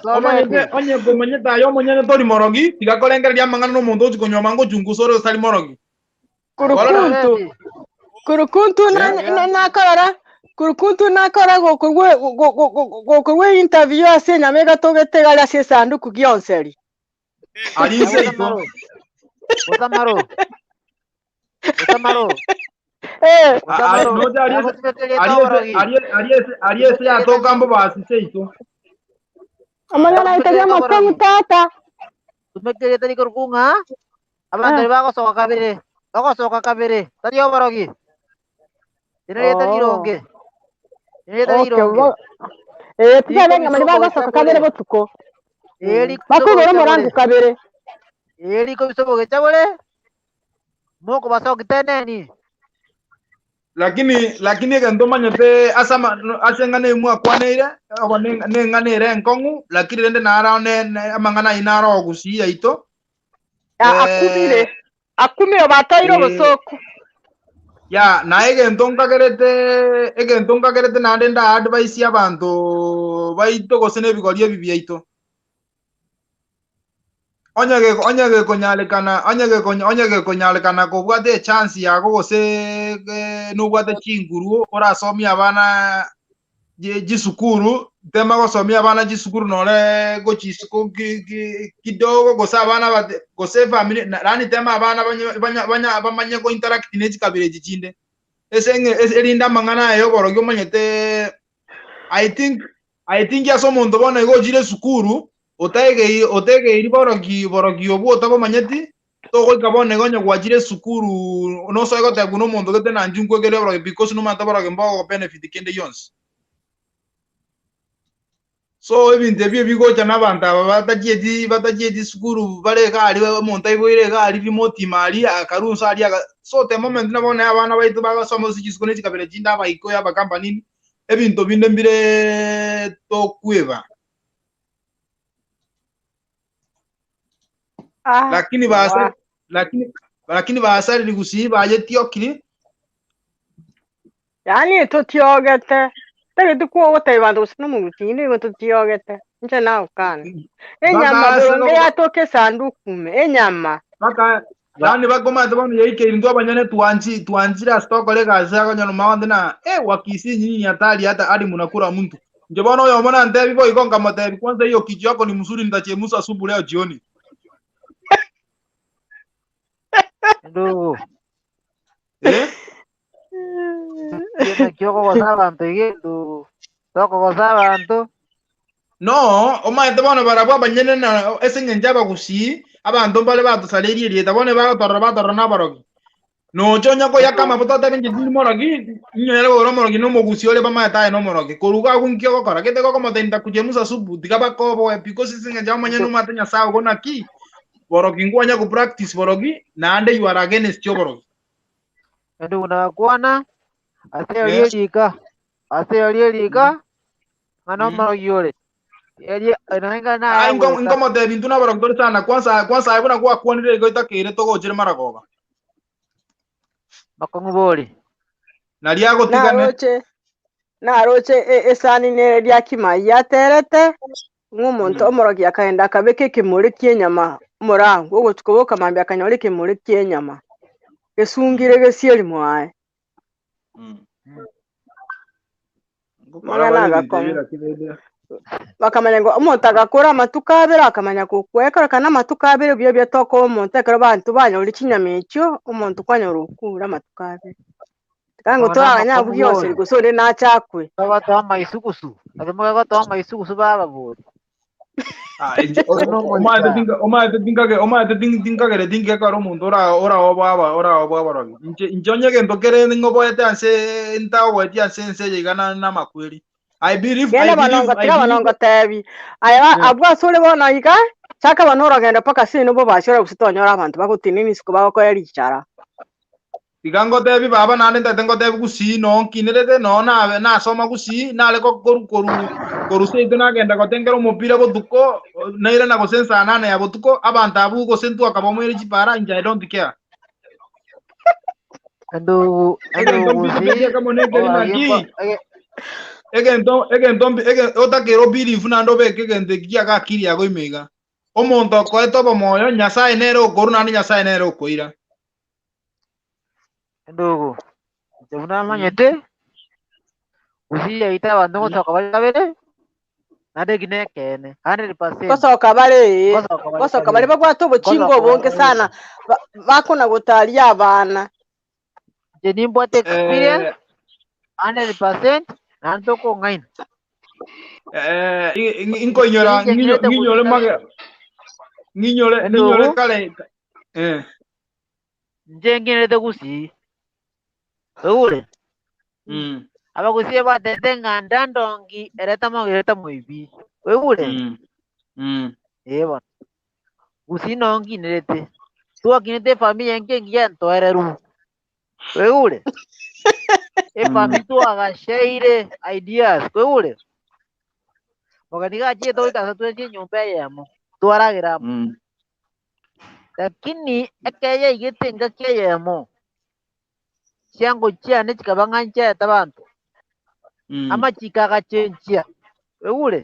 omanyete Asobete. onye komanyete aye omonyene tori morogi tiga korengereria amang'ana na omonto ochi konywa manga ochungusa ore otari morogi korora kurukuntu Asobete. kurukuntu eh? Ya. nakorora kurukuntu nakora gokorwe gokorwe interview ase enyama egatogete gari ase esanduku gionseri ari inse ito Agotamaro. Gotamaro. Gotamaro. eh Gotamaro. nocha ariese Nagotumekeria ariese toborogi. ariese ariese yatoka mbobasi seito amang'ana aitaria Nagotumekeria amakong'u toborogi. tata Tumekeria tari korkunga. Abanto eh bari bagosoka kabere. Bagosoka kabere. Tari oborogi. Ine tari oh ironge. Ine tari okay ironge. bo eh Riko tigabenga mari bisogo bagosoka kabere bore. botuko Eh riko bakogora bisogo omorango bore. kabere Eh riko bisogo bore. Moko basoka teneni. lakini lakini egento omanyete ase ama ase eng'ana emwe akwaneire obo ne eng'ana ere enkong'u lakini rende naro amang'ana aywo naro ogusii yaito akumire eh, akumire bataire eh, obosoku ya na egento nkagerete egento nkagerete naende nda advise abanto baito gose na ebigori ebi biaito onye onye gekonyarekana onye onye gekonyarekana kobwate echance yago gose nobwate chinguru orasomia abana chisukuru tema gosomia abana chisukuru nore gochisuku kidogo gose abana gose family yani tema abana bamanye go interact ne chikabira echi chinde ese erinde amang'ana aye oborogi omanyete I think I think ase omonto bono igo ochire esukuru otegeiri otegeiri borogi borogi obwo otabomanyeti togoika bono igo onye gwachire esukuru nosoe gotebwa na omonto gete nanchi nkwegere oborogi because nomanyete oborogi mbogo benefit kende gionsi so ebinto ebio ebigocha na abanto aba batachieti batachieti sukuru bare iga aria omonto aiboire iga aria remote ime aria akarunsa aria aga so the moment nabo naye abana baito bagasoma ase chisukuru na chikabira chinde abaikoyo abakamba nini ebinto binde mbire tokweba ah lakini wa basari lakini lakini basariri gusii bayetiokiri yani tutiogete tageti kuogotebia banto gose nomogusii nigo tutiogete inche naokana enyama mpaka ase boronge yatoka esanduku ime enyama mpaka Yani bakomate bono yaikeire intwe abanyene twanchi twanchire ase tokora egasi akonyora maonde na eh wakisi nyinyi hatari hata hadi mnakula mtu. Nje bono oyomo nantebi boigo nkamotebi kwanza hiyo kichwa yako ni mzuri nitachemusa supu leo jioni. Ndugu. Eh? Kio nakio okogosa abanto iga endugu. Tokogosa abanto. No, omaete bono barabwo abanyene na ase eng'encho abagusii, abanto mbare batosareirie erieta, bono bagotorora batorora na abarogi. Nocha onya koyaka amabuta otebe inche tindi morogi, inyore ore omorogi na omogusi ore bamaete aye nomorogi. Korwa iga agwo nki ogokora? Gete gokomotebia ntakuchemusa supu, tiga bakoboe because ase eng'encho omonyene omanyete Nyasae ogo naki, borogi nkwanya go practice borogi, naende you are against oborogi. Endugu nagakwana, ase erio Eh. erika, ase erio erika, ng'a nomorogi ore. Erio nainga Ai, naya goeta. nkomotebia intwe naborogi tore sana, kwanza kwanza aye buna gwakwanire igo itakeire togochere maragoba. Bakong'u bori. Nario agotigane. Naroche naroche e- esani nere riakima yaterete ng'a omonto omorogi akaenda akabeka ekemore ki'enyama omorango ogotuko boka mambia akanyora ekemore ki'enyama gesungire gesieri mwaye. Ngokora Amang'ana bare ebinto agakong'u. ebi lakini Bakamanya ngo omonto agakora amatuko abere akamanya gokwa ekerorekana amatuko abere buya buya tokoa omonto ekero abanto banyorire chinyama echio, omonto kwanyora okure amatuko abere. Tiga ngo Amang'ana toraganye amakong'u abwo gionsi bori. gose onde nache akwe. Togotoa amaisugusu. Ase mogegotoa amaisugusu baba bori. Ah, inche- Ore omaete nomoika. tinka- omaete tinkage omaete tin- tinkagere tinkekora omonto ora oraoboa aba oraoboa abarogi. Inche inche onye egento kere ng'oboete ase ntaoboeti ase ense eye iga na namakweri. I believe I Genda believe bono I tiga bono believe ngotebi, aye ba Yeah. abwo ase ore bono iga, chaka bono orogendo mpaka ase bobasi ore gose tonyora abanto bagotenena isiko bagokoe richara. Tiga ngotebi baba naende ntagete ngotebi gusii noo nkinerete noo nabe nasoma gusii nare ko- koru koru koru seito nagenda gotengera omopira botuko nairana gose nsaa nane ya botuko abanto abwo gose ntwakabamoire chipara inche I don't care. Endugu Egento endugu mbiribeti gusii ekemo nekeri orogi naki mbo ege egento egento mbi- ege otakeire obelieve naende obeke egento eki kiago akiri yago ime iga. Omonto okoete obomoyo Nyasaye nere okorwa naende Nyasaye nere okoira. Endugu inche buna namanyete gusii yaito abanto ngosoka bare kabere naende eki nekeene 100% Ngosoka bare ee, ngosoka bare ngosoka bare kabere babwate obochinga ngosoka bare obonge kabere sana, ba- bakona gotaria abana. inche nimbwate experience Eh, 100% naende tokong'aina eh, inche inkoinyora ninche ng'irete ng'inyore gusii mage ng'inyore ng'inyore endugu kare eh inche ng'irete gusii oigure abagusie batete ng'a ndandongi ereta mogereta moibi oigure ee bono gusii noo nkinerete twakinete efamiri enke engiya entoereru oigure efamiri twagasheire ideas koigure mogeni gachiete goikasa twensi enyomba eyemo twaragera amo lakini ekero yaigete engaki eyemo chiango chiane chikaba ng'a nchiaete abanto amachiko agachenchia oigure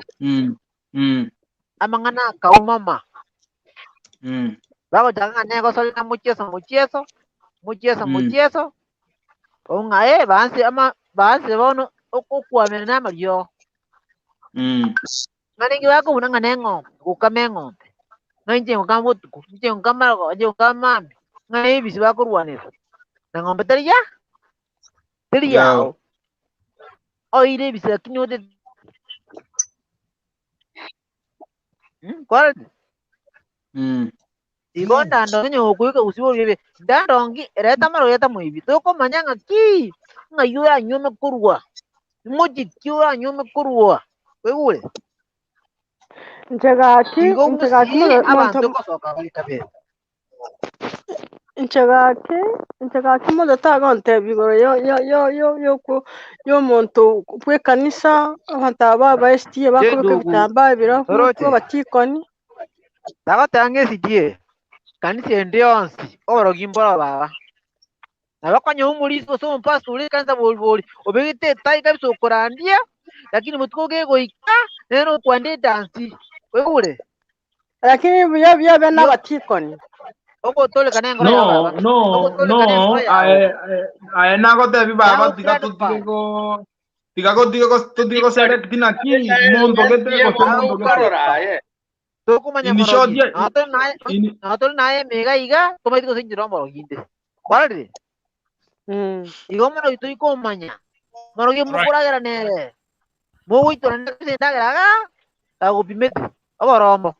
amang'ana akaumama bagochaka ng'a negosori ng'a mochieso mochieso mochieso mochieso oo ng'a eh baanse ama baanse bono okwamera na amariogo ng'a ninki bakobuna ng'a na eng'ombe gokama eng'ombe ng'a inche ngokama botuko inche ngokama marogoba inche ngokama mambia ng'a na ebisi bakorwanera na ng'ombe teri ya teri Yao. yao oire ebisi lakini ote kwarorire? Igo ndandongi onye gokoika gose oyobe ndandongi ereta amaro ereta moibi tokomanya ng'a ki ng'ai oranyuome korwa mochi ki oranyuome korwa oigure? Inche gaki, Igo inche gaki gusii mono monto abanto ngosoka bare kabere. Inche gaki, inche gaki monto tagontebia igoro yo- yo- yo- yo- yoko yomonto bw'ekanisa, abanto aba ba SDA Inche bakobeka ndugu ebitambaa ebirabu motwe toroche abatikoni. tagoteba ng'a SDA kanisa ende yonsi oborogi mboro baba. Nabo okonyora omorisia gose omopastor ore ekanisa bori bori obegete etai kabisa okorandia lakini botuko gegoika nere okwanda edansi oigure? Lakini buya buya be na Iyo abatikoni. Ogotoleka nengoro yao No, baba. no, Ogotoleka no, nengoro yao. aye aye aye nagotebi baba Yao tiga grandpa. totige go tiga gotige go totige go select naki monto gete gose monto gete. Tokomanya In short, morogi. ye- Notore naye in notore naye mega iga tomaiti gose inchera omorogi inde. Kwarorire? Igo omorogi toikomanya. Morogi Right. mokoragera nere. Mogoitora nere endagera iga agopimete oborombo.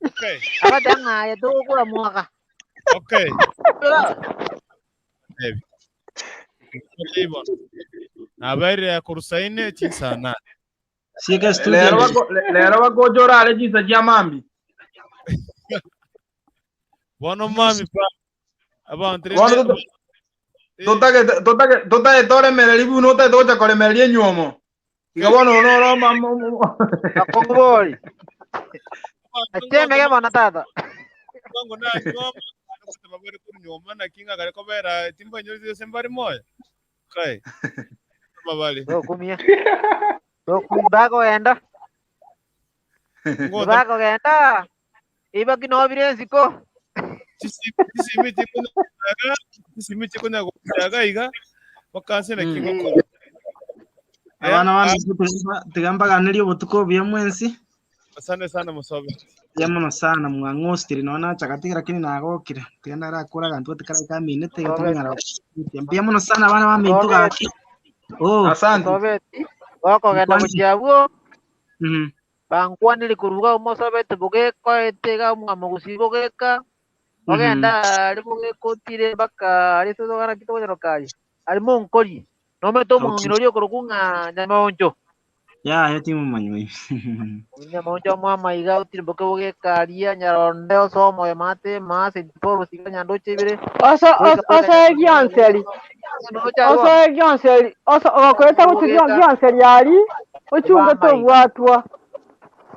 Okay. Agote ng'a aye togokora mwaka. Okay. Baba. Ebi. Ibo. Nabaire korusaine chinsana. Sieka lero studio. bako lero bakocha orare chisa chia mambi. Bono mami pa abantu Bono rende totagete totagete totagete oremereri buna otagete gocha koremereria enywomo. Iga bono noro mama Bakongu bori. Achemege bono tata. Bango na nyoma goteba bari kunyoma naki ng'akare kobera timbanyorire ase mbari moyo. Okay. Mabali. Tokumia. Tokumia bakoenda. Ngota Bakogenda. Ibaki nobire ensiko. chisimi chikonyaga chisimi chikonyaga gochaga iga bakanse naki ngokora. Eh, Abana bane tigambaganirie obotuko obuya mwensi. Asante sana musobe. Mbuya mono sana mwang'osire nonya nachagatige lakini nagokire. Tiga ndarakora agantu gatikaraika aminete iga tonyara gochitia. Mbuya mono sana abana baminto gaki. Oh. Asante. Mosobeti. Gokogenda Nkwanire. gochia abwo. Bankwanire koruga omosobeti bogekoete iga omwamogusi bogeka. Ogenda ari bogekotire mpaka ari totogana ki togonyaroka aria. Ari monkori. Nomete omong'ina oria okorokwa ng'a Nyamaoncho. Ya, ya timomanywa. Nyamaoncho omwama iga otire boke bogeka aria Nyaronde osoma oyo mate ma St. Paul siga Nyandoche ibere. Oso Goika oso goika osoe gionseri. Nyandoche abwo. Osoe gionseri. Oso ogokoreta gochi Bogeka gionseri ari ochunge obama iga. tobwatwa.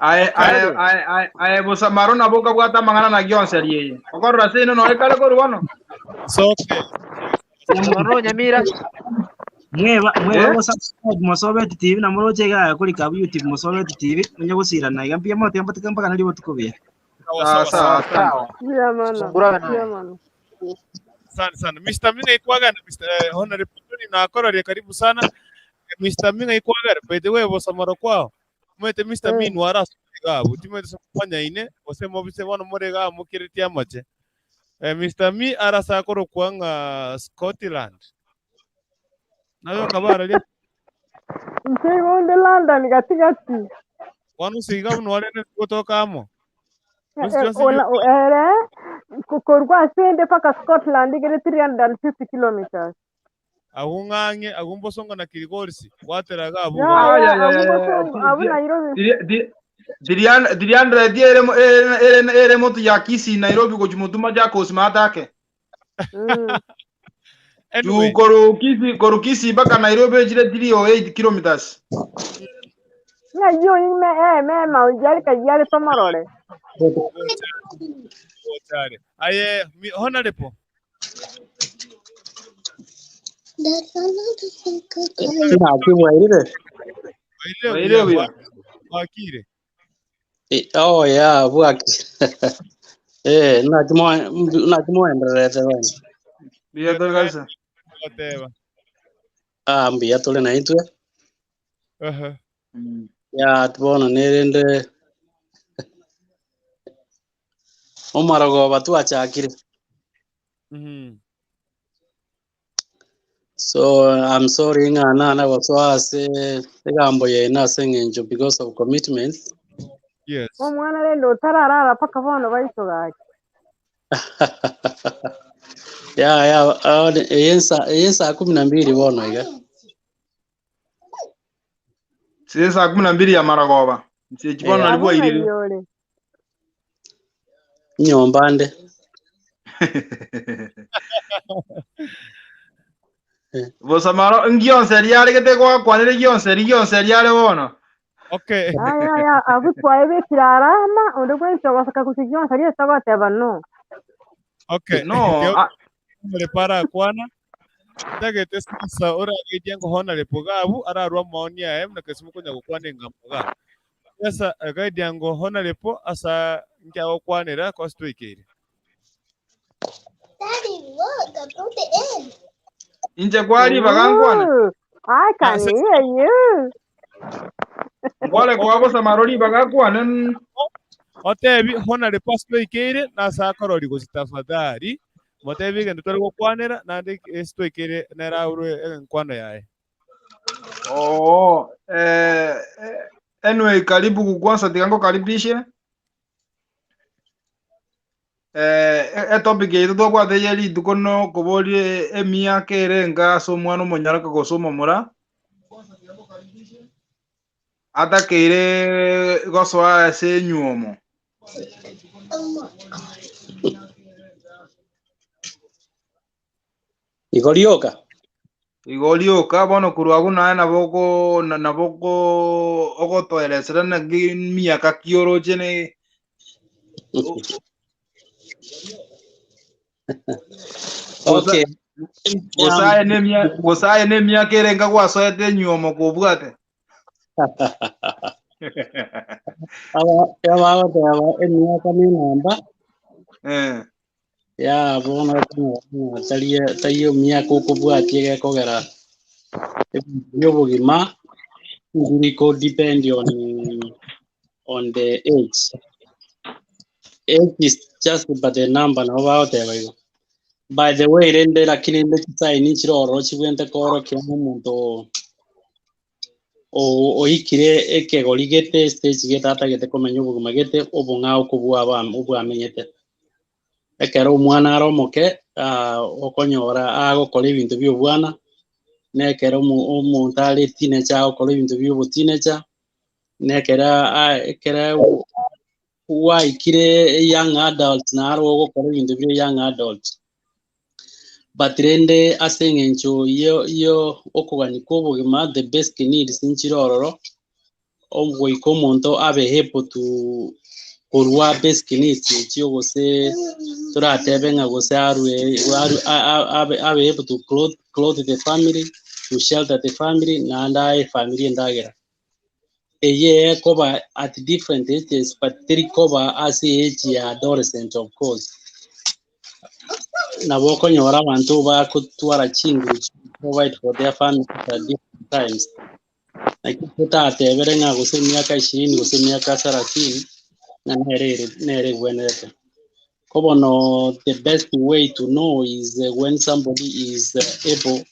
Aye aye Kwarorire? aye aye aye bosamaro nabo okabwata amang'ana na gionseri eye. Okorora seino noe kare korwa bono. Soke. Nyamaro Nyamira. Mweba mweba Eh? go subscribe Mosobeti TV na moroche iga kuri ka YouTube Mosobeti TV munye gusirana iga mbuya mono tiga tigambaganirie obotuko obuya. Sawa Sawa sawa sawa sawa. asante. Sawa. Mbuya mono. Sungura Mbuya naye. mono. Asante sana. Mr. Minga ikwagana Mr. Honorable Tony nakororia karibu sana. Mr. Minga ikwagara by the way bosamaro kwao. Mwete Mr. Min wara gabu timwete fanya ine ose mobise bono more mukiriti amache. Mr. Mi arasa koro kwanga Scotland. Nayo kabara ria Inche igo onde London gatigati. wanu siga buno warene gotoka amo. Gosi Eh, jonsi ona ere korwa ase mpaka Scotland igere 350 kilometers. agung'ang'e agumbosonga na kirigorisi gwateraga abu Ya Ay, ya ay, ay, abu ay, ay. bosongo abu Nairobi. Diriandre ere ere ere motu ya Kisii Nairobi gochimutuma Jackos matake. Juu Anyway, koru Kisii koru Kisii mpaka Nairobi echire 308 kilometers. Ng'a yo ime eh me maujari kajari tomarore. gochare. Aye, honorable. Naki mwairire? Waire Waire buya buya. wakire. Oh yeah, bwaki. Eh, naki mwa naki mwaendererete bene. Buya tore kabisa. Goteba. Ah, mbuya tore na intwe. Aha. Ya tubona nerende omarogoba twachakire. So I'm sorry ng'ana na goswa ase egambo yaina ase eng'encho because of commitments. Yes. Omwana rende otararara paka bono baiso gaki. Ya ya, eye saa 12 bono iga. Si saa 12 ya maragoba. Nsie chibono Eh, nari Abu bwairire. ng'ai ore. nyomba nde. Bosamaro ngionse riaregete gwakwanire gionse gionse riare bono. Okay. Aya aya abu twaebekire arama onde bwensi ogosaka gochi gionsi aria togoteba no. Okay. No, Keo ah, para kwana tagete sasa oragedia ngo honorable gabu ararwa maoni yae na kesimu konya gukwana engambo ga. Sasa gaidia ngo honorable asa nkyagokwanera kwa situikeire. Inche kwaribaga nkwane? Ooh, I can hear you. Ngware kwa gosama ribaga kwane. Otebi honare pastor oikeire nase akorori gochi tafadhali motebi egento tware gokwanera naende ase twaikeire nere aurwe enkwano yaye. Oo, anyway, karibu kwanza tiga nkokaribishe. Etopic yaito twabwate ye rituko nokoboria emiaka ere enga ase omwana omonyaraka gose omomura atakeire gosoa ase enywomo. Igo rioka. Igo rioka bono korwa abwo naye nabo oko nabo oko ogotoeresera naki miaka ki oroche ne Gose Okay. gose aye ne emia gose aye ne emiaka ere enga gwasoete enywomo kobwate. Aba abagoteba emiaka ne enamba Eh. ya bono okonyora ng'a tari tari emiaka okobwatia egekogera ebinto bia obogima mbiri ko depend on the age. Age is just but a number nabo bagoteba igo. By the way rende lakini rende chisign nchire ororo chibwente koorokia ng'a omonto o- oikire ekegori gete estage gete atagete komenya obogima gete obong'ao kobua aba obwamenyete. Ekero omwana are omoke okonyora agokora ebinto bia obwana, na ekero omo- omonto are teenager agokora ebinto bia oboteenager, na ekero a- ekero gwaikire young adult naro ogokora ebinto bia young adult. But rende ase eng'encho yo- yo okogania kwa obogima the basic needs nchire ororo, goika omonto abe able to korwa basic needs echio gose toratebe ng'a gose arwe arwe a- a- abe abe able to clothe clothe the family, to shelter the family, naende ae efamiri endagera. Eye ekoba at different ages but teri koba ase age ya adolescent of course. Nabo okonyora abanto bagotwara chinguru chia provide for their families at different times. Naki totatebere ng'a gose emiaka ishirini gose emiaka thelathini ng'a nere ere nere egwenerete. Ko bono the best way to know is when somebody is able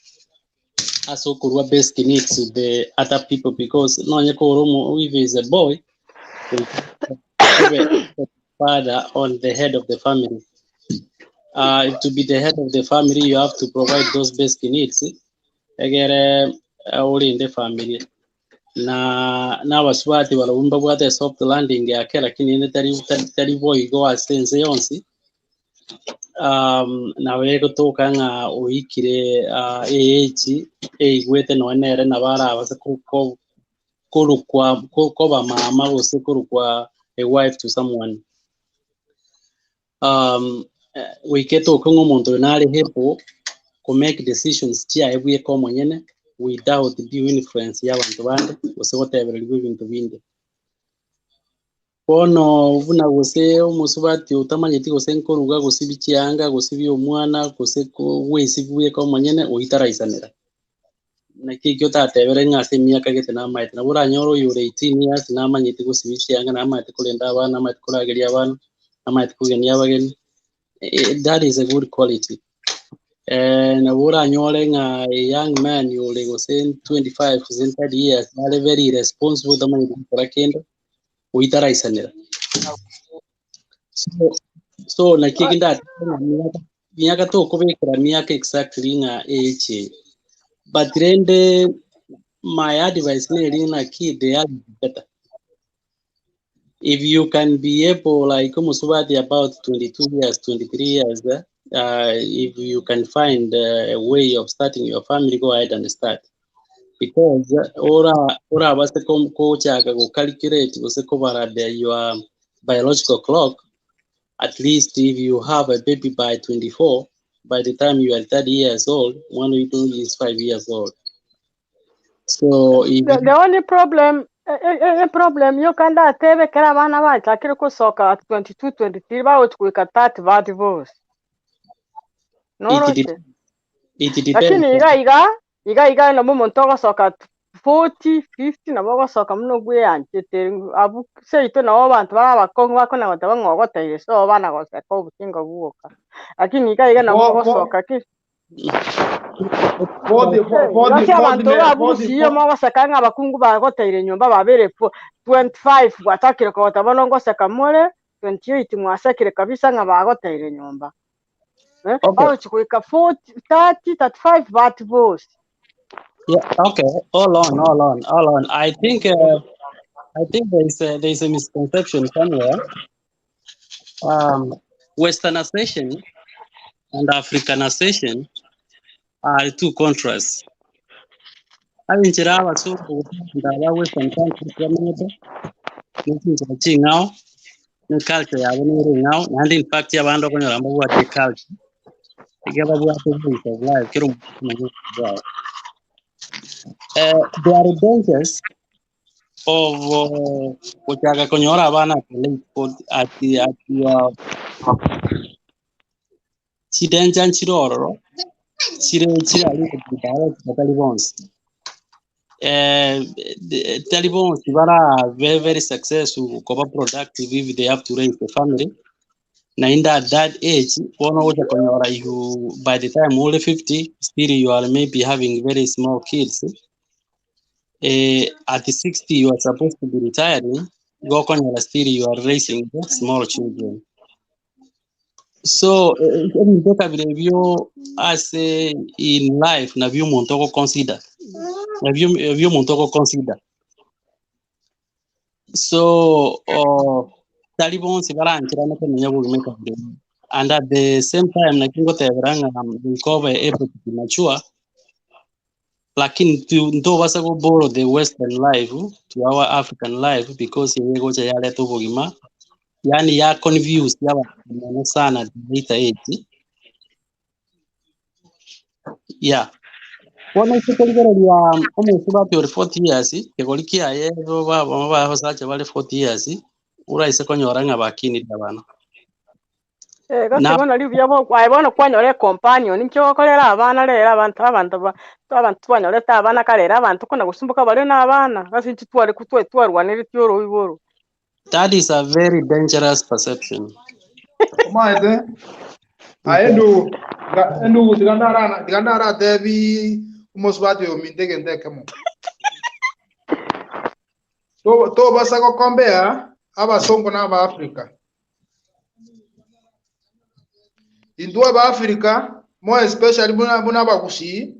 ase okorua basic needs to the other people because nonye kore omo if he is a boy obe father on the head of the family. To be the head of the family you have to provide those basic needs egere orende family na nabasubati barabwo mbabwate soft landing ake lakini ende tari tari tari boigo ase ense yonsi nabo egotoka ng'a oikire age eigwete nonye nere nabo arabase ko- ko- korokwa ko- koba mama gose korokwa a wife to someone. Goika etoke ng'a omonto oyo nare able ko make decisions chiaye bweka omonyene without due influence ya abanto bande gose gotebereriwa ebinto binde. Bono buna gose omosubati otamanyeti gose nkoruga gose bichianga gose bia omwana gose bwesibia bweka omonyene oitaraisanera. Naki ekio otatebere ng'a ase emiaka gete namaete, nabo oranyore oyo ore 18 years namanyete gosibia chianga, namanyete korenda abana, namanyete korageria abana, namanyete kogenia abageni, that is a good quality. Nabo oranyore ng'a a young man ore gose 25 gose 30 years are very irresponsible tamanyeti gokora kende, oitaraisanera. So, so naki eki ndatebe ng'a miaka miaka tokobekera miaka exactly ng'a age eye. But rende my advice neri naki the earlier the better. If you can be able like omosubati about 22 years, 23 years, if you can find a way of starting your family, go ahead and start. Because ora orabase kochaka go calculate gose kobara the your biological clock, at least if you have a baby by 24, by the time you are 30 years old, one of you is 5 years old. So if The only problem problem yo kanda atebe kera abana bachakire gosoka at 22 23 bagochi goika 30 ba divorce. Noroche. It depends. Lakini iga iga iga iga nabo omonto ogosoka 40, 50 nabo ogosoka buna obweanchete abwo seito nabo abanto bare abakong'u bakona goteba ng'a ogoteire so bana goseka obosingo bwoka. Lakini iga iga nabo Bo- bo- ogosoka ki Forty, forty, Gose forty, abanto forty, babusirie mogoseka ng'a abakungu bagoteire nyomba babere 25 bwatakire kogota bono ngoseka more 28 mwasekire kabisa ng'a bagoteire nyomba. Eh, Okay. bagochi goika 40, 30, 35 bati bosi. Yeah, okay. Hold on, hold on, hold on. I think there is a misconception somewhere. Westernization and Africanization are two contrasts. Abinjira abazungu aba Western countries bamenyete nechinchera ching'ao ne culture yabo nere eng'ao naende in fact abanto okonyora mbabwate culture iga babwate ways of life kera omonto omanye obogima bwaye. There are dangers of gochaka konyora abana at late at your chidenja nchire ororo chire chirari batari bonsi tari bonsi bara very very successful koba productive if they have to raise the family na in that age bono gocha konyora you by the time uri 50 still you are maybe having very small kids. At 60 you are supposed to be retiring, gokonyora still you are raising small children. So ebinto kabire ebyo ase in life nabyo omonto ogoconsider, nabyo ebyo omonto ogoconsider. So tari bonsi barancherane komenya obogima ekabira ime. And at the same time naki ngotebera ng'a nkobe able to be mature, lakini ntobasa go borrow the western life to our African life because eye gocha yareta obogima, yani ya confuse y'abantu mono sana at the later age. Yeah. Bono ase korigereria omosubati ore 40 years, kegori kiaye bo baba basacha bare 40 years, oraise konyora ng'a bakinire abana. Gose Na bono ribuya aye bono kwanyora ecompanion ninki ogokorera abana rero abanto abanto ba abanto twanyorete abana kare ere abanto kona gosumboka bare na abana ase intwe tware twa twarwaneretie oroiboro. That is a very dangerous perception. Omaete, aye ndugu, endugu tiga ndarana tiga ndaratebi omosubati oyo ominto egento ekemo. Tobasa gokombea abasongo na abaafrika. Intwe abaafrika, more especially buna buna abagusii,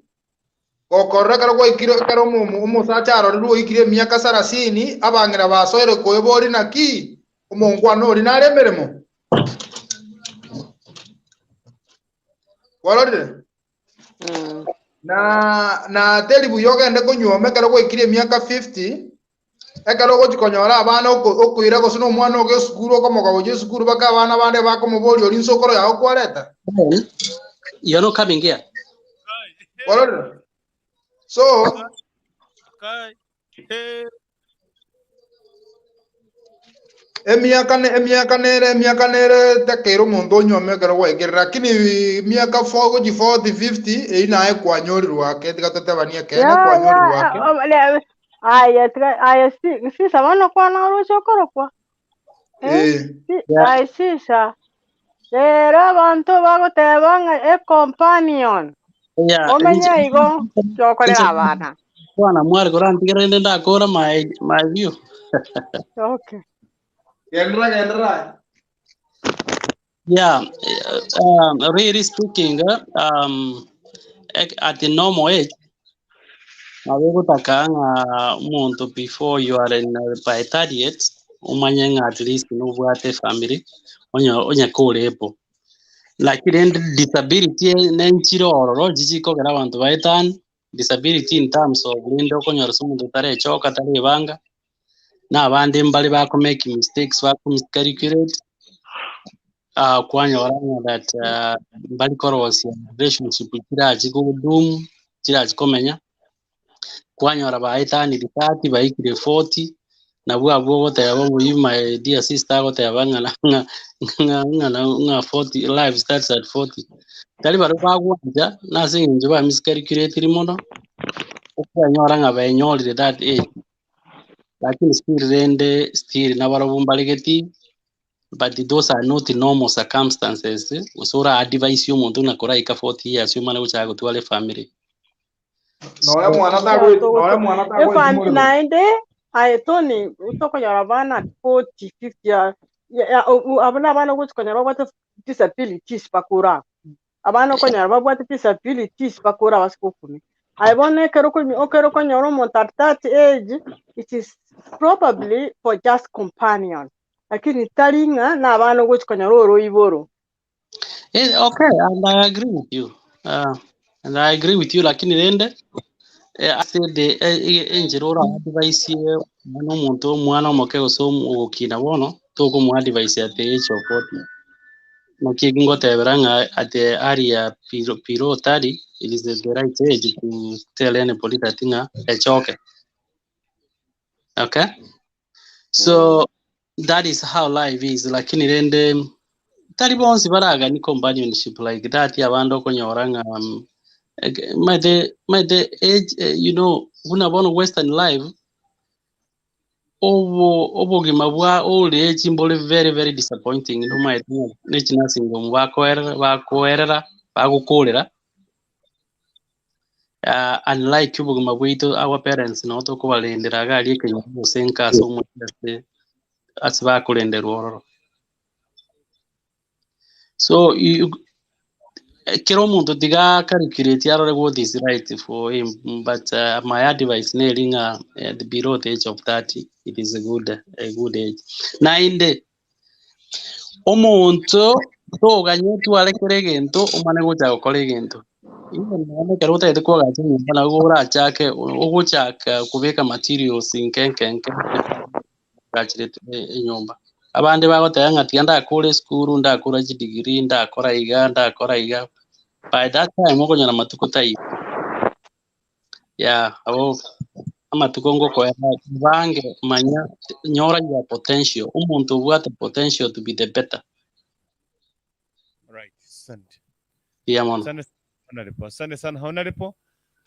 gokorora ekero gwaikire ekero omosacha arorirwe oikire emiaka sarasini, abang'ina basoire koebori naki, omongwana oria nare emeremo. Kwarorire? Na na teri buya ogende konyuoma ekero gwaikire emiaka 50, ekero ogochi konyora abana okoira gose na omwana oge esukuru okomoka gochia esukuru mpaka abana bande bakomoboria ori nsokoro yago kwareta. You're not coming here. Kwarorire? So, emiaka emiaka nere emiaka nere takeire omonto onyuome ekero gwaikire, lakini miaka gochi 40, 50, eyio naye kwanyorirwe ake, tiga totebanie ekeene Ya, ya, kwanyorirwe ake. aye aye sisa bono kwana oroche okorokwa. Eh. Aye sisa. Rero abanto bagoteba ng'a ecompanion. Yeah, Omenye igo kiokorera abana. Bwana mwari korantigera rende ndakora my view. Okay. Gendera gendera. Yeah, really speaking, at the normal age, nabegotaka ng'a omonto before you are in by 38, omanye ng'a at least nobwate family, onye korepo. Lakini rende disability nenchire ororo chichikogera abanto baetani, disability in terms of rende okonyora ase omonto tarechoka tarebanga, na abande mbare bako make mistakes bako miscalculate, kwanyora ng'a that mbari korosia relationship chirachi kodumu, chirachi komenya, kwanyora baetanire 30 baikire 40, Nabwo abwo ogoteba omoyio my dear sister agoteba ng'a ng'a ng'a ng'a ng'a 40 life starts at 40. Tari baria bagwancha na ase eng'encho ba miscalculatiri mono, okonyora ng'a benyorire that age. Lakini still rende still nabarobwo mbaregeti but those are not normal circumstances gose ora advise omonto buna koraika 40 years omane gochaka gotwara efamily. Nonya mwana Ekero tagwe nonya togoto mwana tagweti efam morero. naende aye Tony tokonyora abana at 40 50 ya ya abwo na abana ogochi konyora babwate disabilities bakure abwo. Abana okonyora babwate disabilities bakure abasike okumia. Aye bono ekero okonyo ekero okonyora omonto at that age, it is probably for just companion, lakini tari ng'a na abana ogochi konyora oroiboro. Eh, okay, and I agree with you. And I agree with you lakini rende eh, ase the eh, eh, enchera ora advise omwana omonto omwana omoke gose ogokina bono tokomo advise at the age of 40. Naki eki ngotebera ng'a at the area below 30 it is the right age to tell anybody that ng'a echoke. Okay? So that is how life is lakini rende tari bonsi baragani companionship like that abande okonyora ng'a maete maete age you know buna bono western life Obo obogima bwa old age mbore very very disappointing ntomaete ng'a ne chinursing home bakoerera bakoerera bagokorera unlike obogima bwaito our parents nabo tokobarendera iga aria ekenyoro gose nka ase omochie ase ase bakorenderwa ororo. So you kera omonto tiga calculate arore what is right for him but my advice neri ng'a below the age of 30 it is a good, a good age. Naende omonto toganya otware kera egento omane gocha gokora egento. Even nonye ekero otagete koagacha enyomba nabo orachake ogochaka kobeka materials nke nke nke. Agachirete enyomba. Abande bagoteba ng'a tiga ndakore esukuru, ndakora chidegree, ndakora iga, ndakora iga. By that time okonyora amatuko taiyo. Yeah, abo amatuko ngokoera bange manya nyora your potential. Omonto obwate potential to be the better. Right, asante. Mbuya mono. Asante sana Honorable. Asante sana Honorable.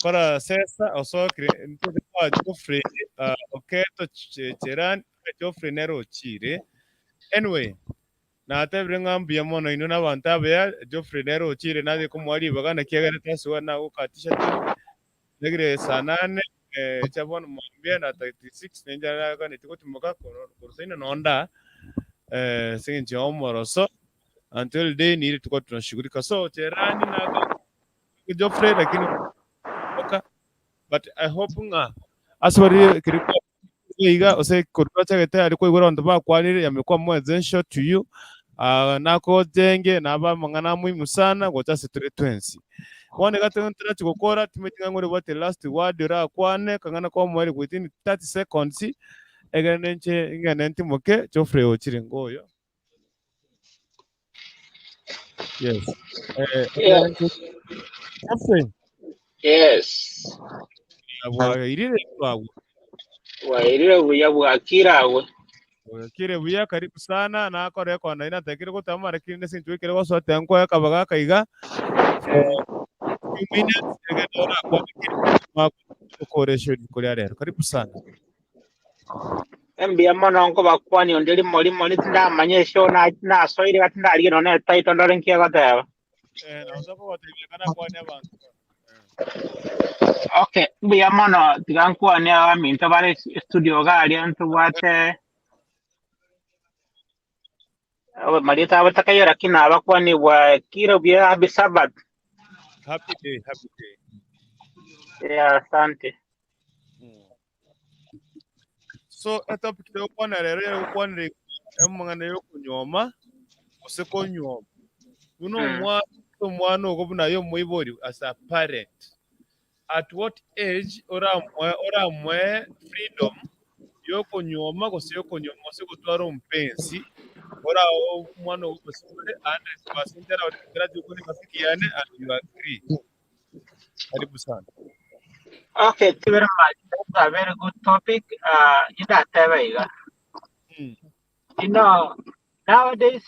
Kora sesa osokire ntoke kwa Geoffrey uh, Oketo Cherani Geoffrey nere ochire. Anyway, natebire ng'a mbuya mono inwe n'abanto abaya Geoffrey nere ochire naye komoa ribaga naki agerete ase nagokatisha tore. Nagire saa nane eh, chia bono mambia na 36 ninche naganeti gotimoka korwa nonda eh, ase eng'encho ya omoroso until day ni rituko tunashughulika so cherani na Geoffrey lakini oka but I hope ng'a ase bari kiri iga ose korwa chagete ari koigora abanto bakwanire yamekuwa more essential to you uh, nakojenge naba amang'ana muhimu sana gocha ase tore twensi bono iga tarachi gokora timanyeti ng'a ng'ore bwate last word orakwane kang'ana komoerio within 30 seconds egere nenche ng'ende ntimoke Geoffrey ochire ngoyo Yes. Eh, Yeah. Geoffrey, Yes. bwairire bwagwo. Bwairire buya bwakire agwo. Bwakire buya karibu sana nakore kona ina tekire gotama lakini nese nchwikire gosote nkoe kabaga kaiga. Few minutes egende orakwane makoresho kuria rero. Karibu sana. Mbuya mono nkobakwania onde rimo rimo tindamanya eshow nasoire iga tindarigia nonya ne etitle ndore nki egoteba. Eh, naosa kogotebia kana kwane abanto. Okay, mbuya mono tiga nkwane abaminto bare studio iga aria ntobwate marieta abo takaiyo lakini nabakwanie bwakire buya happy Sabbath. Happy day, happy day. Yeah, asante. So etopic togokwana rero yegokwanera igoro amang'ana ya okonyuoma gose konyuoma. Buna omwana omwana ogo buna aye omoibori as a parent, at what age oramoe oramoe freedom ya okonyuoma gose ya okonyuoma gose gotwara omopensi ora omwana ogo gose ore 100% arache gokora egasi yane and you agree. Karibu sana. Okay, thank you very much. That's a very good topic. Indateba iga. You know, nowadays,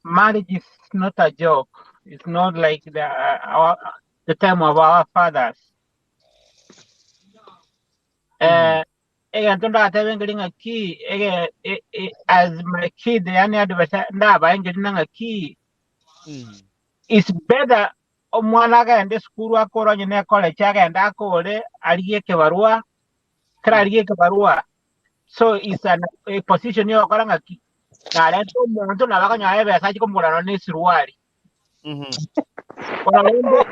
marriage is not a joke. It's not like the time of our fathers. Egento ndatebe ngeri ng'aki, ege, as my kid, yani advice ndabae ngeri na ng'aki, it's better omwana agende esukuru akore onye na ecollege agende akore arigie ekebarua, kera arigie ekebarua, so it's a position yogokora ng'aki, narente omonto nabo akonyora ebesa achie komogorera nonye na esuruari. Bono rende,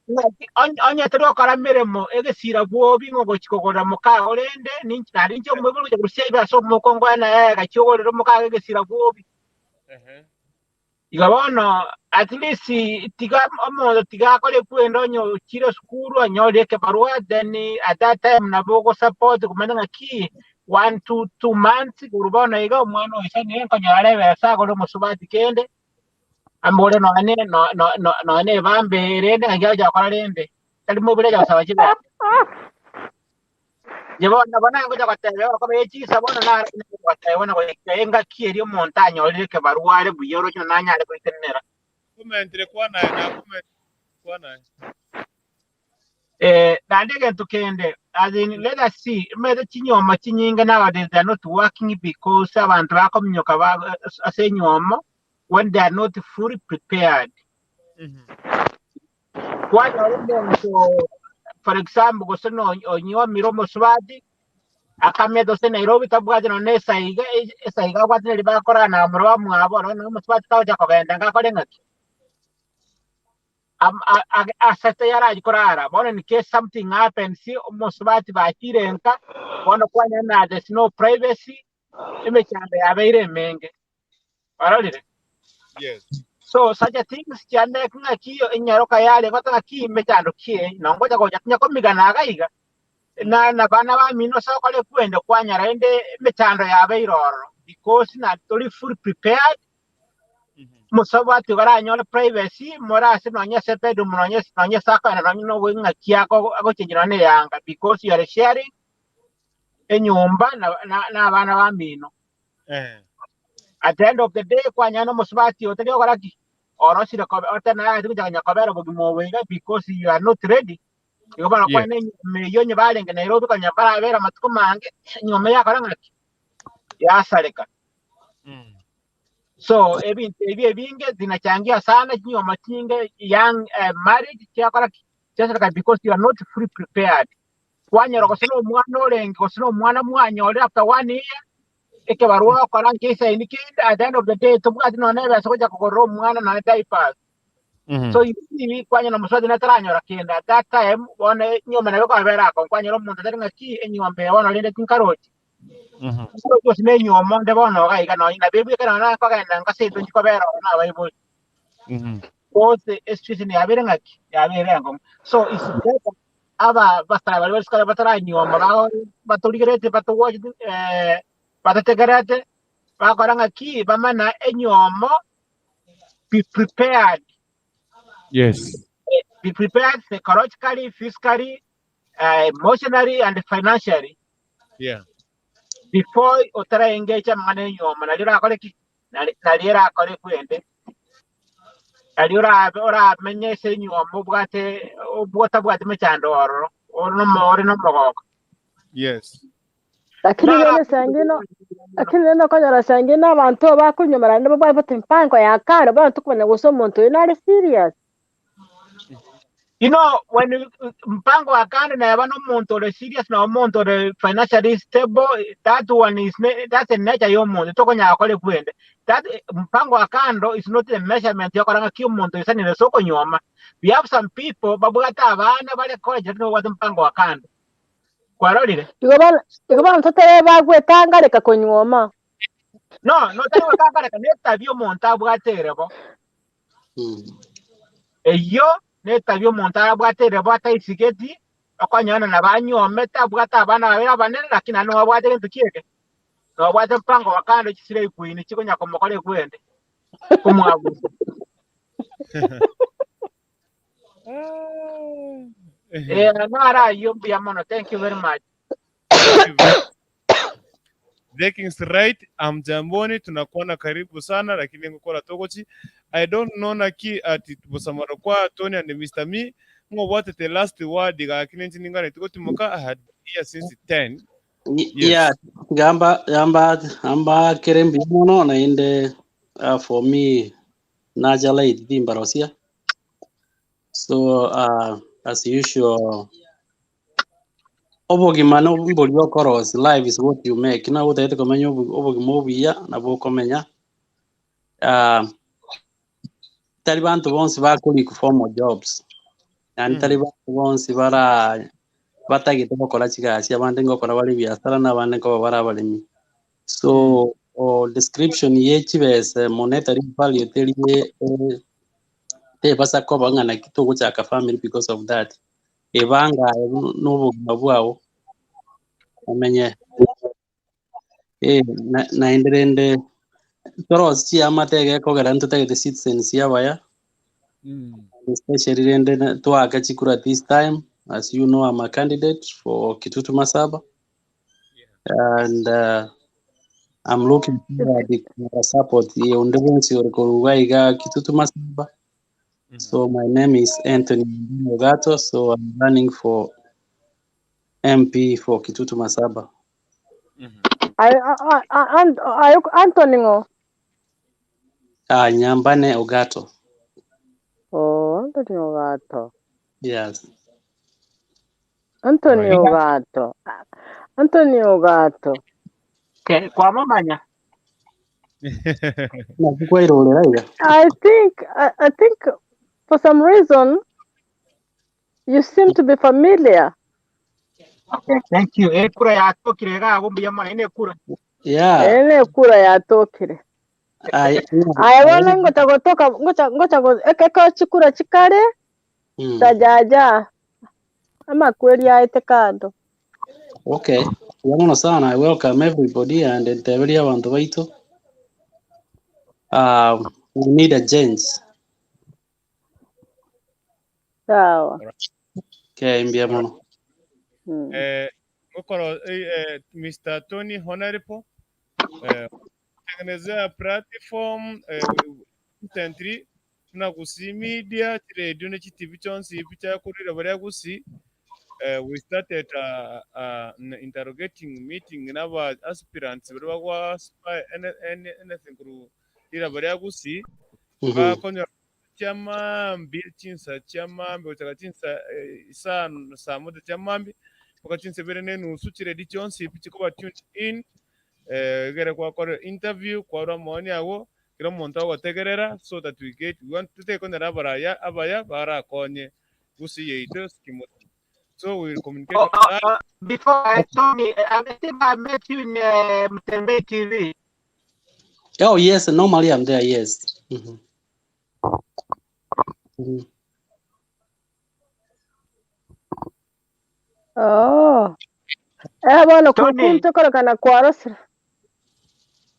ng'aki onye tori gokora meremo egesira bwobi ng'a ogochi kogorera mokago rende, ninche nari inche omoibori gocha korusia ebesa omokongo one naye gachia ogorere mokago egesira bwobi. Igo bono at least tiga omonto tiga akore kwenda onye ochire esukuru anyorire ekebarua then at that time nabo ogosupport komanya ng'aki one two two months korwa bono iga omwana oisanire nkonyora are ebesa agore omosubati kende amogore nonye nonye ebambe rende ng'aki agocha gokora rende tari mobere acha gosaba chibesa. Inche bono nabo nangocha gotebia okoba echisa bono naro goteba bono goika engaki eria omonto anyorire ekebarua are buya oroche nanyare goitenenera. Komentire kwana aye na comment kwana aye. Naende egento kende, as in, let us see, omanyete chinyoma chinyinge nowadays they are not working because abanto bakominyoka ba ase enyomo when they are not fully prepared. Kwanyora omonto, for example, gose no onyuomire omosubati, akameta ase Nairobi tabwati nonya na esaiga, esaiga abwate neri bakorana na bamura bamwabo, oro nonya omosubati tagocha kogenda ngakore ng'aki? Ase tayarachie korara, bono in case something happens, omosubati bachire nka, bono kwanyora na there's no privacy, emechando yabeire emenge. Ororire? Yes. So such a things chiameke ng'aki enyaroka yare gota ng'aki emechando ki nongocha gocha tinya komigana iga iga na na bana bamino ase okore kwende kwanyora rende emechando yabeire ororo because na tori fully prepared mosabwati baranyore privacy more ase nonye ase bedroom nonye nonye ase akoenda nonye nogo ng'aki ako agochengi nonye na eyanga because you are sharing enyomba na na na abana bamino. At the end of the day kwanyora na omosubati otari ogokora ki? Orosire kobe otanareti gocha konya kobera obogima obo iga because you are not ready. Igo bono kwane enyuomo eywo onye barenge Nairobi konya barabera amatuko mange, enyuomo yakora ng'aki? Yasareka. So ebinto ebi ebinge zinachangia sana chinyuomo chinge young marriage chiakora ki? Chiasareka because you are not fully prepared. Kwanyora gose na omwana orenge gose na omwana mwanyorire after one year, ekebarua ogokora nkesaini kende at the end of the day tobwati nonya na ebesa gocha kogorera omwana nonya diapers. So you see kwanyora omosubati nataranyora kende at that time bono enyomba nabo ekobera akong'u kwanyora omonto tari ng'aki enyomba eye bono rende tinkarochi. Nkarochi gose na enyomba onde bono iga iga nonya nabo ebwekane nonya nkogenda nka seito nchikobera ororo na abaibori. Cause esituation yabeire ng'aki yabeire enkong'u. So it's better aba basara baria baria bataranyuoma batorigerete batogwachete batategerete bakora ng'aki bamana enyomo be prepared. Yes. Be prepared psychologically, physically, emotionally and financially. Before otara engage amang'ana enyomo nario orakore ki? Nario erakore kwende. Nario orabe oramenye ase enyomo obwate otabwati mechando ororo ore nomo ore nomogoko. Yes. Lakini rende sangino lakini rende okonyora sangino abanto bakonyomera naende babwate mpango ya kare bono tokomanya gose omonto oyo nare serious. You know, when mpango wa kando neba nomonto ore serious na omonto ore financially stable, that one is that's the nature y'omonto tokonyara kore kwende. That mpango wa kando is not the measurement yokora ng'aki omonto oisanire ase okonyuoma. We have some people babwate abana bare college lakini babwate mpango wa kando. Kwarorire? Igo bono igo bono totere bagwetanga reka konyuoma. No, no tari gwetanga reka netabia omonto abwate ere bo. Eyio netabia omonto arabwate ere bo ataisigeti, okonyora nabo anyuomete abwate abana babere abanene lakini naende nobwate gento kieke. Nobwate mpango wa kando chisira ikuini chikonya komokora ekwende. Komwabusa. Eh, nara ayio mbuya mono. Thank you very much. Thank you very The King's right, amjamboni tunakuona karibu sana lakini ngokora togochi I don't know naki ati bosamaro kwa Tony and Mr. Me ng'obwatete last word gaki ninche ninganeti gotimoka I had been here since 10 yes Yeah, gamba gamba amba kere mbuya mono naende uh, for me nacha late timbarosia so uh, as usual obogima no mbori okorosi life is what you make na otagete komenya obogima obuya nabo okomenya uh, tari banto bonsi bakori formal jobs yaani tari banto bonsi bara batagete gokora chigasi abande ngokora bare ebiasara na abande nkoba bare abaremi so o description ye chibese monetary value teri eh, tebasa koba ng'a naki togochaka family because of that ebanga aye nobogima bwao omenye eh, naende rende torosi chiamate egekogera ntotagete citizens abaya especially rende twaka chikura this time as you know I'm a candidate for Kitutu Masaba and uh, I'm looking forward to support ye onde bonsi ore koruga iga Kitutu Masaba so my name is Anthony Ogato so I'm running for MP for Kitutu Masaba Ay, Anthony ng'o? ah, Nyambane Ogato Oh, Anthony Ogato. yes Anthony Right. Ogato. Anthony Ogato. Okay, kwa mamanya. Nakikwairorera iga I think I think for some reason you seem to be familiar. Okay, thank you. Ekura yatokire iga mbuya mono ine ekura. yeah Ene kura yatokire. I, Aya bono ngocha gotoka ngocha ngocha go ekeko chikura chikare mm. tajaja amakweri aete kando. Okay. Mbuya mono sana. I welcome everybody and nteberia abanto baito. We need a change. Sawa. Okay, mbuya mono. Eh, ngokoro eh, eh, Mr. Tony Honorable eh, tengenezea platform eh, recently tuna gusi media chiredio ne chitivi chonsi ipi chakurira baria gusi eh, we started uh, uh, interrogating meeting n'aba aspirants bari bagwa spy any, any, anything kuru rira baria gusi bakonyora chiamambi chinsa chiamambi gochaka chinsa eh, isano saa moja chiamambi mpaka chinsa ibere na enusu chiredi chionsi ipi chikoba tuned in eh, egere gwakora interview kwarwa maoni ago kera omonto agotegerera so that we get we want totekonyora abaraya abaya barakonye gusii yaito sikimoto so we will communicate Oh, on oh, that oh, before I Tony, I think I met you in Mtembe TV. Oh yes, normally I'm there, yes. Mhm. Mhm. Oh. Eh bono Tony, kuntokorokana kwarosire.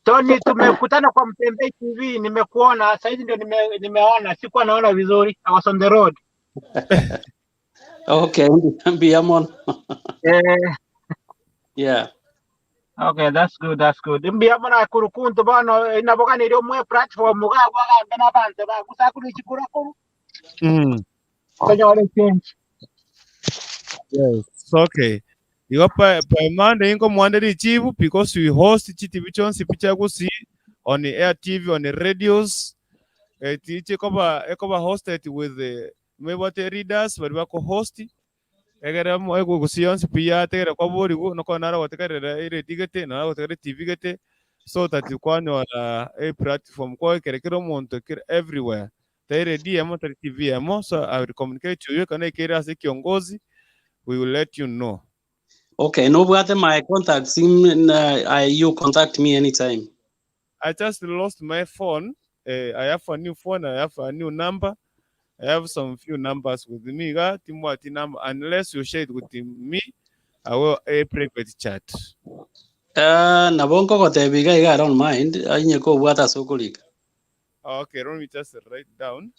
Tony, tumekutana kwa Mtembe TV, nimekuona saizi ndio nime, nimeona, sikuwa naona vizuri. I was on the road. Okay, mbuya mono. Eh, Yeah. okay, that's good, that's good. Mbuya mono kurukuntu bono inaboganire omwe platform gagwagambe n'abantu bagusakuru chikura kuru tonyore change. Yes. Okay. Igo pa pa Monday ingo mwande richibu because we host chitivi chonsi picha gusi on the air TV on the radios eh, tiche koba ekoba hosted with the mwebate readers bari bako host egere mo ego gusi yonsi piya tegere kwa borigu noko nara gotegerera ere digete nara gotegerera TV gete so that kwanyora a platform kwa kere kero omonto kere everywhere taire DM tari TV emo so I will communicate to you kana ikere ase kiongozi we will let you know Okay, no bwate my contacts. I, you contact me anytime. I just lost my phone. I have a new phone. I have a new number. I have some few numbers with me. Ga, Timwati number. Unless you share it with me, I will a private chat. Nabo nkogotebi iga iga I don't mind. Inye kobwata ase okorika. Okay, let me just write down.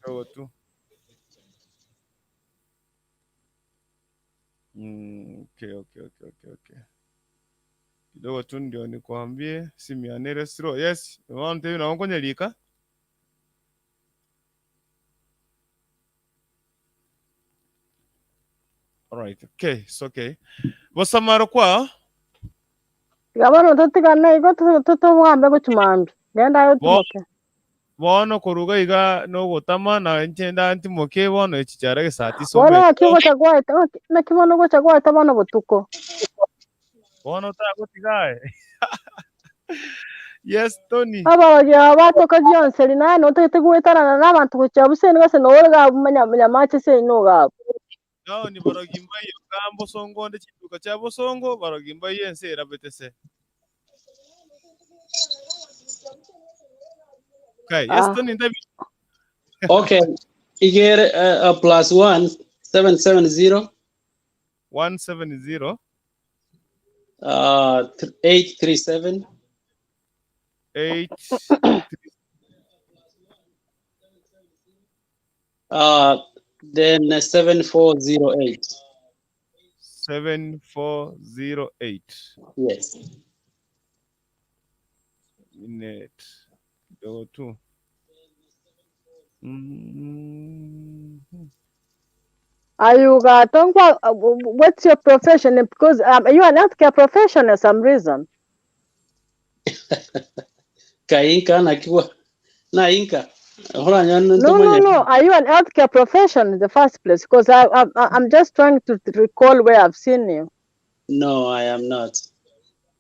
Kidogo tu. Okay, okay, okay, okay, okay. Kidogo tu ndio nikwambie simu ya nere slow. Yes, want na konyerika. All right. Okay, it's okay. Bosamaro kwa Tiga bono totigane igo totogambe gochia mambia. Genda aye bo otimoke. bono koruga iga nogotama na inche ndantimoke bono echichara gesati Bono sombe. naki ogocha gwaeta naki bono ogocha gwaeta bono botuko. Bono tagotigae. Yes, Tony. Abarogi aba batoka gionsi naye notagete goetanana na abanto gochia abwo seino gose nore iga abwo nyamache seino iga abwo. Nao ni barogi mbaye ogambo songo nde chiduka chia bosongo barogi mbaye ense erabete se. Okay, yes Ah. Tony ndabi. Okay. Igere +1 770 170 837 8 then 7408. 7408. Yes. Minute. Kidogo tu. Ayuga, don't go, what's your profession? Because you are an healthcare professional some reason. Kainka nakiwa na inka. Hora nyan No, no, ntumanya. no. Are you an healthcare professional in the first place? Because I'm just trying to recall where I've seen you. No, I am not.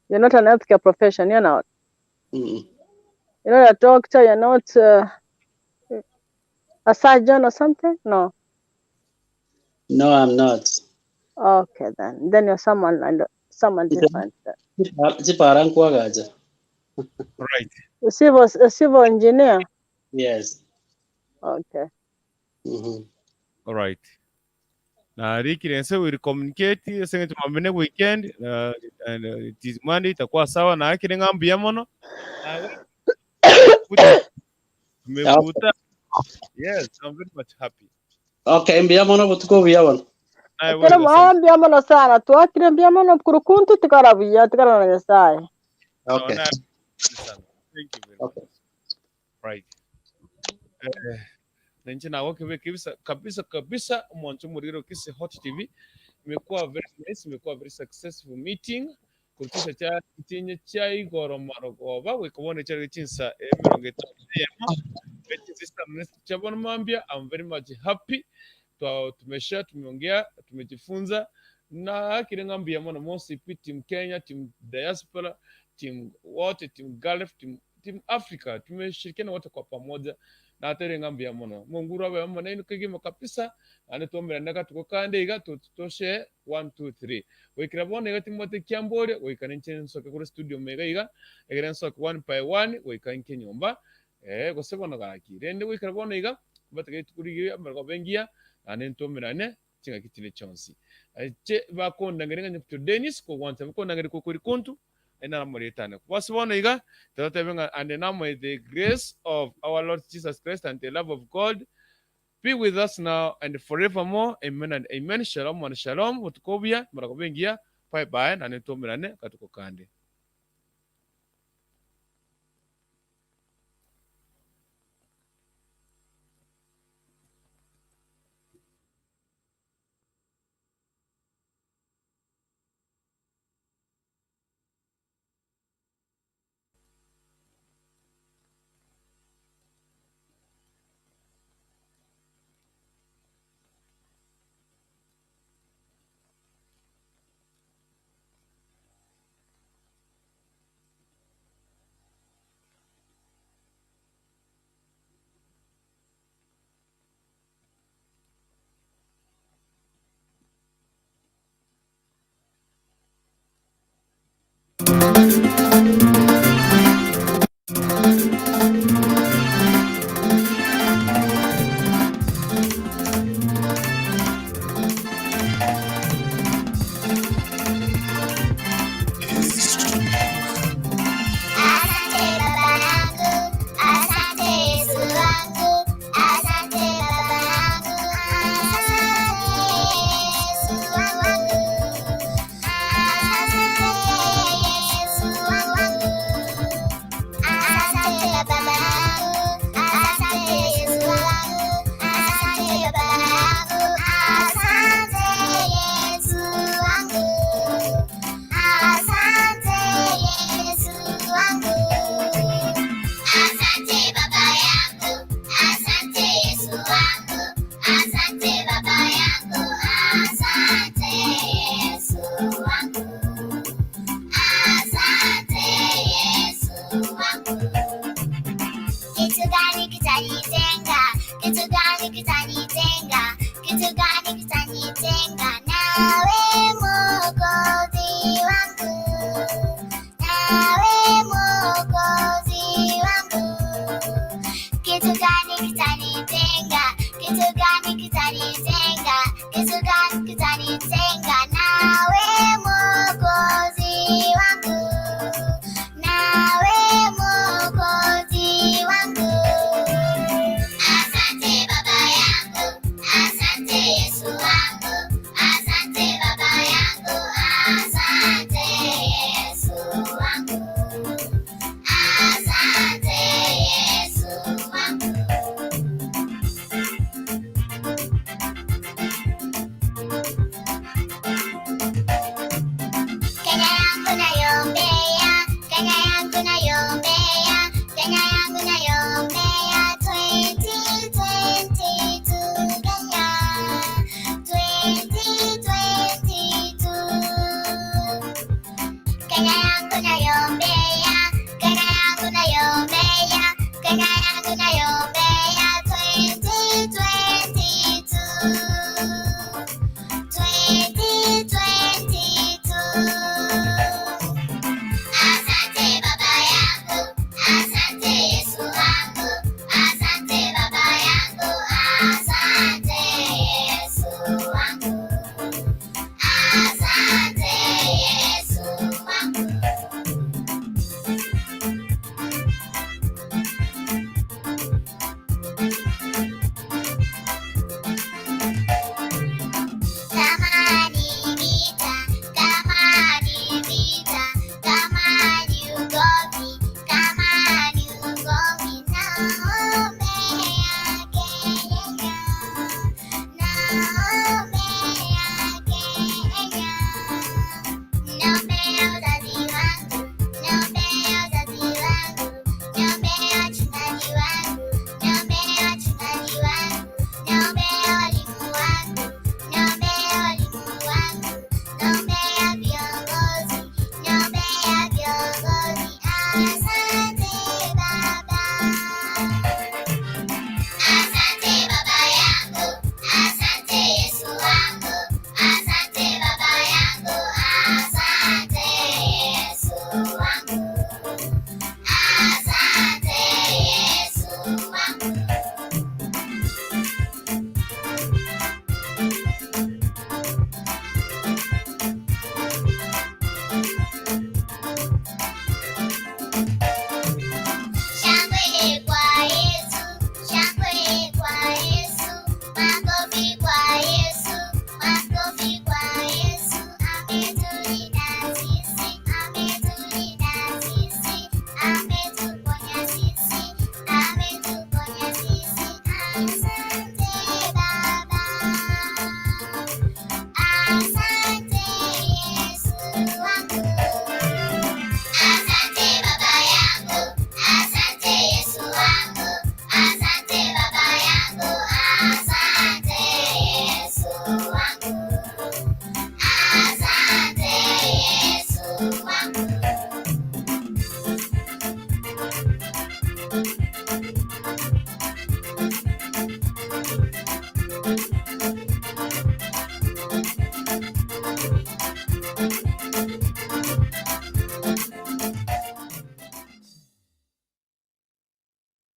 You're not an healthcare profession. You're not. Mm. You're not a doctor. You're not a surgeon or something. No. No, I'm not. Okay, then. Then you're someone and someone different. Chipara nkwagaja. Right. A civil engineer. Yes. Okay. All right. Na Ricky Lense will communicate senge tumamene weekend and it is Monday itakuwa sawa na akire ngambi ya mono. Tumevuta. Yes, I'm very much happy. Okay, mbiya mono butuko buya bono. Naye Ekero wewe mwambia mono sana twakire mbia mono kurukuntu tikarabuya tikarana na Nyasaye. Okay. Thank you very much. Right. Nenche nawo kibe kabisa kabisa kabisa mwanzo muriro kisi Hot TV imekuwa very nice, imekuwa very successful meeting kurutisha cha kitinye cha igoro marogoba wikubona cyo chinsa 51 chabona mambia I'm very much happy Twa- tumesha tumeongea tumejifunza na kile ngambia mwana mosi team Kenya team diaspora team wote team Gulf team, team Africa tumeshirikiana wote kwa pamoja na tere ngambia mono munguru abe mona ino kigima kabisa ane tuomera naka tukokande iga tutoshe 1 2 3 wikira bona iga timote kyambore wikana nche nsoke kuri studio mega iga egere nsoke 1 by 1 wika nke nyumba gose bono gaki rende wikira bona iga batege tukuri amarwa bengia ane ntomerane chinga kitine chonsi che bakondangere nganya to Dennis ko wanta bakondangere ko kuri kuntu ena namoretane basi bono iga tatabenga and now may the grace of our Lord Jesus Christ and the love of God be with us now and forevermore. Amen and amen. Shalom and shalom. Utukobia marakobengia. Bye bye na nitomerane katuko kande. Kitu gani kitanitenga? Kitu gani kitanitenga? Kitu gani kitanitenga nawe Mwokozi wangu? Nawe Mwokozi wangu. Kitu gani kitanitenga? Kitu gani kitanitenga? Kitu gani kitanitenga nawe Mwokozi wangu? Nawe Mwokozi wangu. Asante Baba yangu, asante Yesu wangu, asante Baba yangu, asante Yesu wangu, asante Yesu wangu. Kenya yangu nayombea, Kenya yangu nayombea, Kenya yangu nayombea 2022 Kenya 2022. Kenya yangu nayombea, Kenya yangu nayombea, Kenya yangu nayombea 2022. 2022. Asante Baba yangu, asante Yesu wangu, asante Baba yangu, asante Yesu wangu, asante Yesu wangu. Kama ni vita, kama ni vita, kama ni ugomvi, kama ni ugomvi, naombea Kenya, naombea Kenya, naombea wazazi wangu, naombea wazazi wangu, naombea wachungaji wangu, naombea wachungaji wangu, naombea walimu wangu. Naombea walimu wangu, naombea viongozi, naombea viongozi. Asante Baba, asante Baba yangu, asante Yesu wangu, asante Baba yangu, asante Yesu wangu, asante Yesu wangu. Shangwe kwa Yesu, shangwe kwa Yesu, makofi kwa Yesu, makofi kwa Yesu. Ametulinda sisi, ametulinda sisi, ametuponya sisi, ametuponya sisi. Asante Baba, asante Yesu wangu. Asante Baba yangu, asante Yesu wangu, asante Baba yangu, asante Yesu wangu, asante Yesu wangu.